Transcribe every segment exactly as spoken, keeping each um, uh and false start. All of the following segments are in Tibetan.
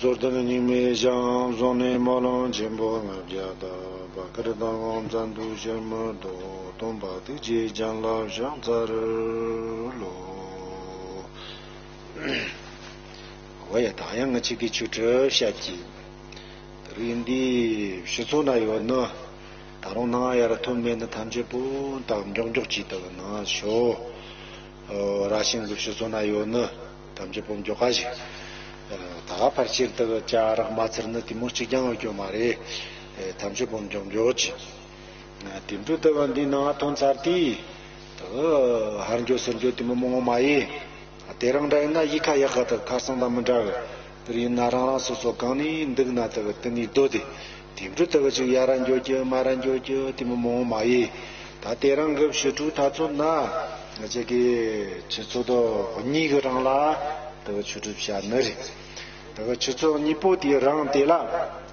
མཚོ་ལྡན་རྙིང་མའི་ཞིང་བཟུང་ནས། སྨོན་ལམ་ཆེན་པོ་ལྔ་བརྒྱ་དང་། བ་དཀར་མདངས་ལྔ་བཙན་དུག་ཞལ་མི་ལྡོག། སྟོན་པ་ཐུགས་རྗེའི་སྤྱན་ལ་ཕྱག་འཚལ་ལོ། འོ་ཡ། ད་ཡང་ང་ཅིག་གི་ཆོས་ཁྲིད་བཤད་ཀྱི། དེ་རིང་འདི་ཕྱི་ཚོ་ན་ཡོད་ནི། ད་རུང་ནང་ཡར་ཐོན་མེད་ནི་ཐམས་ཅད་པོ་ད་མགྱོགས་མགྱོགས་ཀྱིས་ད་ནང་ཤོག། ཨོ། ར་ཤིང་གི་ཕྱི་ཚོ་ན་ཡོད་ནི་ཐམས་ཅད་པོ་མགྱོགས་ཀ་ཞིག། ཨ། ད་ཕལ་ཆེར་ད་ཇ་རག་མ་ཚར་ནི་དེ་མོ་གཅིག་ཀྱང་ཡོད་རྒྱུ་མ་རེད། ཨེ། ཐམས་ཅད་པོ་མགྱོགས་མགྱོགས་ཀྱིས། ཨ། དེ་འཕྲོ་ད་འདི་ནང་ཐོན་ཚར་དུས། ད་ཧར་འགྱོ་ཚུར་འགྱོ་དེ་མོ་མང་བོ་མ་ཡིན། དེ་རིང་འདྲ་ཡིན་ན་གཞིས་ཁ་ཡག་ག་ད་ཁ་སང་དང་མི་འདྲ་གི། དེར་ཡིན་ན་རང་རང་སོ་སོ་གང་ནས་འདུག་ན་ད་དེ་ནས་སྡོད་དེ། དེ་འཕྲོ་ད་ཅིག་ཡར་ར་འགྱོ་རྒྱུ་མར་ར་འགྱོ་རྒྱུ་དེ་མོ་མང་བོ་མ་ཡིན། ད་དེ་རིང་གི་ཕྱི་དྲོ་ཐ་ཚོད་ན་ང་ཅག་གི་ཆུ་ཚོད་དོ་གཉིས་གི་རིང་ལ་ད་ཆོས་ཁྲིད་བཤད་ནི་རེད། ད་ཆུ་ཚོད་གཉིས་པོ་དེའི་རིང་དེ་ལ་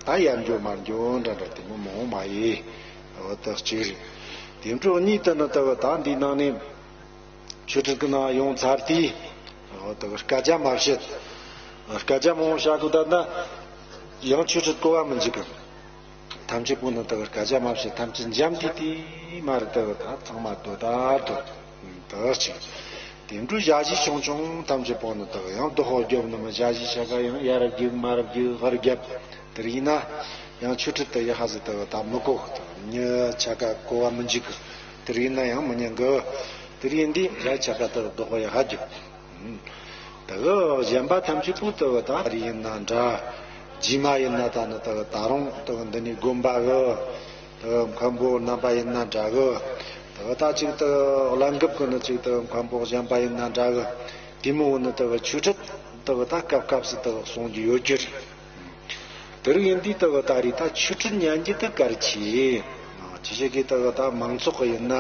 ད་ཡར་འགྱོ་མར་འགྱོ་འདྲ་འདྲ་དེ་མོ་མང་བོ་མ་ཡིན། འོ་ད་གཅིག་རེད། དེ་འཕྲོ་གཉིས་ད་ནི་ད་ད་འདི་ནང་ནས། ཆོས་ཁྲིད་ཀྱི་ནང་ཡོང་ཚར་དུས། འོ་ད་གི་སྐད་ཆ་མ་བཤད། སྐད་ཆ་མང་བོ་བཤད་གི་ད་ན། ཡང་ཆོས་ཁྲིད་གོ་བ་མི་འཇུག་གི། ཐམས་ཅད་པོ་ནི་ད་གི་སྐད་ཆ་མ་བཤད། ཐམས་ཅད་འཇམ་ཐིང་ཐིང་མ་རེད། ད་གི་ད་ཚང་མ་དོ་ད་དོ། ད་གཅིག། དེ་འཕྲོ་ཞག་བཞི་ཆུང་ཆུང་ཐམས་ཅད་པོ་ནི་ད་གི་ཡང་རྡོ་ཧོ་རྒྱོབ་ནི་མི་ཞག་བཞི་ཆ་ག་ཡང་ཡར་རྒྱུག་མར་རྒྱུག་ཧར་རྒྱབ། དེར་ཡིན་ན་ཡང་ཆོས་ཁྲིད་དེ་ཡ་ཧ་ཟི་དེ་ད་མི་གོ་གི། མྱི་ཆ་ག་གོ་བ་མི་འཇུག་གི། དེར་ཡིན་ན་ཡང་མི་ཉན་གི། དེར་ཡིན་དུས་ཡ་ཆ་ག་དེ་རྡོག་ཡ་ཧ་རྒྱུ། དེ་གཞན་པ་ཐམས་ཅད་པོ་དེ་ད་རི་ཡིན་ན་འདྲ། རྗེས་མ་ཡིན་ན་ད་ནི་དེ་ད་རུང་དེ་འདི་ནས་དགོན་པ་གི། དེ་མཁན་པོ་རྣམ་པ་ཡིན་ན་འདྲ་གི། དེ་ད་ཅིག་དེ་བླ་འགུགས་གི་ནི་ཅིག་དེ་མཁན་པོ་གཞན་པ་ཡིན་ན་འདྲ་གི། དེ་མོ་ནི་དེ་ཆོས་ཁྲིད་དེ་ད་སྐབས་སྐབས་སུ་དེ་གསུང་རྒྱུ་ཡོད་རྒྱུ་རེད། དེ་རིང་ཡིན་དུས་ད་གི་ད་རེས་ད་ཆོས་ཁྲིད་ཉན་རྒྱུ་དེ་གལ་ཆེ། ཅི་ཞིག་གིས་ད་གི་ད་མང་ཚོགས་ཡིན་ན།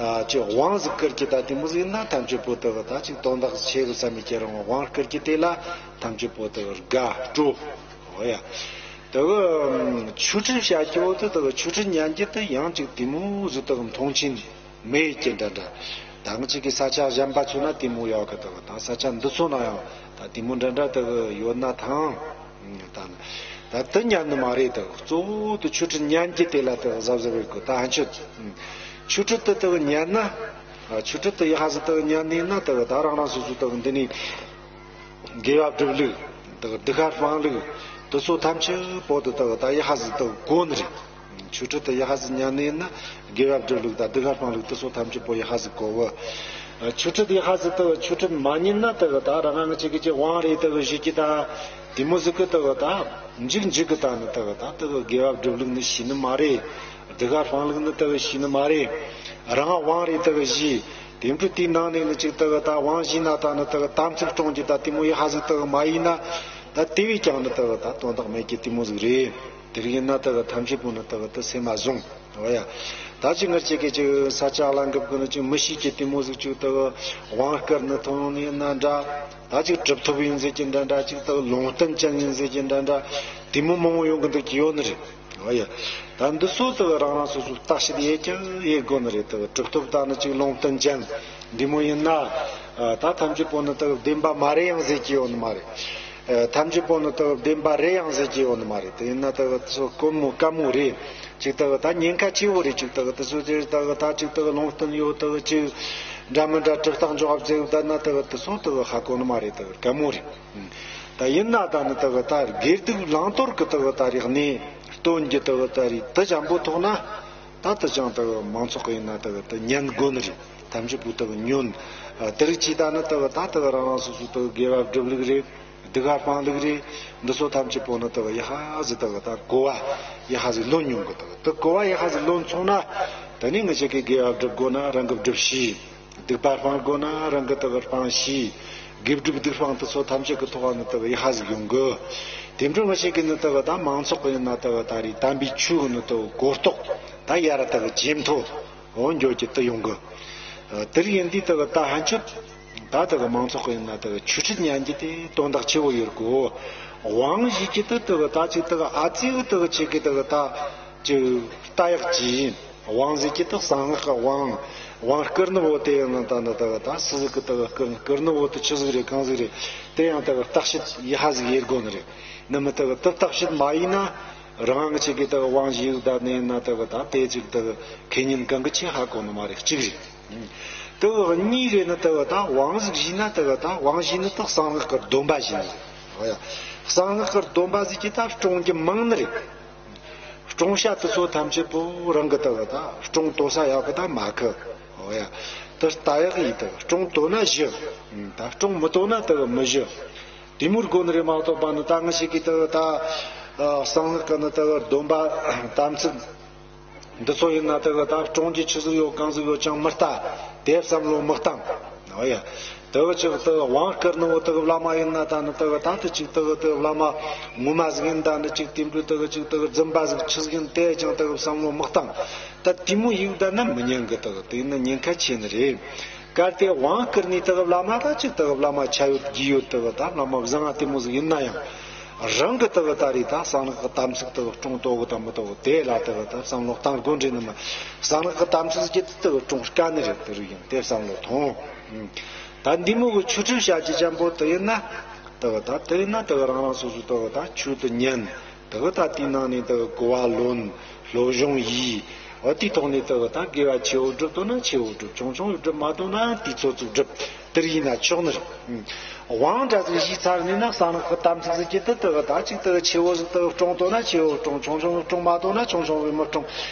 ཨ། ཅི་དབང་ཟིག་བསྐུར་རྒྱུ་ད་དེ་མོ་ཟིག་ཡིན་ན་ཐམས་ཅད་པོ་ད་གི་ད་ཅིག་དོན་དག་ཆེ་གི་བསམ་མི་ཁྱེད་རང་དབང་བསྐུར་རྒྱུ་དེ་ལ་ཐམས་ཅད་པོ་ད་གི་དགའ་སྤྲོ། འོ་ཡ། ད་གི་ཆོས་ཁྲིད་བཤད་རྒྱུ་བོ་དེ་ད་གི་ཆོས་ཁྲིད་ཉན་རྒྱུ་དེ་ཡང་ཅིག་དེ་མོ་ཟིག་ད་གི་མཐོང་ཆེན། མེད་ཀྱི་འདྲ་འདྲ། ད་ང་ཅིག་གི་ས་ཆ་གཞན་པ་ཚོ་ན་དེ་མོ་ཡོད་གི། ད་ད་ས་ཆ་འདི་ཚོ་ན་ཡང་ད་དེ་མོ་འདྲ་འདྲ་ད་གི་ཡོད་ན་ཐང་། ད་ད་དེ་ཉན་ནི་མ་རེད། ད་གཙོ་བོ་དེ་ཆོས་ཁྲིད་ཉན་རྒྱུ་དེ་ལ་ད་གི་གཟབ་གཟབ་ཡོད་དགོས། ད་ཧན་ཆོད་ཆོས་ཁྲིད་དེ་ད་གི་ཉན་ན། ཆོས་ཁྲིད་དེ་ཡ་ཧ་ཟི་ད་གི་ཉན་ནི་ན་ད་གི་ད་རང་རང་སོ་སོ་ད་གི་འདི་ནས། དགེ་བ་སྒྲུབ་ལུགས། དེ་གི་སྡིག་པ་སྤང་ལུགས། དེ་ཚོ་ཐམས་ཅད་པོ་དེ་ད་གི་ད་ཡ་ཧ་ཟི་ད་གི་གོ་ནི་རེད། ཆོས་ཁྲིད་དེ་ཡ་ཧ་ཟི་ཉན་ནི་ཡིན་ན། དགེ་བ་སྒྲུབ་ལུགས་དང་སྡིག་པ་སྤང་ལུགས་དེ་ཚོ་ཐམས་ཅད་པོ་ཡ་ཧ་ཟི་གོ་བོ། ཆོས་ཁྲིད་ཡ་ཧ་ཟི་ད་གི་ཆོས་ཁྲིད་མ་ཉན་ན་ད་གི་ད་རང་ང་ཅིག་གི་ཅིག་དབང་རེ་ད་གི་བཞེས་ཀྱི་ད། དེ་མོ་ཟིག་གི་ད་གི་ད། འཇིག་འཇིག་གི་ད་ནི་ད་གི་ད་ད་གི་དགེ་བ་སྒྲུབ་ལུགས་ནི་ཤེས་ནི་མ་རེད། སྡིག་པ་སྤང་ལུགས་ནི་ད་གི་ཤེས་ནི་མ་རེད། རང་དབང་རེ་ད་གི་བཞེས། དེ་འཕྲོ་དེའི་ནང་ནས་ནི་ཅིག་ད་གི་ད་དབང་བཞེས་ན་ད་ནི་ད་གི་དམ་ཚིག་སྲུང་རྒྱུ་ད་དེ་མོ་ཡ་ཧ་ཟི་ད་གི་མ་ཡིན་ན། ད་དེ་བས་ཀྱང་ནི་ད་གི་ད་དོན་དག་མེད་ཀྱི་དེ་མོ་ཟིག་རེད། དེ་རིགས་ཡིན་ན་ད་གི་ཐམས་ཅད་པོ་ནི་ད་གི་ད་སེམས་མ་བཟུང་། འོ་ཡ། ད་ཅིག་ང་ཅིག་གི་ཅིག་ས་ཆ་ལ་འགབ་གི་ནི་ཅིག་མི་ཤེས་ཀྱི་དེ་མོ་ཟིག་ཅིག་ད་གི་དབང་བསྐུར་ནི་ཐོན་ནི་ཡིན་ན་འདྲ། ད་ཅིག་གྲུབ་ཐོབ་ཡིན་ཟེར་གྱི་འདྲ་འདྲ། ཅིག་ད་གི་ལུང་བསྟན་ཅན་ཡིན་ཟེར་གྱི་འདྲ་འདྲ། དེ་མོ་མང་བོ་ཡོང་གི་འདུག་གི་ཡོད་ནི་རེད། འོ་ཡ། ད་འདི་ཚོ་ད་གི་རང་རང་སོ་སོ་བརྟག་དཔྱད་ཡེ་ཀྱང་ཡེ་དགོས་ནི་རེད། ད་གི་གྲུབ་ཐོབ་ད་ནི་ཅིག་ལུང་བསྟན་ཅན་འདི་མོ་ཡིན་ན། ཨ། ད་ཐམས་ཅད་པོ་ནི་ད་གི་བདེན་པ་མ་རེད་ཡང་ཟེར་གྱི་ཡོད་ནི་མ་རེད། ཨ། ཐམས་ཅད་པོ་ནི་ད་གི་བདེན་པ་རེད་ཡང་ཟེར་གྱི་ཡོད་ནི་མ་རེད། དེ་ཡིན་ན་ད་གི་དེ་ཚོ་དཀོན་མོ་དཀའ་མོ་རེད། ཅིག་ད་གི་ད་ཉེན་ཁ་ཆེ་བོ་རེད། ཅིག་ད་གི་དེ་ཚོ་དེ་ད་གི་ད་ཅིག་ད་གི་ལུང་བསྟན་ཡོད། ད་གི་ཅིག་འདྲ་མི་འདྲ་གྲུབ་རྟགས་འཇོག་བ་བཙལ་ད་ན་ད་གི་དེ་ཚོ་ད་གི་ཧ་གོ་ནི་མ་རེད། ད་གི་དཀའ་མོ་རེད། ད་ཡིན་ན་ད་ནི་ད་གི་ད་དགེ་སྡིག་བླང་དོར་གི་ད་གི་ད་རིག་གནས་སྟོན་རྒྱུ་ད་གི་ད་རིག་ད་འཇམ་པོ་ཐོག་ན། ད་ད་ཅང་ད་གི་མང་ཚོགས་གི་ཡིན་ན་ད་གི་ད་ཉན་དགོས་ནི་རེད། ཐམས་ཅད་པོ་ད་གི་ཉོན། ཨ། དེ་རིགས་ཅིག་ད་ནི་ད་གི་ད་ད་གི་རང་རང་སོ་སོ་ད་གི་དགེ་བ་སྒྲུབ་ལུགས་རེད། སྡིག་པ་སྤང་ལུགས་རེད། འདི་ཚོ་ཐམས་ཅད་པོ་ནི་ད་གི་ཡ་ཧ་ཟི་ད་གི་ད་གོ་བ་ཡ་ཧ་ཟི་ལོན་མྱོང་གི། ད་གི་ད་གོ་བ་ཡ་ཧ་ཟི་ལོན་སོང་ན། ད་ནི་ང་ཅག་གི་དགེ་བ་སྒྲུབ་དགོས་ན་རང་གི་སྒྲུབ་ཤེས། སྡིག་པ་སྤང་དགོས་ན་རང་གི་ད་གི་སྤང་ཤེས། དགེ་སྒྲུབ་སྡིག་སྤང་དེ་ཚོ་ཐམས་ཅད་ཀྱི་ཐོག་ནས་ད་གི་ཡ་ཧ་ཟིག་ཡོང་གི། དེ་འཕྲོ་ང་ཅག་གི་ནི་ད་གི་ད་མང་ཚོགས་ཀྱི་ཡིན་ན་ད་གི་ད་རེས་དམ་པའི་ཆོས་ཀྱི་ནི་ད་གི་གོ་རྟོགས་ད་ཡར་ད་གི་ཇེ་མཐོ་འོ་འགྱོ་རྒྱུ་དེ་ཡོང་གི། ཨ། དེ་རིགས་ཡིན་དུས་ད་གི་ད་ཧན་ཆད་ད་ད་གི་མང་ཚོགས་ཀྱི་ཡིན་ན་ད་གི་ཆོས་ཁྲིད་ཉན་རྒྱུ་དེ་དོན་དག་ཆེ་བོ་ཡོད་གོ། དབང་བཞེས་རྒྱུ་དེ་ད་གི་ད་ཅིག་ད་གི་ཨ་ཙི་གི་ད་གི་ཅིག་གི་ད་གི་ད་ཅིག་ལྟ་ཡག་ཅིག་ཡིན། དབང་ཟེར་གྱི་དེ་གསང་སྔགས་ཀྱི་དབང་། དབང་བསྐུར་ནི་བོ་དེ་ཡང་ན་ད་ནི་ད་གི་ད་སུ་ཟིག་གི་ད་གི་བསྐུར་བསྐུར་ནི་བོ་དེ་ཆི་ཟིག་རེད་གང་ཟིག་རེད། དེ་ཡང་ད་གི་བརྟག་དཔྱད་ཡི་ཧ་ཟིག་ཡེད་དགོ་ནི་རེད། ནི་མི་ད་གི་དེ་བརྟག་དཔྱད་མ་ཡིན་ན། རང་ཅིག་གི་ད་གི་དབང་བཞི་ཡིག་ད་ནི་ཡིན་ན་ད་གི་ད་དེ་ཅིག་ད་གི་ཁེ་ཉིན་གང་གི་ཆེ་ཧ་གོ་ནི་མ་རེད་གཅིག་རེད། ད་གི་གཉིས་རེད་ནི་ད་གི་ད་དབང་ཟིག་བཞི་ན་ད་གི་ད་དབང་བཞི་ནི་ད་གསང་སྔགས་ཀྱི་སྡོམ་པ་བཞི་ནི་རེད། ཨོ་ཡ། གསང་སྔགས་ཀྱི་སྡོམ་པ་ཟིག་གི་ད་སྲུང་གི་མང་ནི་རེད། སྲུང་བྱ་དེ་ཚོ་ཐམས་ཅད་པོ་རང་གི་ད་གི་ད་སྲུང་དོ་ས་ཡག་གི་ད་མ་གི། ཨོ་ཡ། ད་ལྟ་ཡག་ཡིན་ད་གི་སྲུང་དོ་ན་བཞི། ད་སྲུང་མི་དོ་ན་ད་གི་མི་བཞི། དེ་མུར་དགོ་ནི་རེད་མ་གཏོགས་པ་ནི་ད་ང་ཞིག་གི་ད་གི་ད་གསང་སྔགས་ཀྱི་ནི་ད་གི་སྡོམ་པ་དམ་ཚིག་འདི་ཚོ་ཡིན་ན་ད་གི་ད་སྲུང་གི་ཆི་ཟིག་ཡོད་གང་ཟིག་ཡོད་ཅང་མི་ལྟ། དེ་བསམ་བློ་མི་བཏང་། ཨོ་ཡ། ད་གི་ཅིག་ད་གི་དབང་བསྐུར་ནི་བོ་ད་གི་བླ་མ་ཡིན་ན་ད་ནི་ད་གི་ད་ད་ཅིག་ད་གི་ད་གི་བླ་མ་ངོ་མ་ཟིག་ཡིན་ད་ནི་ཅིག་དེ་འདྲ་ད་གི་ཅིག་ད་གི་རྫུན་པ་ཟིག་ཆི་ཟིག་ཡིན་དེ་ཅང་ད་གི་བསམ་བློ་མི་བཏང་། ད་དེ་མོ་ཡིག་ད་ན་མི་ཉན་གི། ད་གི་དེ་ནི་ཉེན་ཁ་ཆེ་ནི་རེད། གལ་ཏེ་དབང་བསྐུར་ནས་ད་གི་བླ་མ་ད་ཅིག་ད་གི་བླ་མ་ཆ་ཡོད་རྒྱུས་ཡོད་ད་གི་ད་བླ་མ་བཟང་ང་དེ་མོ་ཟིག་ཡིན་ན་ཡང་། རང་གི་ད་གི་ད་རེད་ད་གསང་སྔགས་ཀྱི་དམ་ཚིག་ད་གི་སྲུང་དོ་གི་ད་མི་དོ་གི་དེ་ལ་ད་གི་ད་བསམ་བློ་བཏང་དགོ་འདྲེ་ནི་མ། གསང་སྔགས་ཀྱི་དམ་ཚིག་ཟིག་གི་ད་གི་སྲུང་དཀའ་ནི་རེད། དེ་རུ་ཡིན་དེ་བསམ་བློ་ཐོངས། ད་འདི་མོ་གི་ཆོས་ཁྲིད་བྱ་རྒྱུ་ཅན་པོ་དེ་ཡིན་ན། ད་གི་ད་དེ་ཡིན་ན་ད་གི་རང་རང་སོ་སོ་ད་གི་ད་ཆོས་དེ་ཉན། ད་གི་ད་དེའི་ནང་ནས་ད་གི་གོ་བ་ལོན། སློབ་སྦྱོང་ཡིས། འོ་དེའི་ཐོག་ནས་ད་གི་ད་དགེ་བ་ཆེ་བོ་སྒྲུབ་དོ་ན་ཆེ་བོ་སྒྲུབ། ཆུང་ཆུང་སྒྲུབ་མ་དོ་ན་དེ་ཚོ་ཚུགས་སྒྲུབ། དེར་ཡིན་ན་ཆོག་ནི་རེད། དབང་འདྲ་ཟིག་ཞིག་ཚར་ནས་ན་གསང་སྔགས་ཀྱི་དམ་ཚིག་ཟིག་གི་དེ་ད་གི་ད་ཅིག་ད་གི་ཆེ་བོ་ཟིག་ད་གི་སྲུང་དོ་ན་ཆེ་བོ་སྲུང་། ཆུང་ཆུང་སྲུང་མ་དོ་ན་ཆུང་ཆུང་བས་མི་སྲུང་།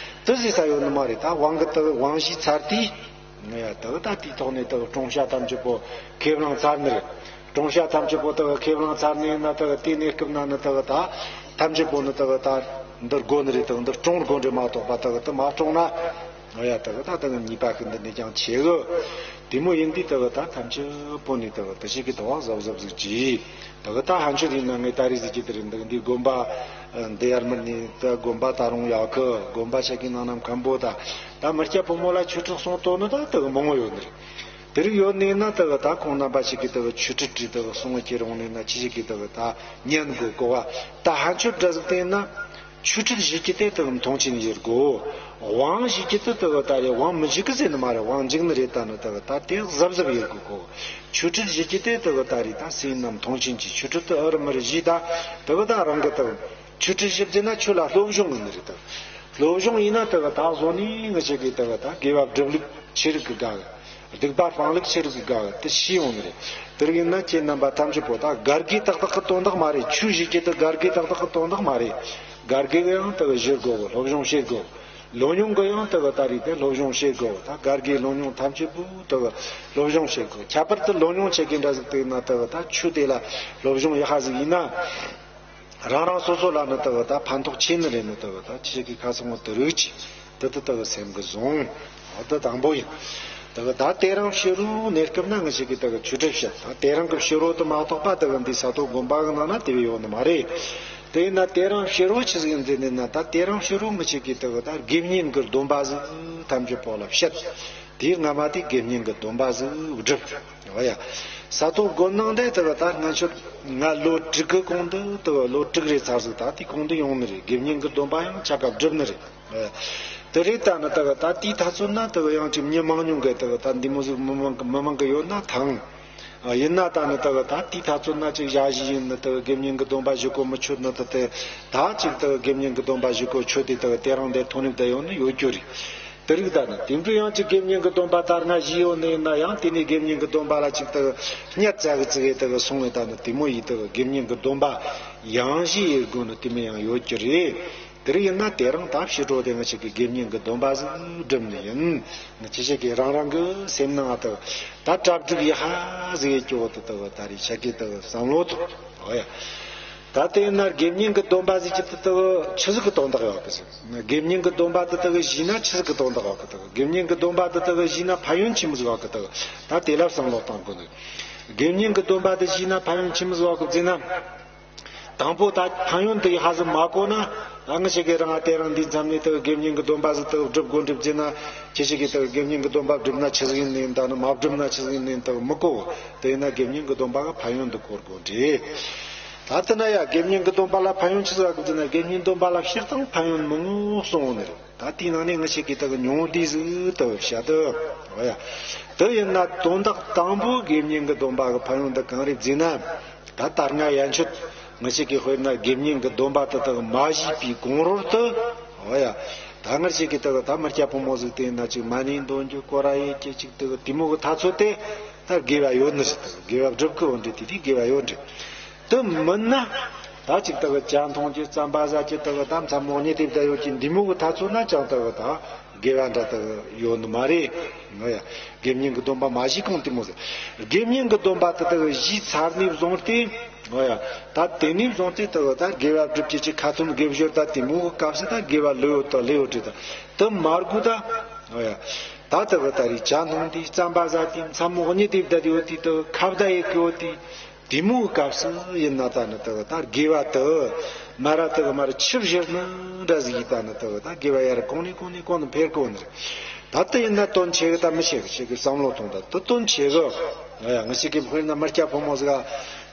དེ་ཟིག་ས་ཡོད་ནི་མ་རེད། ད་དབང་གི་ད་གི་དབང་ཞིག་ཚར་དུས། ང་ཡ་ད་གི་ད་དེའི་ཐོག་ནས་ད་གི་སྲུང་བྱ་ཐམས་ཅད་པོ་ཁས་བླངས་ཚར་ནི་རེད། སྲུང་བྱ་ཐམས་ཅད་པོ་ད་གི་ཁས་བླངས་ཚར་ནས་ན་ད་གི་དེའི་གནས་སྐབས་ན་ནི་ད་གི་ད་ཐམས་ཅད་པོ་ནི་ད་གི་ད་འདིར་དགོ་ནི་རེད། ད་གི་འདིར་སྲུང་དགོ་འདྲེ་མ་གཏོགས་པ་ད་གི་ད་མ་སྲུང་ན། ང་ཡ་ད་གི་ད་ད་གི་ཉེས་པ་ཤིན་ཏུ་ནས་ཀྱང་ཆེ་གི། དེ་མོ་ཡིན་དུས་ད་གི་ད་ཐམས་ཅད་པོ་ནི་ད་གི་ད་ཞིག་གི་ད་བ་གཟབ་གཟབ་ཟིག་གྱིས། ད་གི་ད་ཕན་ཆོད་ཡིན་ན་ངས་ད་རེས་ཟིག་གི་དེ་རིང་ད་གི་འདི་དགོན་པ་འདི་ཡར་མར་ནས་ད་དགོན་པ་ད་རུང་ཡག་གི། དགོན་པ་ཆ་གི་ནང་ན་མཁན་པོ་ད་ད་མི་སྐྱ་ཕོ་མོ་ལ་ཆོས་ཁྲིད་གསུང་དོ་ནི་ད་ད་གི་མང་བོ་ཡོད་ནི་རེད། དེ་རིགས་ཡོད་ནི་ན་ད་གི་ད་ཁོང་རྣམ་པ་ཞིག་གི་ད་གི་ཆོས་ཁྲིད་ཁྲིད་ད་གི་གསུང་གི་རུང་ནི་ན་ཅི་ཞིག་གི་ད་གི་ད་ཉན་དགོས་གོ་བ། ད་ཕན་ཆོད་འདྲ་ཟིག་བསྟན་ན། ཆོས་ཁྲིད་ཞིག་གི་དེ་ད་གི་མཐོང་ཆེན་ཡེད་དགོས། དབང་ཞིག་གི་དེ་ད་གི་ད་རེ་དབང་མི་ཞིག་གི་ཟེར་ནི་མ་རེད། དབང་འཇུག་ནི་རེད། ད་ནི་ད་གི་ད་དེ་གཟབ་གཟབ་ཡེད་དགོས་གོ། ཆོས་ཁྲིད་ཞིག་གི་དེ་ད་གི་ད་རེ་ད་སེམས་རྣམས་མཐོང་ཆེན་གྱི་ཆོས་ཁྲིད་དེ་ཨ་རི་མི་རི་ཞིག་ད་ད་གི་ད་རང་གི་ད་གི་ཆོས་ཁྲིད་ཞིག་བྱས་ན་ཆོས་ལ་སློབ་སྦྱོང་ཡིན་ནི་རེད་ད། སློབ་སྦྱོང་ཡིན་ན་ད་གི་ད་བཟོ་ནི་ང་ཅག་གི་ད་གི་ད་དགེ་བ་སྒྲུབ་ལུགས་ཆེ་རིགས་གི་དགའ་གི། སྡིག་པ་སྤང་ལུགས་ཆེ་རིགས་གི་དགའ་གི་དེ་ཤེས་ཡོང་ནི་རེད། དེ་རིགས་ཡིན་ན་ཁྱེད་རྣམ་པ་ཐམས་ཅད་པོ་ད་དགའ་དགེ་ཏག་ཏག་གི་དོན་དག་མ་རེད། ཆོས་ཞིག་གི་ད་དགའ་དགེ་ཏག་ཏག་གི་དོན་དག་མ་རེད། དགའ་དགེ་གི་ཡང་ད་གི་ཞི་དགོས་གི། སློབ་སྦྱོང་བྱེད་དགོས། ལོ་ཉུང་གི་ཡང་ད་གི་ད་རེད་དེ་སློབ་སྦྱོང་བྱེད་དགོས། ད་དགའ་དགེ་ལོ་ཉུང་ཐམས་ཅད་པོ་ད་གི་སློབ་སྦྱོང་བྱེད་དགོས། ཁྱད་པར་དུ་ལོ་ཉུང་ཆེ་གི་འདྲ་ཟིག་དེ་ན་ད་གི་ད་ཆོས་དེ་ལ་སློབ་སྦྱོང་ཡག་ཧ་ཟིག་ཡིན་ན། རང་རང་སོ་སོ་ལ་ནི་ད་གི་ད་ཕན་ཐོགས་ཆེ་ནི་རེད། ནི་ད་གི་ད་ཆེ་གི་ཁ་སང་བོ་དུ་རིག་ཅི་དེ་ད་ད་གི་སེམས་གི་བཟུང་། འོ་ད་དང་པོ་ཡིན། ད་གི་ད་དེ་རིང་ཕྱི་རུ་གནས་སྐབས་ན་ང་ཞིག་གི་ད་གི་ཆོས་ཁྲིད་བཤད། ད་དེ་རིང་གི་ཕྱི་རུ་དུ་མ་གཏོགས་པ་ད་གི་འདི་ས་ཐོག་དགོན་པ་གི་ནང་ན་དེ་བས་ཡོད་ནི་མ་རེད། དེ་ཡིན་ན་དེ་རིང་ཕྱི་རུ་ཆི་ཟིག་ཡིན་ཟེར་ནི་ན། ད་དེ་རིང་ཕྱི་རུ་ང་ཞིག་གི་ད་གི་ད་དགེ་བསྙེན་གི་སྡོམ་པ་ཟིག་ཐམས་ཅད་པོ་ལ་བཤད། དེའི་སྔ་མ་དེ་དགེ་བསྙེན་གྱི་སྡོམ་པ་ཟིག་བསྒྲུབས། འོ་ཡ། ས་ཐོག་དགོན་ནང་དེ་ད་གི་ད་ང་ཆོ་ང་ལོ་དྲུག་གི་གོང་དུ་ད་གི་ལོ་དྲུག་རེ་ཚར་ཟིག་ད་དེ་གོང་དུ་ཡོང་ནི་རེད། དགེ་བསྙེན་གྱི་སྡོམ་པ་ཡང་ཆ་ག་བསྒྲུབས་ནི་རེད། འོ་ཡ། དེ་རེད། ད་ནི་ད་གི་ད་དེའི་ཐ་ཚོད་ན་ད་གི་ཡང་ཅིག་མི་མང་ཉུང་གི་ད་གི་ད་འདི་མོ་ཟིག་མི་མང་གི་མི་མང་གི་ཡོད་ན་ཐང་། ཡིན་ན་ད་ནི་ད་གི་ད་དེའི་ཐ་ཚོད་ན་ཅིག་ཞག་བཞི་ཡིན་ནི་ད་གི་དགེ་བསྙེན་གྱི་སྡོམ་པ་བཞེས་གོ་མི་ཆོད་ནི་ད་དེ། ད་ཅིག་ད་གི་དགེ་བསྙེན་གྱི་སྡོམ་པ་བཞེས་གོ་ཆོད་དེ་ད་གི་དེ་རིང་དེ་ཐོན་ནི་ད་ཡོང་ནི་ཡོད་རྒྱུ་རེད། དེ་རིགས་ད་ནི་དེ་འདྲ་ཡང་ཅིག་དགེ་བསྙེན་གྱི་སྡོམ་པ་ལྟར་ན་བཞེས་ཡོད་ནི་ཡིན་ན་ཡང་། དེ་ནས་དགེ་བསྙེན་གྱི་སྡོམ་པ་ལ་ཅིག་ད་གི་གཉེར་ཙག་གི་ཙིག་གི་ད་གི་སོང་བས་ད་ནི་དེ་མོ་ཡིས་ད་གི་དགེ་བསྙེན་གྱི་སྡོམ་པ་ཡང་བཞེས་ཡེད་དགོས་ནི་དེ་མོ་ཡང་ཡོད་རྒྱུ་རེད། དེ་རིགས་ཡིན་ན་དེ་རིང་ད་ཕྱི་དྲོ་དེ་ང་ཞིག་གི་དགེ་བསྙེན་གྱི་སྡོམ་པ་ཟིག་བསྒྲུབས་ནི་ཡིན། ང་ཅི་ཞིག་གི་རང་རང་གི་སེམས་ནང་ད་གི་ད་གྲ་སྒྲིག་ཡག་ཧ་ཟིག་ཡེད་རྒྱུ་བོ་ད་གི་ད་རེས་ཆ་གི་ད་གི་བསམ་བློ་ཐོངས། འོ་ཡ། ད་དེ་ཡིན་ན་དགེ་བསྙེན་གྱི་སྡོམ་པ་ཟེར་གྱི་དེ་ད་གི་ཆི་ཟིག་གི་དོན་དག་ཡོད་གི་ཟེར། དགེ་བསྙེན་གྱི་སྡོམ་པ་དེ་ད་གི་བཞེས་ན་ཆི་ཟིག་གི་དོན་དག་ཡོད་གི། ད་གི་དགེ་བསྙེན་གྱི་སྡོམ་པ་དེ་ད་གི་བཞེས་ན་ཕན་ཡོན་ཆི་མོ་ཟིག་ཡོད་གི། ད་གི་ད་དེ་ལ་བསམ་བློ་བཏང་དགོས་ནི། དགེ་བསྙེན་གྱི་སྡོམ་པ་དེ་བཞེས་ན་ཕན་ཡོན་ཆི་མོ་ཟིག་ཡོད་གི་ཟེར་ན། དང་པོ་ད་ཕན་ཡོན་དེ་ཧ་ཟིག་མ་གོ་ན། ད་ང་ཞིག་གི་རང་ང་དེ་རིང་འདི་མཚམས་ནས་ད་གི་དགེ་བསྙེན་གྱི་སྡོམ་པ་ཟིག་ད་གི་བསྒྲུབ་དགོས་འགྲིག་ཟེར་ན། ཁྱེད་ཞིག་གིས་ད་གི་དགེ་བསྙེན་གྱི་སྡོམ་པ་བསྒྲུབས་ན་ཆི་ཟིག་ཡིན་ནི་ད་ནི་མ་བསྒྲུབས་ན་ཆི་ཟིག་ཡིན་ནི་ད་གི་མི་གོ། དེ་ཡིན་ན་དགེ་བསྙེན་གྱི་སྡོམ་པ་གི་ཕན་ཡོན་དེ་གོ་དགོས་འདྲ། ད་ལྟ་ན་ཡ་དགེ་བསྙེན་གྱི་སྡོམ་པ་ལ་ཕན་ཡོན་ཆི་ཟིག་གི་ཟེར་ན། དགེ་བསྙེན་སྡོམ་པ་ལ་སྤྱིར་བཏང་ཕན་ཡོན་མང་པོ་གསུངས་ནི་རེད། ད་དེའི་ནང་ནས་ང་ཞིག་གིས་ད་གི་ཉུང་བསྡུས་ཟིག་ད་བཤད་དོ། འོ་ཡ། དེ་ཡིན་ན་དོན་དག་དང་པོ་དགེ་བསྙེན་གྱི་སྡོམ་པ་གི་ཕན་ཡོན་དེ་གང་རེད་ཟེར་ན། ད་ལྟར་ང་ཡན་ཆད་ང་ཞིག་གིས་དཔེར་ན་དགེ་བསྙེན་གྱི་སྡོམ་པ་དེ་ད་གི་མ་བཞེས་པའི་གོང་རོལ་དུ། འོ་ཡ། ད་ང་ཞིག་གིས་ད་གི་ད་མི་སྐྱ་ཕོ་མོ་ཟིག་དེ་ཡིན་ན་ཅིག་མ་ཎི་འདོན་རྒྱུ་སྐོར་ར་ཡེད་རྒྱུ་ཅིག་ད་གི་དེ་མོ་གི་ཐ་ཚོད་དེ་ད་དགེ་བ་ཡོད་ནི་རེད། ད་གི་དགེ་བ་སྒྲུབ་གི་ཡོད་འདྲ། དེ་དེ་དགེ་བ་ཡོད་འདྲ། དེ་མིན་ན། ད་ཅིག་ད་གི་ཇ་འཐུང་རྒྱུ་རྩམ་པ་ཟ་རྒྱུ་ད་གི་ད་མཚན་མོ་གཉིད་དེ་བསྡད་ཡོད་ཀྱི་འདི་མོ་གི་ཐ་ཚོད་ན་ཅང་ད་གི་ད་དགེ་བ་འདྲ་ད་གི་ཡོད་ནི་མ་རེད། འོ་ཡ། དགེ་བསྙེན་གྱི་སྡོམ་པ་མ་བཞེས་གོང་དེ་མོ་ཟེར། དགེ་བསྙེན་གྱི་སྡོམ་པ་དེ་ད་གི་བཞེས་ཚར་ནས་བཟུང་སྟེ། འོ་ཡ། ད་དེ་ནས་བཟུང་སྟེ་ད་གི་ད་དགེ་བ་སྒྲུབ་རྒྱུ་ཅིག་ཁ་ཚོན་དགེ་སྦྱོར་ད་དེ་མོ་གི་སྐབས་སུ་ད་དགེ་བ་ལོས་ཡོད་ད་ལོས་ཡོད་རེད། ད་དེ་མ་དགོས་ད། འོ་ཡ། ད་ད་གི་ད་རེས་ཇ་འཐུང་དུས་རྩམ་པ་ཟ་དུས་མཚན་མོ་གཉིད་དེ་བསྡད་ཡོད་དུས་ད་གི་ཁ་བརྡ་ཡེད་གི་ཡོད་དུས། དེ་མོའི་སྐབས་སུ་ཡིན་ན་ད་ནི་ད་གི་ད་དགེ་བ་དེ་མར་ར་ད་གི་མར་ཆུ་བཞུར་ནི་འདྲ་ཟིག་ཡིན། ད་ནི་ད་གི་ད་དགེ་བ་ཡར་གོང་ནས་གོང་ནས་གོང་དུ་འཕེལ་གོ་ནི་རེད། ད་ལྟ་ཡིན་ན་དོན་ཆེ་གི་ད་མི་ཆེ་གི་ཆེ་གི་བསམ་བློ་ཐོངས། ད་དེ་དོན་ཆེ་གི། ང་ཞིག་གིས་དཔེར་ན་མི་སྐྱ་ཕོ་མོ་ཟིག་ག་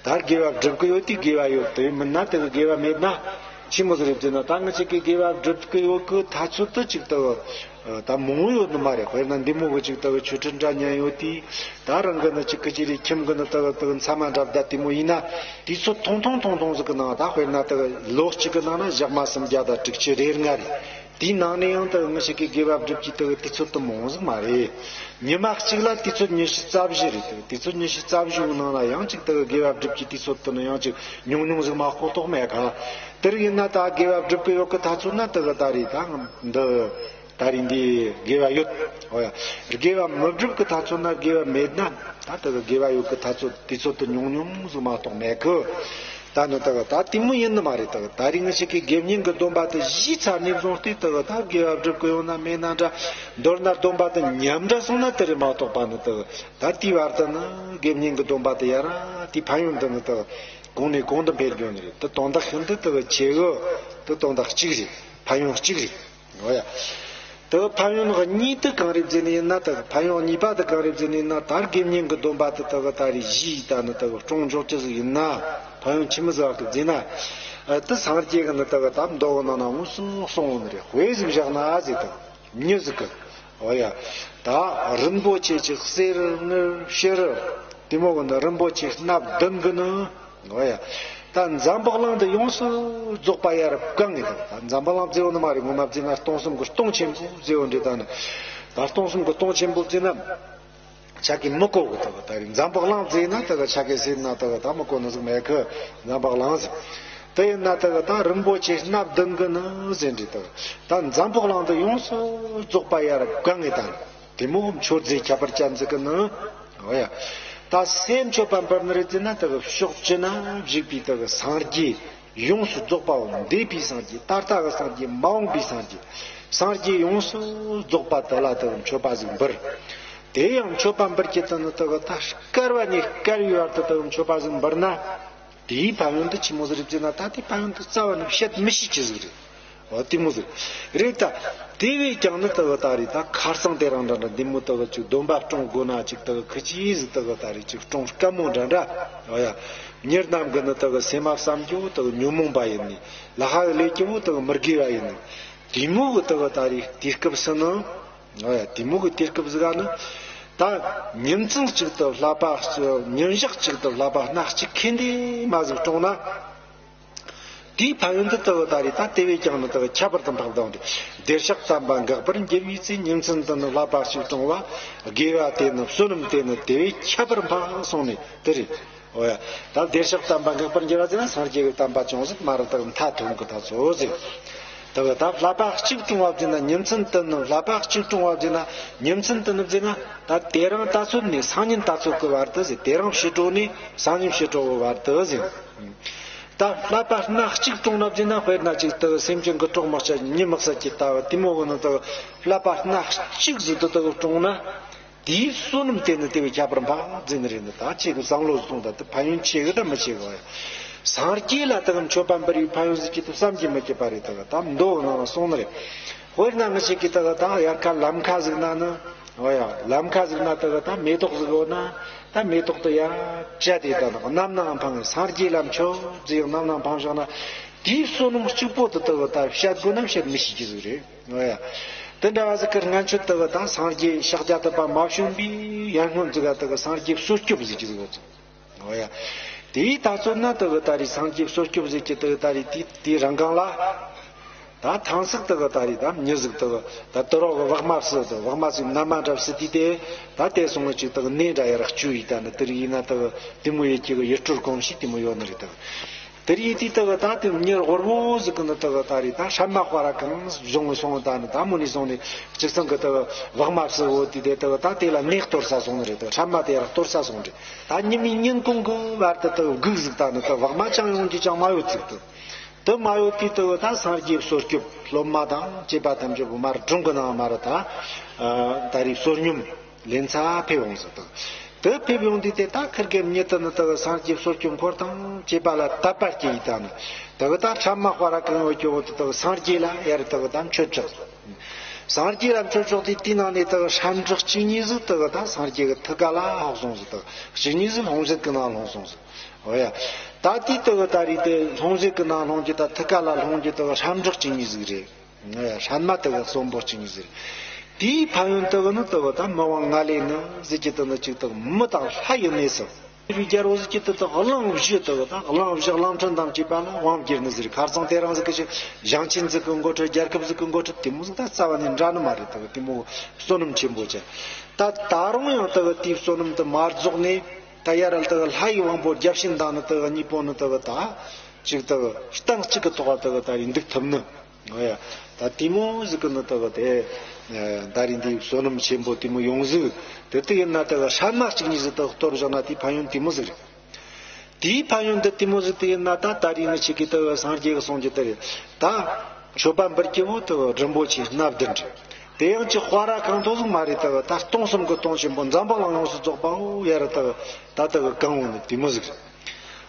ད་དགེ་བ་སྒྲུབ་གི་ཡོད་དུས་དགེ་བ་ཡོད། དེ་མིན་ན་ད་གི་དགེ་བ་མེད་ན་ཆི་མོ་ཟིག་རེད་ཟེར་ན། ད་ང་ཞིག་གིས་དགེ་བ་སྒྲུབ་གི་ཡོད་གི་ཐ་ཚོད་དེ་ཅིག་ད་གི་ད་མང་པོ་ཡོད་ནི་མ་རེད། དཔེར་ན་འདི་མོ་གི་ཅིག་ད་གི་ཆོས་ཁྲིད་འདྲ་ཉན་ཡོད་དུས། ད་རང་གི་ནི་ཅིག་གི་ཅི་རེད། ཁྱིམ་གི་ནི་ད་གི་ད་གི་མཚན་མ་འདྲ་བསྡད་དེ་མོ་ཡིན་ན། དུས་ཚོད་ཐུང་ཐུང་ཐུང་ཐུང་ཟིག་གི་ནང་། ད་དཔེར་ན་ད་གི་ལོ་གཅིག་གི་ནང་ན་ཞག་མ་སུམ་བརྒྱ་དང་དྲུག་ཅུ་རེ་ལྔ་རེད། དེའི་ནང་ནས་ཡང་ད་གི་ང་ཞིག་གིས་དགེ་བ་སྒྲུབ་རྒྱུ་ད་གི་དུས་ཚོད་དེ་མང་ཟིག་མ་རེད། ཉི་མ་གཅིག་ལ་དུས་ཚོད་ཉི་ཤུ་རྩ་བཞི་རེད། ད་གི་དུས་ཚོད་ཉི་ཤུ་རྩ་བཞི་བོའི་ནང་ལ་ཡང་ཅིག་ད་གི་དགེ་བ་སྒྲུབ་རྒྱུ་དུས་ཚོད་དེ་ནི་ཡང་ཅིག་ཉུང་ཉུང་ཟིག་མ་གཏོགས་མེད་ག། དེར་ཡིན་ན་ད་དགེ་བ་སྒྲུབ་གི་ཡོད་གི་ཐ་ཚོད་ན་ད་གི་ད་རེད། ད་འདི་ད་རེས་འདི་དགེ་བ་ཡོད། འོ་ཡ། དགེ་བ་མི་སྒྲུབ་ཀྱི་ཐ་ཚོད་ན་དགེ་བ་མེད་ན། ད་ལྟ་གི་དགེ་བ་ཡོད་ཀྱི་ཐ་ཚོད་དུས་ཚོད་དེ་ཉུང་ཉུང་ཟིག་མ་གཏོགས་མེད་གི། ད་ནི་ད་གི་ད་དེ་མོ་ཡིན་ནི་མ་རེད། ད་གི་ད་རེས་ང་ཞིག་གིས་དགེ་བསྙེན་གྱི་སྡོམ་པ་དེ་བཞེས་ཚར་ནས་བཟུང་སྟེ་ད་གི་ད་དགེ་བ་སྒྲུབ་ཀྱི་ཡོད་ན་མེད་ན་འདྲ། མདོར་ན་སྡོམ་པ་དེ་ཉམས་འདྲ་སོང་ན་དེ་རེད་མ་གཏོགས་པ་ནི། ད་གི་ད་དེའི་བར་དུ་ནི་དགེ་བསྙེན་གྱི་སྡོམ་པ་དེ་ཡར་ར་དེའི་ཕན་ཡོན་དེ་ནི་ད་གི་གོང་ནས་གོང་དུ་འཕེལ་རྒྱུ་ནི་རེད། ད་དོན་དག་ཤིན་ཏུ་ད་གི་ཆེ་གི། ད་དོན་དག་གཅིག་རེད། ཕན་ཡོན་གཅིག་རེད། འོ་ཡ། དེ་གི་ཕན་ཡོན་གཉིས་དེ་གང་རེད་ཟེར་ནི་ཡིན་ན། དེ་གི་ཕན་ཡོན་གཉིས་པ་དེ་གང་རེད་ཟེར་ནི་ཡིན་ན། ད་དགེ་བསྙེན་གྱི་སྡོམ་པ་དེ་ད་གི་ད་རེས་བཞེས་ད་ནི་ད་གི་སྲུང་འཇོག་རྒྱུ་ཟིག་ཡིན་ན། ཕན་ཡོན་ཆི་མོ་ཟིག་གི་ཟེར་ན། ཨ་དེ་སངས་རྒྱས་ཀྱིས་ནི་ད་གི་ད་མདོ་གི་ནང་ན་དངོས་སུ་གསུངས་ཡོད་ནི་རེད། དཔེ་ཟིག་བཞག་ན་ཟེར། ད་གི་མྱི་ཟིག་གི། འོ་ཡ། ད་རིན་པོ་ཆེ་གི་གསེར་དངུལ་བྱུ་རུ་དེ་མོ་གི་ནི་རིན་པོ་ཆེ་སྣ་བདུན་གི་ནི། འོ་ཡ། ད་འཛམ་བུ་གླིང་འདི་ཡོངས་སུ་རྫོགས་པ་ཡར་བཀང་ངེ་དང་། ད་འཛམ་བུ་གླིང་ཟེར་བོ་ནི་མ་རེད། ངོ་མ་བརྩིས་ན་སྟོང་གསུམ་གྱི་སྟོང་ཆེན་པོ་ཟེར་བོ་འདྲ། ད་ནི་ད་སྟོང་གསུམ་གྱི་སྟོང་ཆེན་པོ་བརྩིས་ན་ཆ་གི་མི་གོ་གི། ད་གི་ད་རེས་འཛམ་བུ་གླིང་ཟེར་ན་ད་གི་ཆ་གི་ཟེར་ན་ད་གི་ད་མི་གོ་ནི་ཟིག་མེད་གི། འཛམ་བུ་གླིང་ཟེར། དེ་ཡིན་ན་ད་གི་ད་རིན་པོ་ཆེ་སྣ་བདུན་གི་ནི་ཟེར་འདྲ། ད་གི་ད་འཛམ་བུ་གླིང་འདི་ཡོངས་སུ་རྫོགས་པ་ཡར་བཀང་ངེ་དང་། དེ་མོ་མཆོད་རྫས་ཁྱད་པར་ཅན་ཟིག་གི་ནི། འོ་ཡ། ད་སུས་མཆོད་པ་འབུལ་ནི་རེད་ཟེར་ན། ད་གི་ཕྱོགས་བཅུ་ན་བཞུགས་པའི་ད་གི་སངས་རྒྱས་ཡོངས་སུ་རྫོགས་པའོ། འདས་པའི་སངས་རྒྱས། ད་ལྟ་གི་སངས་རྒྱས། མ་འོངས་པའི་སངས་རྒྱས། སངས་རྒྱས་ཡོངས་སུ་རྫོགས་པ་དེ་ལ་ད་གི་མཆོད་པ་ཟིག་འབུལ། དེ་ཡང་མཆོད་པ་འབུལ་གྱི་དོན་ནི་ད་གི་ད་བསྐལ་བ་ནས་བསྐལ་བའི་བར་དུ་ད་གི་མཆོད་པ་ཟིག་འབུལ་ན། དེའི་ཕན་ཡོན་དེ་ཆི་མོ་ཟིག་རེད་ཟེར་ན། ད་དེའི་ཕན་ཡོན་དེ་རྩ་བ་ནས་བཤད་མི་ཤེས་ཀྱི་ཟིག་རེད། འོ་དེ་མོ་ཟིག་རེད། ད་དེ་བས་ཀྱང་ནི་ད་གི་ད་རེས་ད་ཁ་རྩང་དེ་རིང་འདྲ་འདྲ་འདི་མོ་ད་གི་ཅིག་སྡོམ་པ་སྲུང་དགོས་ན་ཅིག་ད་གི་ཁི་ཆི་ཟིག་ད་གི་ད་རེས་ཅིག་སྲུང་དཀའ་མོ་འདྲ་འདྲ། འོ་ཡ། མྱི་རྣམས་ཀྱི་ནི་ད་གི་སེམས་མ་བསམ་རྒྱུ་བོ་ད་གི་ཉོན་མོངས་པ་ཡིན་ནི། ལ་ཧ་གི་ལས་རྒྱུ་བོ་ད་གི་མི་དགེ་བ་ཡིན་ནི། དེ་མོ་གི་ད་གི་ད་རེས་དུས་སྐབས་སུ་ནི། འོ་ཡ། དེ་མོ་གི་དུས་སྐབས་ཟིག་ག་ནི། ད་ཉིན་མཚན་གཅིག་ཏུ་བསླབ་པ། ཉིན་ཞག་གཅིག་ཏུ་བསླབ་པ་སྣ་གཅིག་ཁེ་འདི་མ་ཟིག་སྲུང་ན། དེའི་ཕན་ཡོན་དེ་ད་གི་ད་རེས་ད་དེ་བས་ཀྱང་ནི་ད་གི་ཁྱད་པར་དུ་འཕགས་དང་། བདེ་གཤེགས་དམ་པ་འགག་པར་འགྱུར་བའི་ཚེ། ཉིན་མཚན་དུ་ནི་བསླབ་པ་གཅིག་སྲུང་བ། དགེ་བ་དེ་ནི་བསོད་ནམས་དེ་ནི་དེ་བས་ཁྱད་པར་འཕགས་གསུངས་ནས་དེ་རེད། འོ་ཡ། ད་བདེ་གཤེགས་དམ་པ་འགག་པར་འགྱུར་བ་ཟེར་ན། སངས་རྒྱས་ཀྱི་བསྟན་པ་ཅུང་ཟད་མ་ར་ད་གི་མཐའ་ཐུག་གི་ཐ་ཚོད་ཟེར། ད་གི་ད་བསླབ་པ་གཅིག་སྲུང་བ་ཟེར་ན། ཉིན་མཚན་དུ་ནི་བསླབ་པ་གཅིག་སྲུང་བ་ཟེར་ན། ཉིན་མཚན་དུ་ནི་ཟེར་ན། ད་དེ་རིང་ད་ཚོད་ནས་སང་ཉིན་ད་ཚོད་ཀྱི་བར་དུ་ཟེར། དེ་རིང་ཕྱི་དྲོ་ནས་སང་ཉིན་ཕྱི་དྲོ་གི་བར་དུ་ཟེར། ད་བསླབ་པ་སྣ་གཅིག་སྲུང་ན་ཟེར་ན། དཔེར་ན་ཅིག་ད་གི་སེམས་ཅན་གྱི་གྲོགས་མི་བྱ་ཉི་མི་ཟ་གི་ལྟ་བུ་དེ་མོ་གི་ནི་ད་གི་བསླབ་པ་སྣ་གཅིག་ཟིག་ད་གི་སྲུང་ན། དེའི་བསོད་ནམས་དེ་ནི་དེ་བས་ཁྱད་པར་འཕགས་ཟེར་ནི་རེད། ནི་ད་ཁྱེད་ཀྱི་བསམ་བློ་གཏོང་ད་དེ་ཕན་ཡོན་ཆེ་གི་ད་མི་ཆེ་གི་བ་ཡ། སངས་རྒྱས་ལ་ད་གི་མཆོད་པ་འབུལ་བའི་ཕན་ཡོན་ཟེར་གྱི་དེ་བསམ་གྱིས་མི་ཁྱབ་པ་རེད། ད་གི་ད་མདོ་གི་ནང་ལ་གསུངས་ནི་རེད། དཔེར་ན་ང་ཞིག་གིས་ད་གི་ད་དབྱར་ཁ་ལམ་ཁ་ཟིག་ན་ནི། འོ་ཡ། ལམ་ཁ་ཟིག་ན་ད་གི་ད་མེ་ཏོག་ཟིག་ཡོད་ན། ད་མེ་ཏོག་དེ་ཡར་བཀྲ་དེ་ད་ནི་རྣམ་སྣང་འཕངས། སངས་རྒྱས་ལ་མཆོད་ཟེར་ཡང་རྣམ་སྣང་འཕངས་བཞག་ན། དེའི་བསོད་ནམས་གཅིག་པོ་དེ་དག་ད་བཤད་དགོས་ན་བཤད་མི་ཤེས་ཀྱི་ཟིག་རེད། འོ་ཡ། དེ་འདྲ་བ་ཟིག་གི་སྔན་ཆད་དག་ད་སངས་རྒྱས་ཤཱཀྱ་ཐུབ་པ་མ་བྱོན་པའི་ཡར་སྔོན་ཟིག་ག་དག་སངས་རྒྱས་བསོད་སྐྱོབ་ཟེར་གྱི་ཟིག་ཡོད་ཚོད། འོ་ཡ། དེའི་ད་ཚོད་ན་དག་ད་རེས་སངས་རྒྱས་བསོད་སྐྱོབ་ཟེར་གྱི་དག་ད་རེས་དེ་དེའི་རང་གང་ལ། ད་ཐང་སག་དག་ད་རེས་ད་མྱི་ཟིག་དག་ད་དུ་རོག་གི་བག་མ་བསུ་དག་བག་མ་ཟིག་ན་མ་འདྲ་བསུ་དུས་དེ། ད་དེ་སོང་ངི་ཅིག་དག་ནས་འདྲ་ཡར་བཅུ་ཡི་ད་ནི་དེ་རིགས་ཡིན་ན་དག་དེ་མོ་ཡེ་གྱི་གི་ཡུལ་སྲོལ་གོམས་གཤིས་དེ་མོ་ཡོད་ནི་རེད་དག་དེ་རིགས་དེ་དག་ད་དེ་མྱི་ཧོར་བོ་ཟིག་གི་ནི་དག་ད་རེས་ད་ཧྲན་མ་དཔའ་ར་གང་བྱུང་སོང་ད་ནི་ད་མོ་ནི་སོང་ནི་གཅིག་ཚང་གི་དག་བག་མ་བསུ་བོ་དེ་དེ་དག་ད་དེ་ལ་ནས་གཏོར་ས་སོང་ནི་རེད་དག་ཧྲན་མ་དེ་ཡར་གཏོར་ས་སོང་རེད། ད་ཉི་མའི་ཉིན་གུང་གི་བར་དུ་དག་སྒུག་ཟིག་ད་ནི་དག་བག་མ་ཅང་ཡོང་རྒྱུ་ཅང་མ་ཡོད་ཟིག་དག་དེ་མ་ཡོད་པའི་དུ་ད་སངས་རྒྱས་བསོད་སྐྱོབ་སློབ་མ་དང་བཅས་པ་ཐམས་ཅད་པོ་མར་སྒྲུང་གི་ནང་མར་ད་ད་རེས་བསོད་སྙོམས་ལེན་ཚ་ཕེབས་འོང་ཟིག་དང་། དེ་ཕེབས་ཡོང་དུས་དེ་ད་ཁིར་གེ་མྱི་དུ་ནི་དུ་སངས་རྒྱས་བསོད་སྐྱོབ་འཁོར་དང་བཅས་པ་ལ་དད་པ་སྐྱེ་ཡི་ད་ནི་དུ་ད་ཧྲན་མ་དཔའ་ར་གང་ཡོད་ཀྱི་འོ་དུ་དུ་སངས་རྒྱས་ལ་ཡར་དུ་ད་མཆོད་ཆོག་སངས་རྒྱས་ལ་མཆོད་ཆོག་དུས་དེའི་ནང་ནས་དུ་ཧྲན་ཏྲག་གཅིག་གཉིས་ཟིག་དུ་ད་སངས་རྒྱས་ཀྱི་ཐུགས་ཀ་ལ་ལྷག་སོང་ཟིག་དུ་གཅིག་གཉིས་ཟིག་ལྷུང་བཟེད་ཀྱི་ནང་ལྷུང་སོང་ཟིག་འོ་ཡ། ད་དེའི་དུ་ད་རེས་དེ་ལྷུང་བཟེད་ཀྱི་ནང་ལྷུང་རྒྱུ་ད་ཐུགས་ཀ་ལ་ལྷུང་རྒྱུ་དུ་ཧྲན་ཏྲག་གཅིག་གཉིས་ཟིག་རེད། ཧྲན་མ་དུ་གསོན་པོ་གཅིག་གཉིས་ཟིག་རེད། དེའི་ཕན་ཡོན་དུ་ནི་དུ་ད་མི་དབང་ང་ལས་ནི་ཟེར་གྱི་དུ་ནི་གཅིག་དུ་མི་དང་ལྷ་ཡི་གནས་སུ། རྒྱལ་པོ་ཟེར་གྱི་དུ་དུ་གླིང་བཞི་དུ་ད་གླིང་བཞི་གླིང་ཕྲན་དང་བཅས་པ་ལ་དབང་བསྒྱུར་ནི་ཟིག་རེད། ཁ་རྩང་དེ་རིང་ཟིག་གི་ཞིག་ཞིང་ཆེན་ཟིག་གི་འགོ་ཁྲིད་རྒྱལ་ཁབ་ཟིག་གི་འགོ་ཁྲིད་དེ་མོ་ཟིག་ད་རྩ་བ་ནས་འདྲ་ནི་མ་རེད། དུ་དེ་མོ་བསོད་ནམས་ཆེན་པོ་ཅན། ད་ད་རུང་ཡང་དུ་དེའི་བསོད་ནམས་དུ་མ་རྫོགས་ནས། ད་ཡར་ལ་དུ་ལྷ་ཡི་དབང་པོ་བརྒྱ་བྱིན་དང་ནི་དུ་གཉིས་པོ་ནི་དུ་ད་ཅིག་དུ་སྟེང་གཅིག་གི་ཐོག་དུ་ད་རེས་འདུག་ཐུབ་ནི། འོ་ཡ། ད་དེ་མོ་ཟིག་གི་ནི་དུ་དེ་ད་རེས་འདི་བསོད་ནམས་ཆེན་པོ་དེ་མོ་ཡོང་ཟིག་དེ་དུ་ཡིན་ན་དུ་ཧྲན་མ་གཅིག་གཉིས་ཟིག་དུ་གཏོར་བཞག་ན་དེའི་ཕན་ཡོན་དེ་མོ་ཟིག་རེད། དེའི་ཕན་ཡོན་འདི་དེ་མོ་ཟིག་དུ་ཡིན་ན་ད་ད་རེས་ནི་ཆིག་གི་དུ་སངས་རྒྱས་གི་གསུང་རྒྱུ་དེ་རེད། ད་མཆོད་པ་འབུལ་གྱི་བོ་དུ་རིན་པོ་ཆེ་སྣ་བདུན་རེད། དེ་ཡང་ཅི་དཔའ་ར་གང་ཐོག་ཟིག་མ་རེད། དུ་ད་སྟོང་གསུམ་གི་སྟོང་ཆེན་པོ་འཛམ་བུ་གླིང་ཡོངས་སུ་རྫོགས་པའོ་ཡར་དུ་ད་དུ་གང་བོ་ནི་དེ་མོ་ཟིག་རེད།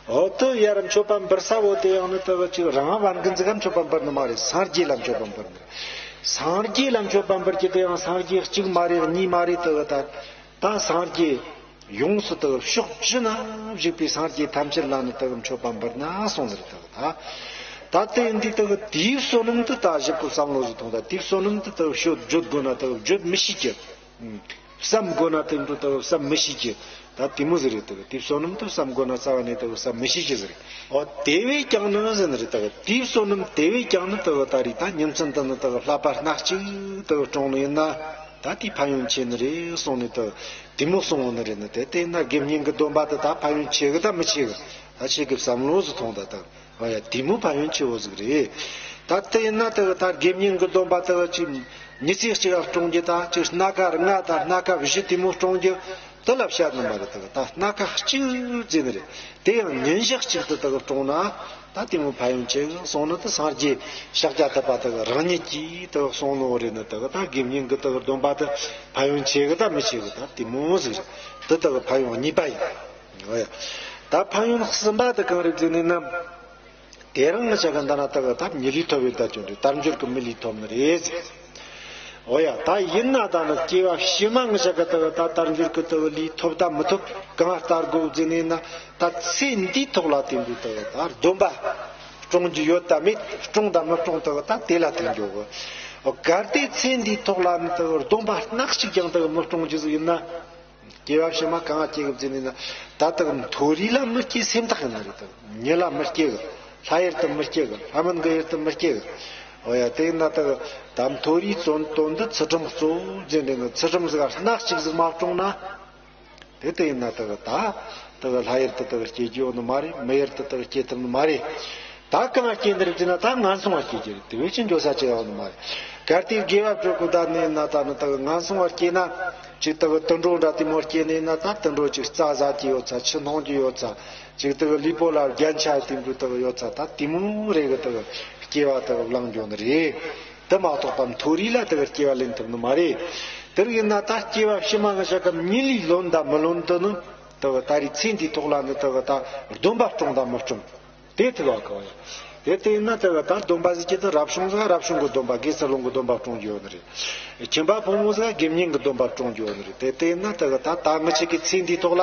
འོ་དུ་ཡར་མཆོད་པ་འབུལ་ས་བོ་དེ་ཡང་ནི་དུ་ཅིག་རང་བན་གི་འཛི་ག་མཆོད་པ་འབུལ་ནི་མ་རེད། སངས་རྒྱས་ལ་མཆོད་པ་འབུལ་ནི་རེད། སངས་རྒྱས་ལ་མཆོད་པ་འབུལ་གྱི་དེ་ཡང་སངས་རྒྱས་གཅིག་མ་རེད། གཉིས་མ་རེད། དུ་ད་ད་སངས་རྒྱས་ཡོངས་སུ་དུ་ཕྱོགས་བཅུ་ན་བཞུགས་པའི་སངས་རྒྱས་ཐམས་ཅད་ལ་ནི་དུ་མཆོད་པ་འབུལ་ན་གསུངས་ནི་རེད། དུ་ད་ད་དེ་འདི་དུ་དེའི་བསོད་ནམས་དུ་ད་ཞིབ་ཏུ་བསམ་བློ་ཟིག་ཐོངས། ད་དེའི་བསོད་ནམས་དུ་དུ་ཤོད་བརྗོད་དགོས་ན་དུ་བརྗོད་མི་ཤེས་ཀྱི། བསམ་དགོས་ན་དེ་འདྲ་དག་བསམ་མི་ཤེས་ཀྱི། ད་དེ་མོ་ཟིག་རེད་དག་དེ་བསོད་ནམས་དུ་བསམ་དགོས་ན་རྩ་བ་ནས་དག་བསམ་མི་ཤེས་ཀྱི་ཟིག་རེད། འོ་དེ་བས་ཀྱང་ནི་ཟེར་ནི་རེད་དག་དེའི་བསོད་ནམས་དེ་བས་ཀྱང་ནི་དག་ད་རེས་ད་ཉིན་མཚན་དུ་ནི་དག་བསླབ་པ་སྣ་གཅིག་དག་སྲུང་ནི་ཡིན་ན། ད་དེའི་ཕན་ཡོན་ཆེ་ནི་རེད་གསུངས་ནས་དག་དེ་མོ་གསུངས་འོང་ནི་རེད། ནི་དེ་དེ་ན་དགེ་བསྙེན་གྱི་སྡོམ་པ་དེ་ད་ཕན་ཡོན་ཆེ་གི་ད་མི་ཆེ་གི། ད་ཆེ་གི་བསམ་བློ་ཟིག་ཐོངས་ད་དག་འོ་ཡ། དེ་མོ་ཕན་ཡོན་ཆེ་བོ་ཟིག་རེད། ད་དེ་ཡིན་ན་དེ་གི་ད་དགེ་བསྙེན་གྱི་སྡོམ་པ་དེ་གི་ཅིག་ཉི་ཚེ་གཅིག་ལ་སྲུང་རྒྱུ་དང་ཅིག་སྣ་ཁ་ལྔ་དང་སྣ་ཁ་བཞི་དེ་མོ་སྲུང་རྒྱུ་དེ་ལ་བཤད་ནི་མ་རེད། དེ་གི་ད་སྣ་ཁ་གཅིག་ཟེར་ནི་རེད། དེ་ཡང་ཉིན་ཞག་གཅིག་ཏུ་དེ་གི་སྲུང་ན་ད་དེ་མོ་ཕན་ཡོན་ཆེ་གི་གསུངས་ནི་དེ་སངས་རྒྱས་ཤཱཀྱ་ཐུབ་པ་དེ་གི་རང་ཉིད་ཀྱིས་དེ་གི་གསུངས་ནོ་རེད། ནི་དེ་གི་ད་དགེ་བསྙེན་གྱི་དེ་གི་སྡོམ་པ་དེ་ཕན་ཡོན་ཆེ་གི་ད་མི་ཆེ་གི་ད་དེ་མོ་ཟིག་རེད། དེ་དེ་གི་ཕན་ཡོན་གཉིས་པ་ཡིན། འོ་ཡ། ད་ཕན་ཡོན་གསུམ་པ་དེ་གང་རེད་ཟེར་ནི་ན། དེ་རིང་ང་ཅག་གི་འདི་ན་ད་གི་ད་མྱི་ལས་ཐོབ་ཡོད་ད་ཅུང་རེད། དལ་འབྱོར་གྱི་མི་ལས་ཐོབ་ནི་རེད་ཟེར། འོ་ཡ། ད་ཡིན་ན་ད་ནི་སྐྱེ་བ་ཕྱི་མ་ང་ཅག་གི་ད་གི་ད་དལ་འབྱོར་གྱི་ད་གི་ལས་ཐོབ་ད་མི་ཐོབ་གང་ལྟར་དགོས་ཟེར་ནས་ན། ད་ཚེ་འདིའི་ཐོག་ལ་དེ་འདྲའི་ད་གི་ད་སྡོམ་པ་སྲུང་རྒྱུ་ཡོད་ད་མེད། སྲུང་ད་མི་སྲུང་ད་གི་ད་དེ་ལ་ཐུག་འགྱོ་གི། གལ་ཏེ་ཚེ་འདིའི་ཐོག་ལ་ནི་ད་གི་སྡོམ་པ་སྣ་གཅིག་ཀྱང་ད་གི་མི་སྲུང་རྒྱུ་ཟིག་ཡིན་ན། སྐྱེ་བ་ཕྱི་མ་གང་ང་སྐྱེ་གི་ཟེར་ནས་ན། ད་ལྟ་མཐོ་རིས་ལ་མི་སྐྱེ་སེམས་ཐག་ཡིན་ནི་རེད། ད་མྱི་ལ་མི་སྐྱེ་གི། ལྷ་ཡུལ་དུ་མི་སྐྱེ་གི། ལྷ་མིན་གི་ཡུལ་དུ་མི་སྐྱེ་གི། འོ་ཡ། དེ་ཡིན་ན་ད་ད་མཐོ་རིས་བཙོན་དོན་དུ་ཚུལ་ཁྲིམས་གཙོ་བོ་ཟེར་ནས་ནི་ཚུལ་ཁྲིམས་ཟིག་སྣ་གཅིག་ཟིག་མ་སྲུང་ན། དེ་ལྟ་ཡིན་ན་ད་ད་ད་ལྷ་ཡུལ་དུ་ད་སྐྱེ་རྒྱུ་ཡོད་ནི་མ་རེད། མི་ཡུལ་དུ་ད་སྐྱེ་ཐུབ་ནི་མ་རེད། ད་གང་ང་སྐྱེ་འདིར་བྱས་ན་ད་ངན་སོང་བ་སྐྱེ་རྒྱུ་རེད། དེ་བས་ཅི་འགྱོ་ས་ཅི་ཡང་ནི་མ་རེད། གལ་ཏེ་དགེ་བ་སྒྲུབ་དགོས་ད་ནས་ན། ད་ནི་ད་ངན་སོང་བ་སྐྱེ་ན། ཅིག་ད་དུད་འགྲོ་འདྲ་དེ་མོ་སྐྱེ་ནས་ན། ད་དུད་འགྲོ་ཅིག་རྩྭ་ཟ་རྒྱུ་ཡོད་ཚ། ཆུ་འཐུང་རྒྱུ་ཡོད་ཚ། ཅིག་ད་ལུས་པོ་ལ་རྒྱན་ཆ་དེ་འདྲ་ད་ཡོད་ཚ། ད་དེ་མོ་རེ་གི་ད་སྐྱེ་བ་ད་བླངས་འགྱོ་ནི་རེད། དེ་མ་གཏོགས་པ་མཐོ་རིས་ལ་ད་སྐྱེ་བ་ལེན་ཐུབ་ནི་མ་རེད། དེར་ཡིན་ན་ད་སྐྱེ་བ་ཕྱི་མ་ང་ཅག་གི་མྱི་ལས་ལོན་ད་མི་ལོན་དུ་ནི། ད་ད་རེས་ཚེ་འདིའི་ཐོག་ལ་ནི་ད་ད་སྡོམ་པ་སྲུང་ད་མི་སྲུང་། དེ་ཐུག་བ་གོ་ཡ། དེ་ལྟ་ཡིན་ན་དེ་གི་ད་སྡོམ་པ་ཟིག་གི་དེ་རབ་བྱུང་ཟིག་རབ་བྱུང་གི་སྡོམ་པ་དགེ་ཚུལ་སློང་གི་སྡོམ་པ་སྲུང་རྒྱུ་ཡོད་ནི་རེད། ཁྱིམ་པ་ཕོ་མོ་ཟིག་དགེ་བསྙེན་གི་སྡོམ་པ་སྲུང་རྒྱུ་ཡོད་ནི་རེད། དེ་ལྟ་ཡིན་ན་དེ་གི་ད་ད་ངི་ཆ་གི་ཚེ་འདིའི་ཐོག་ལ་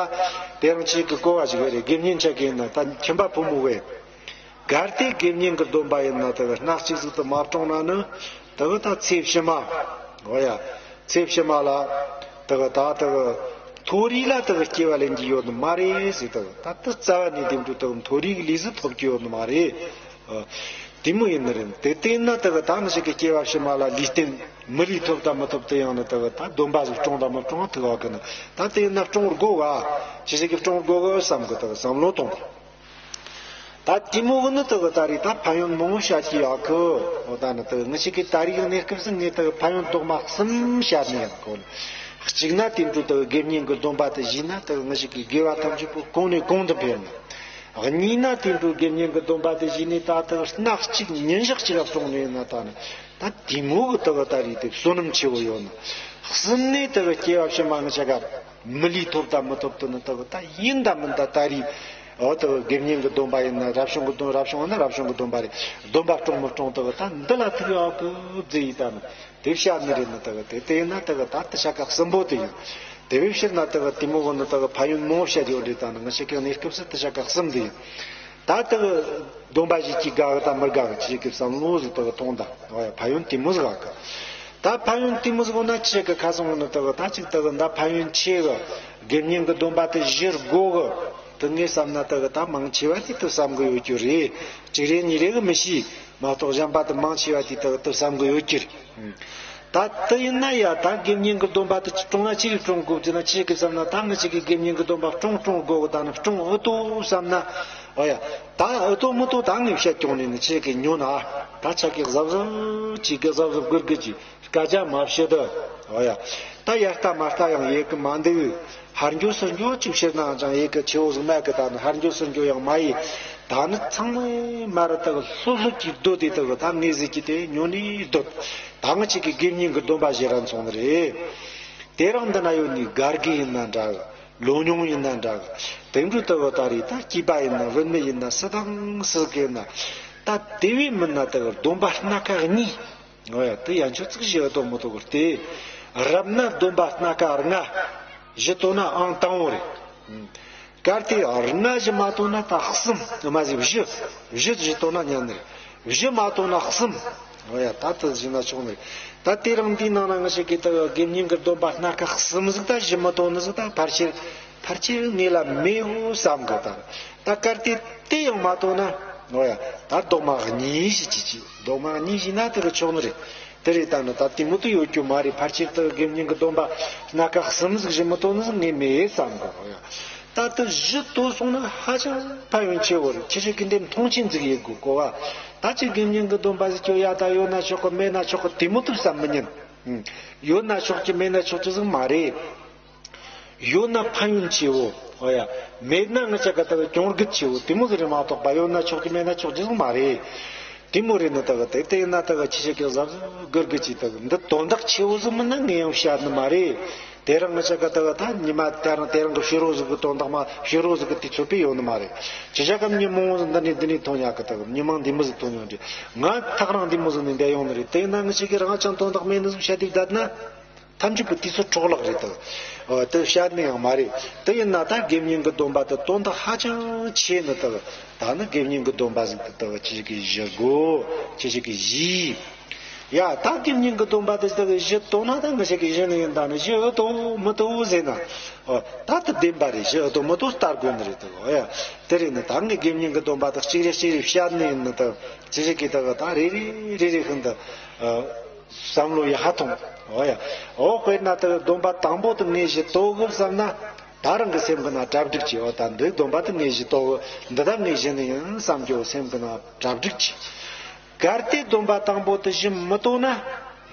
དེ་རང་ཆ་གི་གོ་བ་ཞིག་རེད། དགེ་བསྙེན་ཆ་གི་ཡིན་ན་ད་ཁྱིམ་པ་ཕོ་མོ་བས། གལ་ཏེ་དགེ་བསྙེན་གྱི་སྡོམ་པ་ཡིན་ན་དེ་གི་སྣ་གཅིག་ཟིག་ཏུ་མ་བསྲུངས་ན་ནི་དེ་གི་ད་ཚེ་ཕྱི་མ། འོ་ཡ། ཚེ་ཕྱི་མ་ལ་དེ་གི་ད་དེ་གི་མཐོ་རིས་ལ་དེ་གི་སྐྱེ་བ་ལེན་རྒྱུ་ཡོད་ནི་མ་རེད་ཟེར། དེ་གི་ད་དེ་རྩ་བ་ནས་དེ་འདྲ་དེ་གི་མཐོ་རིས་ཀྱི་ལུས་སུ་ཐོབ་རྒྱུ་ཡོད་ནི་མ་རེད། ཨ། དེ་མོ་ཡིན་ནི་རེད། དེ་ལྟ་ན་དེ་གི་ད་ངི་ཆ་གི་སྐྱེ་བ་ཕྱི་མ་ལ་ལུས་རྟེན་མི་ལུས་ཐོབ་དང་མི་ཐོབ་དེ་ཡང་ནི་དེ་གི་ད་སྡོམ་པ་ཟིག་བསྲུང་དང་མི་བསྲུང་ཐུག་བ་གི་ནི། ད་དེ་ཡིན་ན་བསྲུང་དགོས་བ། ཅི་ཞིག་གི་བསྲུང་དགོས་གི་བསམ་གི་དེ་གི་བསམ་བློ་གཏོང་དང་། ད་དེ་མོ་གི་ནི་དེ་གི་ད་རེས་ད་ཕན་ཡོན་མང་བོ་བཤད་ཀྱི་ཡོད་གི། འོ་ད་ནི་དེ་གི་ངི་ཆ་གི་ད་རེས་ཀྱི་གནས་སྐབས་སུ་ངས་དེ་གི་ཕན་ཡོན་རྡོག་མ་གསུམ་བཤད་ནི་ཡིན་གོ། གཅིག་ན་དེ་འདྲ་དེ་གི་དགེ་བསྙེན་གི་སྡོམ་པ་དེ་བཞེས་ན་དེ་གི་ངི་ཆ་གི་དགེ་བ་ཐམས་ཅད་པོ་གོང་ནས་གོང་དུ་འཕེལ་ནི། གཉིས་ན་དེ་འདྲ་དགེ་བསྙེན་གི་སྡོམ་པ་དེ་བཞེས་ནས་ད་དེ་གི་སྣ་གཅིག་ཉིན་ཞག་གཅིག་ག་བསྲུངས་ནས་ན་ད་ནི། ད་དེ་མོ་གི་དེ་གི་ད་རེས་དེ་བསོད་ནམས་ཆེ་བོ་ཡོད་ནི། གསུམ་ནས་དེ་གི་སྐྱེ་བ་ཕྱི་མ་ངི་ཆ་ག་མི་ལུས་ཐོབ་དང་མི་ཐོབ་དེ་ནི་དེ་གི་ད་ཡིན་ད་མིན་ད་ད་རེས། འོ་དེ་གི་དགེ་བསྙེན་གི་སྡོམ་པ་ཡིན་ན་རབ་བྱུང་གི་སྡོམ་རབ་བྱུང་ཡིན་ན་རབ་བྱུང་གི་སྡོམ་པ་རེད། སྡོམ་པ་བསྲུང་མི་བསྲུང་དེ་གི་ད་འདི་ལ་ཐུག་ཡོད་གི་བཟླས་ཡིན་ད་ནི། དེ་བཤད་ནི་རེད་ནི་དེ་གི་དེ་ལྟ་ཡིན་ན་དེ་གི་ད་དེ་ཆ་ག་གསུམ་པོ་དེ་ཡིན། དེ་བས་ཕྱིར་ན་དེ་གི་དེ་མོ་གི་ནི་དེ་གི་ཕན་ཡོན་མང་བོ་བཤད་ཡོད་རེད། ད་ནི་ངི་ཆ་གི་གནས་སྐབས་སུ་དེ་ཆ་ག་གསུམ་དེ་ཡིན། ད་དེ་གི་སྡོམ་པ་བཞེས་ཀྱི་དགའ་གི་དང་མི་དགའ་གི་ཅི་ཞིག་གི་བསམ་བློ་ཟིག་དེ་གི་གཏོང་དང་། འོ་ཡ། ཕན་ཡོན་དེ་མོ་ཟིག་ག་གི། ད་ཕན་ཡོན་དེ་མོ་ཟིག་ཡོད་ན་ཅི་ཞིག་གི་ཁ་སང་ནི་དེ་གི་ད་ཅིག་དེ་གི་ད་ཕན་ཡོན་ཆེ་གི། དགེ་བསྙེན་གི་སྡོམ་པ་དེ་བཞེས་དགོས་གི། དེ་ངས་བསམ་ན་དེ་གི་ད་མང་ཆེ་བ་དེ་དེ་བསམ་གི་ཡོད་རྒྱུ་རེད། གཅིག་རེ་གཉིས་རེ་གི་མི་ཤེས། མ་གཏོགས་གཞན་པ་དེ་མང་ཆེ་བ་དེ་དག་དེ་བསམ་གི་ཡོད་ཀྱི་རེད། ད་དེ་ཡིན་ན་ཡ་ད་དགེ་བསྙེན་གི་སྡོམ་པ་དེ་སྲུང་ང་ཅི་རིགས་སྲུང་དགོས་ཟེར་ན། ཅི་ཞིག་གི་བསམ་ན་ད་ངི་ཆ་གི་དགེ་བསྙེན་གི་སྡོམ་པ་སྲུང་སྲུང་དགོས་གི། ད་ནི་སྲུང་ཨེ་ཐུབ་བསམ་ན། འོ་ཡ། ད་ཨེ་ཐུབ་མི་ཐུབ་ད་ངས་བཤད་ཀྱང་ནི་ནི་ཅི་ཞིག་གི་ཉོན་ཨ། ད་ཆ་གི་གཟབ་གཟབ་ཅིག་གི་གཟབ་གཟབ་གུར་གི་ཅིག་སྐད་ཆ་མ་བཤད་དུ། འོ་ཡ། ད་ཡར་ལྟ་མར་ལྟ་ཡང་ཡེ་གི་མ་འདུག་ཧར་འགྱོ་ཚུར་འགྱོ་ཅིག་ཕྱིར་ནང་ཅང་ཡེ་གི་ཆེ་བོ་ཟིག་མེད་གི། ད་ནི་ཧར་འགྱོ་ཚུར་འགྱོ་ཡང་མ་ཡེ། ད་ནི་ཚང་མས་མ་ར་ད་གི་ལྷོད་ལྷོད་ཀྱིས་སྡོད་དེ། ད་གི་ད་ངས་ཟེར་གྱི་དེ་ཉོན་ནས་སྡོད། ད་ངི་ཆ་གི་དགེ་བསྙེན་གི་སྡོམ་པ་བཞེས་རན་སོང་ནི་རེད། དེ་རིང་འདི་ན་ཡོད་ནི་སྒར་གི་ཡིན་ན་འདྲ་གི། ལོ་ཉུང་ཡིན་ན་འདྲ་གི། དེ་འདྲ་ད་གི་ད་རེད། ད་སྐྱེས་པ་ཡིན་ན་བུད་མེད་ཡིན་ན་སུ་དང་སུ་གི་ཡིན་ན། ད་དེ་བས་མིན་ན་ད་གི་སྡོམ་པ་སྣ་ཁ་གཉིས། འོ་ཡ། དེ་ཡན་ཆོད་ཅིག་བཞེས་ཐུབ་མི་ཐུབ་གི་སྟེ། རབ་ན་སྡོམ་པ་སྣ་ཁ་ལྔ། བཞེས་ཐུབ་ན་ཨང་དང་པོ་རེད། གལ་ཏེ་ལྔ་བཞེས་མ་ཐུབ་ན་ད་གསུམ། མ་ཟད་བཞི། བཞི་བཞེས་ཐུབ་ན་ཉན་ནི་རེད། བཞེས་མ་ཐུབ་ན་གསུམ། འོ་ཡ། ད་དེ་བཞེས་ན་ཆོག་ནི་རེད། ད་དེ་རིང་འདིའི་ནང་ན་ངི་ཆ་གི་ད་དགེ་བསྙེན་གི་སྡོམ་པ་སྣ་ཁ་གསུམ་ཟིག་ད་བཞེས་མི་ཐུབ་ནི་ཟིག་ད་ཕལ་ཆེར། ཕལ་ཆེར་ངེད་ལ་མེད་འོ་བསམ་གི། ད་ད་གལ་ཏེ་དེ་ཡང་མ་ཐུབ་ན། འོ་ཡ། ད་སྡོམ་པ་གཉིས་བཞེས་ཅི་ཅི། སྡོམ་པ་གཉིས་བཞེས་ན་དེ་གི་ཆོག་ནི་རེད། དེ་རེད། ད་ནི་ད་དེ་མོ་དུ་ཡོད་རྒྱུ་མ་རེད། ཕལ་ཆེར་དེ་དགེ་བསྙེན་གི་སྡོམ་པ་སྣ་ཁ་གསུམ་ཟིག་བཞེས་མི་ཐུབ་ནི་ཟིག་ངས་མེད་བསམ་གི། འོ་ཡ། ད་དེ་བཞེས་ཐུབ་སོང་ན་ཧ་ཅང་ཕན་ཡོན་ཆེ་བོ་རེད། ཁྱེད་ཆོ་གི་འདི་མཐོང་ཆེན་ཟིག་ཡེད་དགོས་གོ་བ། ད་ཅིག་དགེ་བསྙེན་གི་སྡོམ་པ་ཟིག་ཁྱོད་ཡ་ད་ཡོད་ན་ཆོག་གི། མེད་ན་ཆོག་གི། དེ་མོ་དུ་བསམ་མི་ཉན། ཡོད་ན་ཆོག་གི་མེད་ན་ཆོག་གི་ཟིག་མ་རེད། ཡོད་ན་ཕན་ཡོན་ཆེ་བོ། འོ་ཡ། མེད་ན་ངི་ཆ་ག་ད་གྱོང་གུད་ཆེ་བོ་དེ་མོ་ཟིག་རེད་མ་གཏོགས་པ། ཡོད་ན་ཆོག་གི་མེད་ན་ཆོག་གི་ཟིག་མ་རེད། དེ་མོ་རེད་ནི་ད་གི་དེ་ལྟ་ཡིན་ན་ད་གི་ཁྱེད་ཆོ་གི་གཟབ་གཟབ་གུར་གུར་ཅིག་ད་གི་འདི་དོན་དག་ཆེ་བོ་ཟིག་མིན་ན་ངས་ཡང་བཤད་ནི་མ་རེད། དེ་རིང་ངི་ཆ་ག་ད་གི་ད་ཉི་མ་དེ་རིང་དེ་རིང་གི་ཕྱི་རོལ་ཟིག་གི་དོན་དག་མ་ཕྱི་རོལ་ཟིག་གི་དུས་ཚོད་པས་ཡོད་ནི་མ་རེད། ཁྱེད་ཆོ་ག་ཉིན་མོ་འདི་ནས་འདི་ནས་ཐོན་ཡག་གི། ད་གི་ཉིན་མ་འདི་མོ་ཟིག་ཐོན་ཡོང་དུས་ང་ཐག་རིང་འདི་མོ་ཟིག་ནས་འདས་ཡོང་ནི་རེད། དེ་ཡིན་ན་ངི་ཆ་གི་རང་ཅང་དོན་དག་མེད་ནི་ཟིག་བཤད་དུས་བསྡད་ན། ཐམས་ཅད་པོ་དུས་ཚོད་འཕྲོ་བརླག་རེད་དོ། འོ་དེ་བཤད་ནི་ཡང་མ་རེད། དེ་ཡིན་ན་ད་དགེ་བསྙེན་གྱི་སྡོམ་པ་དེ་དོན་དག་ཧ་ཅང་ཆེ་ནི་དག། ད་ནི་དགེ་བསྙེན་གྱི་སྡོམ་པ་ཟིག་དེ་དག་ཅི་ཞིག་གིས་བཞེས་དགོས། ཅི་ཞིག་གིས་བཞེས། ཡ་ད་དགེ་བསྙེན་གྱི་སྡོམ་པ་དེ་དག་བཞེས་ཐུབ་ན་ད་ང་ཞིག་གིས་བཞེས་ནི་ཡིན། ད་ནི་བཞེས་ཨེ་ཐུབ་མི་ཐུབ་ཟེར་ན། འོ་ད་དེ་བདེན་པ་རེད། བཞེས་ཨེ་ཐུབ་མི་ཐུབ་ལྟ་དགོས་ནི་རེད་དོ། འོ་ཡ། དེ་རེད་ནི་ད་ངས་དགེ་བསྙེན་གྱི་སྡོམ་པ་དེ་གཅིག་རེ་གཅིག་རེ་བཤད་ནི་ཡིན་ནི་དག། ཅི་ཞིག་གིས་དག་ད་རེ་རེ་རེ་རེ་ཤིན་ཏུ། བསམ་བློ་ཡག་པ་ཐོངས། འོ་ཡ། འོ་དཔེར་ན་དེ་སྡོམ་པ་དང་པོ་དེ་ངས་བཞེས་ཐུབ་གི་བསམ་ན། ད་རང་གི་སེམས་ཀྱི་ནང་གྲ་སྒྲིག་བྱེད། འོ་ད་འདི་སྡོམ་པ་དེ་ངས་བཞེས་ཐུབ་གི། འདི་ད་ངས་བཞེས་ནི་ཡིན་བསམ་རྒྱུ་སེམས་ཀྱི་ནང་གྲ་སྒྲིག་བྱེད། གལ་ཏེ་སྡོམ་པ་དང་པོ་དེ་བཞེས་མི་ཐུབ་ན།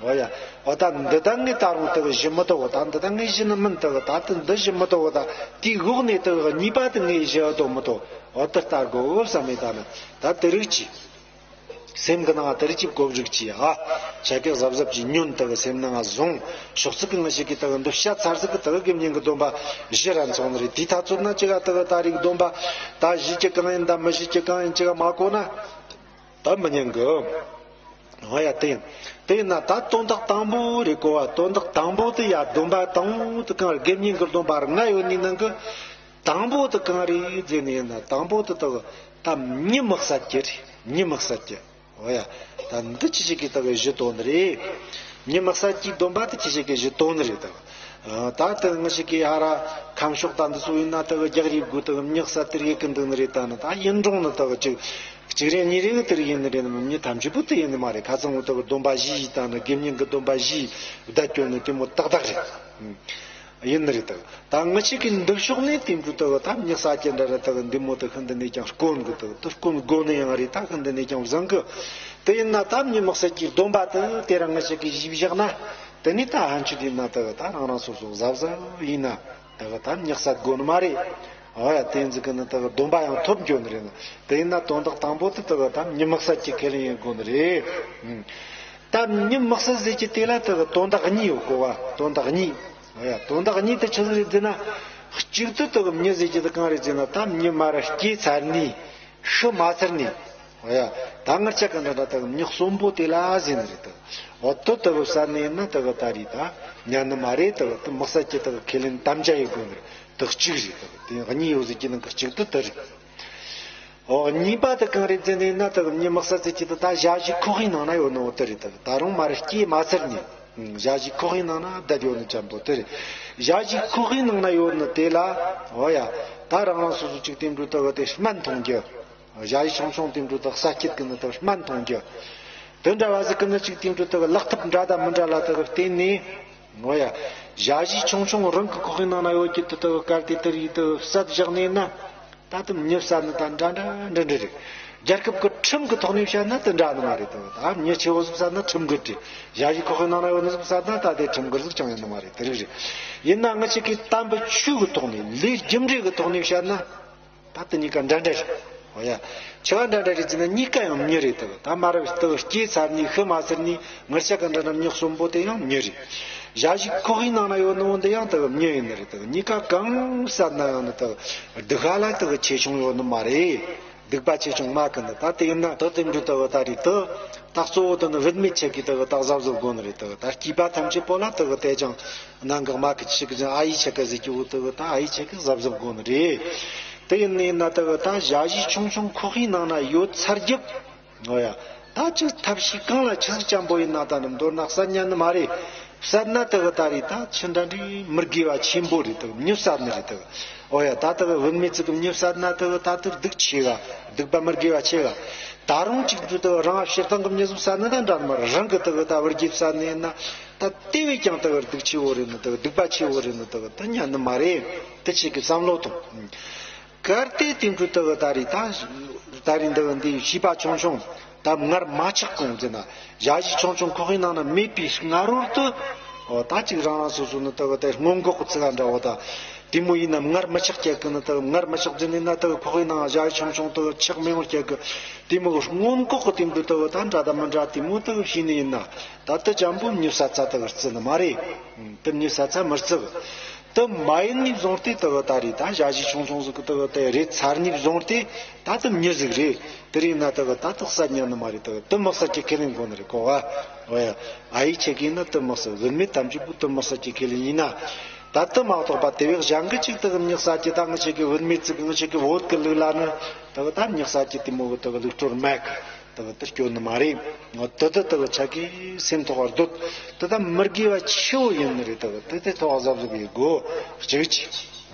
འོ་ཡ། འོ་ད་འདི་ད་ངས་ད་རུང་དེ་བཞེས་མི་ཐུབ་གི། ད་འདི་ད་ངས་བཞེས་ནི་མིན་དེ་གི། ད་དེ་འདི་བཞེས་མི་ཐུབ་གི། ད་དེའི་འོག་ནས་དེ་གི་གཉིས་པ་དེ་ངས་བཞེས་ཐུབ་མི་ཐུབ། འོ་དེ་ལྟ་དགོས་བསམ་མེད། ད་ནི་ད་དེ་རིགས་ཀྱིས། སེམས་ཀྱི་ནང་དེ་རིགས་ཀྱི་གོ་སྒྲིག་བྱས། ཨ་ཆ་གི་གཟབ་གཟབ་ཀྱིས་ཉོན་དེ་གི་སེམས་ནང་བཟུང་། ཕྱོགས་ཚིག་གི་ང་ཞིག་གིས་དེ་གི་འདི་བཤད་ཚར་ཟིག་གི་དེ་གི་དགེ་བསྙེན་གྱི་སྡོམ་པ་བཞེས་རན་སོང་ནི་རེད། དེའི་ཐག་ཚོད་ན་ཅི་ག་དེ་གི་ད་རིགས་སྡོམ་པ་ད་བཞེས་ཀྱི་གང་ཡིན་ད་མི་བཞེས་ཀྱི་གང་ཡིན་ཅི་ག་མ་གོ་ན། ད་མི་ཉན་གི། འོ་ཡ། དེ་ཡིན། དེ་ཡིན་ན་ད་དོན་དག་དང་པོ་རེད་གོ་བ། དོན་དག་དང་པོ་དེ་ཡ་སྡོམ་པ་དང་པོ་དེ་གང་རེད། དགེ་བསྙེན་གྱི་སྡོམ་པ་ལྔ་ཡོད་ནི་ནང་གི་དང་པོ་དེ་གང་རེད་ཟེར་ནི་ཡིན་ན། དང་པོ་དེ་དག་ད་མྱི་མི་བསད་རྒྱུ་རེད། མྱི་མི་བསད་རྒྱུ། འོ་ཡ། ད་འདི་ཅི་ཞིག་གི་དག་གི་གཞི་དོན་རེད། མྱི་མི་བསད་རྒྱུའི་སྡོམ་པ་དེ་ཅི་ཞིག་གི་གཞི་དོན་རེད་དག། ད་དེ་ང་ཞིག་གིས་ཧ་ར་ཁམས་ཕྱོགས་ད་འདི་ཚོ་ཡིན་ན་དག་རྒྱག་རེས་དགོས། དག་མྱི་བསད་དེ་རེད་གི་འདུག་ནི་རེད། ད་ནི་ད་ཡིན་རུང་ནི་དག་ཅིག་གཅིག་རེ་གཉིས་རེ་གི་དེ་རེད་ཡིན་ནི་རེད། ནི་མྱི་ཐམས་ཅད་པོ་དེ་ཡིན་ནི་མ་རེད། ཁ་ཚང་བོ་དག་སྡོམ་པ་བཞི་ཡིས་ད་ནི་དགེ་བསྙེན་གི་སྡོམ་པ་བཞི་ཡིས་བསྡད་སྐྱོན་ནི་དེ་མོ་ཏག་ཏག་རེད། ཡིན་ནི་རེད་དག། ད་ང་ཞིག་གི་འདུག་ཕྱོགས་ནས་དེ་འདྲ་དག་ད་མྱི་བསད་རྒྱུ་འདྲ་ར་དག་འདི་མོ་དེ་ཤིན་ཏུ་ནས་ཀྱང་དཀོན་གི། དག་དེ་དཀོན་དགོས་ནི་ཡང་རེད། ད་ཤིན་ཏུ་ནས་ཀྱང་བཟང་གི། དེ་ཡིན་ན་ད་མྱི་མི་བསད་རྒྱུའི་སྡོམ་པ་དེ་དེ་རང་ང་ཞིག་གིས་བཞེས་བཞག་ན། དེ་ནི་ད་ཕན་ཆད་ཡིན་ན་དག་ད་རང་རང་སོ་སོ་གཟབ་གཟབ་ཡིན་ན་དག་ད་མྱི་བསད་དགོས་ནི་མ་རེད། འོ་ཡ། དེ་ཟིག་གི་ནི་དག་སྡོམ་པ་ཡང་ཐོབ་འགྱོ་ནི་རེད། ནི་དེ་ཡིན་ན་དོན་དག་དང་པོ་དེ་དག་ད་མྱི་མི་བསད་རྒྱུ་ཁས་ལེན་ཡིན་དགོས་ནི་རེད། ཨང་། ད་མྱི་མི་བསད་ཟེར་རྒྱུ་དེ་ལ་དག་དོན་དག་གཉིས་ཡོད་གོ་བ། དོན་དག་གཉིས། འོ་ཡ། དོན་དག་གཉིས་དེ་ཆི་ཟིག་རེད་ཟེར་ན། གཅིག་ཏུ་དག་མྱི་ཟེར་རྒྱུ་དེ་གང་རེད་ཟེར་ན། ད་མྱི་མར་ར་སྐྱེས་ཚར་ནས་ཤི་མ་ཚར་ནས། འོ་ཡ། ད་ང་ཅག་གི་འདྲ་འདྲ་དག་མྱི་གསོན་པོ་དེ་ལ་ཟེར་ནི་རེད་དག། འོ་དེ་དག་བསད་ནི་ཡིན་ན་དག་ད་རེད། ད་ཉན་ནི་མ་རེད། དག་དེ་མི་བསད་རྒྱུ་དག་ཁས་ལེན་དམ་བཅའ་ཡོད་དགོས་ནི་རེད། དེ་གཅིག་རེད། དག་དེ་གཉིས་ཡོད་ཟེར་རྒྱུ་ནི་གཅིག་ཏུ་དེ་རེད། འོ། གཉིས་པ་དེ་གང་རེད་ཟེར་ནས་ན། དག་མྱི་མི་བསད་ཟེར་རྒྱུ་དེ་ད་ཞ་ཡི་ཁོག་པའི་ནང་ན་ཡོད་ནི་འོ་དེ་རེད། དག་ད་རུང་མར་ར་སྐྱེས་མ་ཚར་ནས། ཨང་། ཞ་ཡི་ཁོག་པའི་ནང་ན་བསྡད་ཡོད་ནི་ཅན་པོ་དེ་རེད། ཞ་ཡི་ཁོག་པའི་ནང་ན་ཡོད་ནི་དེ་ལ། འོ་ཡ། ད་རང་རང་སོ་སོ་གཅིག་དེ་འདྲ་དག་དེ་སྨན་འཐུང་རྒྱུ། ཞ་ཡི་ཆུང་ཆུང་དེ་འདྲ་དག་བསད་རྒྱུ་གི་ནི་དག་སྨན་འཐུང་རྒྱུ། དེ་འདྲ་བ་ཟིག་གི་ནི་གཅིག་དེ་འདྲ་དག་ལག་ཐབས་འདྲ་དང་མི་འདྲ་ལ་དག་བརྟེན་ནས། འོ་ཡ། ཞ་ཡི་ཆུང་ཆུང་རང་གི་ཁོག་པའི་ནང་ན་ཡོད་རྒྱུ་དེ་དག་གལ་ཏེ་དེ་རིགས་དེ་བསད་བཞག་ནས་ན། ད་དེ་མྱི་བསད་ནི་ད་འདྲ་འདྲ་འདྲ་འདྲ་རེད། རྒྱལ་ཁབ་ཀྱི་ཁྲིམས་ཀྱི་ཐོག་ནས་བཤད་ན་དེ་འདྲ་ནི་མ་རེད་དོ། ད་མྱི་ཆེ་བོ་ཟིག་བསད་ན་ཁྲིམས་འགལ་རེད། ཞ་ཡི་ཁོག་པའི་ནང་ན་ཡོད་ནི་ཟིག་བསད་ན་ད་དེ་ཁྲིམས་འགལ་ཟིག་ཅང་ཡིན་ནི་མ་རེད། དེ་རིགས་རེད། ཡིན་ན་ང་ཅག་གིས་དམ་པའི་ཆོས་ཀྱི་ཐོག་ནས། ལས་རྒྱུ་འབྲས་ཀྱི་ཐོག་ནས་བཤད་ན། ད་དེ་གཉིས་ཀ་འདྲ་འདྲ་རེད། འོ་ཡ། ཆི་ག་འདྲ་འདྲ་རེད་ཟེར་ན། གཉིས་ཀ་ཡང་མྱི་རེད། དག་ད་མར་ར་དག་སྐྱེས་ཚར་ནས་ཤི་མ་ཚར་ནས་ང་ཅག་གི་འདྲ་འདྲ་མྱི་གསོན་པོ་དེ་ཡང་མྱི་རེད། ཞ་ཡི་ཁོག་པའི་ནང་ན་ཡོད་ནི་འོ་འདི་ཡང་དག་མྱི་ཡིན་ནི་རེད། དག་གཉིས་ཀ་གང་བསད་ན་ཡང་ནི་དག་སྡིག་པ་ལ་དག་ཆེ་ཆུང་ཡོད་ནི་མ་རེད། སྡིག་པ་ཆེ་ཆུང་མ་གི་ནི། ད་དེ་ཡིན་ན་དག་དེ་འདྲ་དག་ད་རེད། དག་ད་གཙོ་བོ་དེ་ནི་བུད་མེད་ཆ་གིས་དག་ད་གཟབ་གཟབ་དགོས་ནི་རེད། དག་ད་སྐྱེས་པ་ཐམས་ཅད་པོ་ལ་དག་དེ་ཅང་གནད་འགག་མ་གི་ཆི་གི་ཟེར། ཨ་ཡེ་ཆ་ག་ཟེར་རྒྱུ་བོ་དག་ད་ཨ་ཡེ་ཆ་གིས་གཟབ་གཟབ་དགོས་ནི་རེད། དེ་ཡིན་ནི་ཡིན་ན་དག་ད་ཞ་ཡི་ཆུང་ཆུང་ཁོག་པའི་ནང་ན་ཡོད་ཚར་རྒྱུ། འོ་ཡ། ད་ཅིག་ཐབས་ཤེས་གང་ལ་ཆི་ཟིག་ཅན་པོ་ཡིན་ན་ད་ནི་མདོར་ན་བསད་ཉན་ནི་མ་རེད། བསད་ན་དག་ད་རེད། ད་ཆི་འདྲ་འདྲའི་མི་དགེ་བ་ཆེན་པོ་རེད། དག་མྱི་བསད་ནི་རེད། དག་འོ་ཡ། ད་དག་བུད་མེད་ཅིག་གིས་མྱི་བསད་ན་དག་ད་དེ་སྡིག་ཆེ་ག་སྡིག་པ་མི་དགེ་བ་ཆེ་ག་ད་རུང་གཅིག་འདུག་དག་རང་སྤྱིར་བཏང་གི་མྱི་ཟིག་བསད་ན་ད་འདྲ་ནི་མ་རེད། རང་གིས་དག་ད་བུ་རྒྱུད་བསད་ནི་ཡིན་ན། ད་དེ་བས་ཀྱང་དག་སྡིག་ཆེ་བོ་རེད་ནི། དག་སྡིག་པ་ཆེ་བོ་རེད་ནི། དག་ད་ཉན་ནི་མ་རེད། དེ་ཅིག་གི་བསམ་བློ་ཐོངས། གལ་ཏེ་དེ་འདྲ་དག་ད་རེད། ད་ད་རེད། འདི་འདི་བྱིས་པ་ཆུང་ཆུང་ད་མངལ་མ་ཆགས་གོང་ཟེར་ན། ཞ་ཡི་ཆུང་ཆུང་ཁོག་པའི་ནང་ན་མེད་པའི་སྔ་རོལ་དུ། འོ་ད་ཅིག་རང་རང་སོ་སོ་ནི་དག་དེ་སྔོན་འགོག་གི་ཚིག་འདྲ་བོ་ད། དེ་མོ་ཡིན་ན་མངལ་མི་ཆགས་རྒྱུ་གི་ནི། དག་མངལ་མི་ཆགས་ཟེར་ནི་ན་དག་ཁོག་པའི་ནང་ཞ་ཡི་ཆུང་ཆུང་དག་ཆགས་མི་ཡོང་རྒྱུ་གི། དེ་མོ་སྔོན་འགོག་གི་དེ་འདྲ་དག་ད་འདྲ་དང་མི་འདྲ་དེ་མོ་དག་བྱས་ནི་ཡིན་ན། ད་དེ་ཅན་པོ་མྱི་བསད་ཚར་དག་རྩི་ནི་མ་རེད། དེ་མྱི་བསད་ཚར་མི་རྩི་གི། དེ་མ་ཡིན་ནི་བཟུང་སྟེ་དག་ད་རེད། ད་ཞ་ཡི་ཆུང་ཆུང་ཟིག་གིས་དག་དེ་རེད་ཚར་ནི་བཟུང་སྟེ། ད་དེ་མྱི་ཟིག་རེད། དེ་རེད་ན་དག་ད་དེ་བསད་ཉན་ནི་མ་རེད། དག་དེ་མི་བསད་རྒྱུ་ཁས་ལེན་དགོས་ནི་རེད་གོ་བ། འོ་ཡ། ཨ་ཡེ་ཆ་གིས་ན་དེ་མི་བསད། བུད་མེད་ཐམས་ཅད་པོ་དེ་མི་བསད་རྒྱུ་ཁས་ལེན་ཡིན་ན། ད་དེ་མ་གཏོགས་པ་དེ་བས་གཞན་གི་ཅིག་དག་མྱི་བསད་རྒྱུ། ད་ང་ཅག་གི་བུད་མེད་ཅིག་ང་ཅག་གི་བོད་གི་ལུགས་ལ་ནི་དག་ད་མྱི་བསད་རྒྱུ་དེ་མོ་གི་དག་ལུགས་སྲོལ་མེད་གི། དག་དེ་སྐྱོན་ནི་མ་རེད། འོ་དེ་དེ་དག་ཆ་གི་སེམས་ཐོག་བར་འདོད། དེ་ད་མི་དགེ་བ་ཆེ་བོ་ཡིན་ནི་རེད། དག་དེ་དེ་ཐོག་གཟབ་གཟབ་ཡེད་དགོས། གཅིག་གཅིག་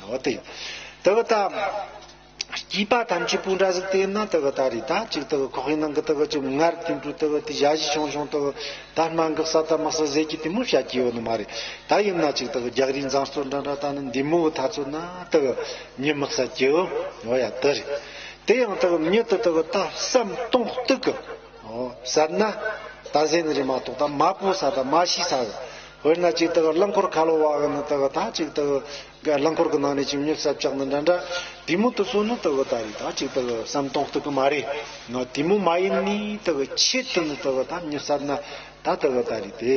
འོ་དེ་ཡིན། དག་ད་སྐྱེས་པ་ཐམས་ཅད་པོ་འདྲ་ཟིག་དེ་ཡིན་ན་དག་ད་རེད། ད་ཅིག་དག་ཁོག་པའི་ནང་གི་དག་ཅིག་མངལ་དེ་འདྲ་དག་དེ་ཞ་ཡི་ཆུང་ཆུང་དག་ད་སྨན་གིས་བསད་ད་མི་བསད་ཟེར་རྒྱུ་དེ་མོ་བཤད་རྒྱུ་ཡོད་ནི་མ་རེད། ད་ཡིན་ན་ཅིག་དག་རྒྱག་རེས་འཛིང་རྩོད་འདྲ་འདྲ་ད་ནི་འདི་མོ་གི་ཐ་ཚོད་ན་དག་མྱི་མི་བསད་རྒྱུ། འོ་ཡ། དེ་རེད། དེ་ཡང་དག་མྱི་དེ་དག་ད་བསམ་གཏོང་གཏུག་གི། འོ་བསད་ན་ད་ཟེར་ནི་རེད་མ་གཏོགས། ད་མ་པོ་བསད་ད་མ་ཤི་བསད་གི། དཔེར་ན་ཅིག་དག་རླངས་འཁོར་ཁ་ལོ་བ་གི་ནི་དག་ད་ཅིག་དག་རླངས་འཁོར་གི་ནང་ནས་ཅིག་མྱི་བསད་བཅག་ནི་འདྲ་འདྲ། དེ་མོ་དེ་ཚོ་ནི་དག་ད་རེད། ད་ཅིག་དག་བསམ་གཏོང་གཏུག་གི་མ་རེད། ང་དེ་མོ་མ་ཡིན་ནི་དག་ཆེད་དུ་ནི་དག་ད་མྱི་བསད་ན་ད་དག་ད་རེད། དེ་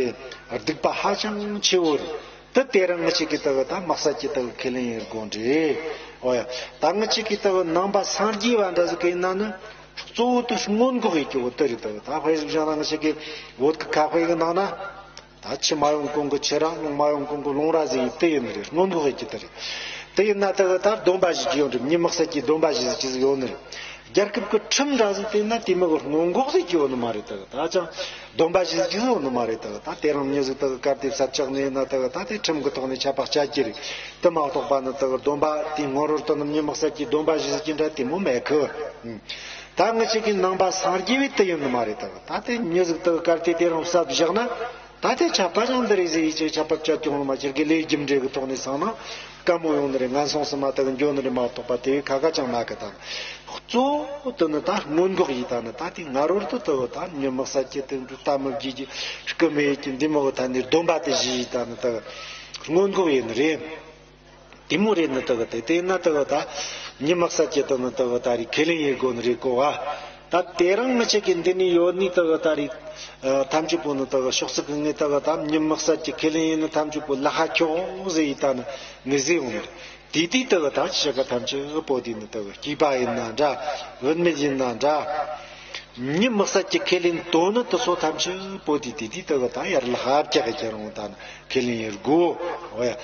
སྡིག་པ་ཧ་ཅང་ཆེ་བོ་རེད། དེ་དེ་རིང་ང་ཅག་གིས་དག་ད་མི་བསད་རྒྱུ་དག་ཁས་ལེན་ཡེད་དགོས་ནི་རེད། འོ་ཡ། ད་ང་ཅག་གིས་དག་ནང་པ་སངས་རྒྱས་པ་འདྲ་ཟིག་གི་ཡིན་ན་ནི། གཙོ་བོ་དེ་སྔོན་འགོག་ཡེད་རྒྱུ་བོ་དེ་རེད། ད་ད་དཔེ་ཟིག་བཞག་ན་ང་ཅག་གི་བོད་ཀྱི་ཁ་དཔེ་གི་ནང་ན། ད་ཆུ་མ་ཡོང་གོང་གི་ཆུ་ར། རླུང་མ་ཡོང་གོང་གི་རླུང་ར་ཟེར་ཡི་དེ་ཡིན་ནི་རེད། སྔོན་འགོག་ཡེད་རྒྱུ་དེ་རེད། དེ་ཡིན་ན་ད་གི་ད་སྡོམ་པ་བཞེས་རྒྱུ་ཡོད་རེད། མྱི་མི་བསད་རྒྱུ་སྡོམ་པ་བཞེས་རྒྱུ་ཟིག་ཡོད་ནི་རེད། རྒྱལ་ཁབ་ཀྱི་ཁྲིམས་འདྲ་ཟིག་བལྟས་ན་དེ་མོ་གི་སྔོན་འགོག་ཟེར་རྒྱུ་ཡོད་ནི་མ་རེད། ད་གི་ད་ཅང་སྡོམ་པ་བཞེས་རྒྱུ་ཟིག་ཡོད་ནི་མ་རེད། ད་གི་ད་དེ་རིང་མྱི་ཟིག་ད་གི་གལ་ཏེ་བསད་ཆགས་ནི་ཡིན་ན་ད་གི་ད་དེ་ཁྲིམས་ཀྱི་ཐོག་ནས་ཆད་པ་གཅོད་རྒྱུ་རེད། དེ་མ་གཏོགས་པ་ནི་ད་གི་སྡོམ་པ་དེ་སྔོན་རོལ་དུ་ནི་མྱི་མི་བསད་རྒྱུ་སྡོམ་པ་བཞེས་རྒྱུ་འདྲ་དེ་མོ་མེད་གི། ད་ང་ཅག་གི་ནང་པ་སངས་རྒྱས་པའི་དེ་ཡིན་ནི་མ་རེད། ད་ད་དེ་མྱི་ཟིག་ད་གལ་ཏེ་དེ་རིང་བསད་བཞག་ན། ད་དེ་ཆད་པ་ཅང་འདི་རེད་ཟེར་ཡི་ཅིག་ཆད་པ་གཅོད་རྒྱུ་ཡོད་ནི་མ། ཁྱེད་ཀྱི་ལས་རྒྱུ་འབྲས་ཀྱི་ཐོག་ནས་བསམ་ན་དཀའ་མོ་ཡོང་ནི་རེད། ངན་སོང་གསུམ་མ་ད་གི་འགྱོ་ནི་རེད་མ་གཏོགས་པ་དེ་བས་ཁ་ཁ་ཅང་མེད་གི། ད་གཙོ་བོ་དེ་ནི་ད་སྔོན་འགོག་ཡེད། ད་ནི་ད་དེ་སྔ་རོལ་དུ་ད་གི་ད་མྱི་མི་བསད་རྒྱུ་དེ་འདྲ། ལྟ་མི་བརྗེད་རྒྱུ། རྐུ་མི་ཡེད་རྒྱུ་འདི་མོ་གི་ཐད་ནས་སྡོམ་པ་དེ་བཞེས་ཡི། ད་ནི་ད་གི་སྔོན་འགོག་ཡེད་ནི་རེད། དེ་མོ་རེད་ནི་ད་གི་དེ་དེ་ན་ད་གི་ད་མྱི་མི་བསད་རྒྱུ་དེ་ནི་ད་གི་ད་རེད། ཁས་ལེན་ཡེད་དགོས་ནི་རེད་གོ་བ། ད་དེ་རིང་ང་ཅག་གི་འདི་ནས་ཡོད་ནི་ད་གི་ད་རེད། ཐམས་ཅད་པོ་ནི་ད་གི་ཕྱོགས་གཅིག་གི་ངས་ད་གི་ད་མྱི་མི་བསད་རྒྱུ་ཁས་ལེན་ཡེད་ནི་ཐམས་ཅད་པོ་ལ་ཧ་ཁྱོག་ཟེར་ཡི་ད་ནི་ངས་ཟེར་ཡོང་ནི་རེད། དེ་དུས་ད་གི་ད་ཅི་ཞིག་ག་ཐམས་ཅད་པོ་དེ་ནི་ད་གི་སྐྱེས་པ་ཡིན་ན་འདྲ། བུད་མེད་ཡིན་ན་འདྲ། མྱི་མི་བསད་རྒྱུ་ཁས་ལེན་དོན་ནི་དེ་ཚོ་ཐམས་ཅད་པོ་དེ་དེ་དུས་ད་གི་ད་ཡར་ལ་ཧ་བཀྱག་གི་ཁྱེད་རང་ད་ནི་ཁས་ལེན་ཡེད་དགོས། འོ་ཡ།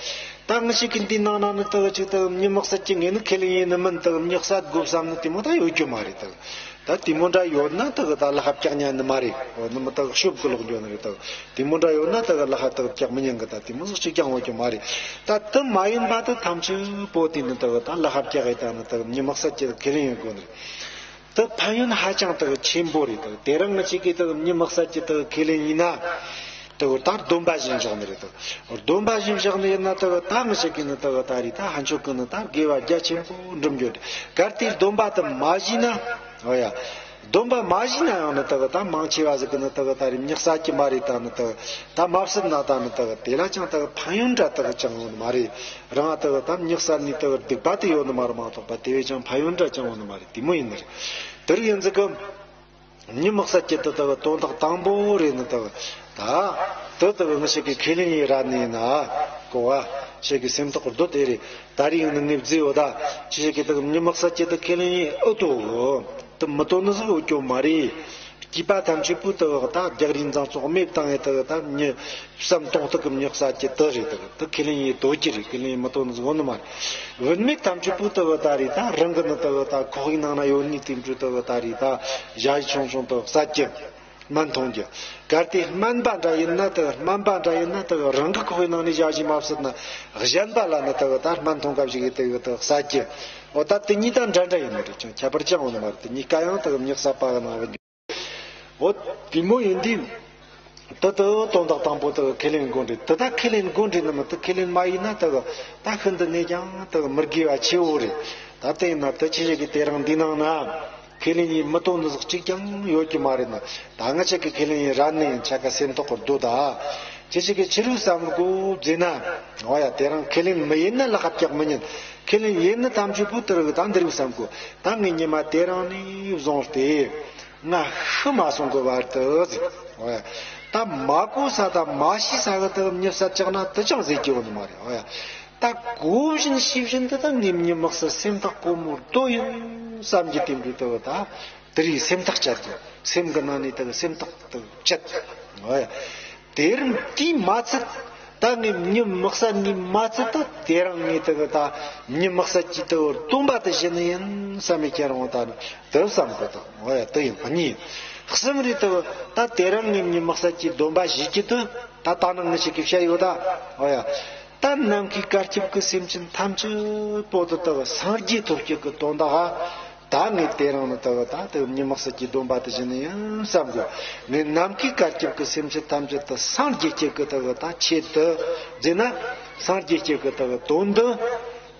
ད་ང་ཅག་གི་འདི་ནང་ན་ནི་ད་གི་ཅིག་ད་གི་མྱི་མི་བསད་རྒྱུ་ངས་ནི་ཁས་ལེན་ཡེད་ནི་མིན། ད་གི་མྱི་བསད་དགོས་བསམ་ནི་དེ་མོ་ད་ཡོད་རྒྱུ་མ་རེད། ད་གི་ད་དེ་མོ་འདྲ་ཡོད་ན་ད་གི་ད་ལ་ཧ་བཀྱག་ཉན་ནི་མ་རེད། འོ་ནི་མི་ད་གི་ཤོབ་གི་ལོག་འགྱོ་ནི་རེད། ད་གི་དེ་མོ་འདྲ་ཡོད་ན་ད་གི་ལ་ཧ་ད་གི་བཀྱག་མི་ཉན་གི། ད་དེ་མོ་ཟིག་ཅིག་ཀྱང་ཡོད་རྒྱུ་མ་རེད། ད་དེ་མ་ཡིན་པ་ད་ཐམས་ཅད་པོ་དེ་ནི་ད་གི་ད་ལ་ཧ་བཀྱག་གི། ད་ནི་ད་གི་མྱི་མི་བསད་རྒྱུ་ཁས་ལེན་ཡེད་དགོས་ནི་རེད། དེ་ཕན་ཡོན་ཧ་ཅང་དག་ཆེན་པོ་རེད། དག་དེ་རིང་ང་ཅག་གིས་དག་མྱི་མི་བསད་རྒྱུ་དག་ཁས་ལེན་ཡེད་ན། དག་ད་སྡོམ་པ་བཞེས་བཞག་ནི་རེད། དག་སྡོམ་པ་བཞེས་བཞག་ནི་ཡིན་ན་དག་ད་ང་ཅག་གིས་ནི་དག་ད་རེད། ད་ཕན་ཆོད་གི་ནི་ད་དགེ་བ་རྒྱ་ཆེན་པོ་འགྲུབ་འགྱོ་རེད། གལ་ཏེ་སྡོམ་པ་དེ་མ་བཞེས་ན། འོ་ཡ། སྡོམ་པ་མ་བཞེས་ན་ཡང་ནི་དག་ད་མང་ཆེ་བ་ཟིག་གིས་ནི་དག་ད་རེད། མྱི་བསད་རྒྱུ་མ་རེད། ད་ནི་དག་ད་མ་བསད་ན་ད་ནི་དག་དེ་ལ་ཅང་དག་ཕན་ཡོན་འདྲ་དག་ཅང་ཡོད་ནི་མ་རེད། རང་དག་ད་མྱི་བསད་ནི་དག་སྡིག་པ་དེ་ཡོད་ནི་མ་རེད་མ་གཏོགས་པ་དེ་བས་ཀྱང་ཕན་ཡོན་འདྲ་ཅང་ཡོད་ནི་མ་རེད། དེ་མོ་ཡིན་ནི་རེད། དེ་རིགས་ཡིན་ཙི་གི། མྱི་མི་བསད་རྒྱུ་དེ་དག་དོན་དག་དང་པོ་རེད་ནི་དག་ད། དེ་དག་ང་ཅག་གིས་ཁས་ལེན་ཡེད་རན་ནི་ཡིན་ན། གོ་བ། ཅག་གི་སེམས་ཐོག་རྡོ་དེ་རེད། ད་རེས་ཡིན་ནི་ངས་བཟླས་ཡོད་ད། ཅི་ཞིག་གིས་དག་མྱི་མི་བསད་རྒྱུ་དེ་ཁས་ལེན་ཡེད་ཨེ་ཐུབ་གི། དེ་མི་ཐུབ་ནི་ཟིག་ཡོད་རྒྱུ་མ་རེད། སྐྱེས་པ་ཐམས་ཅད་པོ་དག་ད་རྒྱག་རེས་འཛིང་བཙོག་མེད་བཏང་ཡེ་དག་ད་མྱི་བསམ་གཏོང་ཐུབ་གི། མྱི་བསད་རྒྱུ་དེ་རེད། དག་དེ་ཁས་ལེན་ཡེད་ཐུབ་རྒྱུ་རེད། ཁས་ལེན་ཡེད་མི་ཐུབ་ནི་ཟིག་ཡོད་ནི་མ་རེད། བུད་མེད་ཐམས་ཅད་པོ་དག་ད་རེད། ད་རང་གི་ནི་དག་ད་ཁོག་གི་ནང་ན་ཡོད་ནི་དེ་འདྲ་དག་ད་རེད། ད་ཞ་ཡི་ཆུང་ཆུང་དག་བསད་རྒྱུ། སྨན་འཐུང་རྒྱུ། གལ་ཏེ་སྨན་པ་འདྲ་ཡིན་ན་དག་སྨན་པ་འདྲ་ཡིན་ན་དག་རང་གི་ཁོག་གི་ནང་ནས་ཞ་ཡི་མ་བསད་ན་གཞན་པ་ལ་ནི་དག་ད་སྨན་འཐུང་སྐབས་ཤིག་གི་དག་དག་བསད་རྒྱུ། འོ་ད་དེ་གཉིས་ད་འདྲ་འདྲ་ཡིན་ནི་རེད། ཅང་ཁྱད་པར་ཅང་ཡོད་ནི་མ་རེད། དེ་གཉིས་ཀ་ཡང་དག་མྱི་བསད་པ་གི་ནང་ལ་འོ། དེ་མོ་ཡིན་དུས། དེ་དག་དོན་དག་དང་པོ་དག་ཁས་ལེན་དགོས་རེད། དེ་ད་ཁས་ལེན་དགོས་རེད་ནི་མི་དེ་ཁས་ལེན་མ་ཡེད་ན་དག་ད་ཤིན་ཏུ་ནས་ཀྱང་དག་མི་དགེ་བ་ཆེ་བོ་རེད། ད་དེ་ཡིན་ན་དེ་ཆི་ཞིག་གིས་དེ་རིང་འདི་ནང་ན་ཁས་ལེན་ཡེད་མི་ཐུབ་ནི་ཟིག་གཅིག་ཀྱང་ཡོད་རྒྱུ་མ་རེད་ན། ད་ང་ཅག་གིས་ཁས་ལེན་ཡེད་རན་ནི་ཡིན། ཆ་ག་སེམས་ཐོག་གི་རྡོ་ད། ཅི་ཞིག་གིས་ཆི་རུ་བསམ་དགོས་ཟེར་ན། འོ་ཡ། དེ་རིང་ཁས་ལེན་མི་ཡེད་ན་ལ་ཧ་བཀྱག་མི་ཉན། ཁས་ལེན་ཡེད་ནི་ཐམས་ཅད་པོ་དེ་རིགས་ད་འདི་རིགས་བསམ་དགོས། ད་ངས་ཉི་མ་དེ་རིང་ནས་བཟུང་སྟེ། ང་ཤི་མ་སོང་གི་བར་དུ་ཟེར། འོ་ཡ། ད་མ་གོ་ས་དང་མ་ཤེས་ས་གི་དག་མྱི་བསད་བཅུག་ན་དེ་ཅང་ཟེར་རྒྱུ་ཡོད་ནི་མ་རེད། འོ་ཡ། ད་གོ་བཞིན་ཤེས་བཞིན་དུ་ད་ངས་མྱི་མི་བསད། སེམས་ཐག་གོ་མོ་རྡོ་ཡིན་བསམ་རྒྱུ་དེ་འདྲ་དག་ད་དེ་རིགས་སེམས་ཐག་བཅད་དགོས། སེམས་གི་ནང་ནས་དག་སེམས་ཐག་དག་བཅད། འོ་ཡ། དེར་དེས་མ་ཚད། ད་ངས་མྱི་མི་བསད་ནས་མ་ཚད། ད་དེ་རིང་ངས་དག་ད་མྱི་མི་བསད་རྒྱུ་དག་སྡོམ་པ་དེ་བཞེས་ནི་ཡིན་བསམ་མི་ཁྱེད་རང་ད་ནི་དེ་བསམ་གི་དང་། འོ་ཡ། དེ་ཡིན་པ་གཉིས། གསུམ་རེད་དག་ད་དེ་རིང་ངས་མྱི་མི་བསད་རྒྱུ་སྡོམ་པ་བཞེས་རྒྱུ་དེ་ད་ད་ནང་ངས་ཞིག་གི་བཤད་ཡོད་ད། འོ་ཡ། ད་ནམ་མཁའི་བཀའ་སྐྱབས་ཀྱི་སེམས་ཅན་ཐམས་ཅད་པོ་དེ་དག་སངས་རྒྱས་ཐོབ་རྒྱུ་གི་དོན་དག་ག་ད་ངས་དེ་རིང་ནི་དག་ད་དག་མྱི་མི་བསད་རྒྱུ་སྡོམ་པ་དེ་བཞེས་ནི་ཡིན་བསམ་གི། ངས་ནམ་མཁའི་བཀའ་སྐྱབས་ཀྱི་སེམས་ཅན་ཐམས་ཅད་དེ་སངས་རྒྱས་རྒྱུ་གི་དག་ད་ཆེད་དུ་ཟེར་ན། སངས་རྒྱས་རྒྱུ་གི་དག་དོན་དུ།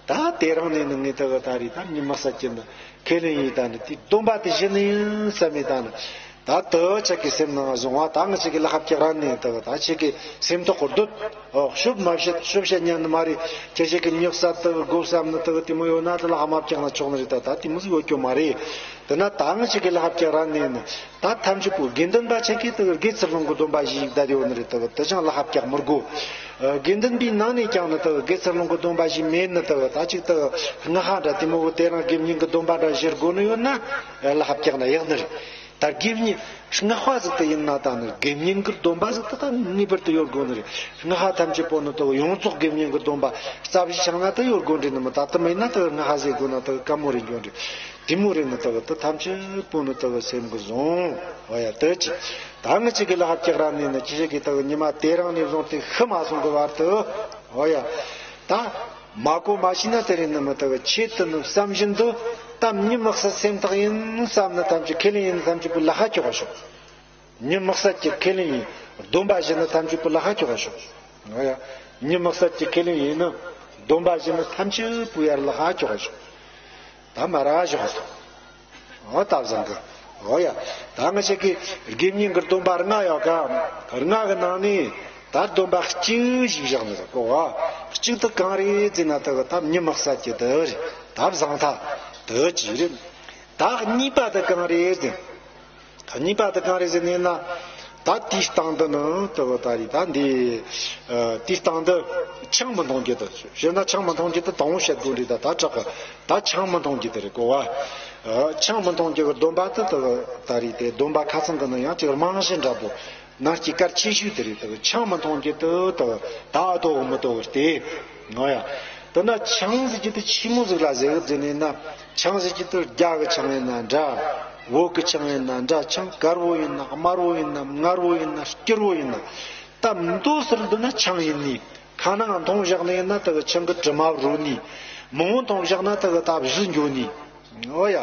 ད་དེ་རིང་ནས་ནི་ངས་དག་ད་རེད། ད་མྱི་མི་བསད་རྒྱུ་ནི་ཁས་ལེན་ཡེད། ད་ནི་དེ་སྡོམ་པ་དེ་བཞེས་ནི་ཡིན་བསམ་མི་ད་ནི། ད་དེ་ཆེ་གི་སེམས་ནང་བཟུང་བ། ད་ང་ཆེ་གི་ལ་ཧབ་ཀྱི་ར་ནས་དེ་ད་ཆེ་གི་སེམས་ཐོག་གོ་སྡོད། ཨོ་ཤོབ་མ་བཤད་ཤོབ་བཤད་ཉན་ནི་མ་རེད། ཁྱེད་ཆེ་གི་ཉོག་ས་དེ་གོ་བསམ་ནི་དེ་དེ་མོ་ཡོད་ན་དེ་ལ་ཧ་མ་བཀྱག་ན་ཆོག་ནི་རེད། ད་ད་དེ་མོ་ཟིག་ཡོད་རྒྱུ་མ་རེད། དེ་ན་ད་ང་ཆེ་གི་ལ་ཧབ་ཀྱི་ར་ནས་ནི་ད་ཐམས་ཅད་པོ་དགེ་འདུན་པ་ཆེ་གི་དེ་དགེ་ཚུལ་སློང་གི་སྡོམ་པ་བཞེས་ཡིག་བསྡད་ཡོད་ནི་རེད། དེ་དེ་ཅང་ལ་ཧབ་ཀྱག་མི་དགོ། ཨ་དགེ་འདུན་པའི་ནང་ནས་ཀྱང་ནི་དེ་དགེ་ཚུལ་སློང་གི་སྡོམ་པ་བཞེས་མེད་ནི་དེ་ད་ཅིག་དེ་སྔ་ཧ་འདྲ་དེ་མོ་གི་དེ་རང་དགེ་བསྙེན་གི་སྡོམ་པ་འདྲ་བཞེས་དགོ་ནི་ཡོད་ན་ལ་ཧབ་ཀྱག་ན་ཡག་ནི་རེད། ད་དགེ་བསྙེན་སྔགས་པ་ཟིག་དེ་ཡིན་ན་ད་ནི་དགེ་བསྙེན་གི་སྡོམ་པ་ཟིག་དེ་ད་ངེས་པར་དུ་ཡོད་དགོ་ནི་རེད། སྔགས་པ་ཐམས་ཅད་པོ་ནི་དེ་ཡོངས་རྫོགས་དགེ་བསྙེན་གི་སྡོམ་པ་རྩ་བཞི་ཆགས་ན་དེ་ཡོད་དགོ་འདྲི་ནི་མི། ད་དེ་མེད་ན་དེ་སྔགས་པ་ཟེར་དགོ་ན་དེ་དཀའ་མོ་རེད་འགྱོ་འདྲི། དེ་མོ་རེད་ནི་དེ་དེ་ཐམས་ཅད་པོ་ནི་དེ་སེམས་གི་བཟུང་། ཨོ་ཡ་དེ་ཅི། ད་ང་ཆེ་གི་ལ་ཧབ་ཀྱག་ར་ནས་ནི་ཁྱེད་ཆེ་གི་དེ་ཉི་མ་དེ་རང་ནས་བཟུང་སྟེ་ཤི་མ་སོང་གི་བར་དུ། ཨོ་ཡ། ད་མ་གོ་མ་ཤེས་ན་དེ་རེད་ནི་མི། དེ་གི་ཆེད་དུ་ནི་བསམ་བཞིན་དུ་ད་མྱི་མི་གསད་སེམས་ཐག་ཡིན་བསམ་ནི་ཐམས་ཅད་ཁས་ལེན་ཡིན་ཐམས་ཅད་པོ་ལ་ཧ་ཀྱོག་ཤོག། མྱི་མི་གསད་ཀྱི་ཁས་ལེན་ཡིན་སྡོམ་པ་བཞེས་ནི་ཐམས་ཅད་པོ་ལ་ཧ་ཀྱོག་ཤོག། ཨོ་ཡ། མྱི་མི་གསད་ཀྱི་ཁས་ལེན་ཡིན་ནི་སྡོམ་པ་བཞེས་ནི་ཐམས་ཅད་པོ་ཡར་ལ་ཧ་ཀྱོག་ཤོག། ད་མ་ར་ཞོག་སོང་། འོ་ད་བཟང་གི། འོ་ཡ། ད་ང་ཆེ་གི་དགེ་བསྙེན་གི་སྡོམ་པ་ལྔ་ཡོད་ག། ལྔ་གི་ནང་ནས་ད་སྡོམ་པ་གཅིག་ཞིག་བཞག་ནི་རེད་གོ་བ། གཅིག་དེ་གང་རེད་ཟེར་ན་དེ་གི་ད་མྱི་མི་གསད་ཀྱི་དེ་རེད། ད་བཟང་ཐ་དེ་གཅིག་རེད། ད་གཉིས་པ་དེ་གང་རེད་ཟེར། གཉིས་པ་དེ་གང་རེད་ཟེར་ནས་ན། ད་དེའི་སྟེང་དུ་ནི་དེ་གི་ད་རེད། ད་འདི་ཨ་དེའི་སྟེང་དུ་ཆང་མི་འཐུང་རྒྱུ་དེ། བྱས་ན་ཆང་མི་འཐུང་རྒྱུ་དེ་དང་པོ་བཤད་དགོས་རེད། ད་ད་དྲག་གི། ད་ཆང་མི་འཐུང་རྒྱུ་དེ་རེད་གོ་བ། ཨ་ཆང་མི་འཐུང་རྒྱུ་གི་སྡོམ་པ་དེ་དེ་གི་ད་རེད། དེ་སྡོམ་པ་ཁ་ཚང་གི་ནང་ཡང་ཅིག་རྨང་གཞི་འདྲ་པོ། ནང་གི་གལ་ཆེ་ཤོས་དེ་རེད། དེ་གི་ཆང་མི་འཐུང་རྒྱུ་དེ་དེ་གི་ད་ཨ་དོ་གི་མི་དོ་གི་སྟེ། ཨོ་ཡ། དེ་ན་ཆང་ཟེར་རྒྱུ་དེ་ཆི་མོ་ཟིག་ལ་ཟེར་གི་ཟེར་ནས་ན། ཆང་ཟེར་རྒྱུ་དེ་རྒྱ་གི་ཆང་ཡིན་ན་འདྲ། བོད་གི་ཆང་ཡིན་ན་འདྲ། ཆང་དཀར་བོ་ཡིན་ན་དམར་བོ་ཡིན་ན་མངར་བོ་ཡིན་ན་སྐྱུར་བོ་ཡིན་ན། ད་མདོ་ཟེར་འདི་ན་ཆང་ཡིན་ནི། ཁ་ནང་འཐུང་བཞག་ནི་ཡིན་ན་དེ་གི་ཆང་གི་དྲི་མ་རོ་ནི། མང་བོ་འཐུང་བཞག་ན་དེ་གི་ད་བཞི་འགྱོ་ནི། ཨོ་ཡ།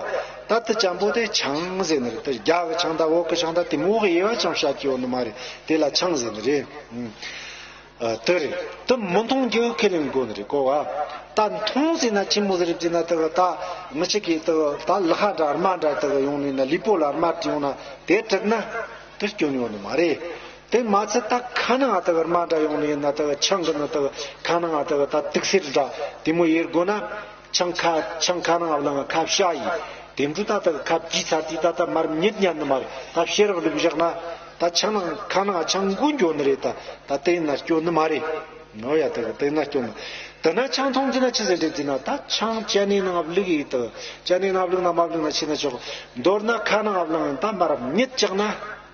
ད་དེ་ཅན་པོ་དེ་ཆང་ཟེར་ནི་རེད། དེ་རྒྱ་གི་ཆང་དང་བོད་གི་ཆང་དང་དེ་མོ་གི་དབྱེ་བ་ཅང་བཤད་ཀྱི་ཡོད་ནི་མ་རེད། དེ་ལ་ཆང་ཟེར་ནི་རེད། ཨ་དེ་རེད། དེ་མི་འཐུང་རྒྱུ་ཁས་ལེན་དགོས་ནི་རེད་གོ་བ། ད་འཐུང་ཟེར་ན་ཆི་མོ་ཟིག་རེད་ཟེར་ན་དེ་གི་ད་ང་ཆེ་གི་དེ་གི་ད་ལག་པ་འདྲ་རྨ་འདྲ་དེ་གི་ཡོང་ནི་ན་ལུས་པོ་ལ་རྨ་དེ་ཡོང་ན་དེ་དྲུད་ན་དེ་སྐྱོན་ཡོང་ནི་མ་རེད། དེ་མ་ཚད་ད་ཁ་ནང་དེ་གི་རྨ་འདྲ་ཡོང་ནི་ཡིན་ན་དེ་གི་ཆང་གི་ནི་དེ་གི་ཁ་ནང་དེ་གི་ད་དུག་སེལ་འདྲ་དེ་མོ་ཡེར་དགོས་ན། ཆང་ཁ་ཆང་ཁ་ནང་བླངས་ཁ་བཤའ་ཡིན། དེ་འདྲ་ད་ལྟ་ཁ་བགྱིས་ཚར་དུས་ད་ལྟ་མར་མྱི་ཉན་ནི་མ་རེད། ད་ཕྱི་རག་བླུགས་བཞག་ན་ད་ཆང་ནང་ཁ་ནང་ཆང་འགོ་འགྱོ་ནི་རེད། ད་ད་དེ་ཡིན་ན་སྐྱོན་ནི་མ་རེད། ནོ་ཡ་དེ་དེ་ཡིན་ན་སྐྱོན་ནི། དེ་ན་ཆང་འཐུང་རྒྱུ་ན་ཆི་ཟེར་འདྲི་རྒྱུ་ན། ད་ཆང་ཅ་ནེ་ནང་བླུགས་ཡིན་ད། ཅ་ནེ་ནང་བླུགས་ན་མ་བླུགས་ན་ཆི་ན་ཆོག། མདོར་ན་ཁ་ནང་བླངས་ད་མར་མྱི་བཅག་ན།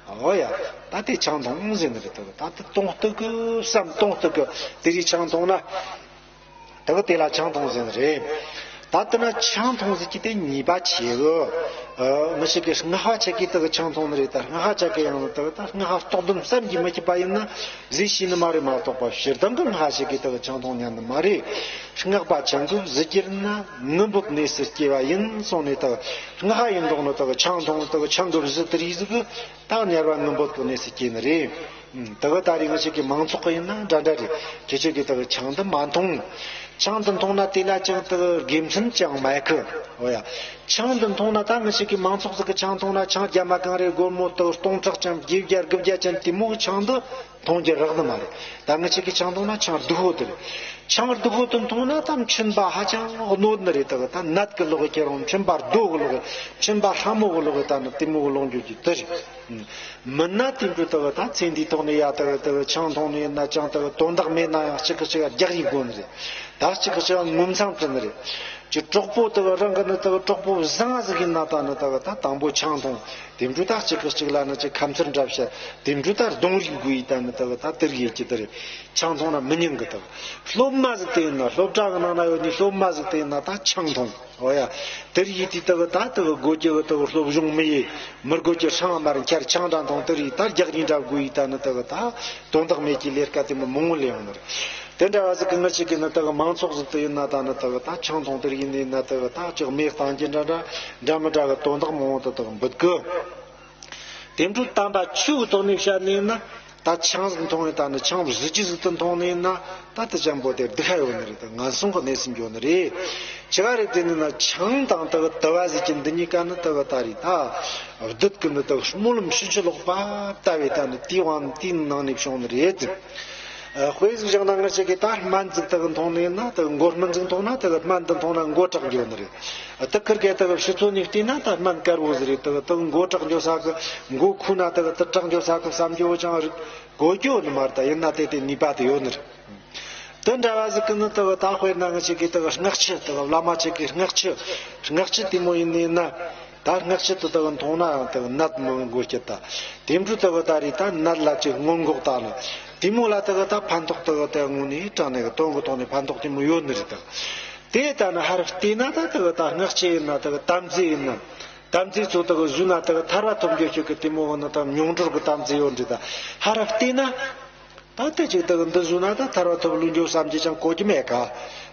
ཨོ་ཡ། ད་དེ་ཆང་འཐུང་ཟེར་ནི་རེད། ད་ད་དེ་གཏོང་སྟེ་གི་བསམ་གཏོང་སྟེ་གི་དེ་རིགས་ཆང་འཐུང་ན། ད་གི་དེ་ལ་ཆང་འཐུང་ཟེར་ནི་རེད། ད་དེ་ན་ཆང་འཐུང་ཟེར་གྱི་དེ་ཉེས་པ་ཆེ་གི། ཨ་ང་ཞིག་གི་སྔགས་པ་ཆ་གི་ད་གི་ཆང་འཐུང་ནི་རེད། ད་སྔགས་པ་ཆ་གི་ཡང་ད་གི་ད་སྔགས་པ་རྟོགས་ལྡན་བསམ་གྱིས་མི་ཁྱབ་པ་ཡིན་ན་ཟེར་ཤེས་ནི་མ་རེད་མ་གཏོགས་པ་སྤྱིར་བཏང་གི་སྔགས་པ་ཆ་གི་ད་གི་ཆང་འཐུང་ཉན་ནི་མ་རེད། སྔགས་པ་ཆང་གི་གཟི་བསྐྱེད་ན་ངུ་འབོད་གནས་སུ་སྐྱེ་བ་ཡིན་གསུངས་ནས། ད་གི་སྔགས་པ་ཡིན་མདོག་ནི་ད་གི་ཆང་འཐུང་ད་གི་ཆང་གི་གཟི་དེ་རིགས་ཟིག་གི་ད་དམྱལ་བ་ངུ་འབོད་གི་གནས་སུ་སྐྱེ་ནི་རེད། ཨུམ། དེ་གི་ད་རེས་ང་ཞིག་གི་མང་ཚོགས་གི་ཡིན་ན་འདྲ་འདྲ་རེད། ཁྱེད་ཆོ་གི་དེ་གི་ཆང་འདི་མ་འཐུང་། ཆང་འདི་འཐུང་ན་དེ་ལ་ཅང་དེ་གི་དགེ་མཚན་ཅང་མེད་གི། འོ་ཡ། ཆང་འདི་འཐུང་ན་ད་ང་ཞིག་གི་མང་ཚོགས་ཟིག་གི་ཆང་འཐུང་ན་ཆང་རྒྱ་མ་གང་རེད་སྒོར་མོ་དེ་གི་སྟོང་ཕྲག་ཅན་བརྒྱད་བརྒྱ་དགུ་བརྒྱ་ཅན་དེ་མོ་གི་ཆང་འདི་འཐུང་རྒྱུ་རག་ནི་མ་རེད། ད་ང་ཞིག་གི་ཆང་འཐུང་ན་ཆང་སྡུག་པོ་དེ་རེད། ཆང་སྡུག་པོ་དེ་འཐུང་ན་ད་མཆིན་པ་ཧ་ཅང་གནོད་ནི་རེད། དེ་གི་ད་ནད་གི་ལོག་གི་ཁྱེར་རུང་མཆིན་པ་རྡོ་གི་ལོག་གི་མཆིན་པ་ལྷ་མོ་གི་ལོག་གི་ད་ནི་དེ་མོ་གི་ལོག་འགྱོ་རྒྱུ་དེ་རེད། མིན་ན་དེ་འདྲ་ལྟ་བུ་ད་ཚེ་འདིའི་ཐོག་ནས་ཡ་ལྟ་བུ་ལྟ་བུ་ཆང་འཐུང་ནས་ཡིན་ན་ཅང་ལྟ་བུ་དོན་དག་མེད་ན་ཡང་གཅིག་གི་གཅིག་རྒྱག་རེས་དགོས་ནི་རེད། ད་གཅིག་གི་གཅིག་ངོ་མཚང་བྲི་ནི་རེད། ཅི་གྲོགས་པོ་ལྟ་བུ་རང་གི་ནི་ལྟ་བུ་གྲོགས་པོ་བཟང་ཟིག་ཡིན་ན་ད་ནི་ལྟ་བུ་ད་དང་པོ་ཆང་འཐུང་། དེ་འདྲ་ད་གཅིག་གི་གཅིག་ལ་ནི་ཅི་ཁ་མཚར་འདྲ་བཤད། དེ་འདྲ་ད་རྡུང་རེས་དགོས་ཡི་ད་ནི་ལྟ་བུ་ད་དེ་རིགས་ཡེད་ཀྱི་དེ་རེད། ཆང་འཐུང་ན་མི་ཉན་གི་ལྟ་བུ། སློབ་མ་ཟིག་དེ་ཡིན་ན་སློབ་གྲྭ་གི་ནང་ན་ཡོད་ནི་སློབ་མ་ཟིག་དེ་ཡིན་ན་ད་ཆང་འཐུང་། འོ་ཡ། དེར་ཡིད་དུས་ལྟ་བུ་ད་ལྟ་བུ་སྒོ་རྒྱུ་བུ་ལྟ་བུ་སློབ་སྦྱོང་མི་ཡེ། མི་སྒོ་རྒྱུ་ཧྲང་མར་འཁྱར་ཆང་འདྲ་འཐུང་དེར་ཡིད་ད་རྒྱག་རིན་འདྲ་དགོས་ཡིད་ད་ནི་ལྟ་བུ་ད་དོན་དག་མེད་ཀྱི་ལས་ཀ་དེ་མི་མང་བོ་ལས་ཡོང་ནི་རེད། དེ་འདྲ་བ་ཟིག་གི་ངི་ཅིག་གི་ནི་ལྟ་བུ་མང་ཚོགས་ཟིག་ཏུ་ཡིན་ན་ད་ནི་ལྟ་བུ་ད་ཆང་འཐུང་དེར་ཡིན་ནི་ན་ལྟ་བུ་ད་ཅིག་མེ་བཏང་རྒྱུ་འདྲ་འདྲ་འདྲ་མི་འདྲ་གི་དོན་དག་མང་བོ་དུ་ལྟ་བུ་འབུད་གི། དེ་འཕྲོ་དམ་པ་ཆོས་ཀྱི་ཐོག་ནས་བཤད་ནས་ན། ད་ཆང་ཟིག་འཐུང་ནས་ད་ནི་ཆང་བཟི་ཅི་ཟིག་ཏུ་འཐུང་ནས་ན། ད་དེ་ཅན་པོ་དེ་སྡུག་ཁ་ཡོད་ནི་རེད། ད་ངན་སོང་གི་གནས་སུ་འགྱོ་ནི་རེད། ཅི་ག་རེད་དེ་ནི་ན་ཆང་དང་དེ་གི་དུ་བ་ཟེར་གྱི་འདི་གཉིས་ཀ་ནི་དེ་གི་ད་རེད། ད་བདུད་ཀྱི་ནི་དེ་གི་སྨོན་ལམ་ཕྱིན་ཅི་ལོག་པ་ལྟ་བུའི་ད་ནི་དེའི་དབང་དེའི་ནང་ནས་བྱུང་ནི་རེད། དཔེ་ཟིག་བཞག་ན་ང་ཅག་གིས་ད་སྨན་ཟིག་དེ་གི་འཐུང་ནས་ན། དེ་གི་མགོ་སྨན་ཟིག་འཐུང་ན། དེ་གི་སྨན་དེ་འཐུང་ན་མགོ་སྐྲག་འགྱོ་ནི་རེད། དེ་ཁིར་གེ་དེ་གི་ཕྱི་ཚོ་ནས་བལྟས་ན་ད་སྨན་དཀར་བོ་ཟིག་རེད། དེ་གི་དེ་གི་མགོ་སྐྲག་འགྱོ་ས་གི། མགོ་ཁུ་ན་དེ་གི་དེ་སྐྲག་འགྱོ་ས་གི་བསམ་རྒྱུ་བོ་ཅང་རིག་གོ་རྒྱུ་ནི་མ་རེད། ད་ཡིན་ན་དེ་དེ་ནུས་པ་དེ་ཡོད་ནི་རེད། དེ་འདྲ་བ་ཟིག་གི་ནི་དེ་གི་ད་དཔེར་ན་ང་ཅག་གིས་དེ་གི་སྔགས་ཆུ། དེ་གི་བླ་མ་ཅིག་གིས་སྔགས་ཆུ། སྔགས་ཆུ་དེ་མོ་ཡིན་ནི་ན། ད་སྔགས་ཆུ་དེ་དེ་གི་འཐུང་ན་ཡང་དེ་གི་ནད་མི་འགོ་སྐྱེད་ད། དེ་འཕྲོ་དེ་གི་ད་རེད། ད་ནད་ལ་ཅིག་སྔོན་འགོག་ད་ནི། དེ་མོ་ལ་དེ་གི་ད་ཕན་ཐོགས་དེ་གི་དེ་དངོས་ནས་དྲང་ནས་གི་དོན་གི་ཐོག་ནས་ཕན་ཐོགས་དེ་མོ་ཡོད་ནི་རེད། ད་དེ་ད་ནི་ཧར་བལྟས་ན་ད་དེ་གི་ད་སྔགས་ཆུ་ཡིན་ན། དེ་གི་དམ་རྫས་ཡིན་ན། དམ་རྫས་ཚོ་དེ་གི་ཟོས་ན་དེ་གི་ཐར་བ་ཐོབ་འགྱོ་ཤོག་གི་དེ་མོ་གི་ནི་ད་མྱོང་གྲོལ་གི་དམ་རྫས་ཡོད་ནི་རེད། ད་ཧར་བལྟས་ན། ད་ལྟ་ཅིག་དེ་གི་འདི་ཟོས་ན་ད་ཐར་བ་ཐོབ་ལོས་འགྱོ་བསམ་གྱི་ཅང་གོ་རྒྱུ་མེད་ཀ།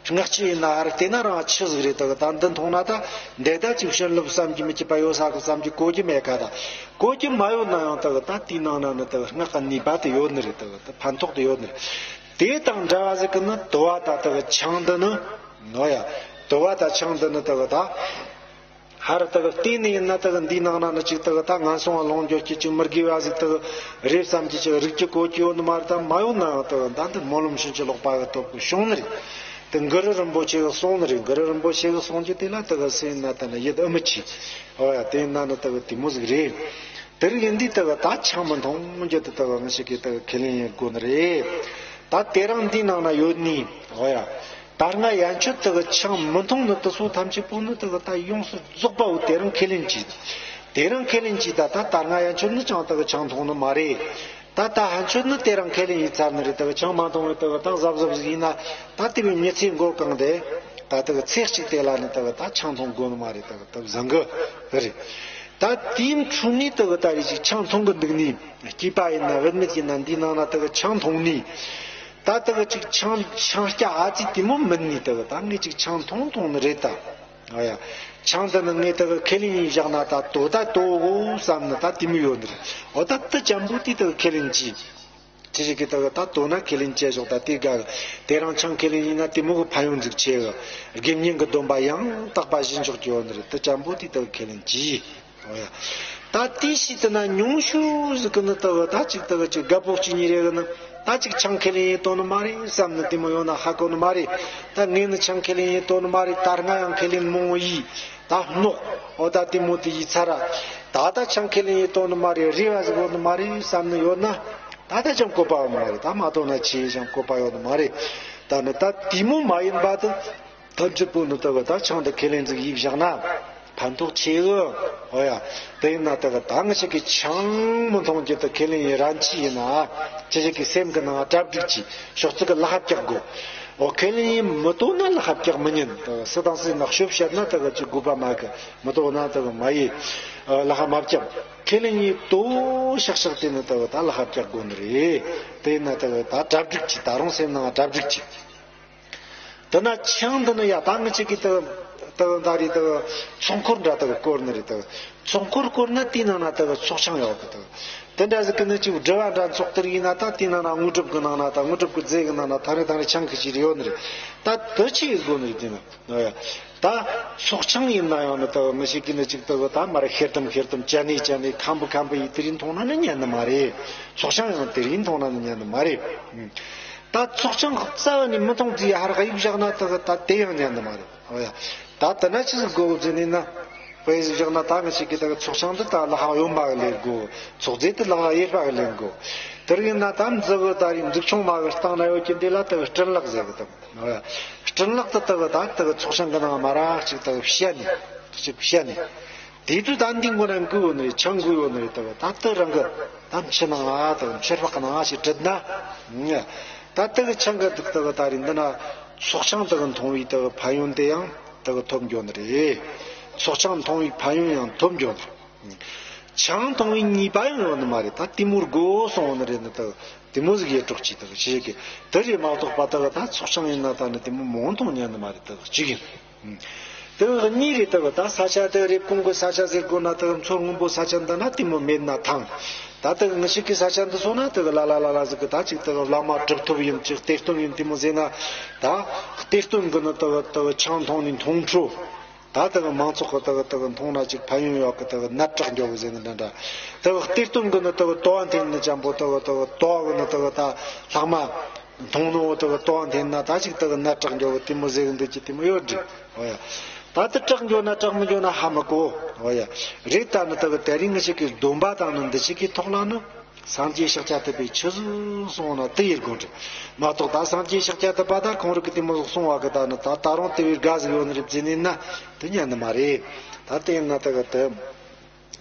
སྔགས་ཆུ་ཡིན་ན་ཧར་བལྟས་ན་རང་ཆུ་ཟིག་རེད། དེ་གི་ད་འདི་འཐུང་ན་ད་འདི་ད་ཅིག་བྱིན་རླབས་བསམ་གྱི་མི་སྐྱིད་པ་ཡོད་ས་གི་བསམ་གྱི་གོ་རྒྱུ་མེད་ཀ། ད་གོ་རྒྱུ་མ་ཡོད་ན་ཡང་དེ་གི་ད་དེའི་ནང་ན་ནི་དེ་གི་སྔགས་གི་ནུས་པ་དེ་ཡོད་ནི་རེད། དེ་གི་ད་ཕན་ཐོགས་དེ་ཡོད་ནི་རེད། དེ་དང་འདྲ་བ་ཟིག་གི་ནི་དུ་བ་ད་དེ་གི་ཆང་འདི་ནི། ནོ་ཡ། དུ་བ་ད་ཆང་འདི་ནི་དེ་གི་ད། ཧར་དེ་གི་བལྟས་ནས་ཡིན་ན་དེ་གི་འདིའི་ནང་ན་ནི་ཅིག་དེ་གི་ད་ངན་སོང་ང་ལོངས་རྒྱུ་སྐྱིད་ཅིག་མི་དགེ་བ་ཟིག་དེ་གི་རེད་བསམ་གྱི་ཅིག་རིག་གི་གོ་གི་ཡོད་ནི་མ་རེད། ད་མ་ཡོང་ན་ཡང་དེ་གི་ད་འདི་སྨོན་ལམ་ཕྱིན་ཅི་ལོག་པ་གི་སྟོབས་གི་བྱུང་ནི་རེད། དེ་གུ་རུ་རིན་པོ་ཆེ་གི་གསུང་ནི་རེད། གུ་རུ་རིན་པོ་ཆེ་གི་གསུང་རྒྱུ་དེ་ལ་དེ་གི་སེམས་ན་ད་ནི་ཡིད་འུ་མི་ཆེས། ཨོ་ཡ། དེ་ཡིན་ན་ནི་དེ་གི་དེ་མོ་ཟིག་རེད། དེ་རིགས་ཡིན་དུས་དེ་གི་ད་ཆང་མི་འཐུང་རྒྱུ་དེ་དེ་གི་ང་ཅག་གིས་དེ་གི་ཁས་ལེན་ཡེད་དགོས་ནི་རེད། ད་དེ་རིང་འདིའི་ནང་ན་ཡོད་ནི། ཨོ་ཡ། ད་སྔ་ཡན་ཆད་དེ་གི་ཆང་མི་འཐུང་ནི་དེ་ཚོ་ཐམས་ཅད་པོ་ནི་དེ་གི་ད་ཡོངས་སུ་རྫོགས་པ་བོ་དེ་རིང་ཁས་ལེན་གྱིས། དེ་རིང་ཁས་ལེན་གྱིས། ད་ད་ད་སྔ་ཡན་ཆད་ནི་ཅང་དེ་གི་ཆང་འཐུང་ནི་མ་རེད། ད་ད་ཕན་ཆད་ནི་དེ་རིང་ཁས་ལེན་ཡེད་ཚར་ནི་རེད། དེ་གི་ཆང་མ་འཐུང་བའི་དེ་གི་ད་གཟབ་གཟབ་ཟིག་ཡིན་ན། ད་དེ་བའི་མི་ཚེ་འགོར་གང་དེ། ད་དེ་གི་ཚེ་གཅིག་དེ་ལ་ནི་དེ་གི་ད་ཆང་འཐུང་དགོས་ནི་མ་རེད། དེ་གི་ད་བཟང་གི་རེད། ད་དེའི་འཕྲོ་ནས་དེ་གི་ད་རེ་ཅིག་ཆང་འཐུང་གི་འདུག་ནི། སྐྱེས་པ་ཡིན་ན་བུད་མེད་ཡིན་ན་འདིའི་ནང་ན་དེ་གི་ཆང་འཐུང་ནི། ད་དེ་གི་ཅིག་ཆང་ཆང་རྐྱལ་ཨ་ཙི་དེ་མོ་མིན་ནི། དེ་གི་ད་ངས་ཅིག་ཆང་འཐུང་འཐུང་ནི་རེད་ད། ཨ་ཡ། ཆང་འདི་ནི་ངས་དེ་གི་ཁས་ལེན་ཡེད་བཞག་ན་ད་དོ་ད་དོ་གོ་བསམ་ནི་ད་དེ་མོ་ཡོད་ནི་རེད། འོ་ད་དེ་ཅན་པོ་དེ་དེ་གི་ཁས་ལེན་གྱིས། ཅི་ཞིག་གིས་དེ་གི་ད་དོ་ན་ཁས་ལེན་བྱས་ཞོག་ད་དེ་དགའ་གི། དེ་རིང་ཆང་ཁས་ལེན་ཡེད་ན་དེ་མོ་གི་ཕན་ཡོན་ཟིག་ཆེ་གི། དགེ་བསྙེན་གི་སྡོམ་པ་ཡང་དག་པ་བཞེས་ཆོག་གི་ཡོད་ནི་རེད། དེ་ཅན་པོ་དེ་དེ་གི་ཁས་ལེན་གྱིས། འོ་ཡ། ད་དེ་ཞིག་དེ་ན་ཉུང་ཤོས་ཟིག་གི་ནི་དེ་གི་ད་ཅིག་དེ་གི་ཅིག་རྒད་པོ་གཅིག་གཉིས་རེ་གི་ནི། ད་ཅིག་ཆང་ཁས་ལེན་ཡེད་དོ་ནི་མ་རེད་བསམ་ནི་དེ་མོ་ཡོང་ན་ཧ་གོ་ནི་མ་རེད། ད་ངས་ནི་ཆང་ཁས་ལེན་ཡེད་དོ་ནི་མ་རེད། ད་སྔ་ཡང་ཁས་ལེན་མང་བོ་ཡེད། ད་རྙོག་འོ་ད་དེ་མོ་དེ་ཡེད་ཚར་ར། ད་ད་ཆང་ཁས་ལེན་ཡེད་དོ་ནི་མ་རེད། རེ་བ་ཟིག་ཡོད་ནི་མ་རེད་བསམ་ནི་ཡོད་ན། ད་ད་ཅང་བཀོད་པ་ཡོད་ནི་མ་རེད། ད་མ་དོ་ན་ཆི་ཡེད་ཅང་བཀོད་པ་ཡོད་ནི་མ་རེད། ད་ནི་ད་དེ་མོ་མ་ཡིན་པ་དེ། ཐམས་ཅད་པོ་ནི་དེ་གི་ད་ཆང་དེ་ཁས་ལེན་ཟིག་ཡེད་བཞག་ན་ཕན་ཐོགས་ཆེ་གི། འོ་ཡ། དེ་ཡིན་ན་དེ་གི་ད་ང་ཅག་གིས་ཆང་མི་འཐུང་རྒྱུ་དེ་ཁས་ལེན་ཡེད་རན་ཆི་ཡིན་ན། ཅི་ཞིག་གི་སེམས་གི་ནང་གྲ་སྒྲིག་གྱིས། ཕྱོགས་གཅིག་གི་ལག་པ་བཀྱག་དགོས། འོ་ཁས་ལེན་ཡེད་མི་དོ་ན་ལག་པ་བཀྱག་མི་ཉན། དེ་གི་སུ་དང་སུ་ཡིན་ན་ཤོབ་བཤད་ན་དེ་གི་ཅིག་དགོས་པ་མེད་གི། མི་དོ་ན་དེ་གི་མ་ཡེད། ལག་པ་མ་བཀྱག་ཁས་ལེན་ཡེད་དོ་ཤག་ཤག་དེ་ནི་དེ་གི་ད་ལག་པ་བཀྱག་དགོས་ནི་རེད། དེ་ཡིན་ན་དེ་གི་ད་གྲ་སྒྲིག་གྱིས། ད་རུང་སེམས་ནང་གྲ་སྒྲིག་གྱིས། དེ་ན་ཆང་འདི་ནི་ཡ་ད་ངི་ཅིག་གིས་དེ་དེ་ད་རེས་དེ་ཚོགས་འཁོར་འདྲ་དེ་བསྐོར་ནི་རེད། དེ་ཚོགས་འཁོར་བསྐོར་ན་དེའི་ནང་ན་དེ་ཚོགས་ཆང་ཡོད་གི། དེ་དེ་འདྲ་ཟིག་གི་ནི་ཅིག་སྒྲུབ་པ་འདྲ་ཚོགས་དེར་ཡིན་ན། ད་དེའི་ནང་ན་དངོས་གྲུབ་གི་ནང་ན། ད་དངོས་གྲུབ་གི་རྫས་གི་ནང་ན་ཐང་རེ་ཐང་རེ་ཆང་གི་ཅིག་རེ་ཡོད་ནི་རེད། ད་དེ་ཆི་ཡེད་དགོས་ནི་རེད། དེ་ན་ད་ཚོགས་ཆང་ཡིན་ན་ཡང་ནི་དེ་མི་ཞིག་གིས་ནི་ཅིག་དེ་ད་མར་ཤེར་དམ་ཤེར་དམ་ཅ་ནེ་ཅ་ནེ་ཁམ་བུ་ཁམ་བུ་ཡེད་དེ་རིང་འཐུང་ན་ནི་ཉན་ནི་མ་རེད། ཚོགས་ཆང་ཡང་དེ་རིང་འཐུང་ན་ནི་ཉན་ནི་མ་རེད། ད་ཚོགས་ཆང་རྩ་བ་ནས་མི་འཐུང་ཟེར་ཡ་ཧར་ག་ཡིག་བཞག་ན་དེ་གི་ད་དེ་ཡང་ཉན་ནི་མ་རེད། ཨོ་ཡ། ད་དེ་ན་ཆི་ཟིག་དགོས་ཟེར་ནས་ན། དཔེ་ཟིག་བཞག་ན་ད་ང་ཅག་གིས་དེ་གི་ཚོགས་ཆང་འདི་ད་ལག་པ་གཡོན་མ་གི་ལེན་དགོས། ཚོགས་རྫས་དེ་ལག་པ་གཡས་པ་གི་ལེན་དགོས། དེ་རིང་ན་ད་མཛུབ་གུ་ད་རེས་མཛུབ་ཆུང་མ་གི་སྟེང་ན་ཡོད་ཀྱི་འདི་ལ་དེ་གི་སྤྲིན་ལག་ཟེར་གི་དང་། ཨོ་ཡ། སྤྲིན་ལག་དེ་དེ་གི་ད་དེ་གི་ཚོགས་ཆང་གི་ནང་མ་ར་ཅིག་དེ་གི་བཤད་ནས། ཅིག་བཤད་ནས། དེ་དུས་ད་འདི་མགོ་ན་འགུལ་ཡོད་ནི་རེད། ཆང་འགུལ་ཡོད་ནི་རེད། དེ་གི་ད་དེ་རང་གི་ད་མཆུ་ནང་ང་དེ་གི་མཆེར་པགས་ནང་ང་ཞིག་དྲུད་ན། ད་དེ་གི་ཆང་གི་དུག་དེ་གི་ད་རེས་འདི་ན་ཚོགས་ཆང་དེ་གི་འཐུང་བའི་དེ་གི་ཕན་ཡོན་དེ་ཡང་དེ་གི་ཐོབ་འགྱོ་ནི་རེད། ཚོགས་ཆང་འཐུང་བའི་ཕན་ཡོན་ཡང་ཐོབ་འགྱོ་ནི་རེད། ཆང་འཐུང་བའི་ནུས་པ་ཡང་ཡོད་ནི་མ་རེད། ད་དེ་མོ་དགོས་སོང་ནི་རེད། ནི་དེ་གི་དེ་མོ་ཟིག་ཡེ་གྲོགས་ཀྱིས་དེ་གི་ཞེས་གི་དེ་རེད་མ་གཏོགས་པ་དེ་གི་ད་ཚོགས་ཆང་ཡིན་ན་ད་ནི་དེ་མོ་མང་འཐུང་ཉན་ནི་མ་རེད། དེ་གི་གཅིག་ཡིན། དེ་གཉིས་རེད། དེ་ད་ས་ཆ་དེ་རེབ་གོང་གི་ས་ཆ་ཟེར་དགོས་ན། དེ་མཚོ་སྔོན་པོ་ས་ཆ་འདི་ན་དེ་མོ་མེད་ན་ཐང་། ད་དེ་ངི་ཞིག་གི་ས་ཆ་འདི་སོང་ན་དེ་ལ་ལ་ལ་ལ་ཟིག་གི་ད་ཅིག་དེ་བླ་མ་གྲུབ་ཐོབ་ཡིན། ཅིག་གཏེར་སྟོན་ཡིན། དེ་མོ་ཟེར་ན་ད་གཏེར་སྟོན་གི་ནི་དེ་དེ་ཆང་འཐུང་ནི་འཐུང་འཕྲོ། ད་དེ་མང་ཚོགས་གི་དེ་དེ་འཐུང་ན་ཅིག་ཕན་ཡོན་ཡོད་གི། དེ་ནད་དྲག་འགྱོ་གི་ཟེར་ནི་འདྲ་འདྲ། དེ་གཏེར་སྟོན་གི་ནི་དེ་དོ་བ་འཐེན་ནི་ཅན་པོ་དེ་དེ་དོ་གི་ནི་དེ་ད་ལྷག་མ་འཐུང་ནོ་དེ་དོ་བ་འཐེན་ན་ད་ཅིག་དེ་ནད་དྲག་འགྱོ་གི། དེ་མོ་ཟེར་གི་འདུག་གི། དེ་མོ་ཡོད་འདྲི། འོ་ཡ། ད་དེ་དྲག་འགྱོ་ན་དྲག་མི་འགྱོ་ན་ཧ་མི་གོ། འོ་ཡ། རེད། ད་ནི་དེ་གི་དེ་རིང་ངི་ཞིག་གི་སྡོམ་པ་དང་ནི་འདི་ཞིག་གི་ཐོག་ལ་ནི། སངས་རྒྱས་ཤཱཀྱ་ཐུབ་པས་ཆི་ཟིག་གསུངས་ན་དེ་ཡེད་དགོས་འདྲི། མ་གཏོགས་ད་སངས་རྒྱས་ཤཱཀྱ་ཐུབ་པ་ད་ཁོང་རང་གི་དེ་མོ་ཟིག་གསུངས་པ་གི་ད་ནི་ད་ད་རུང་དེ་བས་དགའ་ཟིག་ཡོད་ནི་རེད་ཟེར་ནི་ན་དེ་ཉན་ནི་མ་རེད། ད་དེ་ཡིན་ན་དེ་གི་དེ་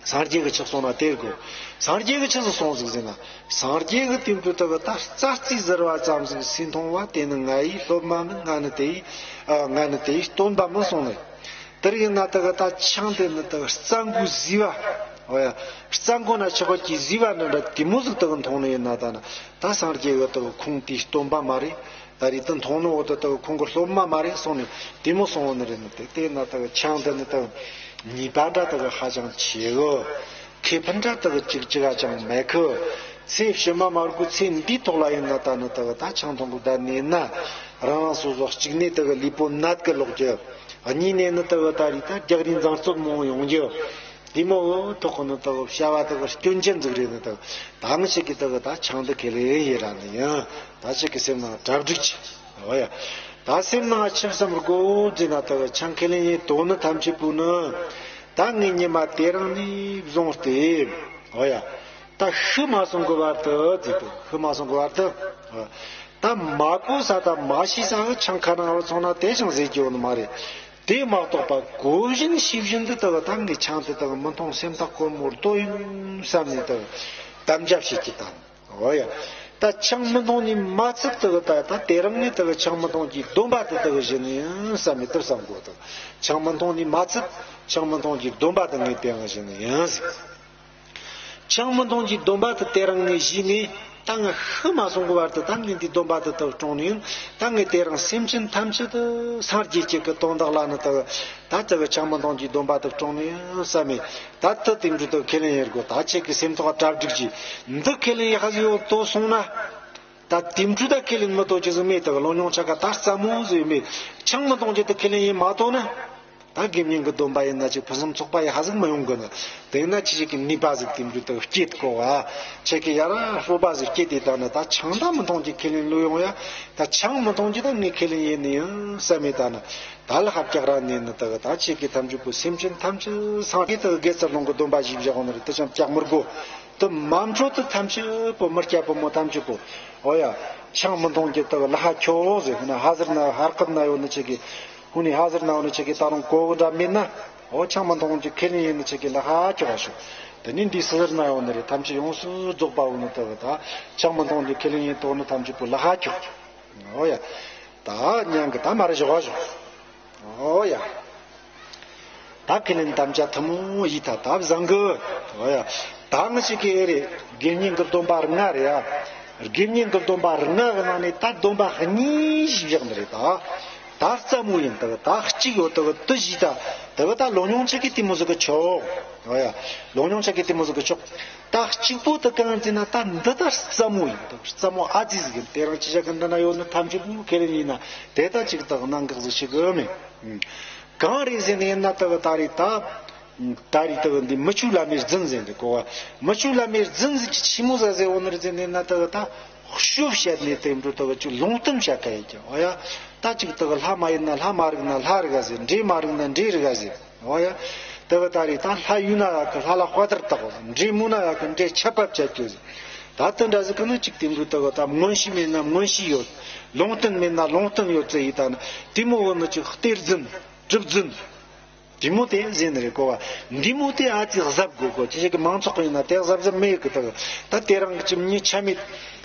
སངས་རྒྱས་གིས་ཆི་གསུངས་ན་དེ་ཡེད་དགོས། སངས་རྒྱས་གིས་ཆི་ཟིག་གསུངས་ཟིག་ཟེར་ན། སངས་རྒྱས་གིས་དེ་འདྲ་དེ་གི་ད་རྩྭ་རྩེ་ཟུར་བ་ཙམ་ཟིག་སུས་འཐུང་བ། དེ་ནི་ང་ཡི་སློབ་མ་མིན། ང་ནི་དེ་ཡི་ཨ་ང་ནི་དེ་ཡི་སྟོན་པ་མིན་གསུངས་ནས། དེར་ཡིན་ན་དེ་གི་ད་ཆང་དེ་ནི་དེ་གི་རྩྭ་མགོ་བཟོས་པ། འོ་ཡ། རྩྭ་མགོ་ན་ཆགས་པ་གི་བཟོས་པ་འདྲ་འདྲ་དེ་མོ་ཟིག་དེ་གི་འཐུང་ནི་ཡིན་ན་ད་ནི་ད་སངས་རྒྱས་གིས་དེ་གི་ཁོང་དེའི་སྟོན་པ་མ་རེད། ད་རེས་དེ་འཐུང་ནོ་འོ་དེ་དེ་གི་ཁོང་གི་སློབ་མ་མ་རེད་གསུངས་ནས་དེ་མོ་གསུངས་ནི་རེད། ནི་དེ་དེ་ན་དེ་གི་ཆང་དེ་ནི་དེ་གི་ཉེས་པ་འདྲ་དེ་གི་ཧ་ཅང་ཆེ་གི། ཁེ་ཕན་འདྲ་དེ་གི་ཅིག་ཅིག་ཧ་ཅང་མེད་གི། ཚེ་ཕྱི་མ་མ་རྒུ་ཚེ་འདིའི་ཐོག་ལ་ཡིན་ན་ད་ནི་དེ་གི་ད་ཆང་འཐུང་གི་བསྡད་ནས་ན། རང་རང་སོ་སོ་གཅིག་ནས་དེ་གི་ལུས་པོ་ནད་ཀྱིས་ལོག་རྒྱུ། གཉིས་ནས་ནི་དེ་གི་ད་རེས་ད་རྒྱག་རེས་འཛིང་རྩོད་མང་ཡོང་རྒྱུ། དེ་མོ་འོ་ཐོག་གི་ནི་དེ་གི་བྱ་བ་དེ་གི་སྐྱོན་ཅན་ཟིག་རེད། ནི་དེ་གི་ད་ངི་ཞིག་གིས་དེ་གི་ད་ཆང་དེ་ཁས་ལེན་ཡེད་ར་ནི་ཡིན། ད་ཞིག་གི་སེམས་ནང་གྲ་སྒྲིག་བྱེད། འོ་ཡ། ད་སེམས་ནང་ཆི་བསམ་དགོས་ཟེར་ན། དེ་གི་ཆང་ཁས་ལེན་ཡེད་དོ་ནི་ཐམས་ཅད་པོ་ནི་ད་ངས་ཉི་མ་དེ་རིང་ནས་བཟུང་སྟེ། འོ་ཡ། ད་ཤི་མ་སོང་གི་བར་དུ་ཟེར་དོ། ཤི་མ་སོང་གི་བར་དུ། ད་མ་གོ་ས་ད་མ་ཤེས་ས་གི་ཆང་ཁ་ནང་བ་སོང་ན་དེ་ཅང་ཟེར་རྒྱུ་ཡོད་ནི་མ་རེད། དེ་མ་གཏོགས་པ་གོ་བཞིན་ཤེས་བཞིན་དུ་དེ་གི་ད་ངས་ཆང་དེ་དེ་གི་མི་འཐུང་། སེམས་ཐག་གོར་མོ་རྡོ་ཡིན་བསམ་ནས་དེ་གི་དམ་བཅའ་བྱེད་ཀྱི་དང་། འོ་ཡ། ད་ཆང་མི་འཐུང་ནས་མ་ཚད་དེ་གི་ད་ད་དེ་རིང་ནས་དེ་གི་ཆང་མི་འཐུང་གི་སྡོམ་པ་དེ་དེ་གི་བཞེས་ནི་ཡིན་བསམ་ནས་དེ་བསམ་དགོས། དེ་གི་ཆང་མི་འཐུང་ནས་མ་ཚད་ཆང་མི་འཐུང་གི་སྡོམ་པ་དེ་ངས་དེ་ཡང་བཞེས་ནི་ཡིན་ཟེར། ཆང་མི་འཐུང་གི་སྡོམ་པ་དེ་དེ་རིང་ནས་བཞེས་ནས། ད་ངས་ཤི་མ་སོང་གི་བར་དུ་ད་ངས་འདི་སྡོམ་པ་དེ་དག་སྲུང་ནི་ཡིན། ད་ངས་དེ་རིང་སེམས་ཅན་ཐམས་ཅད་དུ་སངས་རྒྱས་ཀྱི་གི་དོན་དག་ལ་ནི་དག་ད་དེ་གི་ཆང་མི་འཐུང་གི་སྡོམ་པ་དེ་སྲུང་ནི་ཡིན་བསམ་མེད། ད་དེ་དེ་འདྲ་དག་ཁས་ལེན་ཡེད་དགོས། ད་ཁྱེད་ཀྱི་སེམས་ཐོག་གྲ་སྒྲིག་གྱིས་འདི་ཁས་ལེན་ཡེད་ཧ་ཟིག་ཡོད་དོ་སོང་ན། ད་དེ་འདྲ་ད་ཁས་ལེན་མི་དོ་ཅི་ཟིག་མེད། དེ་གི་ལོ་ཉུང་ཆ་ག་ད་རྩ་མོ་ཟིག་མེད། ཆང་མི་འཐུང་རྒྱུ་དེ་ཁས་ལེན་ཡེད་མ་དོ་ན། ད་དགེ་བསྙེན་གྱི་སྡོམ་པ་ཡིན་ན་ཅིག་ཕུན་སུམ་ཚོགས་པ་ཡེད་ཧ་ཟིག་མི་ཡོང་གི་ནི། དེ་ཡིན་ན་ཁྱེད་ཅག་གི་ནུས་པ་ཟིག་དེ་འདྲ་དག་སྐྱེད་དགོས་བ། ཁྱེད་ཀྱི་ཡ་ར་སྤོབས་པ་ཟིག་སྐྱེད་དེ་ད་ནི་ད་ཆང་ད་མི་འཐུང་རྒྱུ་ཁས་ལེན་ལོས་ཡོང་ཡ། ད་ཆང་མི་འཐུང་རྒྱུ་ད་ངས་ཁས་ལེན་ཡེད་ནི་ཡིན་བསམ་མེད། ད་ནི་ད་ལ་ཧབ་རྒྱག་ར་ནས་ནི་དག་ད་ཁྱེད་ཀྱི་ཐམས་ཅད་པོ་སེམས་ཅན་ཐམས་ཅད་སངས་རྒྱས་དག་དགེ་རྩ་ལོངས་གི་སྡོམ་པ་བཞེས་བཞག་ཡོད་ནི་རེད། དེ་ཅང་བཅག་མི་དགོས། དེ་མ་འཕྲོ་དེ་ཐམས་ཅད་པོ་མི་སྐྱ་ཕོ་མོ་ཐམས་ཅད་པོ། འོ་ཡ། ཆང་མི་འཐུང་རྒྱུ་དག་ལ་ཧ་ཁྱོ་ཟེར་ན། ཧ་ཟེར་ན་ཧར་ཁབ་ན་ཡོད་ནི་ཁྱེད་ཀྱི། ཁོང་ནི་ཧ་ཟེར་ན་འོ་ནི་ཁྱེད་ཀྱི་ད་རུང་གོ་བོ་འདྲ་མེད་ན། འོ་ཆང་མི་འཐུང་རྒྱུ་ཁས་ལེན་ཡེད་ནི་ཁྱེད་ཀྱི་ལ་ཧ་ཁྱོ་ཧ་ཤོག་དེ་ནི་འདི་སུ་ཟེར་ན་འོ་ནི་རེད། ཐམས་ཅད་ཡོངས་སུ་རྫོགས་པ་འོ་ནི་དག་ད་ཆང་མི་འཐུང་རྒྱུ་ཁས་ལེན་ཡེད་དོ་ནི་ཐམས་ཅད་པོ་ལ་ཧ་ཁྱོ། འོ་ཡ། ད་མྱང་གི་ད་མ་རེ་ཞོག་ཧ་ཤོག་འོ་ཡ། ད་ཁས་ལེན་དམ་བཅའ་ཐུན་མོང་ཡེད་ད་ད་བཟང་གི། འོ་ཡ། ད་ངི་ཞིག་གི་ཨེ་རེད། དགེ་བསྙེན་གྱི་སྡོམ་པ་ལྔ་རེད་ཡ། དགེ་བསྙེན་གྱི་སྡོམ་པ་ལྔ་གི་ནང་ནས་ད་སྡོམ་པ་གཉིས་ཞིག་བཞག་ནི་རེད་ད། ད་རྩ་མོ་ཡིན་དག་ད་གཅིག་ཡོད་དག་དེ་བཞེས་ད། དག་ད་ལོ་ཉུང་ཆ་གི་དེ་མོ་ཟིག་གི་ཆོག་འོ་ཡ། ལོ་ཉུང་ཆ་གི་དེ་མོ་ཟིག་གི་ཆོག་ད་གཅིག་པོ་དེ་གང་ཟེར་ན་ད་འདི་ད་རྩ་མོ་ཡིན་དག་རྩ་མོ་ཨ་ཙི་ཟིག་ཡིན། དེ་རིང་ཅི་བྱ་གི་འདི་ན་ཡོད་ནི་ཐམས་ཅད་པོ་ཁས་ལེན་ཡེད་ན་དེ་ད་ཅིག་དག་གནད་འགག་ཟིག་ཞིག་གི་མེད། གང་རེད་ཟེར་ནས་ན་དག་ད་རེད་ད། ད་རེད་དག་འདི་མི་ཆོས་བླ་མའི་རྫུན་ཟེར་འདི་གོ་བ། མི་ཆོས་བླ་མའི་རྫུན་ཟེར་གྱི་ཆི་མོ་ཟ་ཟེར་འོ་ནི་རེད་ཟེར་ནས་ན་དག་ད་ཤོབ་བཤད་ནས་དེ་འགྲོ་དག་ཅིག་ལུང་བསྟན་བྱ་ག་ཡིན་ཀྱང་འོ་ཡ། ད་ཅིག་དག་ལྷ་མ་ཡིན་ན་ལྷ་མ་རིག་ན་ལྷ་རིག་ག་ཟེར། འདྲེ་མ་རིག་ན་འདྲེ་རིག་ག་ཟེར་འོ་ཡ། དག་ད་རེད་ད་ལྷ་ཡུལ་ན་ཡག་གི་ལྷ་ལ་དཔའ་དར་བཏགས། འདྲེ་མུ་ན་ཡག་གི་འདྲེ་ཆད་པ་བཅད་རྒྱུ་ཟེར། ད་དེ་འདྲ་ཟིག་གི་ནི་ཅིག་དེ་འགྲོ་དག་ད་མངོན་ཤེས་མེད་ན་མངོན་ཤེས་ཡོད། ལུང་བསྟན་མེད་ན་ལུང་བསྟན་ཡོད་ཟེར་ཡིན། ད་ནི་དེ་མོ་བོ་ནི་ཅིག་གཏེར་རྫུན་གྲུབ་རྫུན། འདི་མོ་དེ་ཟེར་ནི་རེད་གོ་བ། འདི་མོ་དེ་ཨ་ཙི་གཟབ་དགོས་གོ་ཅི་ཞིག་གི་མང་ཚོགས་ཡིན་ན་དེ་གཟབ་གཟབ་མེད་གི་དག་ད་དེ་རང་གི་ཅི་མི་ཆ་མེད།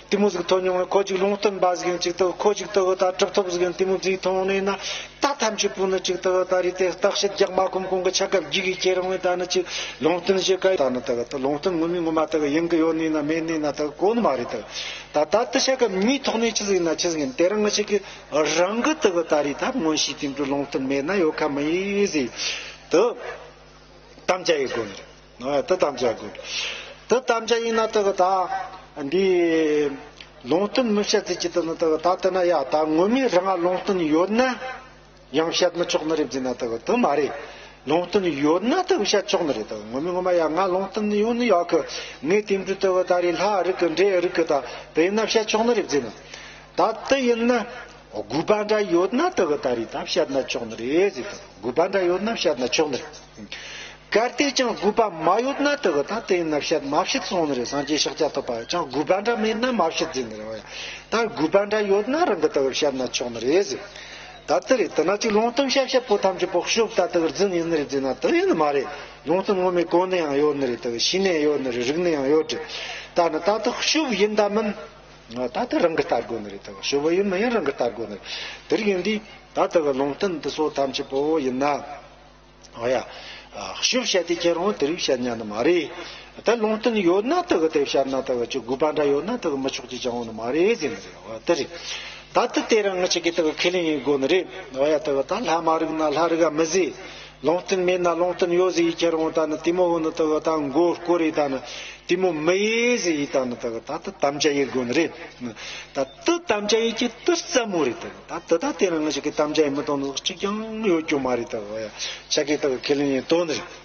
དེ་མོ་ཟིག་ཐོན་མྱོང་བས། ཁོ་ཅིག་ལུང་སྟོན་པ་ཟིག་ཡིན། ཅིག་ཏུ་ཁོ་ཅིག་ཏུ་ད་གྲུབ་ཐོབ་ཟིག་ཡིན། དེ་མོ་ཟིག་ཐོན་ནས་ན་ད་ཐམས་ཅད་པོ་ནི་ཅིག་ཏུ་ད་རེད་དེ་བརྟག་དཔྱད་རྒྱག་མ་གོམས་གོང་གི་ཆ་སྐབས་རྒྱུགས་གི་ཁྱེར་འོང་བས། ད་ནི་ཅིག་ལུང་སྟོན་བྱེད་ཀ་ད་ནི་ད་ད་ལུང་སྟོན་ངོ་མའི་ངོ་མ་ད་ཡིན་གི་ཡོད་ནི་ན་མེད་ནི་ན་ད་གོ་ནི་མ་རེད། ད་ད་ད་དེ་ཆ་སྐབས་གཉིས་ཐོག་ནས་ཆི་ཟིག་ཡིན་ན་ཆི་ཟིག་ཡིན། དེ་རིང་ང་ཅིག་གི་རང་གི་ད་ད་རེད་ད་མངོན་ཤེས་དེ་འདྲ་ལུང་སྟོན་མེད་ན་ཡོད་ཁ་མི་ཡིན་ཟིག་ད། དམ་བཅའ་ཡི་དགོས་ནི་རེད། ཨ་དེ་དམ་བཅའ་དགོས། དེ་དམ་བཅའ་ཡིན་ན་དེ་གི་ད་འདི་ལུང་སྟོན་མི་བཤད་ཟེར་གྱི་དེ་ནི་དེ་གི་ད་དེ་ན་ཡ་ད་ངོ་མའི་རང་ལུང་སྟོན་ཡོད་ན་ཡང་བཤད་མི་ཆོག་ནི་རེད་ཟེར་ན་དེ་གི་དེ་མ་རེད། ལུང་སྟོན་ཡོད་ན་དེ་གི་བཤད་ཆོག་ནི་རེད། དེ་གི་ངོ་མའི་ངོ་མ་ཡ་ང་ལུང་སྟོན་ཡོད་ནི་ཡོད་གི། ངས་དེ་འདྲ་དེ་གི་ད་རེད་ལྷ་རིག་གི་འདྲེ་རིག་གི་ད་དེ་ཡིན་ན་བཤད་ཆོག་ནི་རེད་ཟེར་ན། ད་དེ་ཡིན་ན་དགོས་པ་འདྲ་ཡོད་ན་དེ་གི་ད་རེད་ད་བཤད་ན་ཆོག་ནི་རེད་ཟེར། ད་དགོས་པ་འདྲ་ཡོད་ན་བཤད་ན་ཆོག་ནི་རེད། གལ་ཏེ་ཅང་དགོས་པ་མ་ཡོད་ན་དེ་གི་ད་དེ་ཡིན་ན་བཤད་མ་བཤད་སོང་ནི་རེད། སངས་རྒྱས་ཤཱཀྱ་ཐུབ་པ་ཅང་དགོས་པ་འདྲ་མེད་ན་མ་བཤད་ཟེར་ནི་རེད་བ། ད་དགོས་པ་འདྲ་ཡོད་ན་རང་གི་དེ་གི་བཤད་ན་ཆོག་ནི་རེད་ཟེར། ད་དེ་རེད། དེ་ན་ཅིག་ལུང་སྟོན་བཤད་བཤད་པོ་ཐམས་ཅད་པོ་ཤོབ་ད་དེ་གི་རྫུན་ཡིན་ནི་རེད་ཟེར་ན་དེ་ཡིན་ནི་མ་རེད། ལུང་སྟོན་ངོ་མའི་གོ་ནི་ཡང་ཡོད་ནི་རེད། དེ་གི་ཤེས་ནི་ཡོད་ནི་རེད། རིག་ནི་ཡང་ཡོད་རེད། ད་ནི་ད་དེ་ཤོབ་ཡིན་ད་མིན། ད་དེ་རང་གི་ལྟ་དགོས་ནི་རེད། དེ་གི་ཤོབ་ཡིན་མི་ཡིན་རང་གི་ལྟ་དགོས་ནི་རེད། དེ་རིགས་ཡིན་དུས་ད་དེ་གི་ལུང་སྟོན་དེ་ཚོ་ཐམས་ཅད་པོ་ཡིན་ན། ཨོ་ཡ། ཤོབ་བཤད་དེ་ཁྱེད་རང་དེ་རིགས་བཤད་ཉན་ནི་མ་རེད། ད་ལུང་སྟོན་ཡོད་ན་དེ་གི་དེ་བཤད་ན་དེ་གི་ཅིག་དགོས་པ་འདྲ་ཡོད་ན་དེ་གི་མི་ཆོག་ཅིག་ཅང་ཡོང་ནི་མ་རེད་ཟེར་ནི་རེད། ཨོ་དེ་རེད། ད་དེ་དེ་རང་ང་ཅིག་གིས་དེ་གི་ཁས་ལེན་ཡེད་དགོས་ནི་རེད། ཨོ་ཡ། དེ་གི་ད་ལྷ་མ་རིག་ན་ལྷ་རིག་ག་མི་ཟེར། ལུང་སྟོན་མེད་ན་ལུང་སྟོན་ཡོད་ཟེར་ཡེད་ཁྱེད་རང་ད་ནི་དེ་མོ་གི་ནི་དེ་གི་ད་མགོ་སྐོར་རེ་ད་ནི་དེ་མོ་མི་ཡེད་ཟེར་ཡེད་ད་ནི་དེ་གི་ད་དེ་དམ་བཅའ་ཡེད་དགོས་ནི་རེད། ད་དེ་དམ་བཅའ་ཡེད་ཀྱི་དེ་སླ་མོ་རེད། དེ་གི་ད་དེ་ད་དེ་རང་ང་ཅིག་གིས་དམ་བཅའ་ཡེད་མི་གཏོང་ནི་གཅིག་ཀྱང་ཡོད་རྒྱུ་མ་རེད། དེ་གི་ཨོ་ཡ། ཆ་གིས་དེ་གི་ཁས་ལེན་ཡེད་གཏོང་ནི་རེད།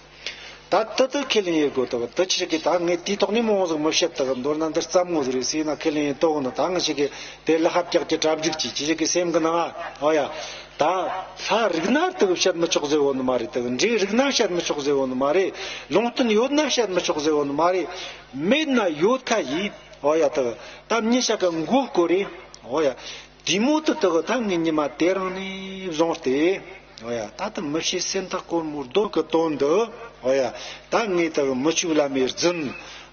ད་དེ་དེ་ཁས་ལེན་ཡེད་དགོས། དེ་གི་དེ་ཆི་གི་ད་ངས་དེའི་ཐོག་ནས་མང་བོ་ཟིག་མི་བཤད། དེ་གི་མདོར་ན་འདི་སླ་མོ་ཟིག་རེད་ཟེར་ན་ཁས་ལེན་ཡེད་གཏོང་ནི། ད་ང་ཅིག་གིས་དེ་ལ་ཧབ་རྒྱག་གི་གྲ་སྒྲིག་གྱིས་ཅི་ཞིག་གི་སེམས་གི་ནང་ཨ་ཨོ་ཡ། ད་ལྷ་རིག་ན་དེ་གི་བཤད་མི་ཆོག་ཟེར་བོ་ནི་མ་རེད། དེ་གི་འདྲེ་རིག་ན་བཤད་མི་ཆོག་ཟེར་བོ་ནི་མ་རེད། ལུང་སྟོན་ཡོད་ན་བཤད་མི་ཆོག་ཟེར་བོ་ནི་མ་རེད། མེད་ན་ཡོད་ཁ་ཡིས་ཨོ་ཡ། དེ་གི་ད་མྱི་ཞིག་གི་མགོ་སྐོར་རེ་ཨོ་ཡ། དེ་མོ་དེ་དེ་གི་ད་ངས་ཉི་མ་དེ་རིང་ནས་བཟུང་སྟེ། ཨོ་ཡ། ད་དེ་མི་བཤད་སེམས་ཐག་གོར་མོ་རྡོ་གི་དོན་དུ། ཨོ་ཡ། ད་ངས་དེ་གི་མི་ཆོས་བླ་མའི་རྫུན་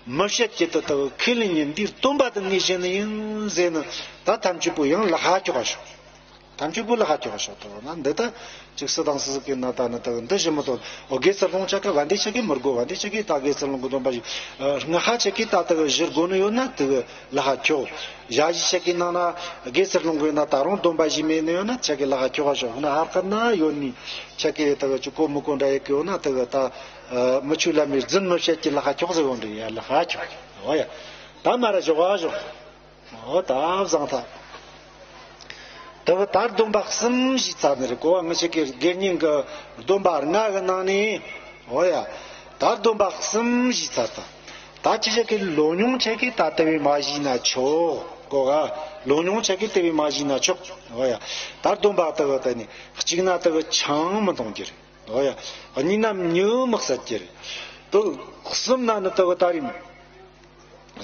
མི་བཤད་ཀྱི་དེ་དེ་གི་ཁས་ལེན་ཡེད་འདིའི་སྡོམ་པ་དེ་ངས་བཞེས་ནི་ཡིན་ཟེར་ནི། ད་ཐམས་ཅད་པོ་ཡང་ལ་ཧ་ཁྱོག་ཤོག་ཐམས་ཅད་པོ་ལ་ཧ་ཁྱོག་ཤོག་དེ་ན་འདི་ད་ཅིག་སུ་དང་སུ་ཟིག་གི་ན་ད་ནི་དེ་གི་འདི་བཞིན་མི་དོན། ཨོ་དགེ་ཚུལ་སློང་ཆ་ག་བན་དེ་ཆ་གི་མི་དགོས། བན་དེ་ཆ་གི་ད་དགེ་ཚུལ་སློང་གི་སྡོམ་པ་བཞེས། ཨ་སྔ་ཧ་ཆ་གི་ད་དེ་གི་བཞེས་དགོས་ནི་ཡོད་ན་དེ་གི་ལ་ཧ་ཁྱོག་ཞ་ཡི་ཆ་གི་ནང་ན་དགེ་ཚུལ་སློང་གི་ན་ད་རུང་སྡོམ་པ་བཞེས་མེད་ནི་ཡོད་ན་ཆ་གི་ལ་ཧ་ཁྱོག་ཤོག་ཧ་ཀ་ན་ཡོད་ནི་ཆ་གི་དེ་གི་ཅིག་གོ་མི་གོ་འདྲ་ཡེད་གི་ཡོད་ན་དེ་གི་ད་མི་ཆོས་བླ་མའི་རྫུན་མི་བཤད་ཀྱི་ལ་ཧ་ཁྱོག་ཟེར་བོ་འདྲ་ཡ་ལ་ཧ་ཁྱོག་ཨོ་ཡ། ད་མ་ར་ཞོག་ཨ་ཞོག་ཨོ་ད་བཟང་ཐག་དེ་གི་ད་སྡོམ་པ་གསུམ་བཞེས་ཚར་ནི་རེད། གོ་བ་ང་ཅིག་གི་དགེ་བསྙེན་གི་སྡོམ་པ་ལྔ་གི་ནང་ནས། ཨོ་ཡ། ད་སྡོམ་པ་གསུམ་བཞེས་ཚར་ད། ད་ཅི་ཆ་གི་ལོ་ཉུང་ཆ་གི་ད་དེ་བས་མ་བཞེས་ན་ཆོག་གོ་ག་ལོ་ཉུང་ཆ་གི་དེ་བས་མ་བཞེས་ན་ཆོག་ཨོ་ཡ། ད་སྡོམ་པ་དེ་གི་ད་ནི་གཅིག་ན་དེ་གི་ཆང་མི་འཐུང་རྒྱུ་རེད། ཨོ་ཡ། གཉིས་ན་མྱི་མི་བསད་རྒྱུ་རེད། དེ་གསུམ་ན་ནི་དེ་གི་ད་རིང་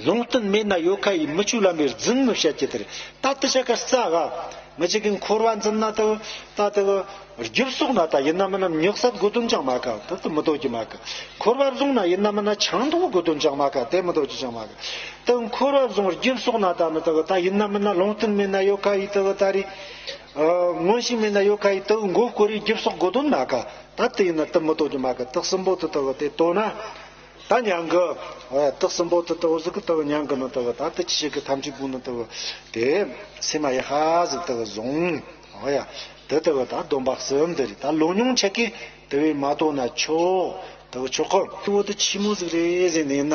ལུང་སྟོན་མེད་ན་ཡོད་ཁ་ཡིས་མི་ཆོས་བླ་མའི་རྫུན་མི་བཤད་ཀྱི་དེ་རེད། ད་དེ་ཆ་ག་རྩ་ག་ང་ཅིག་གི་འཁོར་བ་འཛིན་ན་དེ་ད་དེ་རྒྱུ་སོགས་ན་ད་ཡིན་ན་མིན་ན་མྱི་བསད་དགོས་དོན་ཅང་མ་ག་དེ་དེ་མི་དོ་རྒྱུ་མ་ག་འཁོར་བ་བཟུང་ན་ཡིན་ན་མིན་ན་ཆང་འཐུང་དགོས་དོན་ཅང་མ་ག་དེ་མི་དོ་རྒྱུ་ཅང་མ་ག་དེ་འཁོར་བ་བཟུང་རྒྱུ་སོགས་ན་ད་ནི་དེ་ད་ཡིན་ན་མིན་ན་ལུང་སྟོན་མེད་ན་ཡོད་ཁ་ཡིས་དེ་ད་རེད། མངོན་ཤེས་མེད་ན་ཡོད་ཁ་ཡིས་དེ་མགོ་སྐོར་རེ་རྒྱུ་སོགས་དགོས་དོན་མ་ག་ད་དེ་ཡིན་ན་དེ་མི་དོ་རྒྱུ་མ་ག་དེ་གསུམ་པོ་དེ་དེ་དེ་དོ་ན། ད་མྱང་གི། ཨོ་ཡ། དེ་གསུམ་པོ་དེ་དེ་བོ་ཟིག་གི་དེ་མྱང་གི་ནི་དེ་ད་དེ་ཅི་ཞིག་གི་ཐམས་ཅད་པོ་ནི་དེ་དེ་སེམས་མ་ཡ་ཧ་ཟིག་དེ་བཟུང་། ཨོ་ཡ། དེ་དེ་ད་སྡོམ་པ་གསུམ་དེ་རེད། ད་ལོ་ཉུང་ཆ་གི་དེ་བས་མ་དོ་ན་ཆོག་དེ་ཆོག་གི། དེ་བོ་དེ་ཆི་མོ་ཟིག་རེད་ཟེར་ནས་ན།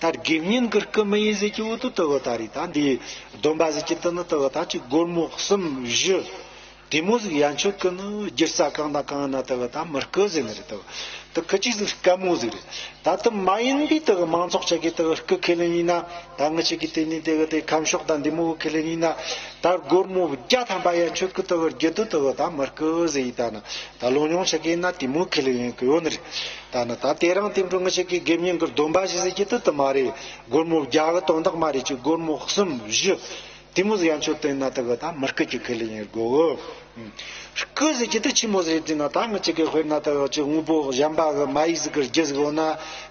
ད་དགེ་བསྙེན་གི་སྐུ་མི་ཡིན་ཟེར་གྱི་བོ་དེ་དེ་ད་རེད། ད་འདི་སྡོམ་པ་ཟེར་གྱི་དེ་ནི་དེ་ད་ཅིག་སྒོར་མོ་གསུམ་བཞི། དེ་མོ་ཟིག་ཡན་ཆོད་ཀི་ནི་རྒྱུ་རྩ་གང་དང་གང་ན་དེ་གི་ད་མི་སྐུ་ཟེར་ནི་རེད། དེ་གི་དེ་ཁི་ཅིག་ཟིག་དཀའ་མོ་ཟིག་རེད། ད་དེ་མ་ཡིན་པའི་དེ་གི་མང་ཚོགས་ཆ་གི་དེ་གི་སྐུ་ཁས་ལེན་ཡིན་ན། ད་ང་ཆ་གི་དེ་ནི་དེ་གི་དེ་ཁམས་ཕྱོགས་དང་འདི་མོ་གི་ཁས་ལེན་ཡིན་ན། ད་སྒོར་མོ་བརྒྱ་ཐམ་པ་ཡན་ཆོད་ཀི་དེ་གི་རྒྱུ་དེ་དེ་གི་ད་མི་སྐུ་ཟེར་ཡིན། ད་ནི་ད་ལོ་ཉུང་ཆ་གི་ཡིན་ན་དེ་མོ་ཁས་ལེན་ཡིན་གི་ཡོད་ནི་རེད། ད་ནི་ད་དེ་རིང་དེ་འཕྲོ་ང་ཆ་གི་དགེ་བསྙེན་གི་སྡོམ་པ་ཞིག་ཟེར་གྱི་དེ་དེ་མ་རེད། སྒོར་མོ་བརྒྱ་གི་དོན་དག་མ་རེད། ཅིག་སྒོར་མོ་གསུམ་བཞི། དེ་མོ་ཟིག་ཡན་ཆོད་དེ་ན་དེ་གི་ད་མི་རྐུ་གི་ཁས་ལེན་ཡེད་དགོས་གི། རྐུ་ཟེར་གྱི་དེ་ཆི་མོ་ཟིག་རེད་ཟེར་ན། ད་ང་ཅག་གི་དཔེར་ན་དེ་གི་ཅིག་དངོས་པོ་གཞན་པ་གི་མ་ཡིག་ཟིག་གི་རྒྱུ་ཟིག་ཡོད་ན།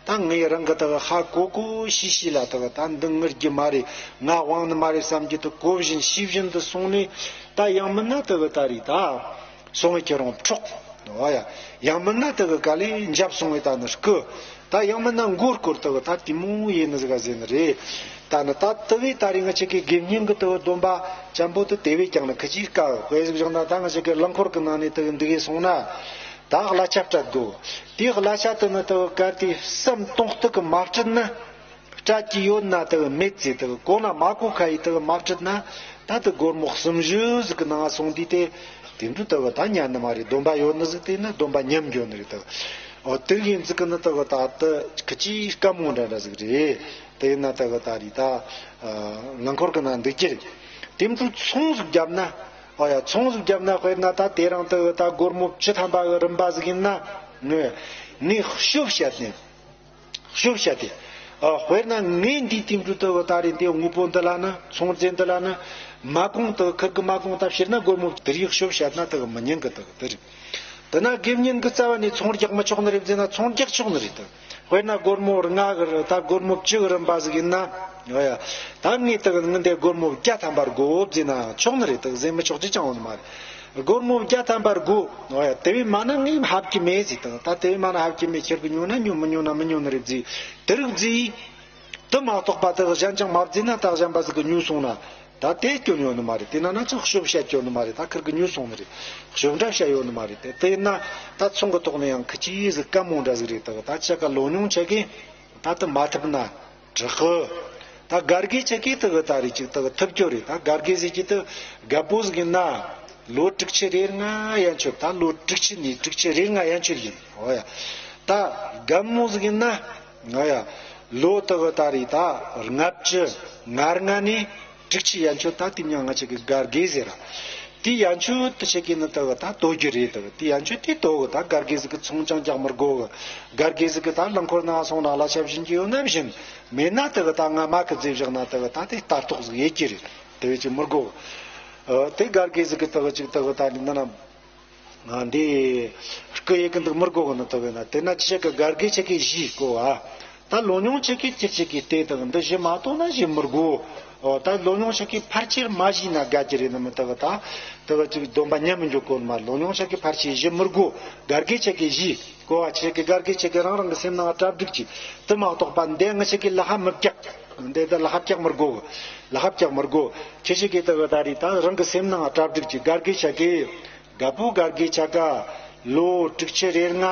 ད་ངས་རང་གི་དེ་གི་ཧ་གོ་གོ་ཤེས་ཤེས་ལ་དེ་གི་ད་འདི་ངའི་རྒྱུ་མ་རེད། ང་དབང་ནི་མ་རེད་བསམ་གྱི་དེ་གོ་བཞིན་ཤེས་བཞིན་དུ་སོང་ནས། ད་ཡང་མིན་ན་དེ་གི་ད་རེད་ད། སོང་བའི་ཁྱེད་རང་འཕྲོག་འོ་ཡ། ཡང་མིན་ན་དེ་གི་ག་ལེ་འཇབ་སོང་བའི་ད་ནི་རྐུ། ད་ཡང་མིན་ན་མགོ་སྐོར་དེ་གི་ད་དེ་མོ་ཡིན་ནི་ཟིག་ག་ཟེར་ནི་རེད། ད་ནི་ད་དེ་བས་ད་རེས་ང་ཅག་གི་དགེ་བསྙེན་གི་དེ་གི་སྡོམ་པ་ཅན་པོ་དེ་དེ་བས་ཀྱང་ནི་ཁི་ཅིག་དཀའ་གི། དཔེ་ཟིག་བཞག་ན་ད་ང་ཅག་གི་རླངས་འཁོར་གི་ནང་ནས་དེ་གི་འདུག་གི་སོང་ན། ད་གླ་ཆ་སྤྲད་དགོས། དེའི་གླ་ཆ་དེ་ནི་དེ་གི་གལ་ཏེ་བསམ་གཏོང་གཏུག་གི་མ་སྤྲད་ན། སྤྲད་ཀྱི་ཡོད་ན་དེ་གི་མེད་ཚེ་དེ་གི་གོ་ན་མ་གོ་ཁ་ཡིས་དེ་གི་མ་སྤྲད་ན། ད་དེ་སྒོར་མོ་གསུམ་བཞི་ཟིག་གི་ནང་སོང་དུས་དེ། དེ་འདྲ་དེ་གི་ད་ཉན་ནི་མ་རེད། སྡོམ་པ་ཡོད་ནི་ཟིག་དེ་ནི་སྡོམ་པ་ཉམས་འགྱོ་ནི་རེད་དེ། འོ་དེ་ཡིན་ཟིག་གི་ནི་དེ་གི་ད་དེ་ཁི་ཅིག་དཀའ་མོ་འདྲ་འདྲ་ཟིག་རེད། དེ་ཡིན་ན་དེ་གི་ད་རེད་ད། རླངས་འཁོར་གི་ནང་འདུག་རྒྱུ་རེད། དེ་འདྲ་ཚོང་ཟིག་བརྒྱབ་ན། འོ་ཡ། ཚོང་ཟིག་བརྒྱབ་ན་དཔེར་ན་ད་དེ་རིང་དེ་གི་ད་སྒོར་མོ་བཅུ་ཐམ་པ་གི་རིན་པ་ཟིག་ཡིན་ན། ངས་ངས་ཤོབ་བཤད་ནས། ཤོབ་བཤད་དེ། ཨ། དཔེར་ན་ངས་འདིའི་དེ་འདྲ་དེ་གི་ད་རེས་འདི་དངོས་པོ་འདི་ལ་ནི། ཚོང་རྫས་འདི་ལ་ནི། མ་གོང་དེ་གི་ཁིར་གི་མ་གོང་ད་ཕྱིར་ན་སྒོར་མོ་དེ་རིགས་ཤོབ་བཤད་ན་དེ་གི་མི་ཉན་གི། དེ་གི་དེ་རེད། དེ་ན་དགེ་བསྙེན་གི་རྩ་བ་ནས་ཚོང་རྒྱག་མི་ཆོག་ནི་རེད་ཟེར་ན། ཚོང་རྒྱག་ཆོག་ནི་རེད་དེ། དཔེར་ན་སྒོར་མོ་ལྔ་གི་རིན། ད་སྒོར་མོ་བཅུ་གི་རིན་པ་ཟིག་ཡིན་ན། ཨོ་ཡ། ད་ངས་དེ་གི་ངས་འདི་སྒོར་མོ་བརྒྱ་ཐམ་པ་དགོས་ཟེར་ན་ཆོག་ནི་རེད། དེ་གི་ཟེར་མི་ཆོག་རྒྱུ་ཅང་ཡོད་ནི་མ་རེད། སྒོར་མོ་བརྒྱ་ཐམ་པ་དགོས། ཨོ་ཡ། དེ་བས་མ་ན་ངས་ཧབ་ཀྱི་མེད་ཟེར་དང་། ད་དེ་བས་མ་ན་ཧབ་ཀྱི་མེད། ཁྱེད་ཀྱི་ཉོ་ན་ཉོ། མི་ཉོ་ན་མི་ཉོ་ནི་རེད་ཟེར། དེ་རིགས་ཟེར། དེ་མ་གཏོགས་པ་དེ་གཞན་ཅང་མ་བརྫིས་ན། ད་གཞན་པ་ཟིག་གིས་ཉོས་སོང་ན། ད་དེ་སྐྱོན་ཡོད་ནི་མ་རེད། དེ་ན་ན་ཅང་ཤོབ་བཤད་ཡོད་ནི་མ་རེད། ད་ཁིར་གིས་ཉོས་སོང་ནི་རེད། ཤོབ་འདྲ་བཤད་ཡོད་ནི་མ་རེད། དེ་དེ་ཡིན་ན་ད་ཚོང་གི་ཐོག་ནས་ཡང་ཁི་ཅིག་ཟིག་དཀའ་མོ་འདྲ་ཟིག་རེད། ད་ད་ཆ་ག་ལོ་ཉུང་ཆ་གིས་ད་དེ་མ་ཐུབ་ན། དྲག་གི། ད་སྒར་དགེ་ཆ་གིས་དེ་གི་ད་རེས་ཅིག་དེ་གི་ཐུབ་རྒྱུ་རེད། ད་སྒར་དགེ་ཟེར་གྱི་དེ་རྒད་པོ་ཟིག་ཡིན་ན། ལོ་དྲུག་ཅུ་རེ་ལྔ་ཡན་ཆོད། ད་ལོ་དྲུག་ཅུ་ནས་དྲུག་ཅུ་རེ་ལྔ་ཡན་ཆོད་ཡིན། འོ་ཡ། ད་རྒད་མོ་ཟིག་ཡིན་ན། འོ་ཡ། ལོ་དེ་གི་ད་རེས་ད་ལྔ་བཅུ་ང་ལྔ་ནས་དྲུག་ཅུ་ཡན་ཆོད། ད་དེ་མྱིང་ང་ཅག་གི་སྒར་དགེ་ཟེར་ར། དེ་ཡན་ཆོད་དེ་ཆ་གིས་ནི་དེ་གི་ད་དོ་རྒྱུ་རེད། དེ་གི་དེ་ཡན་ཆོད་དེ་དོ་གི། ད་སྒར་དགེ་ཟིག་གིས་ཚོང་ཅང་རྒྱག་མི་དགོས་གི། སྒར་དགེ་ཟིག་གིས་ད་རླངས་འཁོར་ནང་སོང་ན་གླ་ཆ་བྱིན་གྱི་ཡོད་ན་བྱིན། མེད་ན་དེ་གི་ད་ང་མ་གི་རྫས་བཞག་ན་དེ་གི་ད་དེ་ལྟ་རྟོག་ཟིག་ཡེད་རྒྱུ་རེད། དེ་བས་ཅིག་མི་དགོས། ཨ། དེ་སྒར་དགེ་ཟིག་གིས་དེ་གི་ཅིག་དེ་གི་ད་ནི་ན་ན། ང་འདི་རྐུ་ཡེད་གི་འདུག་མི་དགོས་གི་ནི་དེ་གི་ན། དེ་ན་ཅི་ཆ་གི་སྒར་དགེ་ཆ་གིས་གཞི་བཀོལ་བ། ད་ལོ་ཉུང་ཆ་གིས་ཅི་ཆ་གིས་དེ་དེ་གི་འདི་གཞི་མ་གཏོང་ན་གཞི་མི་དགོས། ཨོ། ད་ལོ་ཉུང་ཆ་གིས་ཕལ་ཆེར་མ་གཞི་ན་དགའ་གི་རེད་ནི་མི། དེ་གི་ད་དེ་གི་ཅིག་སྡོམ་པ་ཉམས་མི་འཇུག་གོ་ནི་མ། ལོ་ཉུང་ཆ་གིས་ཕལ་ཆེར་གཞི་མི་དགོས། སྒར་དགེ་ཆ་གིས་གཞི་བཀོལ་བ། ཆ་གི་སྒར་དགེ་ཆ་གིས་རང་རང་གི་སེམས་ནང་གྲ་སྒྲིག་གྱིས། དེ་མ་གཏོགས་པ་འདི་ང་ཆ་གིས་ལ་ཧ་མི་བཀྱག་འདི་ད་ལ་ཧ་བཀྱག་མི་དགོས། ལ་ཧ་བཀྱག་མི་དགོས། ཁྱེད་ཆ་གིས་དེ་གི་ད་རེས་ད་རང་གི་སེམས་ནང་གྲ་སྒྲིག་གྱིས། སྒར་དགེ་ཆ་གིས། རྒད་པོ་སྒར་དགེ་ཆ་ག་ལོ་དྲུག་ཅུ་རེ་ལྔ།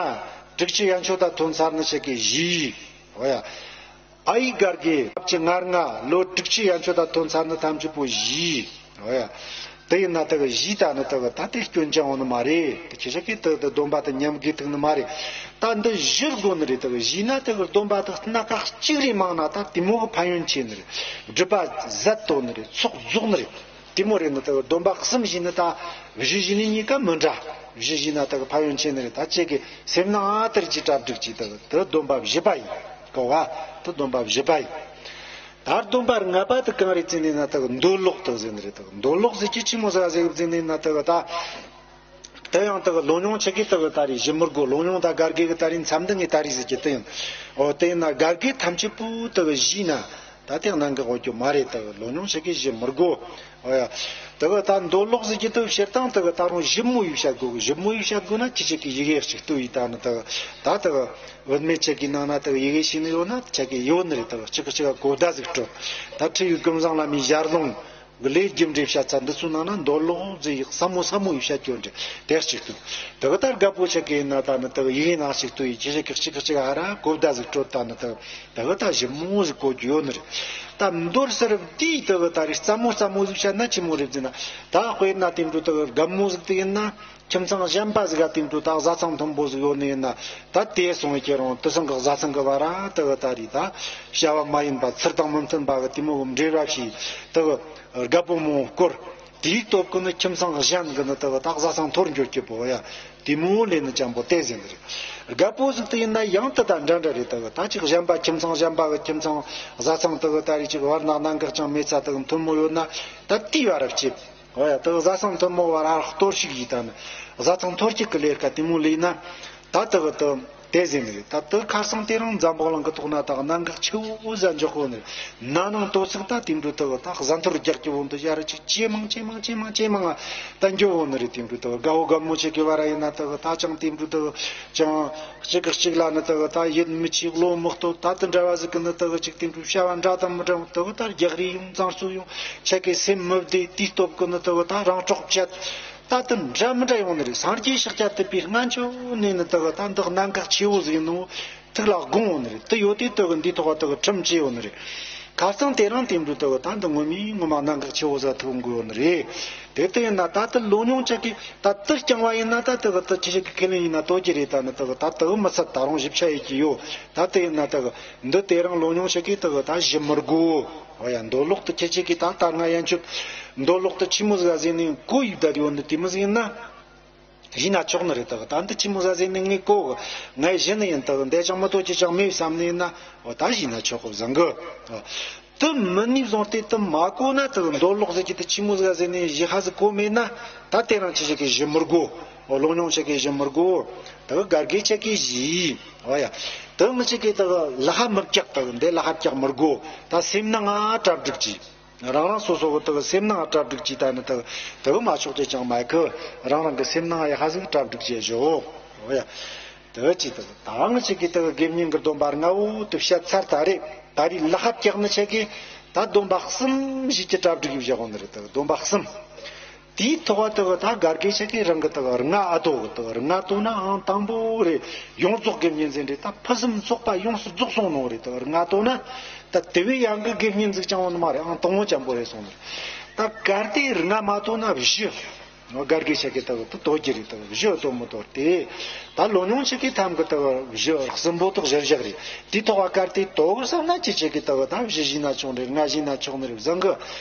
དྲུག་ཅུ་ཡན་ཆོད་ད་ཐོན་ཚར་ནི་ཆ་གིས་གཞི། འོ་ཡ། ཨ་ཡེ་སྒར་དགེ་ལྔ་བཅུ་ང་ལྔ། ལོ་དྲུག་ཅུ་ཡན་ཆོད་ད་ཐོན་ཚར་ནི་ཐམས་ཅད་པོ་གཞི། འོ་ཡ། དེ་ཡིན་ན་དེ་གི་གཞི་ད་ནི་དེ་གི་ད་དེ་སྐྱོན་ཅང་ཡོད་ནི་མ་རེད། དེ་ཁྱེད་ཆ་གིས་དེ་དེ་སྡོམ་པ་དེ་ཉམས་དགོས་ཐུག་ནི་མ་རེད། ད་འདི་གཞི་དགོས་ནི་རེད། དེ་གི་གཞི་ན་དེ་གི་སྡོམ་པ་དེ་སྣ་ཁ་གཅིག་རེ་མང་ན་ད་དེ་མོ་གི་ཕན་ཡོན་ཆེ་ནི་རེད། སྒྲིབ་པ་ཟད་དོ་ནི་རེད། ཚོགས་རྫོགས་ནི་རེད། དེ་མོ་རེད་ནི། དེ་གི་སྡོམ་པ་གསུམ་བཞེས་ནི་ད་བཞི་བཞེས་ནི་གཉིས་ཀ་མི་འདྲ། བཞི་བཞེས་ན་དེ་གི་ཕན་ཡོན་ཆེ་ནི་རེད། ད་ཁྱེད་ཀྱི་སེམས་ནང་ཨ་ཏིར་གྱི་གྲ་སྒྲིག་གྱིས། དེ་གི་དེ་སྡོམ་པ་བཞི་པ་ཡིན། གོ་བ། དེ་སྡོམ་པ་བཞི་པ་ཡིན། ད་སྡོམ་པ་ལྔ་པ་དེ་གང་རེད་ཟེར་ནས་ན། དེ་གི་འདོད་ལོག་དེ་ཟེར་ནི་རེད། དེ་གི་འདོད་ལོག་ཟེར་གྱི་ཆི་མོ་ཟིག་ཟེར་གི་ཟེར་ནས་ན། དེ་གི་ད། དེ་ཡང་དེ་གི་ལོ་ཉུང་ཆ་གིས་དེ་གི་ད་རེས་གཞི་མི་དགོས། ལོ་ཉུང་ད་སྒར་དགེ་གི་ད་རེས་མཚམས་འདི་ངས་ད་རེས་ཟེར་གྱི་དེ་ཡིན། འོ། དེ་ཡིན་ན་སྒར་དགེ་ཐམས་ཅད་པོ་དེ་གི་གཞི་ན། ད་དེ་ནང་གི་འོ་རྒྱུ་མ་རེད། དེ་གི་ལོ་ཉུང་ཆ་གིས་གཞི་མི་དགོས། འོ་ཡ། དེ་གི་ད་འདོད་ལོག་ཟེར་གྱི་དེ་སྤྱིར་བཏང་དེ་གི་ད་རུང་ཞིབ་མོ་ཡེ་བཤད་དགོས་གི། ཞིབ་མོ་ཡེ་བཤད་དགོས་ན་ཁྱེད་ཆ་གིས་ཡི་གེ་གཅིག་ལྟོས་ཡེ། ད་ནི་དེ་གི་ད་དེ་གི་བུད་མེད་ཆ་གི་ནང་ན་དེ་གི་ཡི་གེ་ཤེས་ནི་ཡོད་ན་ཆ་གི་ཡོད་ནི་རེད། དེ་གི་གཅིག་གི་གཅིག་ག་གོ་བརྡ་ཟིག་སྤྲོད། ད་ཁྲིད་ཡུལ་ཀུན་བཟང་བླ་མའི་ཞལ་ལུང་གི་ལས་རྒྱུ་འབྲས་བཤད་ཚར་འདི་ཚོའི་ནང་ན་འདོད་ལོག་ཟེར་ཡག་ཟབ་མོ་ཟབ་མོ་ཡེ་བཤད་རྒྱུ་འདྲ་དེ་གཅིག་ལྟོས། དེ་གི་ད་རྒད་པོ་ཆ་གི་ཡིན་ན་ད་ནི་དེ་གི་ཡི་གེ་ནང་གཅིག་ལྟོས་ཡེ། ཁྱེད་ཆ་གིས་གཅིག་གི་གཅིག་ག་ཧ་ར་གོ་བརྡ་ཟིག་སྤྲོད། ད་ནི་དེ་གི་དེ་གི་ད་ཞིབ་མོ་ཟིག་གོ་རྒྱུ་ཡོད་ནི་རེད། ད་མདོར་ཟེར་བ་དེ་དེ་གི་ད་རེས་ཟབ་མོ་ཟབ་མོ་ཟིག་བཤད་ན་ཆི་མོ་རེད་ཟེར་ན། ད་དཔེར་ན་དེ་འདྲ་དེ་གི་རྒད་མོ་ཟིག་དེ་ཡིན་ན། ཁྱིམ་ཚང་གཞན་པ་ཟིག་ག་དེ་འདྲ་ད་བཟའ་ཚང་མཐུན་པོ་ཟིག་ཡོད་ནི་ཡིན་ན། ད་དེ་སོང་ཡེ་ཁྱེད་རང་དེ་ཚང་གི་བཟའ་ཚང་གི་བར་ར་དེ་གི་ད་རེས་ད་བྱ་བ་མ་ཡིན་པ། ཚུལ་དང་མི་མཐུན་པ་གི་དེ་མོ་གི་འབྲེལ་བ་བྱས། དེ་གི་རྒད་པོ་མོ་སྐོར། དེའི་སྟོབས་ཀྱིས་ནི་ཁྱིམ་ཚང་གཞན་གྱི་ནི་དེ་གི་ད་བཟའ་ཚང་འཐོར་འགྱུར་གྱི་པོ་ཡ། དེ་མོ་ལས་ནི་ཅང་པོ་དེ་ཟིན་རེད། རྒད་པོ་ཟིག་དེ་ཡིན་ན་ཡང་དེ་དང་འདྲ་འདྲ་རེད། དེ་གི་ད་ཅིག་གཞན་པ་ཁྱིམ་ཚང་གཞན་པ་གི་ཁྱིམ་ཚང་བཟའ་ཚང་དེ་གི་ད་རེས་ཅིག་བར་ན་གནད་འགག་ཅང་མེད་ས་དེ་གི་མཐུན་མོ་ཡོད་ན་ད་དེའི་བར་ར་བཅེབ། འོ་ཡ། དེ་གི་བཟའ་ཚང་མཐུན་མོ་བར་ར་གཏོར་བཤིག་ཡིས་ད་ནི་བཟའ་ཚང་འཐོར་སྐྱུག་གི་ལས་ཀ་དེ་མོ་ལས་ན་ད་དེ་གི་དེ། དེ་ཟིན་རེད། ད་དེ་ཁ་སང་དེ་རིང་འཛམ་བུ་གླིང་གི་ཐོག་ན་ད་གནད་འགག་ཆེ་བོ་ཟིག་འཇོག་གོ་ནི་རེད། ན་ནིང་དོ་ཚིགས་ད་དེ་འདྲ་དེ་གི་ད་གཟའ་འཐོར་རྒྱག་གི་བོ་འདི་ཡ་ར་ཅིག་ཇེ་མང་ཇེ་མང་ཇེ་མང་ཇེ་མང་ད་འགྱོ་བོ་ནི་རེད། དེ་འདྲ་དེ་གི་དགའ་བོ་དགའ་མོ་ཆེ་གི་བར་ཡིན་ན་དེ་གི་ད་ཅང་དེ་འདྲ་དེ་གི་ཅང་གཅིག་གིས་གཅིག་ལ་ནི་དེ་གི་ད་ཡིད་མི་ཆེས་བློ་མི་གཏོད། ད་དེ་འདྲ་བ་ཟིག་གི་ནི་དེ་གི་ཅིག་དེ་འདྲ་བྱ་བ་འདྲ་དང་མི་འདྲ་བོ་དེ་གི་ད་རྒྱག་རེས་ཡོང་། བཙང་སུ་ཡོང་། ཆེ་གི་སེམས་མི་བདེ། དེའི་སྟོབས་གི་ནི་དེ་གི་ད་རང་གྲོགས་བཅད། ད་དེ་འདྲ་མི་འདྲ་ཡོང་ནི་རེད། སངས་རྒྱས་ཤཱཀྱ་ཐུབ་པའི་སྔ་ཆོ་ནས་ནི་དེ་གི་ད་འདི་གནད་འགག་ཆེ་བོ་ཟིག་ཡིན་ནོ་ཐུགས་ལ་དགོངས་ཡོད་ནི་རེད། དེ་ཡོད་དུས་དེ་གི་འདིའི་ཐོག་ག་དེ་གི་ཁྲིམས་བཅད་ཡོད་ནི་རེད། ཁ་སང་དེ་རིང་དེ་འདྲ་དེ་གི་ད་འདི་ངོ་མའི་ངོ་མ་གནད་འགག་ཆེ་བོ་ཟིག་ཐུག་འགོ་ཡོད་ནི་རེད། དེ་ལྟ་ཡིན་ན་ད་དེ་ལོ་ཉུང་ཅག་གིས་ད་དེ་རྐྱང་བ་ཡིན་ན་ད་དེ་གི་དེ་ཁྱེད་ཅག་གི་ཁས་ལེན་ཡིན་ན་དོ་རྒྱུ་རེད། ད་ནི་དེ་གི་ད་དེ་གི་མི་ཚད་ད་རུང་ཞིབ་ཆ་ཡེད་ཀྱི་ཡོད། ད་དེ་ཡིན་ན་དེ་གི་འདི་དེ་རིང་ལོ་ཉུང་ཅག་གིས་དེ་གི་ད་ཞུ་མི་དགོས། འོ་ཡ། མདོ་ལོག་ཏུ་ཁྱེད་ཅག་གིས་ད་ལྟ་ང་ཡན་ཆོད་མདོ་ལོག་ཏུ་ཆི་མོ་ཟིག་ག་ཟེར་ནས་གོ་ཡི་བསྡད་ཡོད་ནི་དེ་མོ་ཟིག་ཡིན་ན། ཡིན་ན་ཆོག་ནི་རེད། ད་ད་འདི་ཆི་མོ་ཟིག་ག་ཟེར་ནས་ངས་གོ་གི། ངས་གཞི་ནས་ཡིན་ད་འདས་ཅང་མི་ཐོག་ཅི་ཅང་མེད་བསམ་ནས་ཡིན་ན། འོ་ད་ཡིན་ན་ཆོག་གི་བཟང་གི། དེ་མིན་ནི་བཟུང་སྟེ་དེ་མ་གོ་ན་ད་མདོ་ལོག་ཟེར་གྱི་དེ་ཆི་མོ་ཟིག་ག་ཟེར་ནས་ཞུ་ཧ་ཟིག་གོ་མེད་ན། ད་དེ་རིང་ཁྱེད་ཅག་གིས་ཞུ་མི་དགོས། འོ་ལོ་ཉུང་ཅག་གིས་ཞུ་མི་དགོས། ད་གར་གི་ཅག་གིས་ཞུས། འོ་ཡ། དེ་ང་ཅག་གིས་ད་ལ་ཧ་མི་བཀྱག། ད་འདི་ལ་ཧ་བཀྱག་མི་དགོས། ད་སེམས་ནང་ང་གྲ་སྒྲིག་གྱིས། རང་རང་སོ་སོ་གི་དག་སེམས་ནང་གྲ་སྒྲིག་གྱིས། ད་ནི་དག་དག་མ་ཆོག་ཅེས་ཅང་མེད་གི། རང་རང་གི་སེམས་ནང་ཡ་ཧ་ཟིག་གྲ་སྒྲིག་བྱེད་ཞོག། འོ་ཡ། དག་ཅི་དག་ད་ང་ཅག་གི་དག་དགེ་བསྙེན་གི་སྡོམ་པ་ལྔ་བོ་དེ་བཤད་ཚར་ད་རེད། ད་རེས་ལ་ཧ་བཀྱག་ནི་ཆེ་གི། ད་སྡོམ་པ་གསུམ་ཞིག་གི་གྲ་སྒྲིག་བྱེད་དགོས་ནི་རེད། དག་སྡོམ་པ་གསུམ། དེའི་ཐོག་དག་ད་གར་གི་ཆེ་གི་རང་གི་དག་ལྔ་ཨ་དོ་གི་དག་ལྔ་དོ་ན་ཨང་དང་པོ་རེད། ཡོངས་རྫོགས་དགེ་བསྙེན་ཟེར་འདྲ་ད་ཕུན་སུམ་ཚོགས་པ་ཡོངས་སུ་རྫོགས་སོང་ནོ་རེད། དག་ལྔ་དོ་ན། ད་དེ་བས་ཡང་གི་དགེ་བསྙེན་ཟིག་ཅང་ཡོད་ནི་མ་རེད། ཨང་དང་པོ་ཅན་པོ་རེད་སོང་ནི་རེད། ད་གལ་ཏེ་ལྔ་མ་དོ་ན་བཞི། གར་གི་ཆེ་གི་དག་དེ་དོ་རྒྱུ་རེད། དག་བཞི་དོ་མི་དོ་སྟེ། ད་ལོ་ཉུང་ཆེ་གི་ཐམ་གི་དག་བཞི་གསུམ་པོ་དག་བཞི་བཞག་རེད། དེའི་ཐོག་ག་གལ་ཏེ་དོ་གི་བསམ་ན་ཅི་ཆེ་གི་དག་ད་བཞི་བཞི་ན་ཆོག་ནི་རེད། ལྔ་བཞི་ན་ཆོག་ནི་རེད། བཟང་གི།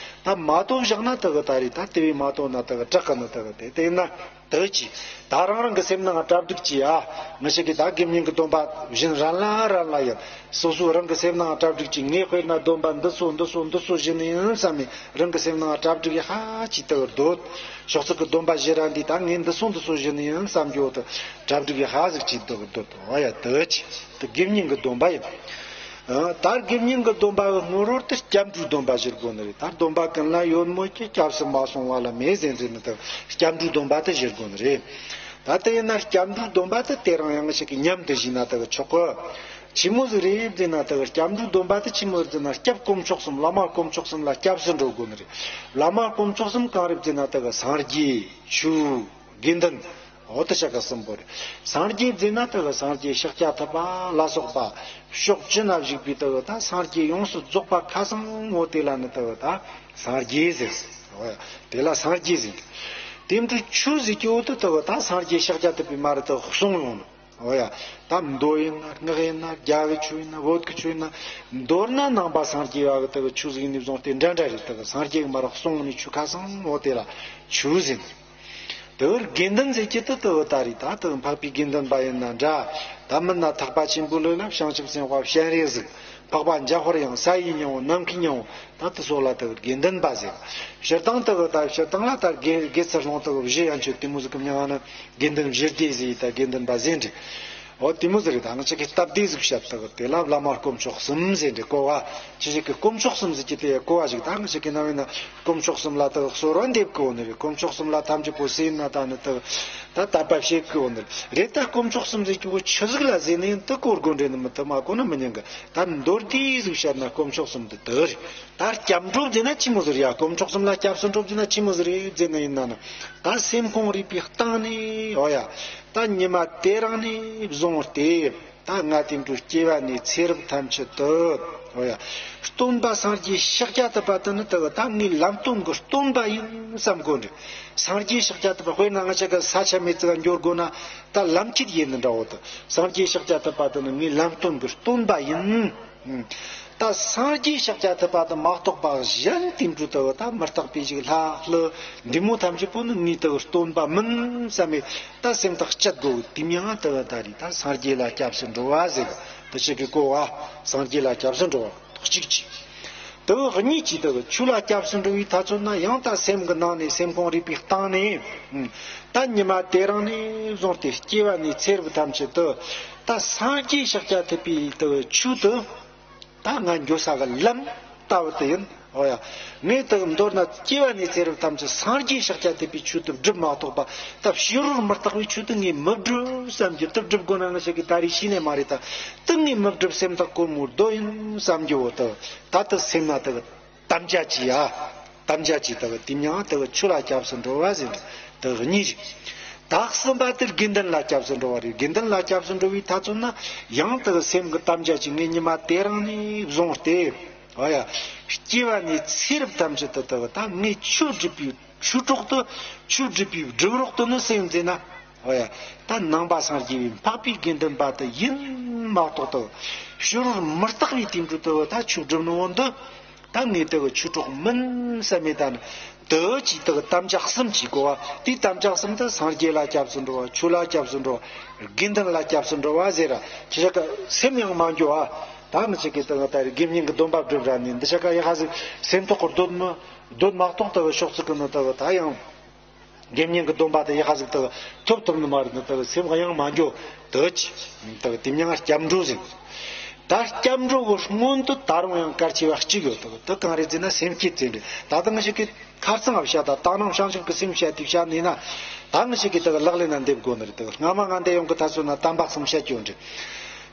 ད་མ་དོ་བཞག་ན་དག་ད་རེད། ད་དེ་བས་མ་དོ་ན་དག་དྲག་གི་ནི་དག་དེ་དེ་ན། དག་ཅིག་ད་རང་རང་གི་སེམས་ནང་གྲ་སྒྲིག་གྱིས་ཨ། ང་ཅག་གིས་ད་དགེ་བསྙེན་གྱི་སྡོམ་པ་བཞིན་རང་ལ་རང་ལ་ཡིན། སོ་སོ་རང་གི་སེམས་ནང་གྲ་སྒྲིག་གྱིས། ངས་དཔེར་ན་སྡོམ་པ་འདི་ཚོ་འདི་ཚོ་འདི་ཚོ་བཞིན་ཡིན་བསམ་ནས་རང་གི་སེམས་ནང་གྲ་སྒྲིག་ཡ་ཧ་ཅིག་དག་སྡོད། ཕྱོགས་གཅིག་གི་སྡོམ་པ་བཞི་ར་འདི་ད་ངས་འདི་ཚོ་འདི་ཚོ་བཞིན་ཡིན་བསམ་རྒྱུ་དེ་གྲ་སྒྲིག་ཡ་ཧ་ཟིག་ཅིག་དག་སྡོད། འོ་ཡ། དག་ཅིག་དེ་དགེ་བསྙེན་གྱི་སྡོམ་པ་ཡིན། ད་དགེ་བསྙེན་གྱི་སྡོམ་པ་གི་སྔོན་རོལ་དུ་སྐྱབས་འགྲོའི་སྡོམ་པ་བཞེས་དགོས་ནི་རེད། ད་སྡོམ་པ་ཀུན་ལ་ཡོད་མོད་ཀྱི། སྐྱབས་སུ་མ་སོང་བ་ལ་མེད་ཟེར་ཟེར་ནི་དག་སྐྱབས་འགྲོའི་སྡོམ་པ་དེ་བཞེས་དགོས་ནི་རེད། ད་དེ་ཡིན་ན་སྐྱབས་འགྲོའི་སྡོམ་པ་དེ་དེ་རང་ཡང་ཞིག་གི་མཉམ་དུ་བཞེས་ན་དག་ཆོག་གི། ཆི་མོ་ཟིག་རེད་ཟེར་ན་དག་སྐྱབས་འགྲོའི་སྡོམ་པ་དེ་ཆི་མོ་ཟིག་ཟེར་ན་སྐྱབས་དཀོན་མཆོག་གསུམ། བླ་མ་དཀོན་མཆོག་གསུམ་ལ་སྐྱབས་སུ་འགྲོ་དགོས་ནི་རེད། བླ་མ་དཀོན་མཆོག་གསུམ་གང་རེད་ཟེར་ན་དག་སངས་རྒྱས། ཆོས། དགེ་འདུན། འོ་དེ་ཆ་ག་གསུམ་པོ་རེད། སངས་རྒྱས་ཟེར་ན་དེ་གི་སངས་རྒྱས་ཤཱཀྱ་ཐུབ་པ་ལ་སོགས་པ་ཕྱོགས་བཅུ་ན་བཞུགས་པའི་དེ་གི་ད་སངས་རྒྱས་ཡོངས་སུ་རྫོགས་པ་ཁ་སང་ངོ་དེ་ལ་ནི་དེ་གི་ད་སངས་རྒྱས་ཟེར། འོ་དེ་ལ་སངས་རྒྱས་ཟེར། དེ་འདྲའི་ཆོས་ཟེར་གྱི་འོ་དེ་དེ་གི་ད་སངས་རྒྱས་ཤཱཀྱ་ཐུབ་པའི་མ་རེད་དེ་གསུངས་ཡོང་ནི། འོ་ཡ། ད་མདོ་ཡིན་ན་སྔགས་ཡིན་ན་རྒྱ་གི་ཆོས་ཡིན་ན་བོད་ཀྱི་ཆོས་ཡིན་ན། མདོར་ན་ནང་པ་སངས་རྒྱས་པ་གི་དེ་གི་ཆོས་ཟིག་ཡིན་ནི་བཟུང་སྟེ་འདྲ་འདྲ་རེད། དེ་གི་སངས་རྒྱས་གི་མ་རེད་གསུངས་ནི་ཆོས་ཁ་སང་ངོ་དེ་ལ་ཆོས་ཟེར། དེ་བར་དགེ་འདུན་ཟེར་གྱི་དེ་དེ་བོ་ད་རེད། ད་དེ་འཕགས་པའི་དགེ་འདུན་པ་ཡིན་ན་འདྲ། ད་མིན་ན་ཐེག་པ་ཆེན་པོའི་ལུགས་ལ་བྱང་ཆུབ་སེམས་དཔའ་སྤྱན་རས་གཟིགས། འཕགས་པ་འཇམ་དཔལ་དབྱངས། ས་ཡི་སྙིང་པོ། ནམ་མཁའི་སྙིང་པོ། ད་དེ་སོགས་ལ་དེ་དགེ་འདུན་པ་ཟེར། སྤྱིར་བཏང་དེ་ད་སྤྱིར་བཏང་ལ་ད་དགེ་དགེ་ཚུལ་སློང་དེ་བཞི་ཡན་ཆོད་དེ་མོ་ཟིག་གི་མྱིང་ང་ནི་དགེ་འདུན་བཞི་སྡེ་ཟེར། ད་དགེ་འདུན་པ་ཟེར་འདྲ། འོ་དེ་མོ་ཟིག་རེད། ད་ང་ཅག་གིས་སྟབས་བདེ་ཟིག་བཤད་དེ་དེ་ལ་བླ་མ་དཀོན་མཆོག་གསུམ་ཟེར་འདྲ་གོ་བ། ཁྱེད་ཅག་གིས་དཀོན་མཆོག་གསུམ་ཟེར་གྱི་དེ་གོ་བ་ཞིག་ད་ང་ཅག་གི་ནང་བས་ན། དཀོན་མཆོག་གསུམ་ལ་དག་གསོལ་བ་འདེབས་གི་འོ་ནི་རེད། དཀོན་མཆོག་གསུམ་ལ་ཐམས་ཅད་པོ་སེམས་ན་ད་ནི་དག་ད་དད་པ་བྱེད་གི་འོ་ནི་རེད། ད་དཀོན་མཆོག་གསུམ་ཟེར་གྱི་བོ་ཆི་ཟིག་ལ་ཟེར་ནས་ཡིན་དེ་གོ་དགོས་འདྲ་ནི་མི་ཐུབ། མ་གོ་ན་མི་ཉན་གི། ད་མདོར་བསྡུས་ཟིག་བཤད་ན་དཀོན་མཆོག་གསུམ་དེ་དེ་རེད། ད་སྐྱབས་འགྲོ་ཟེར་ན་ཆི་མོ་ཟིག་རེད་ཡ། དཀོན་མཆོག་གསུམ་ལ་སྐྱབས་སུ་འགྲོ་ཟེར་ན་ཆི་མོ་ཟིག་རེད་ཟེར་ན་ཡིན་ན་ནི། ད་སེམས་ཁོང་རུས་པའི་གཏིང་ནས་འོ་ཡ། ད་ཉི་མ་དེ་རིང་ནས་བཟུང་སྟེ། ད་ང་དེ་འདྲའི་སྐྱེ་བ་ནས་ཚེ་རབས་ཐམས་ཅད་དུ། འོ་ཡ། སྟོན་པ་སངས་རྒྱས་ཤཱཀྱ་ཐུབ་པ་དེ་ནི་དེ་གི་ད་ངའི་ལམ་སྟོན་གྱི་སྟོན་པ་ཡིན་བསམ་དགོས་འདྲ། སངས་རྒྱས་ཤཱཀྱ་ཐུབ་པ་དཔེར་ན་ང་ཅག་གི་ས་ཆ་མེད་ཙི་ག་འགྱོ་དགོས་ན་ད་ལམ་ཁྱེར་ཡིན་ནི་འདྲ་བོ་དེ། སངས་རྒྱས་ཤཱཀྱ་ཐུབ་པ་དེ་ནི་ངའི་ལམ་སྟོན་གྱི་སྟོན་པ་ཡིན། ཨུམ། ད་སངས་རྒྱས་ཤཱཀྱ་ཐུབ་པ་དུ་མ་གཏོགས་པ་གཞན་དེ་འདྲ་དུ་ད་མི་རྟག་པའི་ཞིག་ལྷ་ཀླུ་འདི་མོ་ཐམས་ཅད་པོ་ནི་ངའི་དུ་སྟོན་པ་མིན་བསམ་མེད་ད་སེམས་ཐག་བཅད་དགོས། དེ་མྱང་དུ་ད་རེད། ད་སངས་རྒྱས་ལ་སྐྱབས་སུ་འགྲོ་བ་ཟེར་གི་དུ་ཞིག་གི་གོ་བ། སངས་རྒྱས་ལ་སྐྱབས་སུ་འགྲོ་བ་གཅིག་གཅིག་དུ་གཉིས་ཀྱིས་དུ་ཆོས་ལ་སྐྱབས་སུ་འགྲོ་བའི་ཐ་ཚོད་ན་ཡང་ད་སེམས་ཀྱི་ནང་ནས་སེམས་ཁོང་རུས་པའི་གཏིང་ནས། ད་ཉི་མ་དེ་རིང་ནས་བཟུང་སྟེ་སྐྱེ་བ་ནས་ཚེ་རབས་ཐམས་ཅད་དུ་ད་སངས་རྒྱས་ཤཱཀྱ་ཐུབ་པའི་དུ་ཆོས་དུ་ད་ང་འགྱོ་ས་གི་ལམ་ལྟ་བུ་དུ་ཡིན། འོ་ཡ། ངས་དུ་མདོར་ན་སྐྱེ་བ་ནས་ཚེ་རབས་ཐམས་ཅད་སངས་རྒྱས་ཤཱཀྱ་ཐུབ་པའི་ཆོས་དུ་སྒྲུབ་མ་གཏོགས་པ་ད་ཕྱི་རོལ་མི་རྟག་པའི་ཆོས་དུ་ངས་མི་སྒྲུབ་བསམ་རྒྱུ་དུ་སྒྲུབ་དགོས་ན་ང་ཞིག་གི་ད་རེས་ཤི་ནས་མ་རེད། ད་དུ་ངས་མི་སྒྲུབ་སེམས་ཐག་གོར་མོ་རྡོ་ཡིན་བསམ་རྒྱུ་བོ་དུ་ད་དུ་སེམས་ན་དུ། དམ་བཅའ་གྱིས་ཡ། དམ་བཅའ་གྱིས་དག་དེ་མྱང་དག་ཆོས་ལ་སྐྱབས་སུ་འགྲོ་བ་ཟེར་འདུག་དག་གཉིས་རེད། དག་གསུམ་པ་དེ་དགེ་འདུན་ལ་སྐྱབས་སུ་འགྲོ་བ་རེད། དགེ་འདུན་ལ་སྐྱབས་སུ་འགྲོ་བའི་ཐ་ཚོད་ན་ཡང་དག་སེམས་ཀྱི་དམ་བཅའ་གྱིས་ངས་ཉི་མ་དེ་རིང་ནས་བཟུང་སྟེ། འོ་ཡ། སྐྱེ་བ་ནས་ཚེ་རབས་ཐམས་ཅད་དུ་དག་ད་ངས་ཆོས་སྒྲུབ་པའི་ཆོས་གྲོགས་དུ་ཆོས་སྒྲུབ་པའི་སྒྲུབ་རོགས་དུ་ནི་སེམས་མཛད་ན། འོ་ཡ། ད་ནང་པ་སངས་རྒྱས་པའི་འཕགས་པའི་དགེ་འདུན་པ་དུ་ཡིན་མ་གཏོགས་དུ་ཕྱི་རོལ་མི་རྟག་པའི་དེ་འདྲ་དུ་ད་ཆོས་སྒྲུབ་ནི་འོན་དུ། ད་ངས་དེ་གི་ཆོས་གྲོགས་མིན་བསམ་མེད་ད་ནི། དེ་ཅིག་དེ་གི་དམ་བཅའ་གསུམ་གྱིས་གོ་བ། དེའི་དམ་བཅའ་གསུམ་དུ་སངས་རྒྱས་ལ་སྐྱབས་སུ་འགྲོ་བ། ཆོས་ལ་སྐྱབས་སུ་འགྲོ་བ། དགེ་འདུན་ལ་སྐྱབས་སུ་འགྲོ་བ་ཟེར་ར། ཁྱེད་ཅག་གི་སེམས་ཡང་མ་འགྱོ་བ། ད་ང་ཅག་གི་དེ་གི་ད་རེས་དགེ་བསྙེན་གི་སྡོམ་པ་སྒྲུབ་ར་ནི་འདི་ཅག་ག་ཡ་ཧ་ཟིག་སེམས་ཐོག་གི་སྡོད་མི་སྡོད་མ་གཏོགས་དེ་གི་ཕྱོགས་ཚུགས་གི་ནི་དེ་གི་ད་ཡང་། དགེ་བསྙེན་གྱི་སྡོམ་པ་དེ་ཡི་ཧ་ཟིག་དག་ཐོབ་ཐུབ་ནི་མ་རེད་ནི་དག་སེམས་ཁ་ཡང་མ་འགྱོ་དག་ཅི། དག་དེ་མྱང་སྐྱབས་འགྲོ་ཟེར། ད་སྐྱབས་འགྲོ་གི་སྔོན་དུ་ད་རུང་ཡང་གལ་ཆེ་བ་གཅིག་ཡོད་དག་དེ་གང་རེད་ཟེར་ན་སེམས་བསྐྱེད་ཟེར་རེད། ད་ལྟ་ང་ཞིག་གི་ཁ་རྩང་ཨ་བཤད་ད་ད་ནང་བྱང་ཆུབ་ཀྱི་སེམས་བཤད་དེ་བཤད་ནི་ན། ད་ང་ཞིག་གི་དག་ལག་ལེན་ན་འདེབས་དགོས་ནི་རེད། དག་སྔ་མ་ང་འདས་ཡོང་གི་ད་ཚོད་ན་དམ་པ་གསུམ་བཤད་ཀྱི་ཡོད་རེད།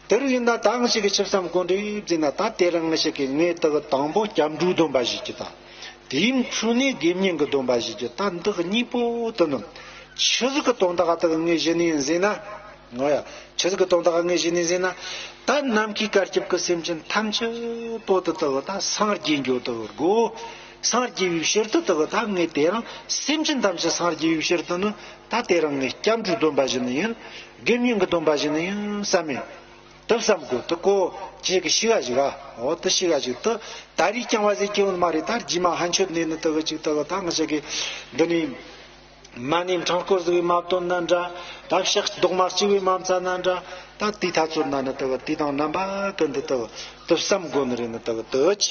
དེ་རུ་ཡིན་ན་ད་ང་ཞིག་གི་ཆིབས་སམ་དགོན་རེད་ཟེར་ན་ད་དེ་རིང་ང་ཞིག་གི་ངས་དག་དང་པོ་སྐྱབས་འགྲོའི་སྡོམ་པ་ཞིག་གི་ད། དེའི་འཕྲོས་ནས་དགེ་བསྙེན་གྱི་སྡོམ་པ་ཞིག་གི་ད་འདི་གཉིས་པོ་དུ་ནི། ཆི་ཟིག་གི་དོན་དག་དག་ངས་ཞུ་ནི་ཡིན་ཟེར་ན། ངོ་ཡ། ཆི་ཟིག་གི་དོན་དག་ངས་ཞུ་ནི་ཟེར་ན། ད་ནམ་མཁའི་བཀའ་ཁྱབ་ཀྱི་སེམས་ཅན་ཐམས་ཅད་པོ་དུ་དག་ད་སངས་རྒྱས་འགྱོ་དུ་དགོ། སངས་རྒྱས་པའི་ཕྱིར་དུ་དག་ད་ངས་དེ་རིང་སེམས་ཅན་ཐམས་ཅད་སངས་རྒྱས་པའི་ཕྱིར་དུ་ནི་ད་དེ་རིང་ངས་སྐྱབས་འགྲོའི་སྡོམ་པ་ཞུ་ནི་ཡིན། དགེ་བསྙེན་གྱི་སྡོམ་པ་ཞུ་ནི་ཡིན་བསམ་མེད། དུ་བསམ་དགོས་དུ་གོ། ཁྱེད་ཀྱི་ཤི་བ་ཞིག་ཨ། འོ་དུ་ཤི་བ་ཞིག་དུ་ད་རེས་རྐྱང་བ་ཟིག་སྐྱེ་བོ་མ་རེད། ད་རྗེས་མ་ཕན་ཆོད་ནས་ནི་དུ་གི་ཅིག་དུ་གི་ད་ང་ཞིག་གི་འདི་ནི་མ་ཎི་ཕྲེང་སྐོར་ཟིག་གི་མ་བཏོན་ན་འདྲ། ད་ཕྱག་རྡོག་མ་གཅིག་གི་མ་བཙལ་ན་འདྲ། ད་དེ་ཐ་ཚོད་ན་ནི་དུ་གི་དེ་དང་རྣམ་པ་ཀུན་ཏུ་དུ་དུ་བསམ་དགོས་ནི་རེད། ནི་དུ་གི་དུ་ཅི་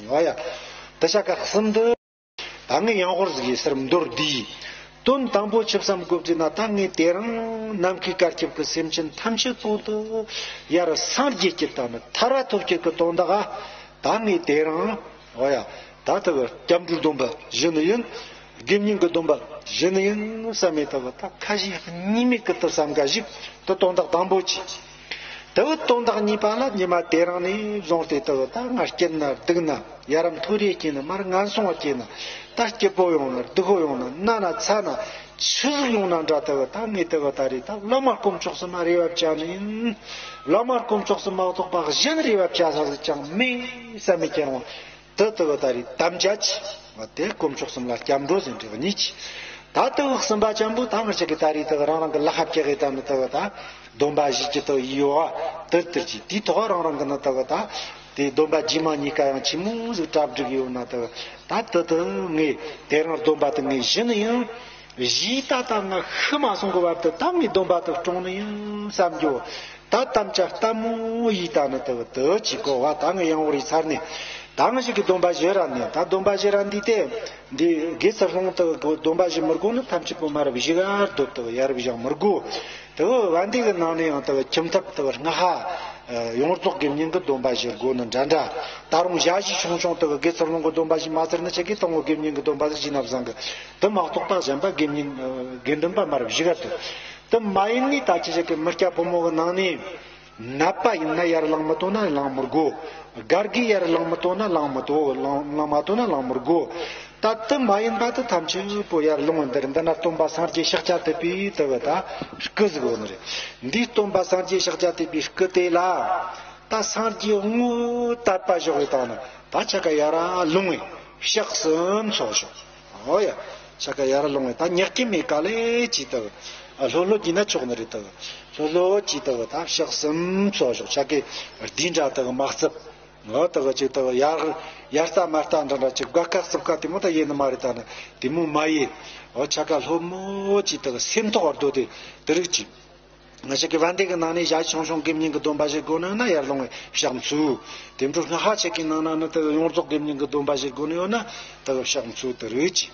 བ་ཡ། དུ་ཤ་ཀ་གསུམ་དུ། ད་ངས་ཡང་ཧོར་ཟིག་ཡིན་ཟེར་མདོར་བསྡུས། དོན་དང་པོ་ཆི་བསམ་དགོས་ཟེར་ན་ད་ངས་དེ་རིང་ནམ་མཁའི་བཀའ་ཁྱབ་ཀྱི་སེམས་ཅན་ཐམས་ཅད་པོ་དུ་ཡར་སངས་རྒྱས་ཀྱི་དང་ནི་ཐར་བ་ཐོབ་ཀྱི་གི་དོན་དག་ཨ། ད་ངས་དེ་རིང་འོ་ཡ། ད་ལྟ་གི་སྐྱབས་འགྲོའི་སྡོམ་པ་ཞུ་ནི་ཡིན། དགེ་བསྙེན་གྱི་སྡོམ་པ་ཞུ་ནི་ཡིན་བསམ་མེད་ལྟ་བུ་ད་ཁ་ཞིག་གཉིས་མེད་ཀྱི་དུ་བསམ་ག་ཞིག་དུ་དོན་དག་དང་པོ་ཅི། དེ་བུ་དོན་དག་གཉིས་པ་ལ་ཉི་མ་དེ་རིང་ནས་བཟུང་སྟེ་དེ་བུ་ད་ང་སྐྱིད་ན་སྡུག་ན་ཡ་རབས་མཐོ་རིས་སྐྱིད་ན་མར་ངན་སོང་བ་སྐྱིད་ན་ད་སྐྱིད་པོ་ཡོང་ན་སྡུག་པོ་ཡོང་ན་ན་ན་ཚ་ན་ཆི་ཟིག་ཡོང་ན་འདྲ། དེ་བུ་ད་ངས་དེ་བུ་ད་རེད། ད་བླ་མ་དཀོན་མཆོག་གསུམ་མ་རེ་བ་བཅའ་ནི་ཡིན། བླ་མ་དཀོན་མཆོག་གསུམ་མ་གཏོགས་པ་གཞན་རེ་བ་བཅའ་ས་ཟིག་ཅང་མེད་བསམ་མེད་ཀྱང་། དུ་དུ་བ་ད་རེས་དམ་བཅའ་ཆི། དེ་དཀོན་མཆོག་གསུམ་ལ་སྐྱབས་འགྲོ་ཟེར་འདྲི་བ་གཉིས་ཆི། ད་དུ་བ་གསུམ་པ་ཅན་པོ་ད་ང་ཅག་གི་ད་རེས་དུ་བ་རང་རང་གི་ལག་ཁ་བཀྱག་གི་ད་ནི་དུ་བ་ད་སྡོམ་པ་བཞི་ཀྱི་དུ་ཡི་ཡོ་བ་དུར་དུར་གྱི་དེའི་ཐོག་རང་རང་གི་ནི་དུ་བ་ད་དེ་སྡོམ་པ་རྗེས་མ་གཉིས་ཀ་ཡང་ཆི་མོ་ཟིག་གྲ་སྒྲིག་ཡོད་ན་དུ་བ་ད་དུ་དུ་ངས་དེ་རང་སྡོམ་པ་དུ་ངས་བཞི་ནི་ཡང་བཞི་ད་ད་ང་ཤི་མ་སོང་གི་བར་དུ་ད་ངས་སྡོམ་པ་དུ་སྲུང་ནི་ཡང་བསམ་རྒྱུ། ད་དམ་བཅའ་ལྟ་མོ་ཡིས་ད་ནི་དུ་དུ་ཅི་གོ་བ་ད་ངས་ཡང་བོར་ཡི་ཚར་ནས། ད་ང་ཞིག་གི་སྡོམ་པ་བཞི་ར་ནས་ད་སྡོམ་པ་བཞི་ར་འདི་སྟེ། འདི་དགེ་ཚུལ་སློང་དུ་སྡོམ་པ་བཞི་མི་དགོ་ནི་ཐམས་ཅད་པོ་མ་རབས་བཞི་གར་སྡོད་དུ་ཡ་རབས་བཞག་མི་དགོ། དུ་བ་འདི་གི་ནང་ནས་ཡང་དུ་ཁྱིམ་ཐབ་དུ་ལྔ་ཧ། ཡོངས་རྫོགས་དགེ་བསྙེན་གི་སྡོམ་པ་བཞི་དགོ་ནི་འདྲ་འདྲ། ད་རུང་ཞ་ཞི་ཆུང་ཆུང་དུ་དགེ་ཚུལ་སློང་གི་སྡོམ་པ་བཞི་མ་ཚར་ནི་ཆེ་གི་དང་བོ་དགེ་བསྙེན་གི་སྡོམ་པ་ཟིག་བཞི་ན་བཟང་གི། དུ་མ་གཏོགས་པ་གཞན་པ་དགེ་བསྙེན་དགེ་འདུན་པ་མ་རབས་བཞི་གར་སྡོད། དུ་མ་ཡིན་ནི་ད་ཅི་ཞིག་གི་མི་སྐྱ་ཕོ་མོ་གི་ནང་ནས། ནད་པ་ཡིན་ན་ཡར་ལངས་མི་ཐུབ་ན་ལངས་མི་དགོ། སྒར་གི་ཡར་ལངས་མི་ཐུབ་ན་ལངས་མི་ཐུབ། ལངས་ལངས་མ་ཐུབ་ན་ལངས་མི་དགོ། ད་དུ་མ་ཡིན་པ་དུ་ཐམས་ཅད་པོ་ཡར་ལོངས་འདིར་འདི་ན་སྟོན་པ་སངས་རྒྱས་ཤཱཀྱ་ཐུབ་པའི་དུ་བ་ད་སྐུ་ཟིག་ཡོད་ནི་རེད། འདིའི་སྟོན་པ་སངས་རྒྱས་ཤཱཀྱ་ཐུབ་པའི་སྐུ་དེ་ལ་ད་སངས་རྒྱས་དངོས་དད་པ་བཞག་པའི་སྟེང་ན་ད་ཆ་ག་ཡར་ལོངས་ངེ་ཕྱག་གསུམ་འཚོགས་ཞོག་འོ་ཡ། ཆ་ག་ཡར་ལོངས་ངེ་ད་ཉག་གི་མེད་ག་ལེ་ཅི་དུ་ལྷོད་ལྷོད་ཀྱི་ན་ཆོག་ནི་རེད། དུ་ལྷོད་ལྷོད་ཀྱི་དུ་ད་ཕྱག་གསུམ་འཚོགས་ཞོག་ཆ་གི་ལྡིང་འདྲ་དུ་མ་རྩུབ། ཨོ་ད་གི་ཅིག་ད་གི་ཡར་ཡར་ལྟ་མར་ལྟ་འདྲ་འདྲ་ཅིག་སྒ་ཀ་རྩུབ་ཀ་དེ་མོ་ད་ཡེ་ནི་མ་རེད། ད་ནི་དེ་མོ་མ་ཡེ། ཨོ་ཆ་ག་ལྷོད་མོ་ཅིག་ད་གི་སེམས་ཐོག་ག་སྡོད་དེ་དེ་རིགས་ཅིག་ང་ཅག་གི་བན་དེ་གི་ནང་ནས་ཞག་ཆུང་ཆུང་དགེ་བསྙེན་གི་སྡོམ་པ་བཞེས་དགོས་ནི་ཡོད་ན་ཡར་ལོངས་ཕྱག་འཚལ། དེ་འཕྲོ་སྔགས་ཆ་གི་ནང་ན་ནི་ད་གི་ཡོངས་རྫོགས་དགེ་བསྙེན་གི་སྡོམ་པ་བཞེས་དགོས་ནི་ཡོད་ན་ད་གི་ཕྱག་འཚལ། དེ་རིགས་ཅིག་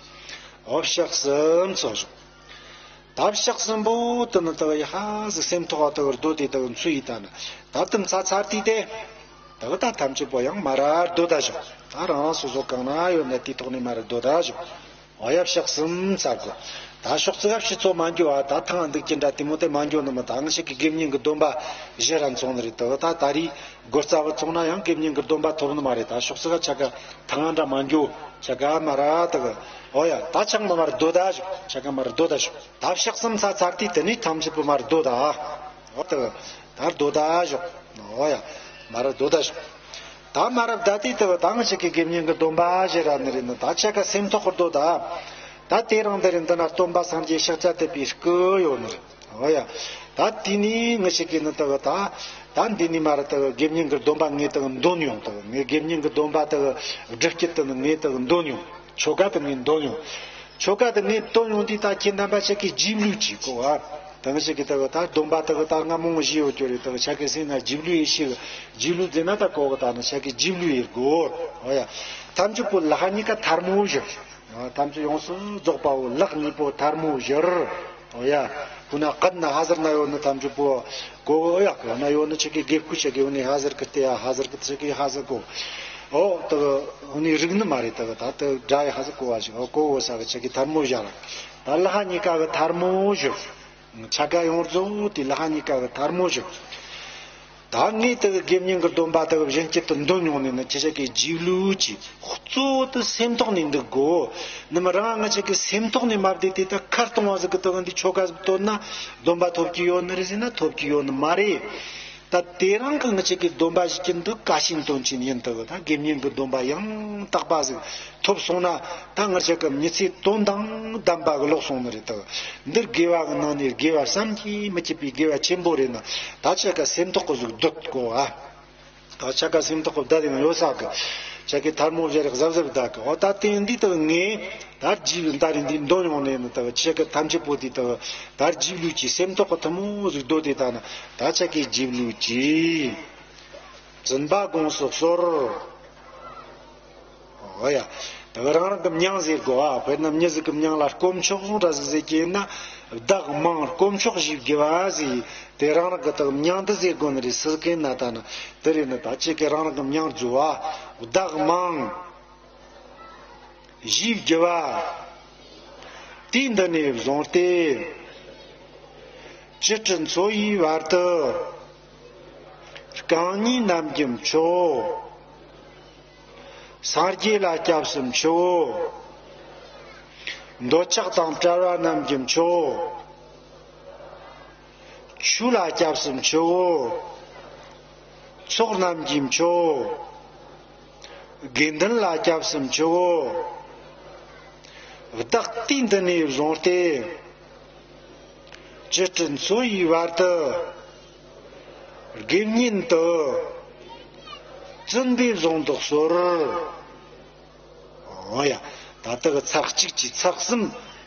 ཨོ་ཕྱག་གསུམ་འཚལ་ཞོག་ད་ཕྱག་གསུམ་པོ་དེ་ནི་ད་གི་ཡ་ཧ་ཟིག་སེམས་ཐོག་ད་གི་སྡོད་དེ་ད་གི་འཚལ་ཡི། ད་ནི་ད་དེ་ཚར་ཚར་དུས་དེ་ད་གི་ད་ཐམས་ཅད་པོ་ཡང་མར་ར་སྡོད་ད་ཞོག་ད་རང་རང་སོ་སོ་གང་ན་ཡོད་ན་དེའི་ཐོག་ནས་མར་ར་སྡོད་ད་ཞོག་ཨོ་ཡ་ཕྱག་གསུམ་ཚར་གོ་ད་ཕྱོགས་ཙི་ག་ཕྱི་ཚོ་མ་འགྱོ་བ་ད་ཐང་འདུག་ཀྱི་འདྲ་དེ་མོ་དེ་མ་འགྱོ་ནི་མི་ད་ང་ཅག་གི་དགེ་བསྙེན་གི་སྡོམ་པ་བཞེས་ར་འཚལ་ནི་རེད། ད་གི་ད་ད་རེས་སྒོ་རྩ་བ་ཚོང་ན་ཡང་དགེ་བསྙེན་གི་སྡོམ་པ་ཐོབ་ནི་མ་རེད། ད་ཕྱོགས་ཙི་ག་ཆ་ག་ཐང་འདྲ་མ་འགྱོ་ཆ་ག་མར་ར་ད་གི་ཨོ་ཡ་ད་ཆང་མ་མར་ར་སྡོད་ད་ཞོག་ཆ་ག་མར་ར་སྡོད་ད་ཞོག་ད་ཕྱག་གསུམ་ཚར་ཚར་དུས་དེ་ནས་ཐམས་ཅད་པོ་མར་ར་སྡོད་ད། ཨོ་ད་གི་ད་ར་སྡོད་ད་ཞོག་ཨོ་ཡ་མར་ར་སྡོད་ད་ཞོག་ད་མར་ར་བསྡད་དུས་ད་གི་ད་ང་ཅག་གི་དགེ་བསྙེན་གི་སྡོམ་པ་བཞེས་ར་ནི་རེད། ནི་ད་ཆ་ག་སེམས་ཐོག་ག་སྡོད་ད། ད་དེ་རིང་འདི་རེད། འདི་ན་སྟོན་པ་སངས་རྒྱས་ཤཱཀྱ་ཐུབ་པའི་སྐུ་ཡོད་ནི་རེད། ཨོ་ཡ། ད་དེ་ནས་ང་ཅག་གི་ནི་ད་གི་ད་ད་འདི་ནས་མར་ར་ད་གི་དགེ་བསྙེན་གི་སྡོམ་པ་ངས་ད་གི་འདོན་ཡོང་། ད་གི་ངས་དགེ་བསྙེན་གི་སྡོམ་པ་ད་གི་སྒྲུབ་བྱེད་དེ་ནི་ངས་ད་གི་འདོན་ཡོང་། ཆོ་ག་དེ་ངས་འདོན་ཡོང་། ཆོ་ག་དེ་ངས་འདོན་ཡོང་དུས་ད་ཁྱེད་རྣམ་པ་ཅག་གིས་རྗེས་ལུས་ཅིག་གོ་ཨ། ད་ང་ཅག་གི་ད་གི་ད་སྡོམ་པ་ད་གི་ད་སྔ་མོ་བཞེས་ཡོད་རྒྱུ་རེད། ད་གི་ཆ་ག་སེམས་ན་རྗེས་ལུས་ཡེ་ཤེས་གི་རྗེས་ལུས་དེ་ན་ད་གོ་གི་ད་ནི་ཆ་ག་རྗེས་ལུས་ཡེ་དགོས། ཨོ་ཡ། ཐམས་ཅད་པོ་ལྷ་གཉིས་ཀ་ཐལ་མོ་བཞག་ཐམས་ཅད་ཡོངས་སུ་རྫོགས་པ་བོ་ལྷ་གཉིས་པོ་ཐལ་མོ་བཞག་ཨོ་ཡ། ཁོ་ན་གད་ན་ཧ་ཟར་ན་ཡོད་ནི་ཐམས་ཅད་པོ་གོ་ཨོ་ཡ། གོ་ན་ཡོད་ནི་ཆ་གི་དགེ་བསྐོས་ཆ་གི་ཡོད་ནི་ཧ་ཟར་གི་སྟེ་ཡ་ཧ་ཟར་གི་ཆ་གི་ཧ་ཟར་གོ་ཨོ་ད་གི་ཨོ་ནི་རིག་ནི་མ་རེད། ད་གི་ད་ད་སྒྲ་ཡི་ཧ་ཟར་གོ་བ་ཞིག་ཨོ་གོ་བོ་ས་གི་ཆ་གི་ཐལ་མོ་བཞག་ད་ལྷ་གཉིས་ཀ་གི་ཐལ་མོ་བཞག་ཆ་ག་ཡོངས་རྫོགས་དེ་ལྷ་གཉིས་ཀ་གི་ཐལ་མོ་བཞག་ད་ངས་ད་གི་དགེ་བསྙེན་གི་སྡོམ་པ་ད་གི་བཞིན་སྐྱིད་དུ་འདོན་མྱོང་ནས་ནི་ཁྱེད་ཅག་གི་རྗེས་ལུས་ཀྱི་གཙོ་བོ་དེ་སེམས་ཐོག་ནས་འདུག་དགོས། ནི་མི་རང་ང་ཅག་གི་སེམས་ཐོག་ནས་མ་བསྡད་དེ་ད་ཁ་སྟོང་བ་ཟིག་གི་ད་གི་འདི་ཆོ་ག་ཟིག་བཏོན་ན་སྡོམ་པ་ཐོབ་ཀྱི་ཡོད་ནི་རེད་ཟེར་ན་ཐོབ་ཀྱི་ཡོད་ནི་མ་རེད། ད་དེ་རིང་གི་ང་ཅག་གི་སྡོམ་པ་བཞེས་རྒྱུ་འདི་བཀའ་ཆེན་དོན་ཆེན་ཡིན། ད་གི་ད་དགེ་བསྙེན་གི་སྡོམ་པ་ཡང་དག་པ་ཟིག་ཐོབ་སོང་ན་ད་ང་ཅག་གི་མི་ཚེ་དོན་དང་ལྡན་པ་གི་ལོག་སོང་ནི་རེད། ད་གི་འདིར་དགེ་བ་གི་ནང་ནས་དགེ་བ་བསམ་གྱིས་མི་ཁྱབ་པའི་དགེ་བ་ཆེན་པོ་རེད། ན་ད་ཆ་ག་སེམས་ཐོག་གི་ཟིག་སྡོད་དགོས་ཨ། ད་ཆ་ག་སེམས་ཐོག་གི་བསྡད་ཡང་ཡོད་ས་གི་ཆ་གི་ཐལ་མོ་བཞག་རེག་གཟབ་གཟབ་བསྡད་གི་ཨོ་ད་དེ་འདི་ད་གི་ངས། ད་རྗེས་ལུས་ད་རིང་འདི་འདོན་ཡོང་ནས་ནི་ད་ཆ་གི་ཐམས་ཅད་པོ་དེ་ད་ད་རྗེས་ལུས་ཀྱི་སེམས་ཐོག་གི་ཐུན་མོང་ཟིག་སྡོད་དེ་ད་ནི་ད་ཆ་གི་རྗེས་ལུས་ཀྱི་བཙུན་པ་དགོངས་སུ་གསོལ། ཨོ་ཡ། ད་གི་རང་རང་གི་མྱིང་ཟེར་དགོས་ཨ། དཔེར་ན་མྱི་ཟིག་གི་མྱིང་ལ་དཀོན་མཆོག་འདྲ་ཟིག་ཟེར་གྱི་ཡིན་ན་བདག་མིང་དཀོན་མཆོག་ཞེས་དགེ་བ་ཟེར། དེ་རང་རང་གི་ད་གི་མྱིང་འདི་ཟེར་དགོས་ནི་རེད། སུ་གན་ན་ད་ནི་དེ་རེད། ནི་ད་ཆ་གི་རང་རང་གི་མྱིང་རྫོགས་ཨ། བདག་མིང་། གཞས་དགེ་བ། དུས་འདི་ནས་བཟུང་སྟེ། བཅུ་དྲུག་འཚོ་བའི་བར་དུ། རྐང་གཉིས་བསྣམས་ཀྱི་མཆོད། སངས་རྒྱས་ལ་སྐྱབས་སུ་མཆིའོ། འདོད་ཆགས་དང་བྲལ་བ་བསྣམས་ཀྱི་མཆོད། ཆོས་ལ་སྐྱབས་སུ་མཆིའོ། ཚོགས་རྣམས་ཀྱིས་མཆོད། དགེ་འདུན་ལ་སྐྱབས་སུ་མཆིའོ། བདག་དུས་འདི་ནས་བཟུང་སྟེ། བཅུ་དྲུག་འཚོ་བའི་བར་དུ། དགེ་བསྙེན་དུ། བཙུན་པའི་གཟུངས་དུ་གསོལ། འོ་ཡ། ད་ལྟ་གི་ཚར་གཅིག་གི་ཚར་གསུམ་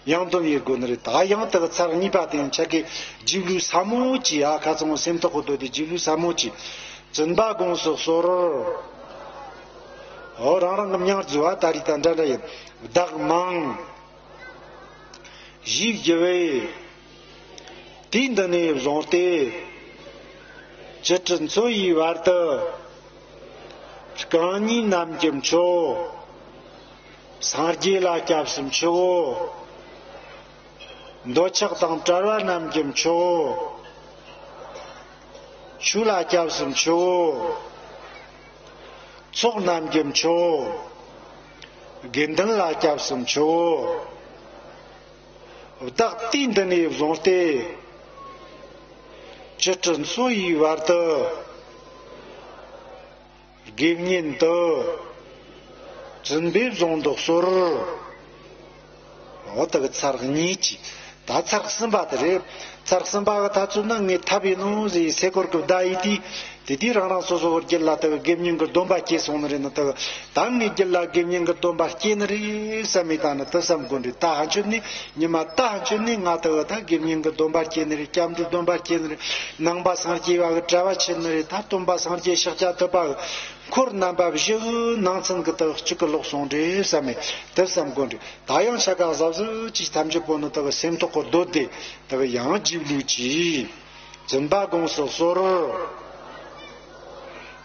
ཡང་འདོན་ཡེ་དགོས་ནི་རེད། ད་ཡང་ད་གི་ཚར་གཉིས་པ་དེ་ཡང་ཆ་གི་རྗེས་ལུས་ཟབ་མོ་ཅིག་ཡ། ཁ་ཚང་སེམས་ཐོག་གི་སྡོད་དེ་རྗེས་ལུས་ཟབ་མོ་ཅིག་བཙུན་པ་དགོངས་སུ་གསོལ། འོ་རང་རང་གི་མྱིང་རྫོགས་པ་ད་རེས་ད་འདྲ་འདྲ་ཡིན། བདག་མིང་། གཞས་དགེ་བའི། དུས་འདི་ནས་བཟུང་སྟེ། བཅུ་དྲུག་འཚོ་བའི་བར་དུ། རྐང་གཉིས་བསྣམས་ཀྱི་མཆོད། སངས་རྒྱས་ལ་སྐྱབས་སུ་མཆིའོ། འདོད་ཆགས་དང་བྲལ་བ་བསྣམས་ཀྱི་མཆོད། ཆོས་ལ་སྐྱབས་སུ་མཆིའོ། ཚོགས་རྣམས་ཀྱི་མཆོད། དགེ་འདུན་ལ་སྐྱབས་སུ་མཆིའོ། བདག་དུས་འདི་ནས་བཟུང་སྟེ། བཅུ་དྲུག་འཚོ་བའི་བར་དུ། དགེ་བསྙེན་དུ། བཙུན་པའི་གཟུངས་དུ་གསོལ། འོ་ད་གི་ཚར་གཉིས་ཀྱི། ད་ཚར་གསུམ་པ་དེ་རེད། ཚར་གསུམ་པ་གི་ཐ་ཚུལ་ན་ངས་ཐབས་ཡིན་ནོ་ཟེར་སེ་འཁོར་གི་བརྡ་ཡིན་དུས། དེ་དུས་རང་རང་སོ་སོ་གི་རྒྱུད་ལ་དག་དགེ་བསྙེན་གི་སྡོམ་པ་སྐྱེས་སོང་ནི་རེད་ན་དག་ད་ངའི་རྒྱུད་ལ་དགེ་བསྙེན་གི་སྡོམ་པ་སྐྱེས་ནི་རེད་བསམ་མེད་ད་ནི་དུ་བསམ་དགོས་འདྲི། ད་ཕན་ཆོད་ནི་ཉི་མ་ད་ཕན་ཆོད་ནི་ང་དག་ད་དགེ་བསྙེན་གི་སྡོམ་པ་སྐྱེས་ནི་རེད། སྐྱབས་འགྲོའི་སྡོམ་པ་སྐྱེས་ནི་རེད། ནང་པ་སངས་རྒྱས་པ་གི་གྲྭ་བ་ཆེ་ནི་རེད། ད་སྟོན་པ་སངས་རྒྱས་ཤཱཀྱ་ཐུབ་པ་གི་འཁོར་རྣམ་པ་བཞི་གི་ནང་ཚན་གི་དག་གཅིག་གི་ལོག་སོང་འདྲི་བསམ་མེད་དུ་བསམ་དགོས་འདྲི། ད་ཡང་ཆ་ག་གཟབ་གཟབ་ཅིག་ཐམས་ཅད་པོ་ནི་དག་གི་སེམས་ཐོག་གི་སྡོད་དེ་དག་གི་ཡང་རྗེས་ལུས་ཀྱིས་འཛིན་པ་དགོངས་སུ་གསོལ།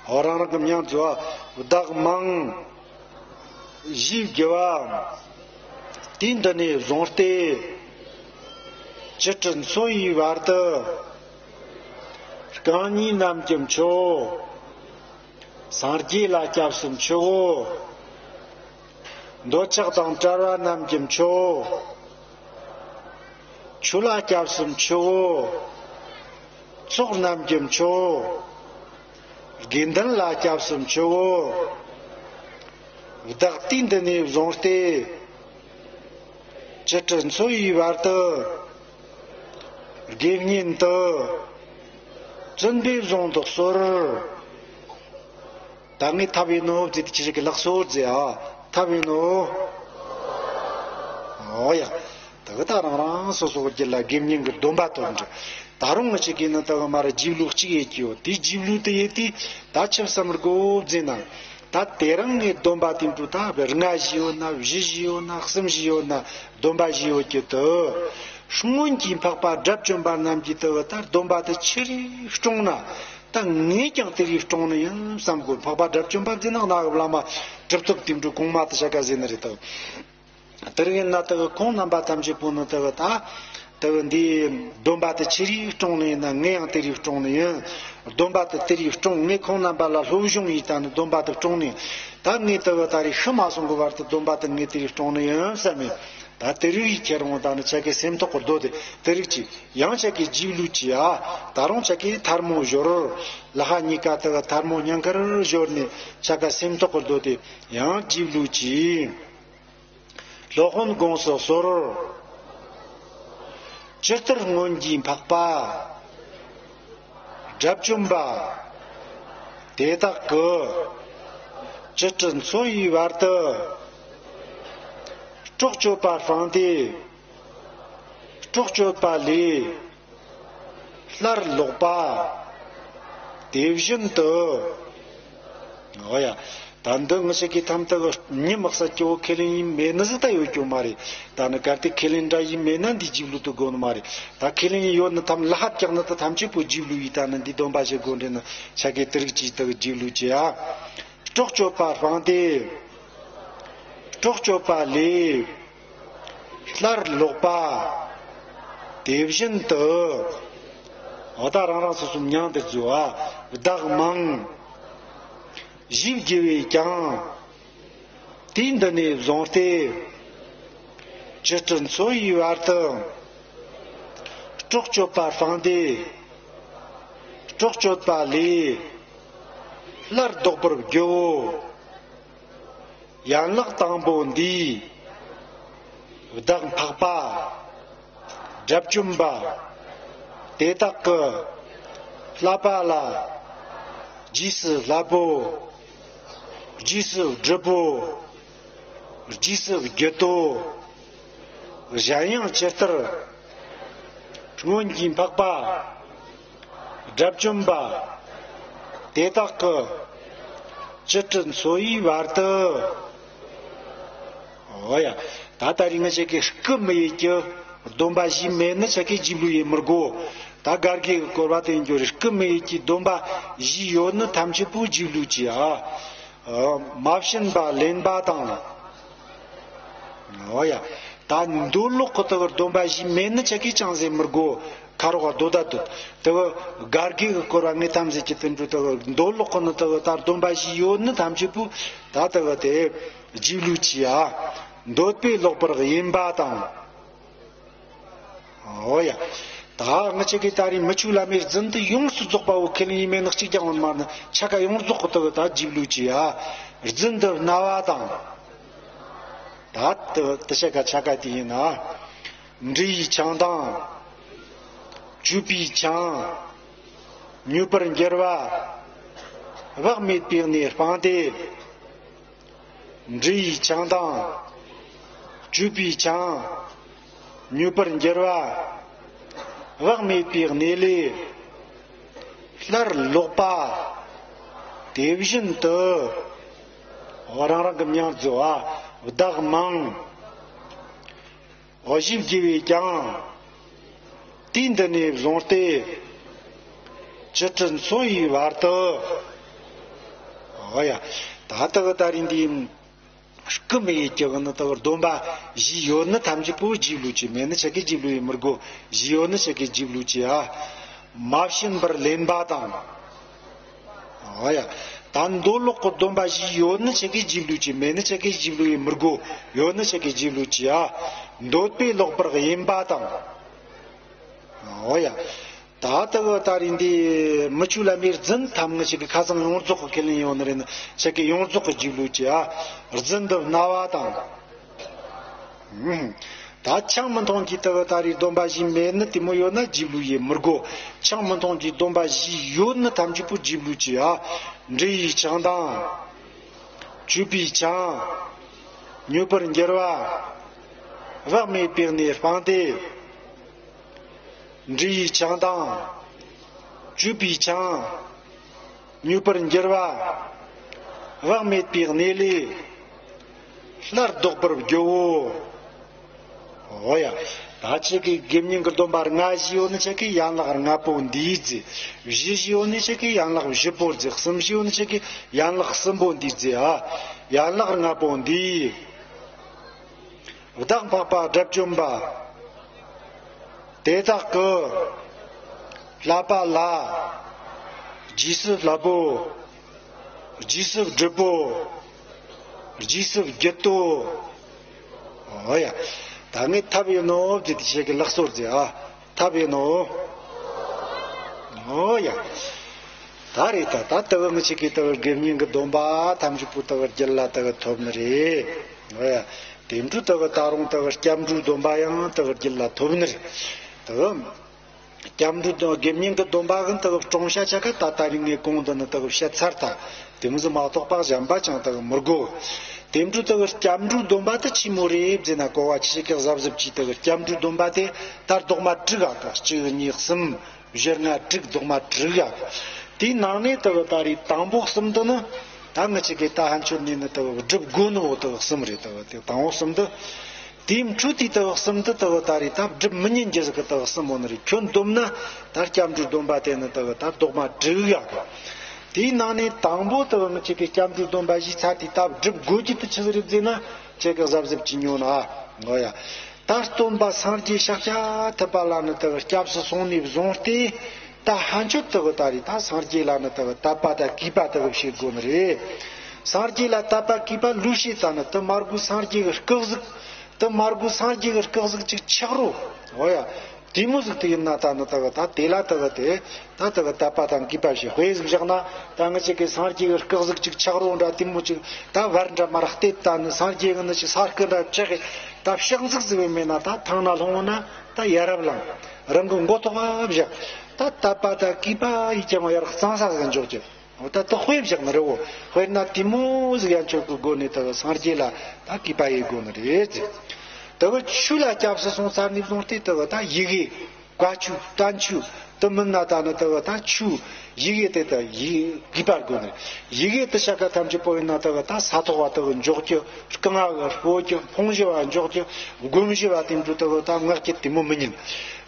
འོ་རང་རང་གི་མྱིང་བརྗོད། བདག་མིང་བཞིའི་དགེ་བ་དུས་འདི་ནས་བཟུང་སྟེ་ཇི་སྲིད་འཚོ་ཡི་བར་དུ་རྐང་གཉིས་རྣམས་ཀྱི་མཆོག་སངས་རྒྱས་ལ་སྐྱབས་སུ་མཆིའོ། འདོད་ཆགས་དང་བྲལ་བ་རྣམས་ཀྱི་མཆོག་ཆོས་ལ་སྐྱབས་སུ་མཆིའོ། ཚོགས་རྣམས་ཀྱི་མཆོག་དགེ་འདུན་ལ་སྐྱབས་སུ་མཆིའོ། བདག་དུས་འདི་ནས་བཟུང་སྟེ་ཇི་སྲིད་འཚོ་ཡི་བར་དུ་དགེ་བསྙེན་དུ་བཙུན་པས་བཟུང་དུ་གསོལ། ད་ངས་ཐབས་ཡིན་ནོ་ཟེར་དེ་ཁྱེད་ཅག་གི་ལགས་སོ་ཟེར་ཨ། ཐབས་ཡིན་ནོ། ཨོ་ཡ། ད་གི་ད་རང་རང་སོ་སོ་རྒྱུད་ལ་དགེ་བསྙེན་གྱི་སྡོམ་པ་ཐོབ་འདྲི། ད་རུང་ང་ཅག་གིས་ནི་ད་གི་མར་རྗེས་ལུས་གཅིག་ཡེད་ཀྱི་ཡོད། དེ་རྗེས་ལུས་དེ་ཡེད་དུས་ད་ཆི་བསམ་དགོས་ཟེར་ན། ད་དེ་རིང་ངས་སྡོམ་པ་དེ་འདྲ་ད་ལྔ་བཞེས་ཡོད་ན་བཞི་བཞེས་ཡོད་ན་གསུམ་བཞེས་ཡོད་ན་སྡོམ་པ་བཞེས་ཡོད་ཀྱི་དུ། སྔོན་གྱི་འཕགས་པ་དགྲ་བཅོམ་པ་རྣམས་ཀྱིས་དུ་ད་སྡོམ་པ་དེ་ཅི་རིགས་བསྲུངས་ན། ད་ངས་ཀྱང་དེ་རིགས་སྲུང་ནི་ཡིན་བསམ་དགོས། འཕགས་པ་དགྲ་བཅོམ་པ་ཟེར་ན་གནའ་སྐབས་བླ་མ་གྲུབ་ཐོབ་དེ་འདྲའི་གོང་མ་དེ་ཆ་ག་ཟེར་ནི་རེད་དོ། དེ་རིང་ཡིན་ན་དེ་གི་ཁོང་རྣམ་པ་ཐམས་ཅད་པོ་ནི་དེ་གི་ད་དེ་གི་འདིའི་སྡོམ་པ་དེ་ཅི་རིགས་སྲུང་ནི་ཡིན་ན་ངས་ཡང་དེ་རིགས་སྲུང་ནི་ཡིན། སྡོམ་པ་དེ་དེ་རིགས་སྲུང་། ངས་ཁོང་རྣམ་པ་ལ་སློབ་སྦྱོང་ཡིས་ད་ནི་སྡོམ་པ་དེ་སྲུང་ནི། ད་ངས་དེ་གི་ད་རེས་ཤི་མ་སོང་གི་བར་དུ་སྡོམ་པ་དེ་ངས་དེ་རིགས་སྲུང་ནི་ཡིན་བསམ་མེད། ད་དེ་རིགས་ཡིས་ཁྱེད་རང་ད་ནི་ཆ་གའི་སེམས་ཐོག་གི་རྡོ་དེ་དེ་རིགས་ཀྱིས། ཡང་ཆ་གའི་རྗེས་ལུས་ཀྱིས་ཨ། ད་རུང་ཆ་གའི་ཐལ་མོ་སྦྱོར། ལ་ཧ་གཉིས་ཀ་དག་ཐལ་མོ་སྙིང་ཁར་སྦྱོར་ནས་ཆ་ག་སེམས་ཐོག་གི་རྡོ་དེ་ཡང་རྗེས་ལུས་ཀྱིས། སློབ་དཔོན་དགོངས་སུ་གསོལ། ཇི་ལྟར་སྔོན་གྱི་འཕགས་པ་དགྲ་བཅོམ་པ་དེ་དག་གིས་ཇི་སྲིད་འཚོ་ཡི་བར་དུ་སྲོག་གཅོད་པ་སྤངས་ཏེ། སྲོག་གཅོད་པ་ལས་སླར་ལོག་པ་དེ་བཞིན་དུ། འོ་ཡ། ད་འདི་ང་ཅག་གི་ཐམ་ཐག་ཉི་མ་ས་སྐྱོ་ཁས་ལེན་ཡིན་མེད་ནི་ཟིག་ད་ཡོད་རྒྱུ་མ་རེད། ད་ནི་གལ་ཏེ་ཁས་ལེན་འདྲ་ཡིན་མེད་ན་འདི་རྗེས་ལུས་དུ་དགོས་ནི་མ་རེད། ད་ཁས་ལེན་ཡོད་ནི་ཐམ་ལ་ཧབ་ཀྱག་ནི་ད་ཐམས་ཅད་པོ་རྗེས་ལུས་ཡིན། ད་ནི་འདི་སྡོམ་པ་བཞེས་དགོས་འདྲེ་ནི་ཆ་གའི་དེ་རིགས་ཀྱིས་དག་རྗེས་ལུས་བྱེད་ཨ། སྲོག་གཅོད་པ་སྤངས་ཏེ། སྲོག་གཅོད་པ་ལས་སླར་ལོག་པ་དེ་བཞིན་དུ། འོ་ད་རང་རང་སོ་སོའི་མྱིང་དེ་བརྗོད་ཨ། བདག་མིང་བཞིའི་དགེ་བས་ཀྱང་། དུས་འདི་ནས་བཟུང་སྟེ་ཇི་སྲིད་འཚོ་ཡི་བར་དུ། སྲོག་གཅོད་པ་སྤངས་ཏེ། སྲོག་གཅོད་པ་ལས་སླར་ལྡོག་པར་བགྱིའོ། ཡན་ལག་དང་པོ་འདིས་བདག་འཕགས་པ་དགྲ་བཅོམ་པ་དེ་དག་གི་བསླབ་པ་ལ་རྗེས་སུ་བསླབ་པོ། རྗེས་སུ་སྒྲུབ་པོ། རྗེས་སུ་བརྒྱུད་དོ། གཞན་ཡང་ཇི་ལྟར་སྔོན་གྱི་འཕགས་པ་དགྲ་བཅོམ་པ་དེ་དག་གིས་ཇི་སྲིད་འཚོ་ཡི་བར་དུ། འོ་ཡ། ད་ད་རིང་ང་ཅག་གིས་རྐུ་མི་ཡེད་ཀྱི་སྡོམ་པ་བཞེས་མེད་ནི་ཆ་གའི་རྗེས་ལུས་ཡེད་མི་དགོ། ད་གར་གི་སྐོར་བ་དེ་འགྱོ་རེ་རྐུ་མི་ཡེད་ཀྱི་སྡོམ་པ་བཞེས་ཡོད་ནི་ཐམས་ཅད་པོ་རྗེས་ལུས་ཀྱིས་ཨ། མ་བྱིན་པ་ལེན་པ་དང་། འོ་ཡ། ད་འདོད་ལོག་གི་དག་སྡོམ་པ་བཞེས་མེད་ནི་ཆ་གིས་ཅང་ཟེར་མི་དགོ། ཁ་རོག་ག་སྡོད་ད་སྡོད། དག་གར་གི་གི་སྐོར་བ་ངས་ཐམས་ཅད་ཀྱི་དོན་དུ་དག་འདོད་ལོག་གི་ནི་དག་ད་སྡོམ་པ་བཞེས་ཡོད་ནི་ཐམས་ཅད་པོ་ད་དག་དེ་རྗེས་ལུས་ཀྱིས་ཨ། འདོད་པས་ལོག་པར་གཡེམ་པ་དང་། འོ་ཡ། ད་ང་ཅག་གིས་ད་རེས་མི་ཆོས་བླ་མའི་རྫུན་དུ་ཡོངས་སུ་རྫོགས་པ་བོ་ཁས་ལེན་ཡིན་མིན་ནི་གཅིག་ཀྱང་ཡོད་མ་ནི་ཆ་ག་ཡོངས་རྫོགས་ཀྱི་དག་ད་རྗེས་ལུས་ཀྱིས་ཨ། རྫུན་དུ་སྨྲ་བ་དང་། ད་དེ་དེ་ཆ་ག་ཆ་ག་དེ་ཡིན་ན། འབྲི་བའི་ཆང་དང་། བཅོས་པའི་ཆང་། མྱོས་པར་འགྱུར་བ། བག་མེད་པའི་གནས་སྤངས་ཏེ། འབྲི་བའི་ཆང་དང་། བཅོས་པའི་ཆང་། མྱོས་པར་འགྱུར་བ། བག་མེད་པའི་གནས་ལས། སླར་ལོག་པ། དེ་བཞིན་དུ། རང་རང་གི་མྱིང་རྫོགས་པ། བདག་མང་། འོ་ཞེས་བགྱི་བས་ཀྱང་། དུས་འདི་ནས་བཟུང་སྟེ། བཅུ་དྲུག་འཚོ་བའི་བར་དུ། འོ་ཡ། ད་ལྟ་གི་ད་རིང་འདིའི་སྐུ་མི་ཡི་ཀྱི་གི་ནི་ད་གི་སྡོམ་པ་བཞེས་ཡོད་ནི་ཐམས་ཅད་པོ་བགྱིས་ལུགས་ཀྱི། མེད་ནི་ཆ་གི་བགྱིས་ལུགས་ཡིན་མི་དགོས། བཞེས་ཡོད་ནི་ཆ་གི་བགྱིས་ལུགས་ཀྱི་ཨ། མ་བྱིན་པར་ལེན་པ་དང་། འོ་ཡ། ད་འདོད་ལོག་གི་སྡོམ་པ་བཞེས་ཡོད་ནི་ཆ་གི་བགྱིས་ལུགས་ཀྱི། མེད་ནི་ཆ་གི་བགྱིས་ལུགས་ཡིན་མི་དགོས། ཡོད་ནི་ཆ་གི་བགྱིས་ལུགས་ཀྱི་ཨ། འདོད་པས་ལོག་པར་གཡེམ་པ་དང་། འོ་ཡ། ད་ལྟ་གི་ད་རིང་འདི་མི་ཆོས་བླ་མའི་རྫུན་ཐམས་ཅད་ཀྱི་ཁ་སང་ཡོངས་རྫོགས་ཀྱི་ཁས་ལེན་ཡོད་ནི་རེད། ནི་ཆ་གི་ཡོངས་རྫོགས་ཀྱི་བགྱིས་ལུགས་ཀྱི་ཨ། རྫུན་འདི་སྨྲ་བ་དང་། ད་ཆང་མི་འཐུང་གི་ད་གི་ད་རིང་སྡོམ་པ་བཞེས་མེད་ནི་དེ་མོ་ཡོད་ན་བགྱིས་ལུགས་ཡིན་མི་དགོས། ཆང་མི་འཐུང་གི་སྡོམ་པ་བཞེས་ཡོད་ནི་ཐམས་ཅད་པོ་བགྱིས་ལུགས་ཀྱི་ཨ། འབྲི་བའི་ཆང་དང་། བཅོས་པའི་ཆང་། མྱོས་པར་འགྱུར་བ། བག་མེད་པའི་གནས་སྤངས་ཏེ། འབྲི་བའི་ཆང་དང་། བཅོས་པའི་ཆང་། མྱོས་པར་འགྱུར་བ། བག་མེད་པའི་གནས་ལས། སླར་ལྡོག་པར་བགྱིའོ། འོ་ཡ། ད་ཁྱེད་ཀྱིས་དགེ་བསྙེན་གྱི་སྡོམ་པ་ལྔ་བཞེས་ཡོད་ནི་ཁྱེད་ཀྱིས་ཡན་ལག་ལྔ་པོ་འདུས་ཟེར། བཞི་བཞེས་ཡོད་ནི་ཁྱེད་ཀྱིས་ཡན་ལག་བཞི་པོ་ཟེར། གསུམ་བཞེས་ཡོད་ནི་ཁྱེད་ཀྱིས་ཡན་ལག་གསུམ་པོ་འདུས་ཟེར་ཨ། ཡན་ལག་ལྔ་པོ་འདུས། བདག་འཕགས་པ་དགྲ་བཅོམ་པ། དེ་དག་གི་བསླབ་པ་ལ། རྗེས་སུ་བསླབ་པོ། རྗེས་སུ་སྒྲུབ་པོ། རྗེས་སུ་བརྒྱུད་དོ། འོ་ཡ། ད་ངས་ཐབས་ཡིན་ནོ་བགྱིས་ཏེ་ཁྱེད་ཀྱི་ལག་སོར་ཟེར་ཨ། ཐབས་ཡིན་ནོ། འོ་ཡ། ད་རེད། ད་ད་ལྟ་བུ་ང་ཅིག་གིས་ལྟ་བུ་དགེ་བསྙེན་གྱི་སྡོམ་པ་ཐམས་ཅད་པོ་ལྟ་བུ་རྒྱུད་ལ་ལྟ་བུ་ཐོབ་ནི་རེད། འོ་ཡ། དེ་འཕྲོ་ལྟ་བུ་ད་རུང་ལྟ་བུ་སྐྱབས་འགྲོའི་སྡོམ་པ་ཡང་ལྟ་བུ་རྒྱུད་ལ་ཐོབ་ནི་རེད། ལྟ་བུ། སྐྱབས་འགྲོ་དང་དགེ་བསྙེན་གྱི་སྡོམ་པ་གི་ལྟ་བུ་སྲུང་བྱ་ཆ་ག་ད་ད་རིང་ངས་གོང་དུ་ནི་ལྟ་བུ་བཤད་ཚར་ད། དེ་མོ་ཟིག་མ་གཏོགས་པ་གཞན་པ་ཅང་ལྟ་བུ་མི་དགོས། དེ་འཕྲོ་ལྟ་བུ་སྐྱབས་འགྲོའི་སྡོམ་པ་དེ་ཆི་མོ་རེད་ཟེར་ན། གོ་བ་ཆི་ཆི་གི་གཟབ་གཟབ་གྱིས་ལྟ་བུ་སྐྱབས་འགྲོའི་སྡོམ་པ་དེ་ད་རྡོག་མ་དྲུག་ག་ག་གཅིག་གཉིས་གསུམ། བཞི་ལྔ་དྲུག་རྡོག་མ་དྲུག་ཡ། དེའི་ནང་ནས་ལྟ་བུ་ད་རེས་དང་པོ་གསུམ་དུ་ནི། ད་ངི་ཅིག་གིས་ད་ཕན་ཆོད་ནས་ནི་ལྟ་བུ་སྒྲུབ་དགོས་ནོ་ལྟ་བུ་གསུམ་རེད། ལྟ་བུ་དེ་དང་པོ་གསུམ་དུ། དེའི་འཕྲོས་དེ་ལྟ་བུ་གསུམ་དུ་ལྟ་བུ་ད་རེས་ད་སྒྲུབ་མི་ཉན་རྒྱུ་ཟིག་གི་ལྟ་བུ་གསུམ་པོ་ནི་རེད། ཁྱོད་འདོམས་ན་ད་སྐྱབས་འགྲོའི་སྡོམ་པ་དེ་ནི་ལྟ་བུ་ད་རྡོག་མ་དྲུག་ཡ་གི། དེའི་ནང་ནས་དང་པོ་ལྟ་བུ་ངི་ཅིག་གིས་སྐྱབས་འགྲོའི་སྡོམ་པ་བཞེས་ཚར་དེ་ད་སྒྲུབ་དགོས་རྒྱུ་དེ་ཆི་ཟིག་རེད་ཟེར་ན། ཁྱེད་ཀྱིས་གཟབ་གཟབ་གྱིས་ཉོན་ཨ། ངོ་ཡ། ད་སྟོན་པ་སངས་རྒྱས་ཤཱཀྱ་ཐུབ་པ་ལ་ནི་ལྟ་བུ་སྐྱབས་སུ་སོང་ནས་བཟུང་སྟེ། ད་ཕན་ཆོད་ལྟ་བུ་ད་རེས་ད་སངས་རྒྱས་ལ་ནི་ལྟ་བུ་དད་པ་དང་གུས་པ་ལྟ་བུ་བྱེད་དགོས་ནི་རེད། སངས་རྒྱས་ལ་དད་པ་གུས་པ་ལོས་བྱེད་ད་ནི་དེ་མ་དགོས། སངས་རྒྱས་ཀྱི་སྐུ་གཟུགས་དེ་མ་དགོས། སངས་རྒྱས་ཀྱི་སྐུ་གཟུགས་ཅིག་ཆགས་རོགས། འོ་ཡ། དེ་མོ་ཟིག་དེ་ཡིན་ན་ད་ནི་ལྟ་བུ་ད་དེ་ལ་ལྟ་བུ་དེ་ད་ལྟ་བུ་དད་པ་དང་གུས་པ་བྱེད། དཔེ་ཟིག་བཞག་ན། ད་ངི་ཅིག་གིས་སངས་རྒྱས་ཀྱི་སྐུ་གཟུགས་ཅིག་ཆགས་རོགས་འདྲ་དེ་མོ་ཅིག་ད་བར་འདྲ་མར་བལྟས་ད་ནི་སངས་རྒྱས་ཀྱི་ནི་ཅིག་ས་སྐུ་འདྲ་བཅག་གི་ད་ཕྱག་འཛུགས་ཟིག་བས་མེད་ན། ད་ཐང་ན་ལྷུང་ན་ད་ཡ་རབས་ལངས། རང་གི་མགོ་ཐོག་བཞག་ད་དད་པ་དང་གུས་པ་ཡིས་ཀྱང་ཡར་གཙང་ས་ཟིག་འཇོག་རྒྱུ། འོ་ད་ལྟ་དཔེ་བཞག་ནི་རེད། འོ་དཔེར་ན་དེ་མོ་ཟིག་ཡན་ཆོད་ཀྱི་སྒོ་ནས་ལྟ་བུ་སངས་རྒྱས་ལ་ད་གུས་པ་ཡེད་དགོས་ནི་རེད་ཟེར། ལྟ་བུ་ཆོས་ལ་སྐྱབས་སུ་སོང་ཚར་ནས་བཟུང་སྟེ་ལྟ་བུ་ད་ཡི་གེ། བཀའ་ཆོས་བསྟན་བཅོས་དེ་མིན་ན་ད་ནི་ལྟ་བུ་ད་ཆོས་ཡི་གེ་དེ་ད་ཡི་གུས་པར་དགོས་ནི་རེད། ཡི་གེ་དེ་ཤ་ཁ་ཐམས་ཅད་པོ་ཡིན་ན་ལྟ་བུ་ད་ས་ཐོག་བ་ལྟ་བུ་འཇོག་རྒྱུ། རྐང་བ་གི་སྤོ་རྒྱུ། འཕོང་བཞི་བ་འཇོག་རྒྱུ། སྒོམ་བཞི་བ་དེ་འདྲ་ལྟ་བུ་ད་མངགས་རྒྱུ་དེ་མོ་མི་ཉན།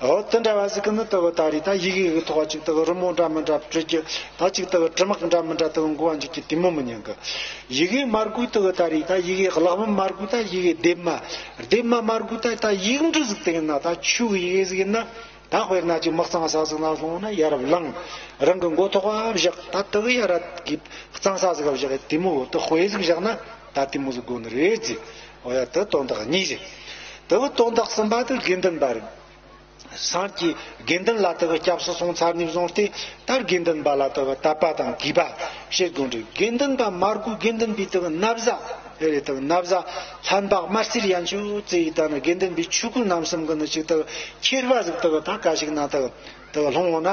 འོ་དེ་འདྲ་བ་ཟིག་གི་ནི་ལྟ་བུ་ད་རེས་ད་ཡི་གེ་གི་ཐོག་ཅིག་ལྟ་བུ་རི་མོ་འདྲ་མི་འདྲ་བྲི་རྒྱུ། ད་ཅིག་ལྟ་བུ་དྲི་མ་འདྲ་མི་འདྲ་ལྟ་བུ་འགོ་བ་འཇུག་རྒྱུ་དེ་མོ་མི་ཉན་གི། ཡི་གེ་མ་དགོས། ལྟ་བུ་ད་རེས་ད་ཡི་གེ་ཀློག་མ་མ་དགོས། ད་ཡི་གེ་ལྡེབ་མ་ལྡེབ་མ་མ་དགོས། ད་ད་ཡིག་འབྲུ་ཟིག་དེ་ཡིན་ན། ད་ཆོས་ཀྱི་ཡི་གེ་ཟིག་ཡིན་ན། ད་དཔེར་ན་ཅིག་མི་གཙང་ས་ཟིག་ན་ལྷུང་ན་ཡར་བླངས། རང་གི་མགོ་ཐོག་བཞག་ད་ལྟ་བུ་ཡར་གི་གཙང་ས་ཟིག་བཞག་དེ་མོ་ད་དཔེ་ཟིག་བཞག་ན་ད་དེ་མོ་ཟིག་དགོས་ནི་རེད་ཟེར། འོ་ཡ། དེ་དོན་དག་གཉིས་རེད། ལྟ་བུ་དོན་དག་གསུམ་པ་དེ་དགེ་འདུན་པ་རེད། སངས་རྒྱས་དགེ་འདུན་ལ་ལྟ་བུ་སྐྱབས་སུ་སོང་ཚར་ནས་བཟུང་སྟེ་ད་དགེ་འདུན་པ་ལ་ལྟ་བུ་དད་པ་དང་གུས་པ་བྱེད་དགོས་ནི་རེད། དགེ་འདུན་པ་མ་དགོས། དགེ་འདུན་པའི་ལྟ་བུ་ན་བཟའ། དེ་རེད་དག་ན་བཟའ་ལྷན་པ་དམར་སེར་ཡན་ཆོད་རྩི་ཡི་ད་ནི་དགེ་འདུན་པའི་ཆོས་སྐུ་རྣམ་གསུམ་གི་ནི་ཅིག་དག་ཁྱེར་བ་ཟིག་དག་ད་ག་ཞིག་ན་དག་དག་ལྷུང་བ་ན།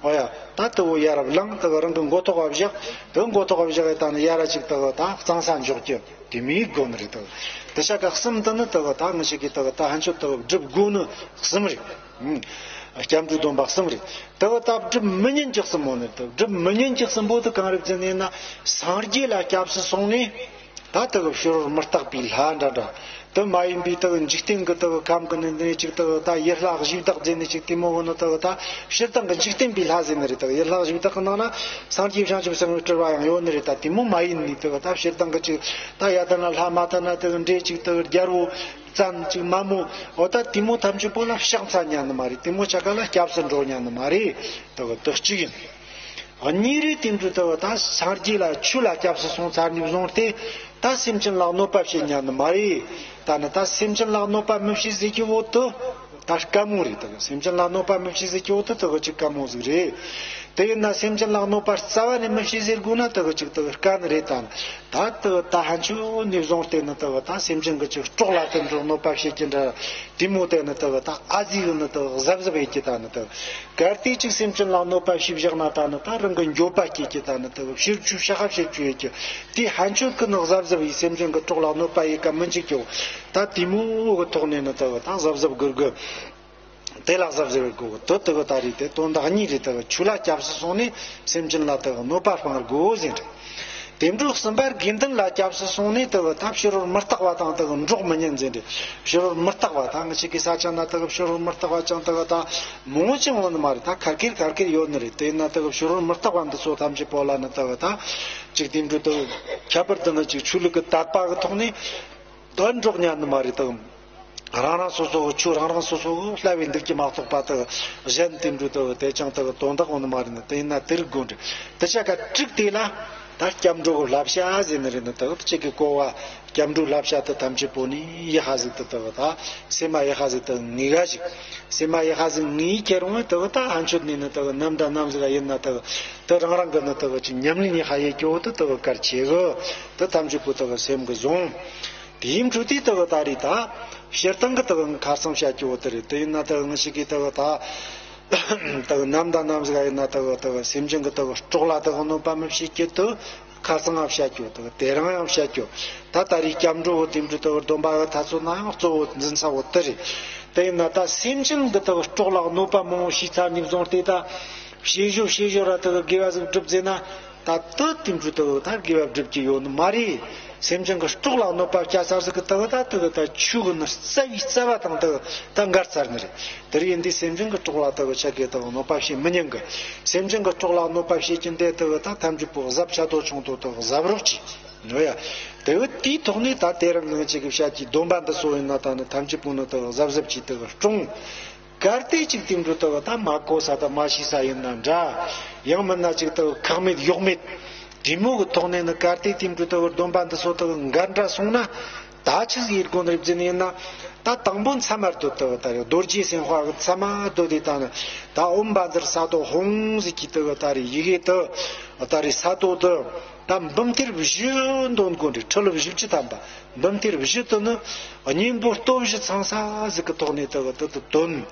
འོ་ཡ། ད་དུ་བོ་ཡ་རབས་ལངས་དག་རང་གི་མགོ་ཐོག་བ་བཞག་དག་མགོ་ཐོག་བ་བཞག་ཡི་ད་ནི་ཡ་ར་ཅིག་དག་ད་གཙང་ས་འཇོག་རྒྱུ་དེ་མིའི་དགོན་རེད་དག་དེ་ཤ་ཀ་གསུམ་དུ་ནི་དག་ད་ངི་ཞིག་གི་དག་ད་ཧན་ཆོད་དག་སྒྲུབ་དགོས་ནི་གསུམ་རེད། སྐྱབས་འགྲོའི་སྡོམ་པ་གསུམ་རེད། དག་ད་སྒྲུབ་མི་ཉན་གྱི་གསུམ་མོ་ནི་དག་སྒྲུབ་མི་ཉན་གྱི་གསུམ་པོ་དུ་གང་རེད་ཟེར་ནས་ན། སངས་རྒྱས་ལ་སྐྱབས་སུ་སོང་ནས། ད་དག་ཕྱི་རོལ་མི་རྟག་པའི་ལྷ་འདྲ་འདྲ། དུ་མ་ཡིན་པའི་དག་འཇིག་རྟེན་གྱི་དག་ཁམས་ཀྱི་ནི་ནས་ཅིག་དག་ད་ཡུལ་ལྷ་གཞི་བདག་ཟེར་ནས་ཅིག་དེ་མོ་བོ་ནི་དག་ད་ཕྱིར་བཏང་གི་འཇིག་རྟེན་པའི་ལྷ་ཟེར་ནི་རེད། དག་ཡུལ་ལྷ་གཞི་བདག་གི་ནང་ན་སངས་རྒྱས་བྱང་ཆུབ་སེམས་དཔའི་སྤྲུལ་པ་ཡང་ཡོད་ནི་རེད། ད་དེ་མོ་མ་ཡིན་ནི་དག་ད་ཕྱིར་བཏང་གི་ཅིག་ད་ཡ་ད་ན་ལྷ་མ་ད་ན་དག་འདྲེ་ཅིག་དག་རྒྱལ་བོ་བཙན་ཅིག་མ་མོ་འོ་ད་དེ་མོ་ཐམས་ཅད་པོ་ལ་ཕྱག་འཚལ་ཉན་ནི་མ་རེད། དེ་མོ་ཆ་ག་ལ་སྐྱབས་སུ་འགྲོ་ཉན་ནི་མ་རེད། དག་དག་གཅིག་ཡིན། གཉིས་རེ་དེ་འདྲ་དུ་ད་སངས་རྒྱས་ལ་ཆོས་ལ་སྐྱབས་སུ་སོང་ཚར་ནས་བཟུང་སྟེ། ད་སེམས་ཅན་ལ་གནོད་པ་བྱེད་ཉན་ནི་མ་རེད། ད་ནི་ད་སེམས་ཅན་ལ་གནོད་པ་མི་བྱེད་ཟེར་གྱི་བོ་དུ་ད་དཀའ་མོ་རེད། ད་སེམས་ཅན་ལ་གནོད་པ་མི་བྱེད་ཟེར་གྱི་བོ་དུ་དུ་གི་ཅིག་དཀའ་མོ་ཟིག་རེད། དེ་ཡིན་ན་སེམས་ཅན་ལ་གནོད་པ་རྩ་བ་ནས་མི་བྱེད་ཟེར་དགོས་ན་དུ་གི་ཅིག་དུ་དཀའ་ནི་རེད། ད་ནི་ད་དུ་ད་ཧན་ཆོད་ནས་བཟུང་སྟེ་ནི་དུ་གི་ད་སེམས་ཅན་གི་ཅིག་སྲོག་ལ་དུ་འགྲོ་གནོད་པ་བྱེད་ཀྱི་འདྲ། དེ་མོ་དེ་ནི་དུ་གི་ད་ཨ་ཟི་གི་ནི་དུ་གི་གཟབ་གཟབ་ཡེད་ཀྱི་ད་ནི་དུ་གི། གལ་ཏེ་ཅིག་སེམས་ཅན་ལ་གནོད་པ་བྱས་བཞག་ན་ད་ནི་ད་རང་གི་འགྱོད་པ་སྐྱེ་གི་ད་ནི་དུ་ཕྱིར་བཅོས་ཤ་ཁ་ཕྱིར་བཅོས་ཡེད་ཀྱི། དེ་ཧན་ཆོད་ཀྱི་ནི་གཟབ་གཟབ་ཡིས་སེམས་ཅན་གྱི་སྲོག་ལ་གནོད་པ་ཡེད་ཀ་མི་འཇུག་གྱོ། ད་དེ་མོ་གི་ཐོག་ནས་ནི་དུ་ད་གཟབ་གཟབ་གུར་གུ། དེ་ལ་གཟབ་གཟབ་ཡེད་དགོས་གི། དུ་དུ་གི་ད་རེད་དེ་དོན་དག་གཉིས་རེད། དུ་ཆོས་ལ་སྐྱབས་སུ་སོང་ནས་སེམས་ཅན་ལ་དུ་གནོད་པ་སྤང་དགོས་ཟེར་རེད། དེ་འཕྲོ་གསུམ་པར་དགེ་འདུན་ལ་སྐྱབས་སུ་སོང་ནས་དུ་ད་ཕྱི་རོལ་མི་རྟག་པ་དང་དུ་འགྲོགས་མི་ཉན་ཟེར་ཏེ། ཕྱི་རོལ་མི་རྟག་པ་དང་ངི་ཆེ་གི་ས་ཆ་ན་དུ་ཕྱི་རོལ་མི་རྟག་པ་ཅང་དུ་ད་མང་ཅང་ཡོད་ནི་མ་རེད། ད་ཁར་ཁེར་ཁར་ཁེར་ཡོད་ནི་རེད། དེ་ན་དུ་ཕྱི་རོལ་མི་རྟག་པ་འདི་ཚོ་ཐམས་ཅད་པོ་ལ་ནི་དུ་ད་ཅིག་དེ་འཕྲོ་དུ་ཁྱད་པར་དུ་ནི་ཅིག་ཆོས་ལུགས་ཀྱི་དད་པ་གི་ཐོག་ནས་དོན་འགྲོགས་ཉན་ནི་མ་རེད་དུ། རང་རང་སོ་སོ་གི་ཆོས་རང་རང་སོ་སོ་གི་བསླབ་པའི་འདུག་གི་མ་གཏོགས་པ་དག་གཞན་དེ་འདྲ་དག་དེ་ཅང་དག་དོན་དག་འོ་ནི་མ་རེད་ན། དེ་ཡིན་ན་དེ་རིགས་དགོས་འདྲི་དེ་ཆ་ག་དྲུག་དེ་ལ་ད་སྐྱབས་འགྲོ་གི་བསླབ་བྱ་ཟེར་ནི་རེད་ན། དག་གཅིག་གི་གོ་བ་སྐྱབས་འགྲོའི་བསླབ་བྱ་དེ་ཐམས་ཅད་པོ་ནི་ཡི་ཧ་ཟིག་ཏུ་དག་ད་སེམས་མ་ཡི་ཧ་ཟིག་ཏུ་ངེས་ག་ཞིག་སེམས་མ་ཡི་ཧ་ཟིག་ངེས་ཁྱེར་འོང་དག་ད་ཧན་ཆོད་ནི་ནི་དག་ནམ་ད་ནམ་ཟིག་ཡིན་ན་དག་དེ་རང་རང་གི་ནི་དག་ཅིག་ཉམས་ལེན་ཡི་ཧ་ཡེ་སྐྱོ་དུ་དག་གར་ཆེ་གི་དེ་ཐམས་ཅད་པོ་དག་སེམས་གི་བཟུང་། དེའི་འཕྲོས་དེ་དག་ད་རེད་ད། སྤྱིར་བཏང་གི་དག་ཁ་སང་བཤད་རྒྱུ་བོ་དེ་རེད། དེ་ཡིན་ན་དག་ངི་ཞིག་གིས་དག་ད། དག་ནམ་དང་ནམ་ཟིག་ཡིན་ན་དག་དག་སེམས་ཅན་གི་དག་སྲོག་ལ་དག་གནོད་པ་མི་བྱེད་རྒྱུ་དུ་ཁ་སང་ང་བཤད་རྒྱུ་དག་དེ་རིང་ཡང་བཤད་རྒྱུ། ད་ད་རེས་སྐྱབས་འགྲོ་བོ་དེ་འདྲ་དག་སྡོམ་པ་གི་ཐ་ཚོད་ན་ཡང་གཙོ་བོ་འཛིན་ས་བོ་དེ་རེད། དེ་ཡིན་ན་ད་སེམས་ཅན་གི་དག་སྲོག་ལ་གནོད་པ་མང་བོ་བྱས་ཚར་ནས་བཟུང་སྟེ་ད། བྱེད་ཞོར་བྱེད་ཞོར་ར་དག་དགེ་བ་ཟིག་སྒྲུབ་ཟེར་ན། ད་ལྟ་དེ་འདྲ་དུ་ད་དགེ་བ་སྒྲུབ་ཀྱི་ཡོད་ནི་མ་རེད། སེམས་ཅན་གྱི་སྲོག་ལ་གནོད་པ་བྱ་ཚར་ཟིག་གི་དག་ད་དག་ད་ཆོས་གི་ནི་རྩ་བའི་རྩ་བ་དང་དག་ད་འགལ་ཚར་ནི་རེད། དེ་རེད་ཡིན་དུས་སེམས་ཅན་གྱི་སྲོག་ལ་དག་ཆ་གི་དག་གནོད་པ་བྱེད་མི་ཉན་གི། སེམས་ཅན་གྱི་སྲོག་ལ་གནོད་པ་བྱེད་ཀྱི་འདི་དག་ད་ཐམས་ཅད་པོ་གཟབ་ཆ་དོ་ཆུང་དོ་དག་གཟབ་རོགས་གྱིས་ནོ་ཡ། དེ་བས་དེའི་ཐོག་ནས་ད་དེ་རིང་ངང་ཅིག་གི་བཤད་ཀྱི་སྡོམ་པ་འདི་ཚོ་ཡིན་ན་ད་ནི་ཐམས་ཅད་པོ་ནི་དག་གཟབ་གཟབ་ཀྱིས་དག་སྲུང་། གལ་ཏེ་ཅིག་དེ་འདྲ་དག་ད་མ་གོ་ས་དང་མ་ཤེས་ས་ཡིན་ན་འདྲ། ཡང་མིན་ན་ཅིག་དག་ཁག་མེད་གཡོག་མེད། དྲི་མོ་གི་ཐོག་ནས་ནི་གལ་ཏེ་དེ་འདྲ་དག་སྡོམ་པ་འདི་ཚོ་དག་འགལ་འདྲ་སོང་ན། ད་ཆི་ཟིག་ཡེད་དགོས་ནི་རེད་ཟེར་ནི་ཡིན་ན། ད་དང་པོ་མཚམས་མར་སྡོད་དག་ད་རེད། རྡོ་རྗེ་སེམས་དཔའ་གི་མཚམས་མ་སྡོད་དེ་ད་ནི་ད་ཨོཾ་བཛྲ་ས་ཏྭ་ཧཱུྃ་ཟིག་གི་དག་ད་རེད་ཡི་གེ་དག་ད་རེད་ས་ཏྭ་དག་ད་འབུམ་ཐེར་བཞི་འདོན་དགོས་རེད། ཁྲི་ལོ་བཞི་བཅུ་ཐམ་པ། འབུམ་ཐེར་བཞི་དུ་ནི་གཉེན་པོ་སྟོབས་བཞི་ཚང་ས་ཟིག་གི་ཐོག་ནས་དག་དུ་དུ་དོན།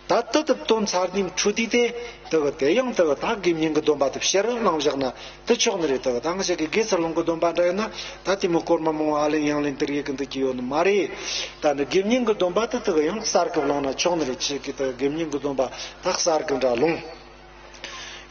ད་དུ་དུ་དོན་ཚར་ནས་འཕྲོ་དུས་དེ་དག་དེ་ཡང་དག་ད་དགེ་བསྙེན་གྱི་སྡོམ་པ་དུ་ཕྱིར་བླངས་བཞག་ན་དུ་ཆོག་ནི་རེད། དག་ད་ང་ཞིག་གི་དགེ་ཚུལ་སློང་གི་སྡོམ་པ་འདྲ་ཡིན་ན་ད་དེ་མོ་སྐོར་མ་མང་བོ་ཨ་ལེན་ཡང་ལེན་དེར་ཡེ་གི་འདུག་གི་ཡོད་ནི་མ་རེད། ད་ནི་དགེ་བསྙེན་གྱི་སྡོམ་པ་དུ་དག་ཡང་གསར་གི་བླངས་ན་ཆོག་ནི་རེད། ཆེ་གི་དག་དགེ་བསྙེན་གྱི་སྡོམ་པ་ད་གསར་གི་འདྲ་ལོང་།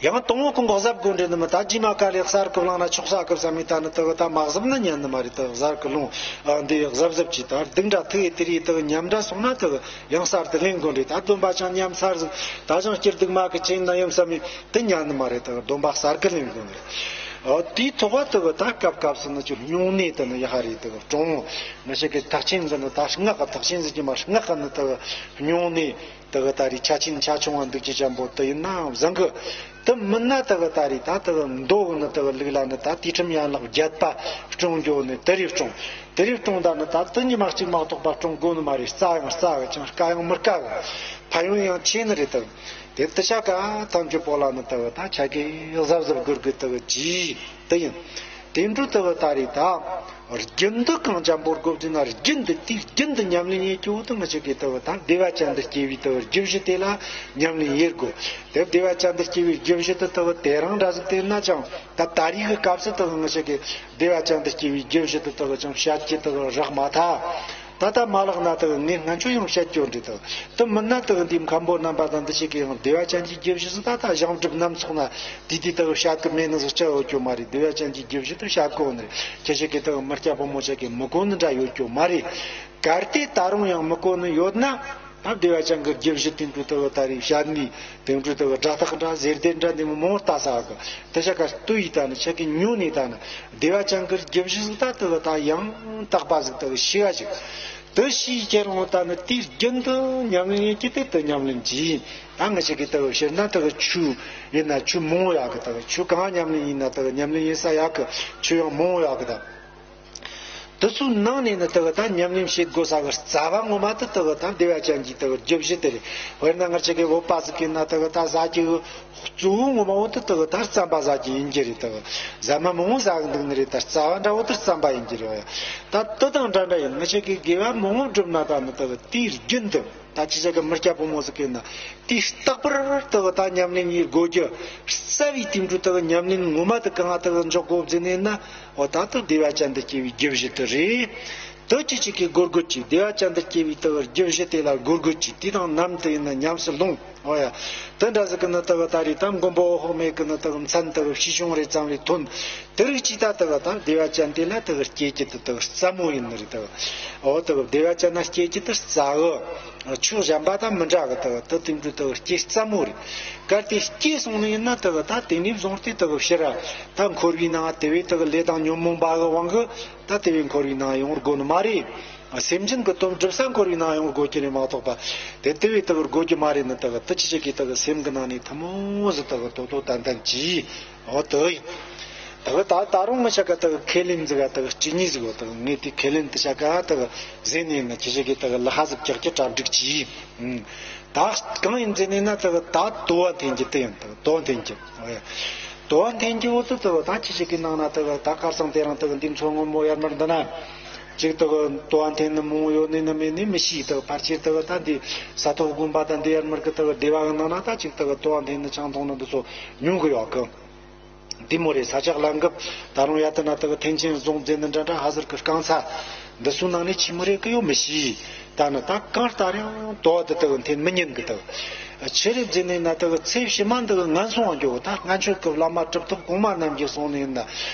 ཡང་དང་པོ་གོང་གི་གཟབ་དགོས་འདྲེ་ནི་མི་ད་རྗེས་མ་ག་ལེ་གསར་གི་བླངས་ན་ཆོག་ས་གི་བསམ་མི་ད་ནི་དག་ད་མ་གཟབ་ན་ཉན་ནི་མ་རེད། དག་གསར་གི་ལོང་ཨ་འདི་གཟབ་གཟབ་ཀྱིས་ད་སྡིག་འདྲ་ཐུག་ཡེ་དེ་རེད། དག་ཉམས་འདྲ་སོང་ན་དག་ཡང་གསར་དུ་ལེན་དགོས་འདྲེ། ད་སྡོམ་པ་ཅང་ཉམས་ཚར་ཟིག་ད་ཅང་སྐྱིད་སྡུག་མ་གི་ཅན་ན་ཡོང་བསམ་མི་དེ་ཉན་ནི་མ་རེད། དག་སྡོམ་པ་གསར་གི་ལེན་དགོས་འདྲེ། ཨ་དེའི་ཐོག་བ་དག་ད་སྐབས་སྐབས་སུ་ནི་ཅིག་སྨྱུང་གནས་དེ་ནི་ཡ་ཧ་རེད། དག་གྲོང་ང་ཞིག་གི་ཐག་ཆེན་ཟིག་ནི་ད་སྔགས་གི་ཐག་ཆེན་ཟིག་གི་མ་སྔགས་གི་ནི་དག་སྨྱུང་གནས། དེ་གི་ད་རེས་ཆ་ཆེན་ཆ་ཆུང་བ་འདུག་ཅི་ཅན་པོ་དེ་ཡིན་ནའང་བཟང་གི། དེ་མིན་ན་དེ་གི་ད་རེས་ད་དེ་གི་མདོ་གི་ནི་དེ་གི་ལུགས་ལ་ནི་ད་དུས་ཁྲིམས་ཡན་ལག་བརྒྱད་པ་སྲུང་རྒྱུ་ནི་དེ་རེས་སྲུང་། དེ་རེས་སྲུང་ད་ནི་ད་དེ་ཉི་མ་གཅིག་མ་གཏོགས་པ་སྲུང་དགོས་ནི་མ་རེད། རྩ་ཡང་རྩ་གི་ཅང་དཀའ་ཡང་མི་དཀའ་གི། ཕན་ཡོན་ཡང་ཆེ་ནི་རེད་དེ། དེ་དེ་ཆ་ག་ཐམས་ཅད་པོ་ལ་ནི་དེ་གི་ད་ཆ་གི་གཟབ་གཟབ་སྒུར་གི་དེ་གི་ཅི་དེ་ཡིན། དེ་འཕྲོ་དེ་གི་ད་རེས་ད། རྒྱུན་དུ་གང་འཇམ་པོ་དགོས་ཟེར་ན། རྒྱུན་དུ་དེའི་རྒྱུན་དུ་ཉམས་ལེན་ཡེད་རྒྱུ་བོ་དེ་ང་ཅག་གི་དེ་བོ་ད་བདེ་བ་ཅན་དུ་སྐྱེ་བའི་དེ་བོ་རྒྱུ་གཞི་དེ་ལ་ཉམས་ལེན་ཡེད་དགོས། དེ་བདེ་བ་ཅན་དུ་སྐྱེ་བའི་རྒྱུ་གཞི་དེ་དེ་བོ་དེ་རང་འདྲ་ཟིག་དེ་ན་ཅང་ད་ད་རེས་ཀྱི་སྐབས་སུ་དེ་བོ་ང་ཅག་གི་བདེ་བ་ཅན་དུ་སྐྱེ་བའི་རྒྱུ་གཞི་དེ་དེ་བོ་ཅང་བཤད་རྒྱུ་དེ་བོ་རག་མ་ཐལ། ད་ལྟ་མ་ལགས་ན་དེ་བོ་ངས་སྔན་ཆད་ཡང་བཤད་རྒྱུ་འདྲ་དེ་བོ་དེ་མིན་ན་དེ་བོ་འདི་མཁན་པོ་རྣམ་པ་དང་འདི་ཞིག་གི་ཡང་བདེ་བ་ཅན་གྱི་རྒྱུ་གཞི་ཟིག་ད་ལྟ་གཞུང་སྒྲུབ་རྣམ་ཚོགས་ན། དེ་དེ་དག་བཤད་གི་མེད་ནི་ཟིག་ཅི་ཡོད་རྒྱུ་མ་རེད། བདེ་བ་ཅན་གྱི་རྒྱུ་གཞི་དེ་བཤད་གོ་ནི་རེད། ཁྱེད་ཅག་གི་དག་མི་སྐྱ་ཕོ་མོ་ཅག་གི་མི་གོ་ནི་འདྲ་ཡོད་རྒྱུ་མ་རེད། གལ་ཏེ་ད་རུང་ཡང་མི་གོ་ནི་ཡོད་ན། ད་བདེ་བ་ཅན་གྱི་རྒྱུ་གཞི་དེ་འདྲ་དག་ད་རེས་བཤད་ནི་དེ་འདྲ་དག་སྒྲ་ཐག་འདྲ་ཟེར་དེ་འདྲ་འདི་མོ་མོ་ལྟ་ས་གི་དེ་ཅག་ག་ལྟོས་ཡི་ད་ནི་ཅག་གི་ཉོ་ནི་ད་ནི་བདེ་བ་ཅན་གྱི་རྒྱུ་གཞི་ཟིག་ད་དག་ད་ཡང་དག་པ་ཟིག་དག་ཤེས་ཡ་ཞིག་དེ་ཤེས་ཁྱེད་རང་ད་ནི་དེའི་རྒྱུན་དུ་ཉམས་ལེན་ཡིན་གྱི་དེ་དེ་ཉམས་ལེན་གྱིས། ད་ང་ཅག་གི་དེ་ཕྱིར་ན་དེ་ཆོས་ཡིན་ན་ཆོས་མང་བོ་ཡོད་གི། དེ་ཆོས་གང་ཉམས་ལེན་ཡིན་ན་དེ་ཉམས་ལེན་ཡིན་ས་ཡོད་གི། ཆོས་ཡང་མང་བོ་ཡོད་གི། ད་དེ་ཚོའི་ནང་ནས་ནི་དེ་ད་ཉམས་ལེན་བྱེད་དགོས་ས་གི་རྩ་བ་ངོ་མ་དེ་དེ་ད་བདེ་བ་ཅན་གྱི་དེ་རྒྱུ་གཞི་དེ་རེད། དཔེར་ན་ང་ཅག་གི་བོད་པ་ཟིག་གི་ན་དེ་ད་ཟ་རྒྱུ་གཙོ་བོ་ངོ་མ་བོ་དེ་དེ་ད་རྩམ་པ་ཟ་རྒྱུ་ཡིན་གྱི་རེད། དེ་ཟ་མ་མང་བོ་ཟ་གི་འདུག་ནི་རེད། ད་རྩ་བ་འདྲ་བོ་དེ་རྩམ་པ་ཡིན་གྱི་རེད། ད་དེ་དང་འདྲ་འདྲ་ཡིན། ང་ཅག་གི་དགེ་བ་མང་བོ་བསྒྲུབ་ན་ད་ནི་དེ་དེའི་རྒྱུན་དུ་ད་ཅི་ཟེར་གི་མི་སྐྱ་ཕོ་མོ་ཟིག་གི་ན་དེ་རྟག་པར་དེ་ད་ཉམས་ལེན་ཡེད་དགོས་རྒྱུ། རྩ་བའི་དེ་འདྲ་དེ་ཉམས་ལེན་ངོ་མ་དེ་གང་དེ་འཇོག་དགོས་ཟེར་ནས་ན། འོ་ད་དེ་བདེ་བ་ཅན་དུ་སྐྱེ་བའི་རྒྱུ་གཞི་དེ་རེད། དེ་ཅི་ཅིག་གི་སྒོར་སྒོར་གྱིས་བདེ་བ་ཅན་དུ་སྐྱེ་བའི་དེ་རྒྱུ་གཞི་དེ་ལ་སྒོར་སྒོར་གྱིས་དེ་དང་ནམ་དུ་ཡིན་ན་ཉམས་སུ་ལོངས། འོ་ཡ། དེ་འདྲ་ཟིག་གི་ནི་དེ་ད་རེས་ད་མགོན་པོ་འོད་དཔག་མེད་གི་ནི་དེ་མཚན་དེ་ཕྱིས་བྱུང་རེ་ཙམ་རེ་ཐོན། དེ་རིགས་ཀྱིས་ད་དེ་ད་བདེ་བ་ཅན་དེ་ལ་དེ་སྐྱེ་རྒྱུ་དེ་དེ་སླ་མོ་ཡིན་ནི་རེད། དེ་འོ་དེ་བདེ་བ་ཅན་ན་སྐྱེ་རྒྱུ་དེ་སླ་གི། ཆོས་གཞན་པ་དང་མི་འདྲ་གི། དེ་དེ་དེ་འདྲ་དེ་སྐྱེ་སླ་མོ་རེད། གལ་ཏེ་སྐྱེས་སོང་ནི་ཡིན་ན་དེ་ད་དེ་ནས་བཟུང་སྟེ་དེ་ཕྱིར་ར་ད་འཁོར་བའི་ནང་དེ་བས་དེ་ལས་དང་ཉོན་མོངས་པ་གི་དབང་གིས་ད་དེ་བས་འཁོར་བའི་ནང་ཡོང་དགོས་ནི་མ་རེད། སེམས་ཅན་གྱི་དོན་སྒྲུབ་ས་འཁོར་བའི་ནང་ཡོང་དགོས་ཀྱི་རེད་མ་གཏོགས་པ། དེ་དེ་བས་དེ་དགོས་རྒྱུ་མ་རེད་ནི། དེ་དེ་ཅི་ཞིག་གིས་དེ་སེམས་ཀྱི་ནང་ནས་ཐུན་མོང་ཟིག་དེ་དོ་དོ་ཏན་ཏན་གྱིས། འོ་དེ་ཡིན། དེ་ད་ད་རུང་ང་ཅག་ག་དེ་ཁས་ལེན་ཟིག་ག་དེ་གཅིག་གཉིས་ཟིག་འོ་དེ་ངས་དེ་ཁས་ལེན་དེ་ཅག་ག་དེ་ཟེར་ནས་ནི་ཅི་ཞིག་གིས་དེ་ལ་ཧ་ཟིག་རྒྱག་རྒྱུ་གྲ་སྒྲིག་གྱིས། ད་གང་ཡིན་ཟེར་ནས་ན། དེ་ད་དུ་བ་འཐེན་རྒྱུ་དེ་ཡིན། དེ་དུ་བ་འཐེན་རྒྱུ། འོ་ཡ། དུ་བ་འཐེན་རྒྱུ་བོ་དེ་དེ་ད་ཅི་ཞིག་གི་ནང་ན་དེ་ད་ཁར་སང་དེ་རིང་དེ་འདི་མཚོ་སྔོན་པོ་ཡར་མར་འདི་ན་ཅིག་དེ་དུ་བ་འཐེན་ནི་མང་བོ་ཡོད་ནི་ནི་མེད་ནི་མི་ཤེས། དེ་ཕལ་ཆེར་དེ་ད་འདི་ས་ཐོག་དགོན་པ་དང་འདི་ཡར་མར་གི་དེ་སྡེ་བ་གི་ནང་ན་ད་ཅིག་དེ་དུ་བ་འཐེན་ནི་ཆང་འཐུང་ནི་འདི་ཚོ་ཉུང་གི་ཡོད་གི། འདི་མོ་རེད། ས་ཆག་ལམ་འགབ་ད་རུང་ཡ་དེ་ན་དེ་གི་ཐེན་ཆེན་རྫོང་ཟེར་ནི་འདྲ་འདྲ་ཧ་ཟེར་གི་རྐང་ཚ་འདི་ཚོའི་ནང་ནས་ཆི་མོ་རེད་གི་ཡོད་མི་ཤེས། ད་ནི་ད་གང་ལྟར་ཡང་དུ་བ་དེ་དེ་གི་འཐེན་མི་ཉན་གི། དེ་ཆི་རེད་ཟེར་ནས་ན། དེ་གི་ཚེ་ཕྱི་མ་འདི་གི་ངན་སོང་བ་འགྱོ། ད་སྔ་ཆད་གི་བླ་མ་གྲུབ་ཐོབ་གོང་མ་རྣམས་ཀྱིས་གསུངས་ནི་ཡིན་ན།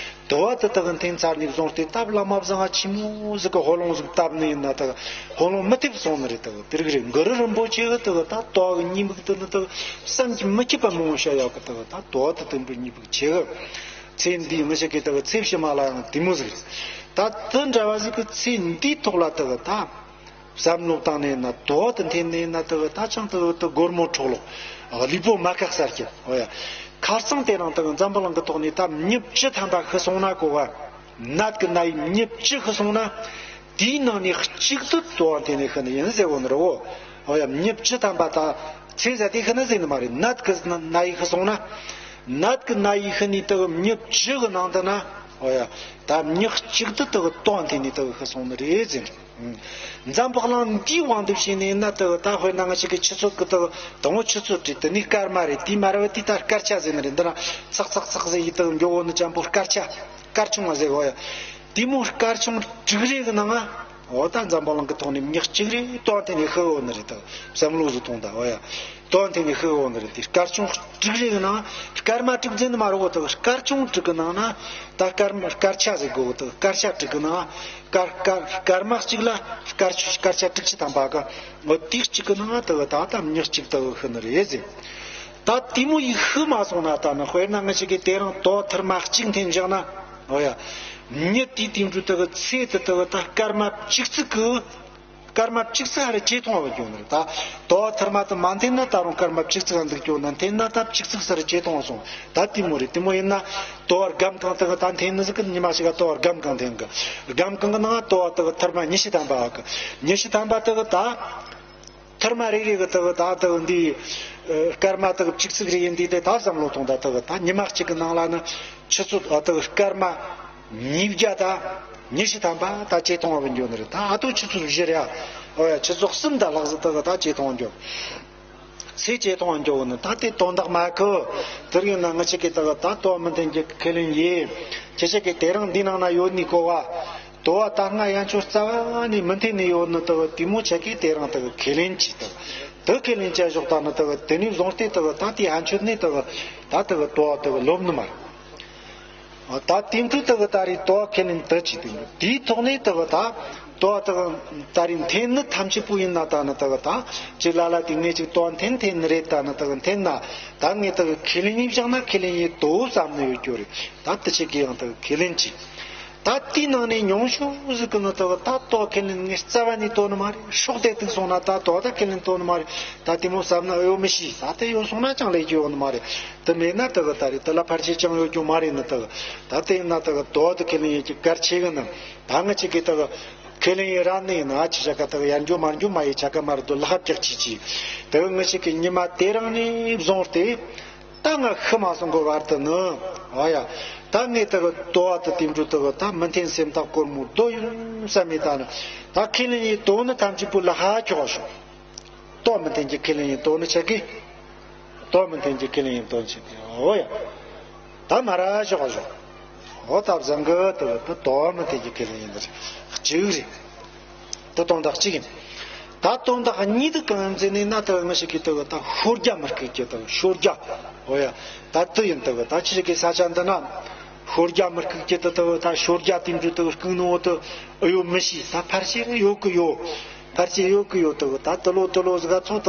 དུ་བ་དེ་དག་འཐེན་ཚར་ནས་བཟུང་སྟེ་ད་བླ་མ་བཟང་ང་ཆེན་མོ་ཟིག་གི་ཧོ་ལུང་ཟིག་བཏབ་ནི་ཡིན་ན་དག་ཧོ་ལུང་མི་ཐེབས་སོང་ནི་རེད། དག་དེ་རིགས་རེད། གུ་རུ་རིན་པོ་ཆེ་གི་དག་ད་དུ་བ་གི་ཉེས་དམིགས་དེ་ནི་དག་བསམ་གྱིས་མི་ཁྱབ་པ་མང་བོ་བཤད་ཡོད་གི། དག་ད་དུ་བ་དེ་དེ་འདྲ་ཉེས་དམིགས་ཆེ་གི། ཚེ་འདིའི་མི་ཞིག་གི་དག་ཚེ་ཕྱི་མ་ལ་ཡང་དེ་མོ་ཟིག་རེད། ད་དེ་འདྲ་བ་ཟིག་གི་ཚེ་འདིའི་ཐོག་ལ་དག་ད། བསམ་བློ་བཏང་ནས་ན། དུ་བ་དེ་འཐེན་ནས་ན། དེ་ད་ཅང་དེ་དེ་སྒོར་མོ་འཕྲོག་ལོག་ལུས་པོ་མ་བཀག་ས་རྒྱབ། འོ་ཡ། ཁ་སང་དེ་རིང་དེ་འཛམ་བུ་གླིང་གི་ཐོག་ནས་ད་མྱི་བཅུ་ཐམ་པ་ཤི་སོང་ན་གོ་བ། ནད་ཀྱི་ན་ཡིས་མྱི་བཅུ་ཤི་སོང་ན། དེའི་ནང་ནས་གཅིག་དེ་དུ་བ་འཐེན་ནས་ཤི་ནི་ཡིན་ཟེར་གོ་ནི་རེད། འོ་ཡ། མྱི་བཅུ་ཐམ་པ་ད་ཚེ་ཟད་དེ་ཤི་ནི་ཟེར་ནི་མ་རེད། ནད་ཀྱི་ན་ཡིས་ཤི་སོང་ན། ནད་ཀྱི་ན་ཡིས་ཤི་ནི་དེ་མྱི་བཅུ་གི་ནང་དུ་ན། འོ་ཡ། ད་མྱི་གཅིག་དེ་དུ་བ་འཐེན་ནས་དུ་ཤི་སོང་ནི་རེད་ཟེར། འཛམ་བུ་གླིང་འདིའི་དབང་དུ་བྱས་ནས་ན། དེ་ད་དཔེར་ན་ང་ཅག་གི་ཆུ་ཚོད་ཀྱི་དེ་དང་པོ་ཆུ་ཚོད་རེད། དེ་ནས་སྐར་མ་རེད། དེའི་མར་བ་དེ་ད་སྐར་ཆ་ཟེར་ནི་རེད། འདི་ན་ཚག་ཚག་ཚག་ཟེར་ཡི་དེ་མགྱོགས་བོ་ནི་ཅན་པོ་སྐར་ཆ། སྐར་ཆུང་བ་ཟེར་གོ་ཡ། དེ་མོ་སྐར་ཆུང་དྲུག་རེ་གི་ནང་ང་། འོ་ད་འཛམ་བུ་གླིང་གི་ཐོག་ནས་མྱི་གཅིག་རེ་དུ་བ་འཐེན་ནས་ཤི་འོ་ནི་རེད། དེ་བསམ་བློ་ཟིག་ཐོངས་ད། འོ་ཡ། དུ་བ་འཐེན་ནས་ཤི་འོ་ནི་རེད། དེ་སྐར་ཆུང་དྲུག་རེ་གི་ནང་སྐར་མ་དྲུག་ཟེར་ནི་མ་རེད་གོ། དེ་སྐར་ཆུང་དྲུག་གི་ནང་ན་ད་སྐར་མ་སྐར་ཆ་ཟེར་གོ། དེ་སྐར་ཆ་དྲུག་གི་ནང་སྐར་སྐར་སྐར་མ་གཅིག་ལ་སྐར་ཆུ་སྐར་ཆ་དྲུག་ཅུ་ཐམ་པ་གི། འོ་དེ་གཅིག་གི་ནང་དེ་ད་ད་མྱི་གཅིག་དེ་ཤི་ནི་རེད་ཟེར། ད་དེ་མོ་ཡིས་ཤི་མ་སོང་ན། ད་ནི་དཔེར་ན་ང་ཅག་གི་དེ་རིང་དུ་བ་ཐེར་མ་གཅིག་འཐེན་བཞག་ན། འོ་ཡ། མྱི་དེའི་དེ་འདྲ་དེ་གི་ཚེ་དེ་དེ་ད་སྐར་མ་བཅུ་གཅིག་གི་སྐར་མ་བཅུ་གཅིག་ཧ་རེ་ཇེ་ཐུང་བ་འགྱོ་ནི་རེད། ད་དུ་བ་ཐེར་མ་དེ་མ་འཐེན་ན་ད་རུང་སྐར་མ་བཅུ་གཅིག་འདུག་འགྱོ་ན། འཐེན་ན་ད་བཅུ་གཅིག་ཧ་རེ་ཇེ་ཐུང་བ་སོང་། ད་དེ་མོ་རེད། དེ་མོ་ཡིན་ན་དུ་བ་སྒམ་གང་དེ་གི་ད་འཐེན་ནི་ཟིག་གི་ཉི་མ་ཞིག་ག་དུ་བ་སྒམ་གང་འཐེན་གི། སྒམ་གང་གི་ནང་དུ་བ་དེ་གི་ཐེར་མ་ཉི་ཤུ་ཐམ་པ་གི། ཉི་ཤུ་ཐམ་པ་དེ་གི་ད་ཐེར་མ་རེ་རེ་གི་དེ་གི་ད་དེ་གི་འདི་སྐར་མ་དེ་གི་བཅུ་གཅིག་རེ་ཡིན་དུས། དེ་ད་བསམ་བློ་ཐོངས་ད། དེ་གི་ད་ཉི་མ་གཅིག་གི་ནང་ལ་ནི་ཆུ་ཚོད་ཨ་དེ་གི་སྐར་མ་ཉིས་བརྒྱ་ད་ ཉི་ཤུ་ཐམ་པ་ད་ཇེ་ཐང་བ་འགྱོ་ནི་རེད། ད་ཨ་ཏོ་ཆུ་ཚོད་བཞི་རེད་ཨ། ཨོ་ཡ། ཆུ་ཚོད་གསུམ་ད་ལྷག་ཟིག་ད་གི་ད་ཇེ་ཐང་འགྱོ། ཚེ་ཇེ་ཐང་འགྱོ་ནི་ད་དེ་དོན་དག་མ་ཁུ། དེ་རིང་ན་ང་ཆེ་གི་ད་གི་ད་དོ་མི་འཐེན་གྱི་ཁས་ལེན་ཡིན། ཁྱེད་ཆེ་གི་དེ་རིང་འདི་ནང་ན་ཡོད་ནི་གོ་བ། དོ་བ་ད་སྔ་ཡན་ཆོད་རྩ་བ་ནས་མི་འཐེན་ནི་ཡོད་ནི་ད་གི་དེ་མོ་ཆེ་གི་དེ་རིང་ད་གི་ཁས་ལེན་གྱི་ད་གི་ད་ཁས་ལེན་བྱ་ཞོག་ད་ནི་ད་གི་དེ་ནས་བཟུང་སྟེ་ད་གི་ད་དེ་ཡན་ཆོད་ནི་ད་གི་ད་ད་གི་དོ་བ་ད་གི་ལོབ་ནི་མ་རེད། ད་དེ་འདྲ་ད་གི་ད་རེས་དོ་བ་ཁས་ལེན་ད་ཅི་དེ་འདྲ་དེའི་ཐོག་ནས་ད་གི་ད་དོ་བ་ད་གི་ད་རེས་འཐེན་ནི་ཐམས་ཅད་པོ་ཡིན་ན་ད་ནི་ད་གི་ད་ཅི་ལ་ལ་དེ་ངས་ཅིག་དོ་བ་འཐེན་འཐེན་ནི་རེད། ད་ནི་ད་གི་འཐེན་ན་ད་ངས་ད་གི་ཁས་ལེན་ཡིན་བཞག་ན་ཁས་ལེན་ཡིན་དོ་བསམ་ནི་ཡོད་རྒྱུ་རེད། ད་དེ་ཆེ་གི་ཡང་ད་གི་ཁས་ལེན་གྱི། ད་དེའི་ནང་ནས་ཉུང་ཤོས་ཟིག་གི་ནི་ད་གི་ད་དོ་ཁས་ལེན་ངས་རྩ་བ་ནས་དོ་ནི་མ་རེད། སྲོག་དེ་ཐུག་སོང་ན་ད་དོ་ད་ཁས་ལེན་དོ་ནི་མ་རེད། ད་དེ་མོ་བསམ་ན་ཨེ་ཡོད་མི་ཤེས། ད་དེ་ཡོད་སོང་ན་ཅང་ལས་རྒྱུ་ཡོད་ནི་མ་རེད། དེ་མེད་ན་ད་གི་ད་རེས་དེ་ལ་ཕལ་ཆེར་ཅང་ཡོད་རྒྱུ་མ་རེད་ནི་ད་གི། ད་དེ་ཡིན་ན་ད་གི་དོ་ད་ཁས་ལེན་ཡིན་གྱི་གལ་ཆེ་གི་ནི། ད་ང་ཆེ་གི་ད་གི་ཁས་ལེན་ཡིན་ར་ནི་ཡིན་ན་ཆི་ཆ་ག་ད་གི་ཡར་འགྱོ་མར་འགྱོ་མ་ཡི་ཆ་ག་མར་དུ་ལྷ་བཀྱག་ཆི་ཆི། ད་གི་ང་ཆེ་གི་ཉི་མ་དེ་རིང་ནས་བཟུང་སྟེ། ད་ང་ཤི་མ་སོང་གི་བར་དུ་ནི། ཨོ་ཡ། ད་ངས་ད་གི་དོ་བ་ད་དེ་འདྲ་ད་གི་ད་མི་འཐེན་སེམས་ཐག་གོར་མོ་རྡོ་ཡིན་བསམ་མེད་ད་ནི། ད་ཁས་ལེན་ཡིན་དོ་ནི་ཐམས་ཅད་པོ་ལ་ཧ་ཁྱོག་ཤོག་དོ་མི་འཐེན་གྱི་ཁས་ལེན་ཡིན་དོ་ནི་ཆེ་གི། དོ་མི་འཐེན་གྱི་ཁས་ལེན་ཡིན་དོ་ནི་ཆེ་གི། ཨོ་ཡ། ད་མ་ར་ཞོག་ཞོག་ཨོ་ད་བཟང་གི་ད་གི་ད་དོ་མི་འཐེན་གྱི་ཁས་ལེན་ཡིན་ད་གཅིག་རེད། ད་དོན་དག་གཅིག་ཡིན། ད་དོན་དག་གཉིས་དེ་གང་ཡིན་ཟེར་ནས་ན་ད་ང་ཞིག་གིས་ད་ད་ཤོ་རྒྱག་མི་སྐད་ཀྱི་ད་ཤོ་རྒྱག་ཨོ་ཡ། ད་དེ་ཡིན་ད་ད་ཅི་ཞིག་གི་ས་ཆ་འདི་ན་ཤོ་རྒྱག་མི་སྐད་ཀྱི་ད་ད་ད་ཤོ་རྒྱག་དེ་འདྲ་ད་སྐུག་ནོ་ད་ཨེ་ཡོད་མི་ཤེས། ད་ཕལ་ཆེར་ཡོད་གི་ཡོད། ཕལ་ཆེར་ཡོད་གི་ཡོད་ད། ད་ད་ལོ་ད་ལོ་ཟིག་ག་ཚོ་ད་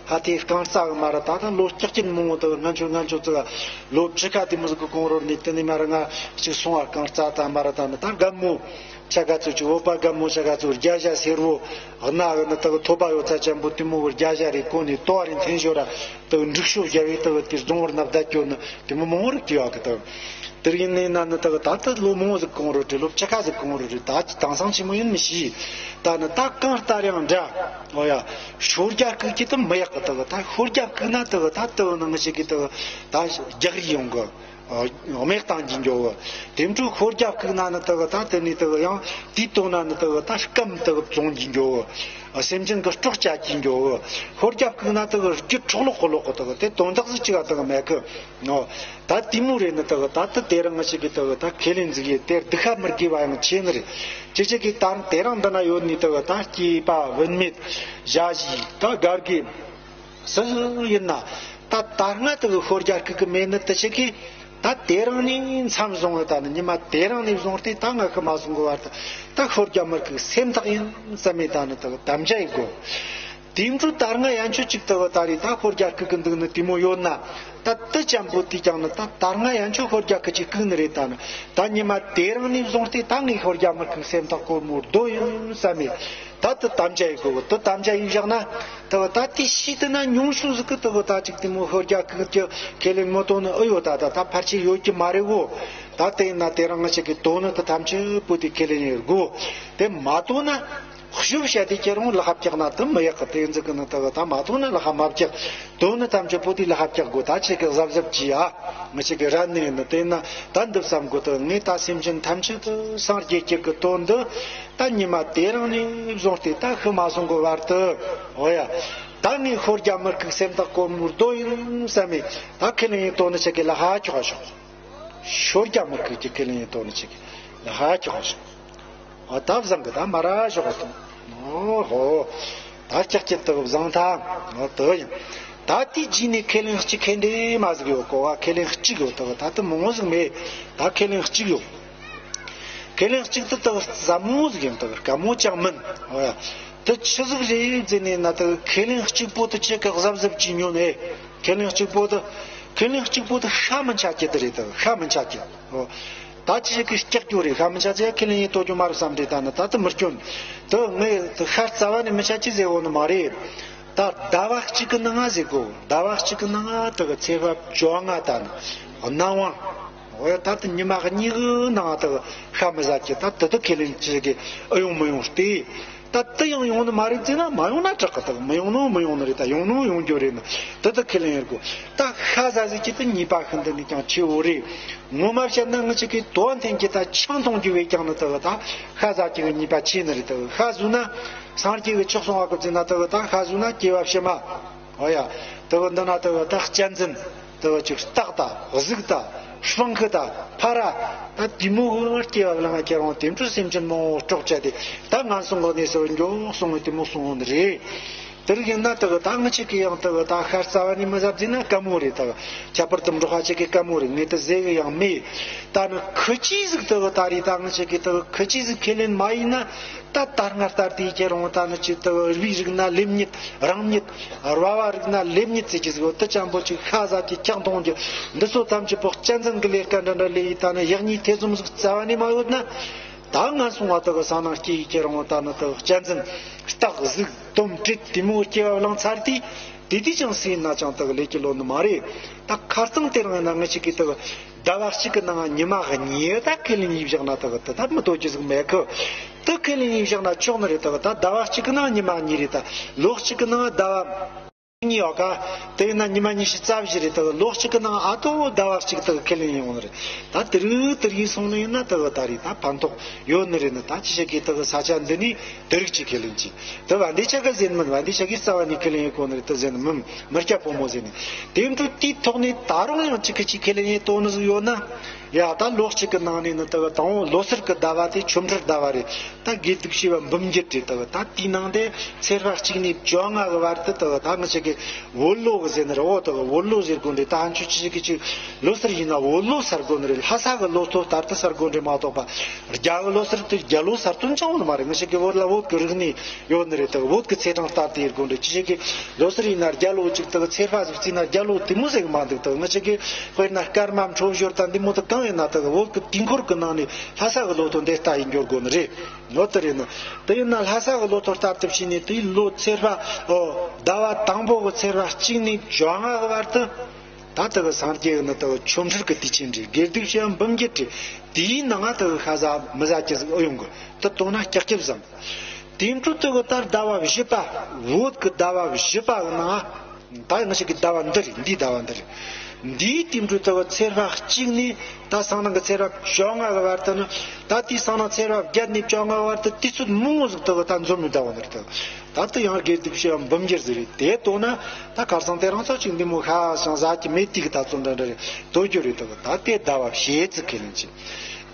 ཧ་དེ་རྐང་རྩ་གི་མ་ར། ད་ད་ལོ་སྐྱག་ཅན་མང་བོ་ད་ང་ཆོ་ང་ཆོ་ད་ལོ་བཅུ་ཁ་དེ་མོ་ཟིག་གི་གོང་རོལ་ནས་དེ་ནས་མ་ར་ང་ཞིག་སོང་བ་རྐང་རྩ་ད་མ་ར། ད་ནི་ད་རྒན་མོ་ཆ་ག་ཚོད་ཅིག་བོད་པ་རྒན་མོ་ཆ་ག་ཚོད་རྒྱ་ཞྭ་སེར་བོ་གནའ་གི་ནི་ད་གི་ཐོད་པ་ཡོད་ཚད་ཅན་པོ་དེ་མོ་གི་རྒྱ་ཞྭ་རེ་གོན་ནས་ལྟོ་བ་རེ་འཐེན་ཞོར་ར་ད་གི་འབྲུག་ཤོག་རྒྱ་བའི་ད་གི་དེ་རྫོང་བར་ན་བསྡད་རྒྱུ་ནི་དེ་མོ་མང་བོ་རིག་གི་ཡོད་གི་ད། དེར་ཡིན་ནས་ན་ནི་ད་གི་ད་ལྟ་ལོ་མང་བོ་ཟིག་གོང་རོལ་རེད། ལོ་བཅུ་ཁ་ཟིག་གོང་རོལ་རེད། ད་ཅི་དེང་སང་ཆི་མོ་ཡིན་མི་ཤེས། ད་ནི་ད་གང་ལྟར་ཡང་འདྲ། ཨོ་ཡ། ཤོ་རྒྱག་སྐུག་གི་ད་མི་ཡག་གི་ད་གི། ད་ཤོ་རྒྱག་སྐུག་ན་ད་གི་ད་ད་གི་ནང་ཞིག་གི་ད་གི་ད་རྒྱག་རེས་ཡོང་གི། ཨ། མེད་བཏང་གི་འགྱོ་གི། དེ་འཕྲོ་ཤོ་རྒྱག་སྐུག་ན་ནི་ད་གི་ད་དེ་ནི་ད་གི་ཡང་དེའི་དོན་ན་ནི་ད་གི་ད་སྐམ་ད་གི་བཙོང་གི་འགྱོ་གི། ཨ། སེམས་ཅན་གི་སྲོག་བཅད་ཀྱི་འགྱོ་གི། ཤོ་རྒྱག་སྐུག་ན་ད་གི་རྒྱུ་འཕྲོག་ལོག་གི་ལོག་གི་ད་གི་དེ་དོན་དག་ཟིག་ཅིག་ག་ད་གི་མེད་གི། ཨོ། ད་དེ་མོ་རེད་ནི་ད་གི་ད་ད་དེ་རིང་ང་ཞིག་གི་ད་གི་ད་ཁས་ལེན་ཟིག་ཡེ་དེར་སྡུག་ཤ་མི་དགོས་པ་ཡང་ཆེ་ནི་རེད། ཅི་ཞིག་གི་ད་དེ་རིང་འདི་ན་ཡོད་ནི་ད་གི་ད་སྐྱེས་པ་བུད་མེད་ཞ་ཞི་ད་གར་གི་སུ་ཡིན་ན་ད་ད་སྔ་ད་གི་ཤོ་རྒྱག་སྐུག་གི་མེད་ནི་དེ་ཞིག་གི་ད་དེ་རིང་ནས་མཚམས་བཟུང་བ། ད་ནི་ཉི་མ་དེ་རིང་ནས་བཟུང་སྟེ་ད་ང་ཤི་མ་སོང་གི་བར་དུ་ད་ཤོ་རྒྱག་མི་སྐུག་སེམས་ཐག་ཡིན་བསམ་མེད་ད་ནི་ད་གི་དམ་བཅའ་ཡེ་དགོས། དེ་འཕྲོ་ད་སྔ་ཡན་ཆོད་ཅིག་ད་གི་ད་རེས་ད་ཤོ་རྒྱག་སྐུག་གི་འདུག་ནི་དེ་མོ་ཡོད་ན། ད་དེ་ཅན་པོ་དེ་ཀྱང་ནི་ད་ད་སྔ་ཡན་ཆོད་ཤོ་རྒྱག་གི་ཅིག་སྐུག་ནི་རེད། ད་ནི་ད་ཉི་མ་དེ་རིང་ནས་བཟུང་སྟེ་ད་ངས་ཤོ་རྒྱག་མི་སྐུག་སེམས་ཐག་གོར་མོ་རྡོ་ཡིན་བསམ་མེད། ད་དེ་དམ་བཅའ་ཡེ་དགོས་གི། དེ་དམ་བཅའ་ཡེ་བཞག་ན་ད་གི་ད་དེ་ཤི་དེ་ན་ཉུང་ཤོས་ཟིག་གི་ད་གི་ད་ཅིག་དེ་མོ་ཤོ་རྒྱག་སྐུག་གི་ཁས་ལེན་མི་དོ་ནི་ཨེ་ཡོད། ད་ད་ད་ཕལ་ཆེར་ཡོད་ཀྱི་མ་རེད་གོ། ད་དེ་ཡིན་ན་དེ་རིང་ང་ཞིག་གི་དོ་ནི་དེ་ཐམས་ཅད་པོ་དེ་ཁས་ལེན་ཡེ་དགོས། དེ་མ་དོ་ན། ཤུབ་བཤད་དེ་ཁྱེད་རང་ལ་ཧབ་ཀྱག་ན་དེ་མི་ཡག་གི། དེ་ཟིག་གི་ནི་ད་གི་ད་མ་ཐུག་ན་ལ་ཧ་མ་ཀྱག་དོན་ནི་ཐམས་ཅད་པོ་དེ་ལ་ཧབ་ཀྱག་དགོས། ད་ཆེ་གི་གཟབ་གཟབ་གྱིས་ཨ། ང་ཆེ་གི་ར་ནི་ནི་དེ་ན་ད་འདི་བསམ་དགོས། ད་ངས་ད་སེམས་ཅན་ཐམས་ཅད་དུ་སངས་རྒྱས་ཀྱི་གི་དོན་འདི་ད་ཉི་མ་དེ་རིང་ནས་བཟུང་སྟེ་ད་ཤི་མ་སོང་གི་བར་དུ། འོ་ཡ། ད་ངས་ཤོ་རྒྱག་མི་སྐུག་སེམས་ཐག་གོར་མོ་རྡོ་ཡིན་བསམ་མེད། ད་ཁས་ལེན་ཡེ་དོ་ནི་ཆེ་གི་ལ་ཧ་ཀྱོག་ཞོག་ཤོ་རྒྱག་མི་སྐུག་གི་ཁས་ལེན་ཡེ་དོ་ནི་ཆེ་གི་ལ་ཧ་ཀྱོག་ཞོག་ཨ། ད་བཟང་གི་ད་མ་ར་ཞོག་ཏུ། ཨོ་ཧོ། ད་ལྕགས་ཀྱི་ད་བཟང་ཐང་། ཨོ་དེ་ཡིན། ད་དེ་རྗེས་ནས་ཁས་ལེན་གཅིག་ཁས་འདྲེ་མ་ཟིག་ཡོད་གོ་བ། ཁས་ལེན་གཅིག་ཡོད། ད་ད་དེ་མང་བོ་ཟིག་མེད། ད་ཁས་ལེན་གཅིག་ཡོད། ཁས་ལེན་གཅིག་དེ་ད་ཟབ་མོ་ཟིག་ཡིན། ད་དཀའ་མོ་ཅང་མིན། ཨོ་ཡ། དེ་ཆི་ཟིག་རེད་ཟེར་ནས་ན། ད་ཁས་ལེན་གཅིག་པོ་དེ་ཆེ་གི་གཟབ་གཟབ་ཀྱིས་ཉོན་ཨེ། ཁས་ལེན་གཅིག་པོ་དེ། ཁས་ལེན་གཅིག་པོ་དེ་ཤ་མི་འཆའ་གི་དེ་རེད། ད་ཤ་མི་འཆའ་གི། ཨོ། ད་ཅི་ཞིག་གི་སྐྱག་རྒྱུ་རེད། ཤ་མི་ཆ་ཚེ་ཁས་ལེན་ཡེ་དོ་རྒྱུ་མ་རེད་བསམ་རེད། ད་ནི་ད་དུ་མི་སྐྱོན། དུ་ངས་དུ་ཤ་རྩ་བ་ནས་མི་ཆ་ཅི་ཟེར་འོ་ནི་མ་རེད། ད་ཟླ་བ་གཅིག་གི་ནང་ང་ཟེར་གོ། ཟླ་བ་གཅིག་གི་ནང་ང་དུ་གི་ཚེ་བབ་བཅོ་ལྔ་ད་ནི་གནམ་དབང་། འོ་ཡ། ད་དུ་ཉི་མ་གཉིས་གི་ནང་ང་དུ་གི་ཤ་མི་ཟ་གི། ད་དུ་དུ་ཁས་ལེན་ཅི་ཞིག་གི་ཨེ་ཡོང་མི་ཡོང་སྟེ། ད་དེ་ཡང་ཡོང་ནི་མ་རེད་ཟེར་ན། མ་ཡོང་ན་དྲག་གི། ད་མི་ཡོང་ནོ་མི་ཡོང་ནི་རེད། ད་ཡོང་ནོ་ཡོང་རྒྱུ་རེད་ནི། དེ་དེ་ཁས་ལེན་ཡོད་གོ། ད་ཤ་ཟ་ཟིག་གི་དེ་ཉེས་པ་ཤིན་ཏུ་ནས་ཀྱང་ཆེ་བོ་རེད། ངོ་མ་བཤད་ན་ང་ཅག་གི་དོན་ཐེན་གྱི་ད་ཆང་འཐུང་རྒྱུ་བས་ཀྱང་ནི་དེ་གི་ད་ཤ་ཟ་རྒྱུ་གི་ཉེས་པ་ཆེ་ནི་རེད། དེ་གི་ཤ་ཟོས་ན་སངས་རྒྱས་ཀྱི་ཆོག་གསུང་བ་གི་ཟེར་ན། དེ་གི་ད་ཤ་ཟོས་ན་སྐྱེ་བ་ཕྱི་མ། ཨོ་ཡ། དེ་གི་འདི་ན་དེ་གི་ད་གཅན་གཟན། དེ་གི་ཅིག་སྟག་དང་གཟིག་དང་སྤྲང་ཁུ་དང་ཕ་ར། ད་དེ་མོ་གི་སྐྱེ་བ་བླངས་ཁྱེར་འོང་དེ་འཕྲོ་སེམས་ཅན་མང་བོ་སྲོག་བཅད་དེ། ད་ངན་སོང་གི་གནས་སུ་འགྱོ་གསུང་གི་དེ་མོ་གསུང་གི་རེད། དེ་རིགས་ཡིན་ན་དེ་གི་ད་ང་ཅག་གི་ཡང་དེ་གི་ད་ཤ་རྩ་བ་ནས་མི་ཟ་ཟེར་ན་དཀའ་མོ་རེད། དེ་གི་ཁྱད་པར་དུ་འབྲོག་པ་ཅག་གི་དཀའ་མོ་རེད། ངས་དེ་ཟེར་གི་ཡང་མེད། ད་ནི་ཁི་ཅི་ཟིག་དེ་གི་ད་རེད། ད་ང་ཅག་གི་དེ་གི་ཁི་ཅི་ཟིག་ཁས་ལེན་མ་ཡིན་ན། ད་ད་སྔར་ལྟར་དེ་ཁྱེར་འོང་ད་ནི་ཅིག་དེ་གི་རུས་རིགས་ན་ལེབ་གཉིས། རང་ཉིད། ར་བ་རིགས་ན་ལེབ་གཉིས་ཟེར་གྱི་ཟིག་ཡོད། དེ་ཅན་པོ་ཅིག་ཤ་ཟ་རྒྱུ་འཁྱག་འཐུང་རྒྱུ་འདི་ཚོ་ཐམས་ཅད་པོ་གཅན་གཟན་གྱི་ལས་ཀ་འདྲ་འདྲ་ལས་ཡི། ད་ནི་ཡག་ཉེས་ཐེ་ཚོམ་ཟིག་རྩ་བ་ནས་མ་ཡོད་ན། ད་ངན་སོང་བ་དེ་གི་ས་ནང་སྐྱེ་ཡི་ཁྱེར་འོང་ད་ནི་དེ་གི་གཅན་གཟན། སྟག་གཟིག་དོམ་དྲེད་དེ་མོ་སྐྱེ་བ་བླངས་ཚར་དུས། དེ་དུས་ཀྱང་སུ་ཡིན་ན་ཅང་དེ་གི་ལས་ཀྱི་ལོ་ནི་མ་རེད། ད་ཁ་རྩང་དེ་རིང་ཡིན་ན་ང་ཅག་གི་དེ་གི་ཟླ་བ་གཅིག་གི་ནང་ཉི་མ་གཉིས་ད་ཁས་ལེན་ཡི་བཞག་ན་དེ་གི་དེ་ད་མི་དོ་རྒྱུ་ཟིག་མེད་གི། དེ་ཁས་ལེན་ཡི་བཞག་ན་ཆོག་ནི་རེད། དེ་གི་ད་ཟླ་བ་གཅིག་གི་ནང་ཉི་མ་གཉིས་རེད། ད་ལོ་གཅིག་གི་ནང་ཟླ་བ་གཉིས་ཡོད་ག། དེ་ཡིན་ན་ཉི་མ་ཉི་ཤུ་རྩ་བཞི་རེད། དེ་གི་ལོ་གཅིག་གི་ནང་ཨ་ཏོ་ཟླ་བ་གཅིག་དེ་གི་ཁས་ལེན་ཡོང་ནི་རེད། ད་དེ་རིགས་དེ་རིགས་སོང་ནི་ཡིན་ན་དེ་གི་ད་རེད། ད་ཕན་ཐོགས་ཡོད་ནི་རེད་ནི། ད་ཅི་ཞིག་གིས་དེ་གི་ས་ཆ་འདི་ནས་དེ་རིགས་ཀྱི་ཁས་ལེན་གྱིས། དེ་བན་དེ་ཆ་ག་ཟེར་མིན། བན་དེ་ཆ་གིས་རྩ་བ་ནས་ཁས་ལེན་ཡོད་གོ་ནི་རེད། དེ་ཟེར་ནི་མིན། མི་སྐྱ་ཕོ་མོ་ཟེར་ནི། དེ་འཕྲོ་དེའི་ཐོག་ནས་ད་རུང་ཡང་གཅིག་གི་གཅིག་ཁས་ལེན་ཡེ་གཏོང་ནི་ཟིག་ཡོད་ན། ཡ། ད་ལོ་གཅིག་གི་ནང་ནས་ནི་དེ་གི་དང་པོ་ལོ་སར་གི་ཟླ་བ་དེ་ཆོ་འཕྲུལ་ཟླ་བ་རེད། ད་དགེ་སྡིག་བྱེ་བ་འབུམ་འགྱུར་རེད། དེ་གི་ད་དེའི་ནང་དེ་ཚེས་པ་གཅིག་ནས་བཅོ་ལྔ་གི་བར་དུ་དེ་གི་ད་ང་ཅག་གི་བོད་ལོ་གི་ཟེར་ནི་རེད། འོ་དེ་གི་བོད་ལོ་ཟེར་དགོས་ནི་རེད། ད་ཧན་ཆོས་ཅི་ཞིག་གི་ཅིག་ལོ་སར་ཡིན་ན་བོད་ལོ་སར་དགོས་ནི་རེད། ལྷ་ས་གི་ལོ་ཐོ་ལྟར་དུ་སར་དགོས་ནི་རེད་མ་གཏོགས་པ། རྒྱ་གི་ལོ་སར་དེ་རྒྱ་ལོ་སར་དོན་ཅང་ཡོད་ནི་མ་རེད། ང་ཅག་གི་བོད་ལ་བོད་གི་རིག་གནས་ཡོད་ནི་རེད། དེ་བོད་ཀྱི་ཚེས་གྲངས་ལྟར་དུ་ཡིན་དགོས་འདྲ། ཅི་ཞིག་གི་ལོ་སར་ཡིན་ན་རྒྱ་ལོ་གཅིག་དེ་གི་ཚེས་པ་ཟིག་བརྩིས་ན་རྒྱ་ལོ་དེ་མོ་ཟིག་མ་འདུག་དེ་གི་ང་ཅག་གི་དཔེར་ན་སྐར་མ་འཕྲོད་སྦྱོར་དང་འདི་མོ་དེ་གང་ཡིན་ན་དེ་གི་བོད་ཀྱི་དུས་འཁོར་གྱི་ནང་ནས་ལྷ་ས་གི་ལོ་ཐོ་འདི་ལྟ་ཡིན་འགྱུར་དགོས་ནི་རེད། ལོ་དེ་རེད་ནི། དེ་ཡིན་ན་ལྷ་ས་གི་ལོ་ཐོ་ལྟར་དུ་བྱས་ནས་དེའི་ལོ་ཚེས་པ། ཨོ། ཟླ་བ་དང་པོ་གི་ཚེས་པ་གཅིག་ནས་བཅོ་ལྔ་གི་བར་དུ། ད་དེ་གི་སངས་རྒྱས་ནི་དེ་གི་ཆོ་འཕྲུལ་གྱི་དུས་ཆེན་རེད། དགེ་སྡིག་བྱེ་བ་འབུམ་འགྱུར་རེད། དེའི་ནང་དེ་གི་ཤ་ཟ་མི་ཟ་རྒྱུ་ཟིག་ཨེ་ཡོང་གི། དེ་གཏོང་ན་སྐྱག་རྒྱབ་བཟང་། དེ་འཕྲོ་དེ་གི་ད་ཟླ་བ་བཞི་པ། བོད་ཀྱི་ཟླ་བ་བཞི་པ་གི་ནང་། ད་ང་ཅག་གི་ཟླ་བ་འདི་རེད། འདིའི་ཟླ་བ་འདི་རེད། འདིའི་དེ་འཕྲོ་དེ་གི་ཚེས་པ་གཅིག་ནས་ད་སང་ནང་གི་ཚེས་པ་བཅོ་ལྔ་གི་བར་དུ་ནི། ད་དེའི་སང་ནང་ཚེས་པ་བརྒྱད་ནས་བཅོ་ལྔ་གི་བར་དུ་དུས་ཚོད་མང་བོ་ཟིག་དེ་གི་ད་འཛོམས་ནི་ཟླ་བ་འདི་རེད། དེ་གི་ད་དེ་ཡང་དགེ་སྡིག་བྱེ་བ་འབུམ་འགྱུར་ཟིག་རེད། དེ་གཏོང་ན་ད་ཁ་སང་དེ་རིང་ཚོ་ཅིག་འདི་མོ་ཤ་ཞིང་ཟ་རྒྱུ་མེད་དུས་གི་ད་ཚོ་འདྲ་འདྲ་རེད། དོ་རྒྱུ་རེད། དེ་གི་ད་དེ་ཟླ་བ་བཞི་ཙམ་ཁས་ལེན་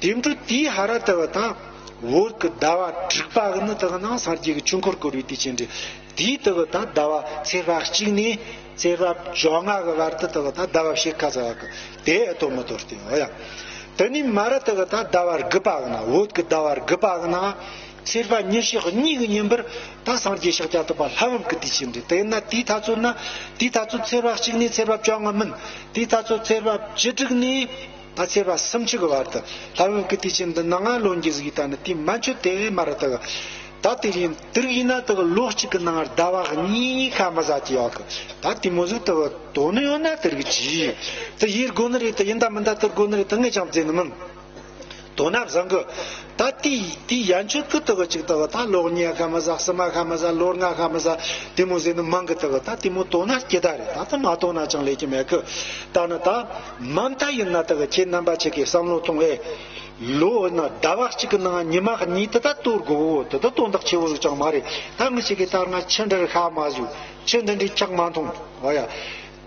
བྱེད། དེ་འཕྲོ་དེའི་ཧ་ར་དེ་གི་ད་བོད་ཀྱི་ཟླ་བ་དྲུག་པ་གི་ནི་དེ་གི་ནང་སངས་རྒྱས་ཀྱི་ཆོས་འཁོར་བསྐོར་བའི་དུས་ཆེན་རེད། དེའི་དེ་གི་ད་ཟླ་བ་ཚེས་པ་གཅིག་ནས་ཚེས་པ་བཅོ་ལྔ་གི་བར་དུ་དེ་གི་ད་ཟླ་བ་ཕྱེད་ཀ་ཙམ་གི་དེ་ཨེ་གཏོང་མི་གཏོང་སྟེ། འོ་ཡ། དེ་ནས་མ་ར་དེ་གི་ད་ཟླ་བ་དགུ་པ་གི་ནང་། བོད་ཀྱི་ཟླ་བ་དགུ་པ་གི་ནང་ཚེས་པ་ཉི་ཤུ་གཉིས་གི་ཉིན་པར་ད་སངས་རྒྱས་ཤཱཀྱ་ཐུབ་པ་ལྷ་བབས་ཀྱི་དུས་ཆེན་རེད། དེ་ཡིན་ན་དེའི་ཐ་ཚོད་ན། དེའི་ཐ་ཚོད་ཚེས་པ་གཅིག་ནས་ཚེས་པ་བཅོ་ལྔ་མིན། དེའི་ཐ་ཚོད་ཚེས་པ་བཅུ་དྲུག་ནས། ད་ཚེས་པ་སུམ་ཅུ་གི་བར་དུ་ལྷ་བབས་ཀྱི་དུས་ཆེན་འདི་ནང་ང་ལོན་རྒྱུ་ཟིག་ཡིན། ད་ནི་དེ་མན་ཆད་དེ་མ་ར་དེ་གི་ད་དེ་ཡིན། དེ་རིགས་ཡིན་ན་དེ་གི་ལོ་གཅིག་གི་ནང་ཟླ་བ་གཉིས་ཤ་མི་ཟ་རྒྱུ་ཡོད་གི། ད་དེ་མོ་ཟིག་དེ་གི་དོ་ནི་ཡོད་ན་དེ་རིགས་ཀྱིས་དེ་ཡེད་དགོས་ནི་རེད། དེ་ཡིན་ད་མིན་ད་དེ་དགོས་ནི་རེད། དེ་ངས་ཅང་བརྩི་ནི་མིན། དོ་ན་བཟང་གི། ད་དེ་དེ་ཡན་ཆོད་ཀི་དེ་གི་ཅིག་དེ་གི་ད་ལོ་གཉིས་ཤ་མི་ཟ། གསུམ་ཤ་མི་ཟ། ལོ་ལྔ་ཤ་མི་ཟ། དེ་མོ་ཟེར་ནི་མང་གི། དེ་གི་ད་དེ་མོ་དོ་ན་སྐྱིད་ད་རེད། ད་དེ་མ་དོ་ན་ཅང་ལས་ཀྱི་མེད་གི། ད་ནི་ད་མ་མཐའ་ཡིན་ན་དེ་གི་ཁྱེད་རྣམ་པ་ཆེ་གི་བསམ་བློ་ཐོངས་ཨེ། ལོ་ན་ཟླ་བ་གཅིག་གི་ནང་ཉི་མ་གཉིས་དེ་ད་གཏོར་དགོས་གོ། དེ་ད་དོན་དག་ཆེ་བོ་ཟིག་ཅང་མ་རེད། ད་ངི་ཆེ་གི་ད་ང་ཆུ་འདྲ་ཤ་མ་ཟོས། ཆུ་འདི་འདྲའི་འཁྱག་མ་འཐུང་། འོ་ཡ།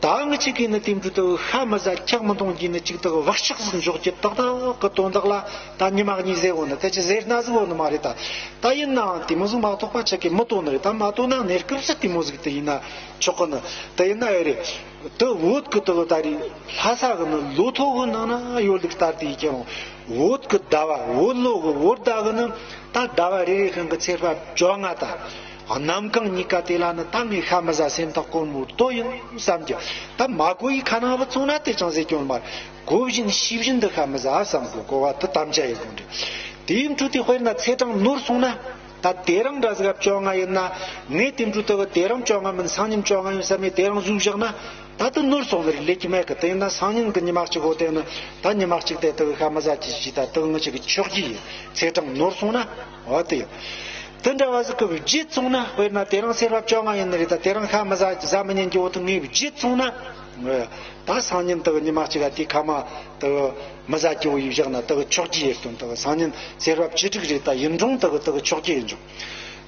ད་ངི་ཆེ་གི་ནི་དེ་འདྲ་དེ་ཤ་མི་ཟ་འཁྱག་མི་འཐུང་གི་ནི་ཅིག་དེ་བག་ཆགས་ཟིག་འཇོག་གི་ཏག་ཏག་གི་དོན་དག་ལ་ད་ཉི་མ་གཉིས་ཟེར་འོ་ནི་དེ་ཅི་ཟེར་ན་ཟིག་འོ་ནི་མ་རེད། ད་ད་ཡིན་ནའང་དེ་མོ་ཟིག་མ་གཏོགས་པ་ཆེ་གི་མི་དོ་ནི་རེད། ད་མ་དོ་ན་གནས་སྐབས་སུ་དེ་མོ་ཟིག་དེ་ཡིན་ན་ཆོག་གི་ནི། དེ་ཡིན་ན་ཨེ་རེད། དེ་བོད་ཀྱི་དེ་གི་ད་རེད། ལྷ་ས་གི་ནི་ལོ་ཐོ་གི་ནང་ན་ཡོད་ལུགས་ལྟར་དེ་ཡིན་ཀྱང་བོད་ཀྱི་ཟླ་བ། བོད་ལོ་གི་བོད་ཟླ་གི་ནི་ད་ཟླ་བ་རེ་རེ་གང་གི་ཚེས་པ་བཅོ་ལྔ་དང་གནམ་གང་གཉིས་ཀ་དེ་ལ་ནི་ད་ངས་ཤ་མི་ཟ། སེམས་ཐག་གོར་མོ་ལྟོ་ཡིན་བསམ་གྱི། ད་མ་གོ་ཡི་ཁ་ནང་བུ་ཚོང་ན་དེ་ཅང་ཟེར་སྐྱོན་མ་རེད། གོ་བཞིན་ཤེས་བཞིན་དུ་ཤ་མི་ཟ་བསམ་དགོས། གོ་བ་དེ་དམ་བཅའ་ཡི་དགོས་འདྲ། དེའི་འཕྲོ་དེ་དཔེར་ན་ཚེས་གྲངས་ནོར་སོང་ན། ད་དེ་རིང་འདྲ་ཟིག་བཅོ་ལྔ་ཡིན་ན། ངས་དེ་འཕྲོ་དེ་གི་དེ་རིང་བཅོ་ལྔ་མིན་སང་ཉིན་བཅོ་ལྔ་ཡིན་བསམ་ནས་དེ་རིང་ཟོས་བཞག་ན། ད་དེ་ནོར་སོང་ནི་རེད། ལས་ཀྱི་མེད་གི། དེ་ཡིན་ན་སང་ཉིན་གི་ཉི་མ་གཅིག་གོ་དེ་ནི་ད་ཉི་མ་གཅིག་དེ་དེ་གི་ཤ་མི་ཟ་གྱི་ཞིག་ད་དེ་གི་ངི་ཆེ་གི་ཆོག་གི་ཡིན། ཚེས་གྲངས་ནོར་སོང་ན། འོ་དེ་ཡིན། དེ་འདྲ་བ་ཟིག་གི་བརྗེད་སོང་ན། དཔེར་ན་དེ་རིང་སེར་བ་བཅོ་ལྔ་ཡིན་ནི་རེད། ད་དེ་རིང་ཤ་མི་ཟ་ཟ་མི་ཉན་གྱི་འོ་དེ་ངས་བརྗེད་སོང་ན། ད་སང་ཉིན་དེ་གི་ཉི་མ་གཅིག་ག་དེ་ཁ་མ་དེ་མི་ཟ་གྱི་འོ་ཡིན་བཞག་ན་དེ་གི་ཆོག་གི་ཡོད་དོན། དེ་གི་སང་ཉིན་སེར་བ་བཅུ་དྲུག་རེད། ད་ཡིན་རུང་དེ་གི་དེ་གི་ཆོག་གི་ཡིན་ཆོག་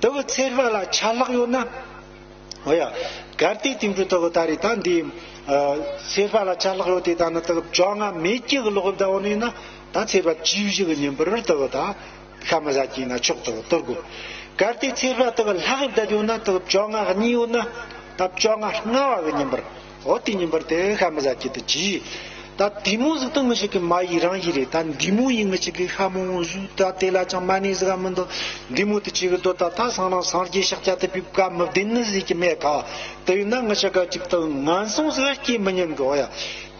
དེ་གི་སེར་བ་ལ་ཆད་ལྷག་ཡོད་ན། འོ་ཡ། གལ་ཏེ་དེ་འདྲ་དེ་གི་ད་རེད། ད་འདི་ཨ་སེར་བ་ལ་ཆད་ལྷག་ཡོད་དེ། ད་ནི་དེ་གི་བཅོ་ལྔ་མེད་ཀྱི་གི་ལོག་བསྡད་འོ་ནི་ན། ད་སེར་བ་བཅུ་བཞི་གི་ཉིན་པར་དེ་གི་ད་ཤ་མི་ཟ་གྱི་ན་ཆོག་དེ་གི་དེར་དགོས། གལ་ཏེ་སེར་བ་དེ་གི་ལྷག་བསྡད་ཡོད་ན། དེ་གི་བཅོ་ལྔ་གཉིས་ཡོད་ན། ད་བཅོ་ལྔ་ལྔ་བ་གི་ཉིན་པར། འོ་དེ་ཉིན་པར་དེ་ཤ་མི་ཟ་གྱི་དེ་གྱིས། ད་དེ་མོ་ཟིག་ཏུ་ངི་ཞིག་གི་མ་ཡི་རང་ཡི་རེད། ད་འདི་མོ་ཡི་ངི་ཞིག་གི་ཤ་མོ་བཟོས། ད་དེ་ལ་ཅང་མ་ནི་ཟིག་ག་མི་འདུག་འདི་མོ་དེ་ཅིག་གི་དོ། ད་ད་སང་རང་སངས་རྒྱས་ཤཱཀྱ་ཐུབ་པའི་བཀའ་མི་བདེན་ནི་ཟིག་གི་མེད་ག་དེ་ཡིན་ན་ངི་ཞིག་ག་ཅིག་ཏུ་ངན་སོང་ཟིག་སྐྱེ་མི་ཉན་གི། འོ་ཡ།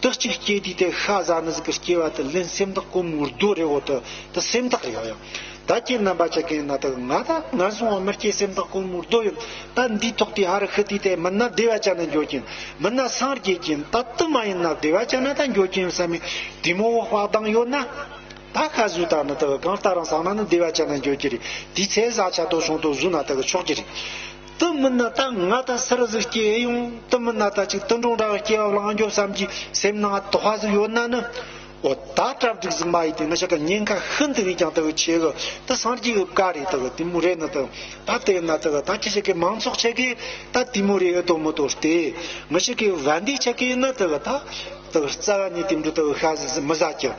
དེ་གཅིག་སྐྱེ་དུས་དེ་ཤ་ཟ་ནི་ཟིག་གི་སྐྱེ་བ་དེ་ལན་སེམས་ཐག་གོ་མོ་རྡོ་རེད། འོ་དེ་དེ་སེམས་ཐག་རེད། འོ་ཡ། ད་ཁྱེད་རྣམ་པ་ཆ་གི་ཡིན་ན་ད་ང་ད་ངན་སོང་བ་མི་སྐྱེ་སེམས་ཐག་གོ་མོ་རྡོ་ཡིན། ད་འདིའི་ཐོག་དེ་ཧ་རི་ཤི་དུས་དེ་མིན་ན་བདེ་བ་ཅན་ན་འགྱོ་གྱིན། མིན་ན་སངས་རྒྱས་གྱིན། ད་དེ་མ་ཡིན་ན་བདེ་བ་ཅན་ན་ད་འགྱོ་གྱིན་བསམ་མི་དེ་མོ་བོ་དཔག་དང་ཡོད་ན། ད་ཤ་ཟོས་ད་ནི་ད་གང་ལྟར་རང་སང་ན་ནི་བདེ་བ་ཅན་ན་འགྱོ་གྱི་རེད། དེའི་ཚེ་ཟ་ཆ་དོ་སོང་དོ་ཟོས་ན་ད་ཆོག་གྱི་རེད། དེ་མིན་ན་ད་ང་ད་སུ་ར་ཟིག་སྐྱེ་ཡོང་། དེ་མིན་ན་ད་ཅིག་དུད་འགྲོ་འདྲ་བའི་སྐྱེ་བ་བླང་འགྱོ་བསམ་གྱི་སེམས་ནང་དོགས་པ་ཟིག་ཡོད་ན་ནི། འོ་ད་གྲ་སྒྲིག་ཟིག་མ་ཡིན་ཏེ། ང་ཞིག་ག་ཉེན་ཁ་ཤིན་ཏུ་ནས་ཀྱང་དེ་གི་ཆེ་གི། དེ་སངས་རྒྱས་གི་བཀའ་རེད། དེ་གི་དེ་མོ་རེད་ནི། དེ་ད་དེ་ན་དེ་གི་ད་ཁྱེད་ཞིག་གི་མང་ཚོགས་ཆ་གི་ད་དེ་མོ་རེད། ཨེ་དོ་མི་དོ་སྟེ། ང་ཞིག་གི་བན་དེ་ཆ་གི་ན་དེ་གི་ད་དེ་གི་རྩ་བ་ནས་དེ་འདྲ་དེ་གི་ཤ་ཟིག་མི་ཟ་གི།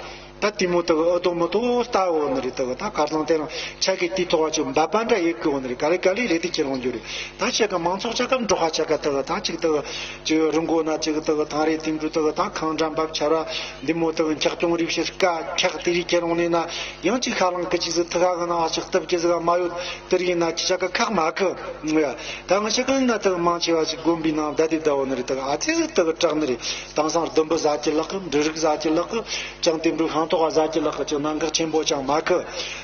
ད་དེ་མོ་དེ་གི་ཨེ་དོ་མི་དོ་ལྟ་འོ་ནི་རེད། དེ་གི་ད་ཁ་སང་དེ་རང་ཆ་གི་དེ་ཐོག་བ་ཅིག་འབབ་པ་འདྲ་ཡེ་གི་འོ་ནི་རེད། ག་ལེ་ག་ལེ་རེད། དེ་ཁྱེད་རང་འགྱུར་རེད། ད་ཆ་གི་མང་ཚོགས་ཆ་ག་འབྲོག་པ་ཆ་ག་དེ་གི་ད་ཅིག་དེ་གི་ཅིག་རི་མགོ་ན་ཅིག་དེ་གི་ཐང་རེ་དེ་འདྲ་དེ་གི་ད་ཁང་འགྲམ་བབ་ཆ་ར། འདི་མོ་དག་འཁྱག་ཅུང་རིགས་ཤིག་ཀ་འཁྱག་དེ་རིགས་ཁྱེར་འོང་ནས་ན། ཡང་ཅིག་ཁ་ལང་ཀི་ཅིག་ཟིག་ཐི་ཁ་གི་ནང་ཅིག་སྟབས་ཀྱི་ཟིག་མ་ཡོད། དེ་རིགས་ན་ཅི་ཆ་གི་ཁག་མ་ཁི། ད་ང་ཆ་གི་ན་དག་མང་ཆེ་བ་ཞིག་དགོན་པའི་ནང་བསྡད་དེ་བསྡད་འོ་ནི་རེད། དག་ཨ་ཙི་ཟིག་དག་དྲག་ནི་རེད། དེང་སང་ལྡུམ་བུ་ཟ་གི་ལག་གི། འབྲུ་རིགས་ཟ་གི་ལག་གི། ཅང་དེ་འབྲུ་ཤིང་ཏོག་ཟ་གི་ལག་གི། ཅང་ནང་འགག་ཆེན་པོ་ཅང་མ་ཁི།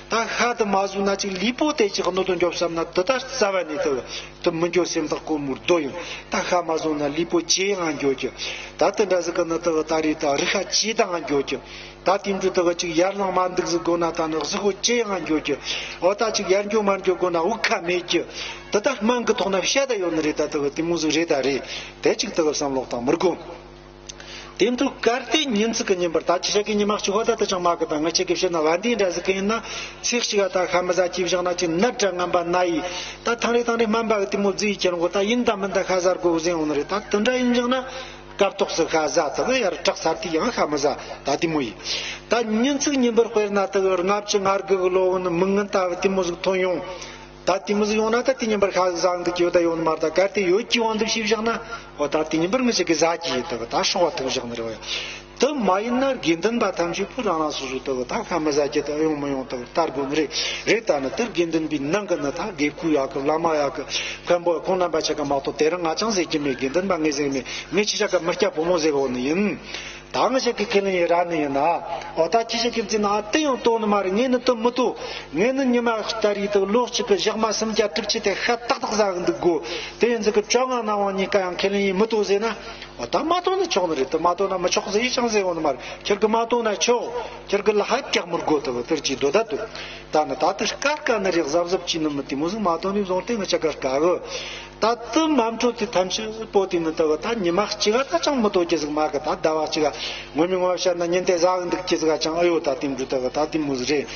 ད་ཤ་དེ་མ་ཟོས་ན་ཅིག་ལུས་པོ་དེ་ཅིག་གནོད་དུ་འཇོག་བསམ་ན་དེ་ད་རྩ་བ་ནས་དག་དེ་མི་འགྱོ། སེམས་ཐག་གོ་མོ་རྡོ་ཡིན། ད་ཤ་མ་ཟོས་ན་ལུས་པོ་ཇེ་ཡང་འགྱོ་གི། ད་དེ་འདྲ་ཟིག་གི་ནི་དག་ད་རེས་ད་རིག་ཤ་ཇེ་དང་འགྱོ་གི། ད་དེ་འདྲ་དག་ཅིག་ཡར་ལངས་མ་འདུག་ཟིག་དགོ་ན་ད་ནི་གཟུགས་པོ་ཇེ་ཡང་འགྱོ་གི། འོ་ད་ཅིག་ཡར་འགྱོ་མར་འགྱོ་དགོ་ན་དབུགས་ཁ་མེད་གི། དེ་ད་སྨན་གི་ཐོག་ན་བཤད་ད་ཡོད་ནི་རེད། ད་དག་དེ་མོ་ཟིག་རེད། ད་རེད་དེ་ཅིག་དག་བསམ་བློ་བཏང་མི་དགོ། དེ་འདྲ་གལ་ཏེ་ཉིན་ཅིག་གི་ཉིན་པར་ད་ཁྱེད་ཅག་གི་ཉི་མ་གཅིག་པོ་ད་ལྟ་ཅང་མ་གི། ད་ང་ཅག་གི་བཤད་ན་བན་དེ་འདྲ་ཟིག་གི་ཡིན་ན། ཚེ་གཅིག་ག་ད་ཤ་མི་ཟ་གི་བཞག་ན་ཅིག་ནད་འདྲ་ངན་པ་ན་ཡི། ད་ཐང་རེ་ཐང་རེ་སྨན་པ་གི་དེ་མོ་བརྫིས་ཡི་ཁྱེར་འོང་གོ། ད་ཡིན་ད་མིན་ད་ཤ་ཟ་དགོ་ཟེར་འོང་ནི་རེད། ད་དེ་འདྲ་ཡིན་བཞག་ན་སྐབས་ཐོག་སུ་ཤ་ཟ། ད་གི་ཡར་དྲག་ཚར་དུས་ཡང་ཤ་མི་ཟ། ད་དེ་མོ་ཡིན། ད་ཉིན་ཅིག་ཉིན་པར་དཔེར་ན་ད་གི་ལྔ་བཅུ་ང་དགུ་གི་ལོ་བོ་ནི་མི་ངན་ད་བ་དེ་མོ་ཟིག་ཐོན་ཡོང་། ད་དེ་མོ་ཟིག་ཡོང་ན་ད་དེ་ཉིན་པར་ཤ་ཟ་འདུག་གི་ཡོད་ད་ཡོད་ནི་མ་རེད། ད་གལ་ཏེ་ཡོད་ཀྱི་དབང་དུ་བྱས་བཞག་ན། འོ་ད་དེ་ཉིན་པར་ངི་ཅག་གི་ཟ་གི་ཡིན། ད་ད་སྲོག་བ་ཐུག་བཞག་ནི་རེད། འོ་ཡ། དེ་མ་ཡིན་ན་དགེ་འདུན་པ་ཐམས་ཅད་པོ་རང་རང་སོ་སོའི་ད་ད་ཤ་མི་ཟ་གི་ད་ཡོང་མི་ཡོང་ད་ལྟ་དགོས་ནི་རེད། རེད། ད་ནི་དེར་དགེ་འདུན་པའི་ནང་གི་ནི་ད་དགེ་བསྐོས་ཡག་གི། བླ་མ་ཡག་གི། མཁན་པོ་ཁོང་རྣམ་པ་ཆ་ག་མ་གཏོགས། དེ་རིང་ང་ཅང་ཟེར་གྱི་མེད། དགེ་འདུན་པ་ངས་ཟེར་མེད། ངས་ཁྱེད་ཅག་གི་མི་སྐྱ་ཕོ་མོ་ཟེར་འོ་ནི་ཡིན། ད་ང་ཅག་གི་ཁས་ལེན་ཡི་ར་ནི་ཡིན་ན། འོ་ད་ཁྱེད་ཅག་གི་བརྩིས་ན་ཨ་དེ་ཡང་དོ་ནི་མ་རེད། ངས་ནི་དེ་མི་དོ། ངས་ནི་ཉི་མ་ལྟར་ཡི་དང་ལོ་གཅིག་གི་ཞག་མ་སུམ་བརྒྱ་དྲུག་ཅུ་དེ་ཤ་ཏག་ཏག་ཟ་གི་འདུག་གོ། དེ་ཡིན་ཟིག་གི་བཅོ་ལྔ་གནམ་དབང་གཉིས་ཀ་ཡང་ཁས་ལེན་ཡི་མི་དོ་ཟེར་ན། འོ་ད་མ་དོ་ན་ཆོག་ནི་རེད། དེ་མ་དོ་ན་མི་ཆོག་ཟེར་ཡི་ཅང་ཟེར་འོ་ནི་མ་རེད། ཁྱེད་ཀྱི་མ་དོ་ན་ཆོག། ཁྱེད་ཀྱི་ལ་ཧ་ཀྱག་མི་དགོ། དེ་གི་དེར་གྱི་དོ་ད་དོ། ད་ནི་ད་དེ་དཀའ་དཀའ་ནི་རེད། གཟབ་གཟབ་གྱིས་ནི་མི་དེ་མོ་ཟིག་མ་དོ་ནི་བཟུང་སྟེ་ང་ཅག་ག་དཀའ་གི། ད་དེ་མ་འཕྲོད་དེ་ཐམས་ཅད་པོ་དེ་ནི་ད་གི་ད་ཉི་མ་གཅིག་ག་ད་ཅང་མི་དོ་གི་ཟིག་མ་གི། ད་ཟླ་བ་གཅིག་ག་ངོ་མ་ངོ་བཤད་ན་ཉིན་དེ་ཟ་གི་འདུག་གི་ཟིག་ག་ཅང་ཨ་ཡོད། ད་དེ་འདྲ་ད་གི་ད་དེ་མོ་ཟིག་རེད།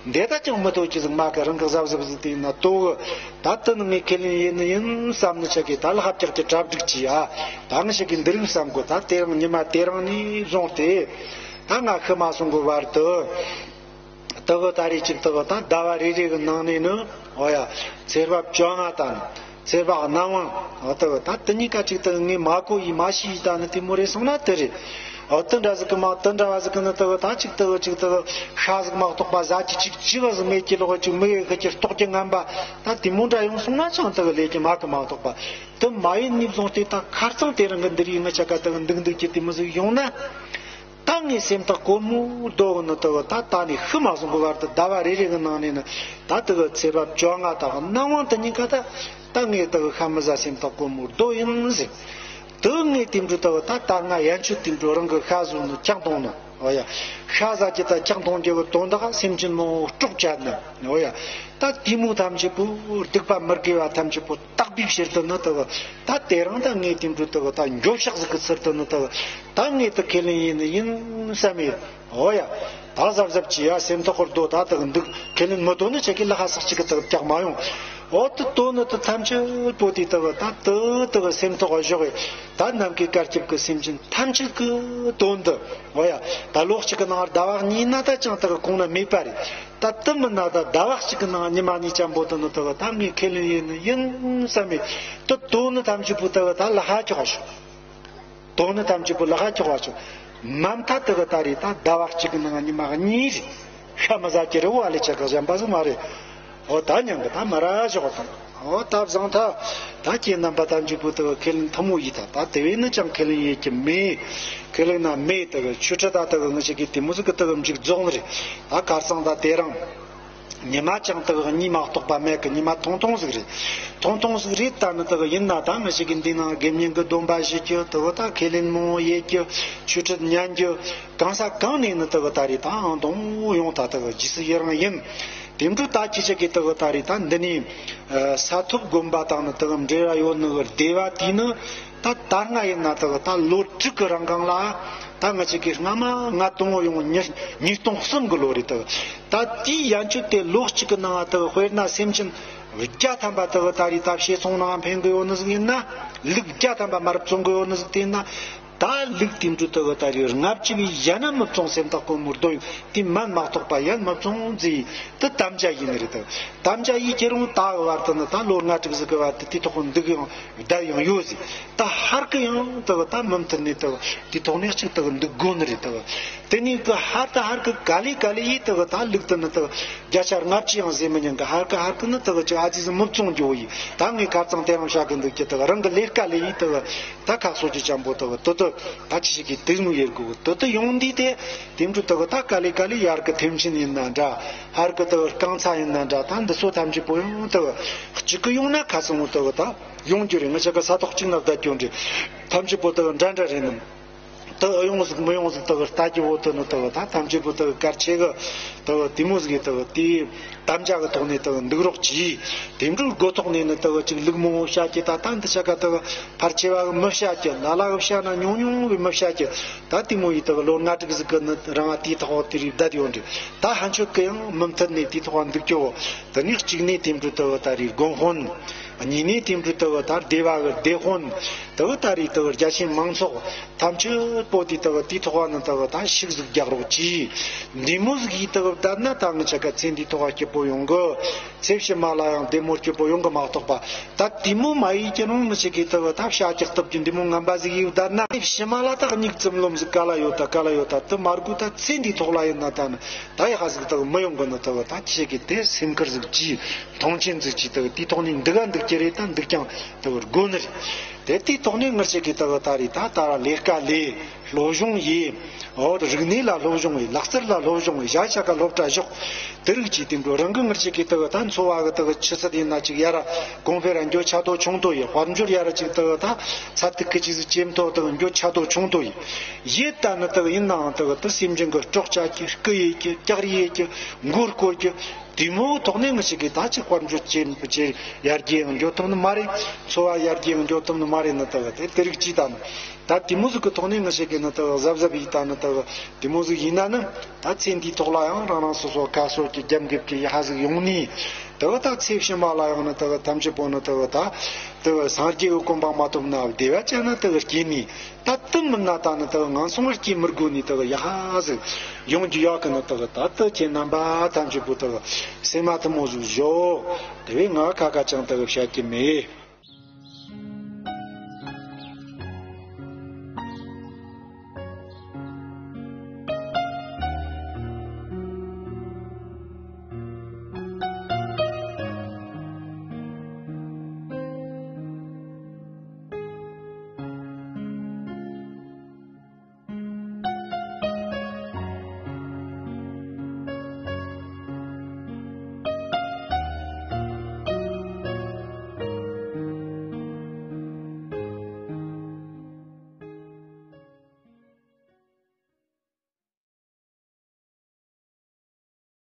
འདི་ད་ཅང་མི་དོ་གི་ཟིག་མ་གི། རང་གི་གཟབ་གཟབ་ཟིག་དེ་ན་དོ་གི། ད་དེ་ནི་ངས་ཁས་ལེན་ཡིན་ནི་ཡིན་བསམ་ནི་ཆ་གི་ད་ལྷ་བཅག་གི་གྲ་སྒྲིག་གྱིས་ཨ། ད་ང་ཞིག་གི་འདི་རིགས་བསམ་གོ། ད་དེ་རིང་ཉི་མ་དེ་རིང་ནས་བཟུང་སྟེ་ད་ང་ཤི་མ་སོང་གི་བར་དུ། དེ་གི་ད་རེས་ཅིག་དེ་གི་ད་ཟླ་བ་རེ་རེ་གི་ནང་ནས་ནི། འོ་ཡ། ཚེས་པ་བཅོ་ལྔ་དང་ཚེས་པ་གནམ་དབང་། འོ་དེ་གི་ད་དེ་གཉིས་ཀ་ཅིག་དེ་གི་ངས་མ་གོ་ཡི་མ་ཤེས་ཡི་ད་ནི་དེ་མོ་རེད་སོང་ན་དེ་རེད། འོ་དེ་འདྲ་ཟིག་གི་མ་དེ་འདྲ་བ་ཟིག་གི་ནི་དེ་གི་ད་ཅིག་དེ་གི་ཅིག་དེ་གི་ཤ་ཟིག་མ་གཏོགས་པ་ཟ་རྒྱུ་ཅིག་ཅི་བ་ཟིག་མེད་ཀྱི་ལོག་ཅིག་མི་ཡི་ཤི་རྒྱུ་ལྟོགས་རྒྱུ་ངན་པ། ད་དེ་མོ་འདྲ་ཡོང་སོང་ན་ཅང་དེ་གི་ལས་ཀྱི་མ་གི་མ་གཏོགས་པ། དེ་མ་ཡིན་ནི་བཟུང་སྟེ་ད་ཁ་རྩང་དེ་རིང་གི་འདི་རིགས་ང་ཅག་ག་དེ་གི་འདུག་འདུག་ཀྱི་དེ་མོ་ཟིག་ཡོང་ན། ད་ངས་སེམས་ཐག་གོར་མོ་རྡོ་གི་ནི་དེ་གི་ད་ད་ནས་ཤི་མ་སོང་གི་བར་དུ་ཟླ་བ་རེ་རེ་གི་ནང་ནས་ནི་ད་དེ་གི་ཚེས་པ་བཅོ་ལྔ་དང་གནམ་དབང་དེ་གཉིས་ཀ་ད་ད་ངས་དེ་གི་ཤ་མི་ཟ་སེམས་ཐག་གོར་མོ་རྡོ་ཡིན་ཟེར། དུ་ངས་དེ་འདྲ་དག་ད་ལྟ་ང་ཡན་ཆོད་དེ་འདྲ་རང་གི་ཤ་ཟོས་ནི་ལྕགས་མཐོང་ནི། འོ་ཡ། ཤ་ཟ་རྒྱུ་དང་ལྕགས་མཐོང་རྒྱུ་གི་དོན་དག་སེམས་ཅན་མང་པོ་དཀྲོག་བཅད་ནི། འོ་ཡ། ད་དེ་མོ་ཐམས་ཅད་པོ་སྡིག་པ་མི་དགེ་བ་ཐམས་ཅད་པོ་དག་པའི་ཕྱིར་དུ་ནི་དག་ད་དེ་རིང་ད་ངས་དེ་འདྲ་དག་ད་འགྱོད་བཤགས་ཟིག་གི་ཚུལ་དུ་ནི་དག་ད་ངས་དེ་ཁས་ལེན་ཡེད་ནི་ཡིན་བསམ་ཡོད། འོ་ཡ། ད་གཟབ་གཟབ་བྱེད་ཡ། སེམས་ཐོག་གི་རྡོ་ད་དག་འདུག་ཁས་ལེན་མི་དོན་ནི་ཆ་གི་ལ་ཁ་སག་ཅིག་གི་དག་རྒྱག་མ་ཡོང་། འོ་དེ་དོན་ནི་དེ་ཐམས་ཅད་པོ་དེ་དག་ད་དེ་དག་སེམས་ཐོག་ག་བཞག་གི་ད་ནམ་མཁའི་བསྐལ་རྒྱབ་ཀྱི་སེམས་ཅན་ཐམས་ཅད་ཀྱི་དོན་དུ། འོ་ཡ། ད་ལོ་གཅིག་གི་ནང་ཟླ་བ་གཉིས་ན་ད་ཅང་དག་གོང་ན་མེད་པ་རེད། ད་དེ་མིན་ན་ད་ཟླ་བ་གཅིག་གི་ནང་ཉི་མ་གཉིས་ཙམ་པོ་དེ་ནི་དག་ད་ངས་ཁས་ལེན་ཡེད་ནི་ཡིན་བསམ་མེད། དེ་དོན་ནི་ཐམས་ཅད་པོ་དག་ད་ལ་ཁ་ཁྱོག་བཞག་དོན་ནི་ཐམས་ཅད་པོ་ལ་ཁ་ཁྱོག་པ་བྱུང་། མ་མཐའ་དེ་གི་ད་རེས་ད་ཟླ་བ་གཅིག་གི་ནང་ཉི་མ་གཉིས་རེད། ཤ་མི་ཟ་གི་རེད་བ། ལས་ཆ་ག་གཞན་པ་ཟིག་མ་རེད། འོ་ད་མྱང་གི་ད་མ་ར་ཞོག་དང་། འོ་ད་བཟང་ཐ། ད་ཁྱེད་རྣམ་པ་ཐམས་ཅད་པོ་དེ་གི་ཁས་ལེན་ཐུ་མོ་ཡིས་ད། ད་དེ་བས་ནི་ཅང་ཁས་ལེན་ཡེད་ཀྱི་མེད། ཁས་ལེན་ན་མེད། དེ་གི་ཆོས་ཁྲིད་ད་དེ་གི་ངི་ཞིག་གི་དེ་མོ་ཟིག་གི་དེ་གི་མཇུག་རྫོགས་ནི་རེད། ད་ཁར་སང་ད་དེ་རིང་། ཉི་མ་ཅང་དག་གཉིས་མ་གཏོགས་པ་མེད་གི། ཉི་མ་ཐུང་ཐུང་ཟིག་རེད། ཐུང་ཐུང་ཟིག་རེད། ད་ནི་དག་ཡིན་ན་ད་ང་ཞིག་གི་འདི་ནང་དགེ་བསྙེན་གི་སྡོམ་པ་བཞེས་རྒྱུ་དག་ད་ཁས་ལེན་མང་བོ་ཡེད་རྒྱུ། ཆོས་ཁྲིད་ཉན་རྒྱུ། གང་ས་གང་ནས་ནི་དག་ད་རེད་ད་ཨང་དང་ཡོང་ད་དག་རྗེས་སུ་ཡི་རང་ཡིན། དེ་འདྲ་ད་ཁྱེད་ཅག་གི་དག་ད་རེད་ད་འདི་ནས་ས་ཐོབ་དགོན་པ་དང་ནི་དག་འབྲེལ་བ་ཡོད་ནི་གི་སྡེ་བ་དེ་ནི། ད་ད་སྔ་ཡིན་ན་དག་ད་ལོ་དྲུག་གི་རིང་གང་ལ་ད་ང་ཅག་གི་སྔ་མ་ང་དང་པོ་ཡོང་ཉིས་ཉིས་སྟོང་གསུམ་གི་ལོ་རེད་དག་ད་དེའི་ཡན་ཆོད་དེ་ལོ་གཅིག་གི་ནང་དག་དཔེར་ན་སེམས་ཅན་བརྒྱ་ཐམ་པ་དག་ད་རེས་ད་བཤས་ཚོང་ནང་འཕེན་གི་ཡོད་ནི་ཟིག་ཡིན་ན། ལུག་བརྒྱ་ཐམ་པ་མ་རབས་བཙོང་གི་ཡོད་ནི་ཟིག་དེ་ཡིན་ན། ད་ལུག་དེ་འདྲ་དག་ད་རེས་ལྔ་བཅུ་བའི་ཡན་ན་མི་བཙོང་སེམས་ཐག་གོ་མོར་སྡོད་ཡོང་དེ་མན་མ་གཏོགས་པ་ཡན་མི་བཙོང་ཟེར། དེ་དམ་བཅའ་ཡིན་ནི་རེད་དག་དམ་བཅའ་ཡིན་ཁྱེད་རང་ད་གི་བར་དུ་ནི་ད་ལོ་ལྔ་དྲུག་ཟིག་གི་བར་དུ་དེ་ཐོག་འདུག་ཡོང་། བསྡད་ཡང་ཡོད་ཟིག་ད་ཧར་གི་ཡང་དག་ད་མུ་མཐུད་ནས་དག་དེ་ཐོག་ནས་གཅིག་དག་འདུག་དགོས་ནི་རེད་དག་དེ་ནས་གི་ཧར་དུ་ཧར་གི་ག་ལེ་ག་ལེ་ཡིས་དག་ད་ལུག་དེ་ནི་དག་བརྒྱ་ཆ་ལྔ་བཅུ་ཡང་ཟེར་མི་ཉན་གི། ཧར་གི་ཧར་གི་ནི་དག་ཅིག་ཨ་ཙི་ཟིག་མི་བཙོང་རྒྱུ་བོ་ཡིས། ད་ངས་ཁ་རྩང་དེ་རང་བཤད་གི་འདུག་གི། དག་རང་གི་ལས་ཀ་ལས་ཡིས་དག་ད་ཁ་སོ་ཅི་ཅམ་པོ་དག་དུ་དུ་ད་ཅི་ཞིག་གི་དུག་མོ་ཡེར་གི་དུ་དུ་ཡོང་དུས་དེ་དེ་འདྲ་དག་ད་ག་ལེ་ག་ལེ་ཡར་གི་ཐེམ་ཆེན་ཡིན་ན་འདྲ། ཧར་གི་དག་རྐང་ཚ་ཡིན་ན་འདྲ། ད་འདི་ཚོ་ཐམས་ཅད་པོ་ཡང་དག་གཅིག་གི་ཡོང་ན་ཁ་སང་བོ་དག་ད། ཡོང་རྒྱུ་རེད། ང་ཅག་གི་ས་ཐོག་གཅིག་ན་བསྡད་རྒྱུ་རེད། ཐམས་ཅད་པོ་དག་འདྲ་འདྲ་རེད་ནམ། དག་ཡོང་ཟིག་མི་ཡོང་ཟིག་དག་ལྟ་རྒྱུ་བོ་དེ་ནི་དག་ད་ཐམས་ཅད་པོ་དག་གལ་ཆེ་གི། དག་དེ་མོ་ཟིག་གི་དག་དེའི་དམ་བཅའ་གི་ཐོག་ནས་དག་འདུག་རོགས་གྱིས། དེ་འདྲའི་སྒོ་ཐོག་ནས་ནི་དག་ཅིག་ལུག་མང་བོ་བཤའ་རྒྱུ། ད་ད་འདི་ཆ་ག་དག་ཕལ་ཆེ་བ་གི་མི་བཤའ་རྒྱུ། ལ་ལ་གི་བཤའ་ན་ཉུང་ཉུང་གི་མི་བཤའ་རྒྱུ། ད་དེ་མོ་ཡི་དག་ལོ་ལྔ་དྲུག་ཟིག་གི་ནི་རང་ང་དེའི་ཐོག་དེ་རིགས་བསྡད་ཡོད་རེད། ད་ཕན་ཆོད་གི་ཡང་མུ་མཐུད་ནས་དེའི་ཐོག་འདུག་རྒྱུ་བོ། དེ་ནས་གཅིག་ནས་དེ་འདྲའི་དག་ད་རེས་དགོན་དཔོན། གཉིས་ནས་དེ་འདྲའི་དག་ད་སྡེ་བ་གི་སྡེ་དཔོན། དག་ད་རེས་དག་རྒྱ་ཆེན་མང་ཚོགས་ཐམས་ཅད་པོ་དེ་དག་དེའི་ཐོག་ནི་དག་ད་ཤུགས་ཟིག་རྒྱག་རོགས་གྱིས། འདི་མོ་ཟིག་གིས་དག་བསྡད་ན་ད་ང་ཅག་ག་ཚེ་འདིའི་ཐོག་སྐྱིད་པོ་ཡོང་གི། ཚེ་ཕྱི་མ་ལ་ཡང་བདེ་མོ་སྐྱིད་པོ་ཡོང་གི་མ་གཏོགས་པ། ད་དེ་མོ་མ་ཡིན་གྱི་རུང་མི་ཞིག་གིས་དག་ད་བཤའ་རྒྱག་ཐུབ་ཀྱི་འདི་མོ་ངན་པ་ཟིག་ཡིས་བསྡད་ན། ཕྱི་མ་ལ་ད་སྙིགས་ཙམ་ལོམ་ཟིག་ག་ལ་ཡོད་ད་ག་ལ་ཡོད་ད། དེ་མ་དགོས་ད་ཚེ་འདིའི་ཐོག་ལ་ཡིན་ན་ད་ནི། ད་ཡ་ཧ་ཟིག་དག་མི་ཡོང་གི་ནི་དག་ད་ཁྱེད་ཀྱིས་དེ་སེམས་ཁུར་ཟིག་གྱིས། མཐོང་ཆེན་ཟིག་གྱིས་དག་དེའི་ཐོག་ནས་འདུག་ག་འདུག་རྒྱུ་རེད། ད་འདུག་ཀྱང་དག་དགོས་ནི་རེད། དེ་དེའི་ཐོག་ནས་ངར་ཅག་གིས་དག་ད་རེས་ད་ད་ལས་ཀ་ལས། སློབ་སྦྱོང་ཡེད། འོ་རིག་གནས་ལ་སློབ་སྦྱོང་ཡེད། ལག་རྩལ་ལ་སློབ་སྦྱོང་ཡེད། བྱ་བྱ་ག་སློབ་གྲྭ་ཞོག་དེ་རིགས་ཀྱིས་དེ་འགྲོ་རང་གི་ངར་ཅག་གིས་དག་ད་འཚོ་བ་གི་དག་ཆུ་ཚད་ཡིན་ན་ཅིག་ཡར་གོང་འཕེལ་ར་འགྱོ་ཆ་དོ་ཆུང་དོ་ཡེད། དཔལ་འབྱོར་ཡར་ཅིག་དག་ད་ཚ་ཐིག་གི་ཅིག་ཟིག་ཇེ་མཐོ་དག་འགྱོ་ཆ་དོ་ཆུང་དོ་ཡེད། ཡེད་ད་ནི་དག་ཡིན་ནའང་དག་དེ་སེམས་ཅན་གི་སྲོག་བཅད་རྒྱུ། རྐུ་ཡེད་རྒྱུ། ལྕགས་རི་ཡེད་རྒྱུ། མགོ་སྐོར་རྒྱུ། དེ་མོའི་ཐོག་ནས་ངི་ཞིག་གིས་ད་ཅིག་དཔལ་འབྱོར་ཅན་པོ་ཅིག་ཡར་རྒྱས་ཡང་འགྱོ་ཐུབ་ནི་མ་རེད། འཚོ་བ་ཡར་རྒྱས་ཡང་འགྱོ་ཐུབ་ནི་མ་རེད་ནི་དག་དེ་དེ་རིགས་ཅིག་ད་ནི། ད་དེ་མོ་ཟིག་གི་ཐོག་ནས་ངི་ཞིག་གིས་ནི་དག་གཟབ་གཟབ་ཡིས་ད་ནི་དག་དེ་མོ་ཟིག་ཡིན་ན་ནི། ད་ཚེ་འདིའི་ཐོག་ལ་ཡང་རང་རང་སོ་སོ་ཁ་སོ་གི་རྒྱབ་འགེབས་ཀྱི་ཡ་ཧ་ཟིག་ཡོང་ནི། དག་ད་ཚེ་ཕྱི་མ་ལ་ཡང་ནི་དག་ཐམས་ཅད་པོ་ནི་དག་ད་དག་སངས་རྒྱས་ཀྱི་གོ་འཕང་མ་ཐོབ་ན་བདེ་བ་ཅན་ན་དག་སྐྱེ་ནི། ད་དེ་མིན་ན་ད་ནི་དག་ངན་སོང་བར་སྐྱེ་མི་དགོས་ནི་དག་ཡ་ཧ་ཟིག་ཡོང་རྒྱུ་ཡོད་གི་ནི་དག་ད་དེ་ཁྱེད་རྣམ་པ་ཐམས་ཅད་པོ་དག་སེམས་མ་ཐུ་མོ་ཟིག་བཞོག་དེ་བས་ང་ཁ་ཁ་ཅང་དག་བཤད་ཀྱི་མེད།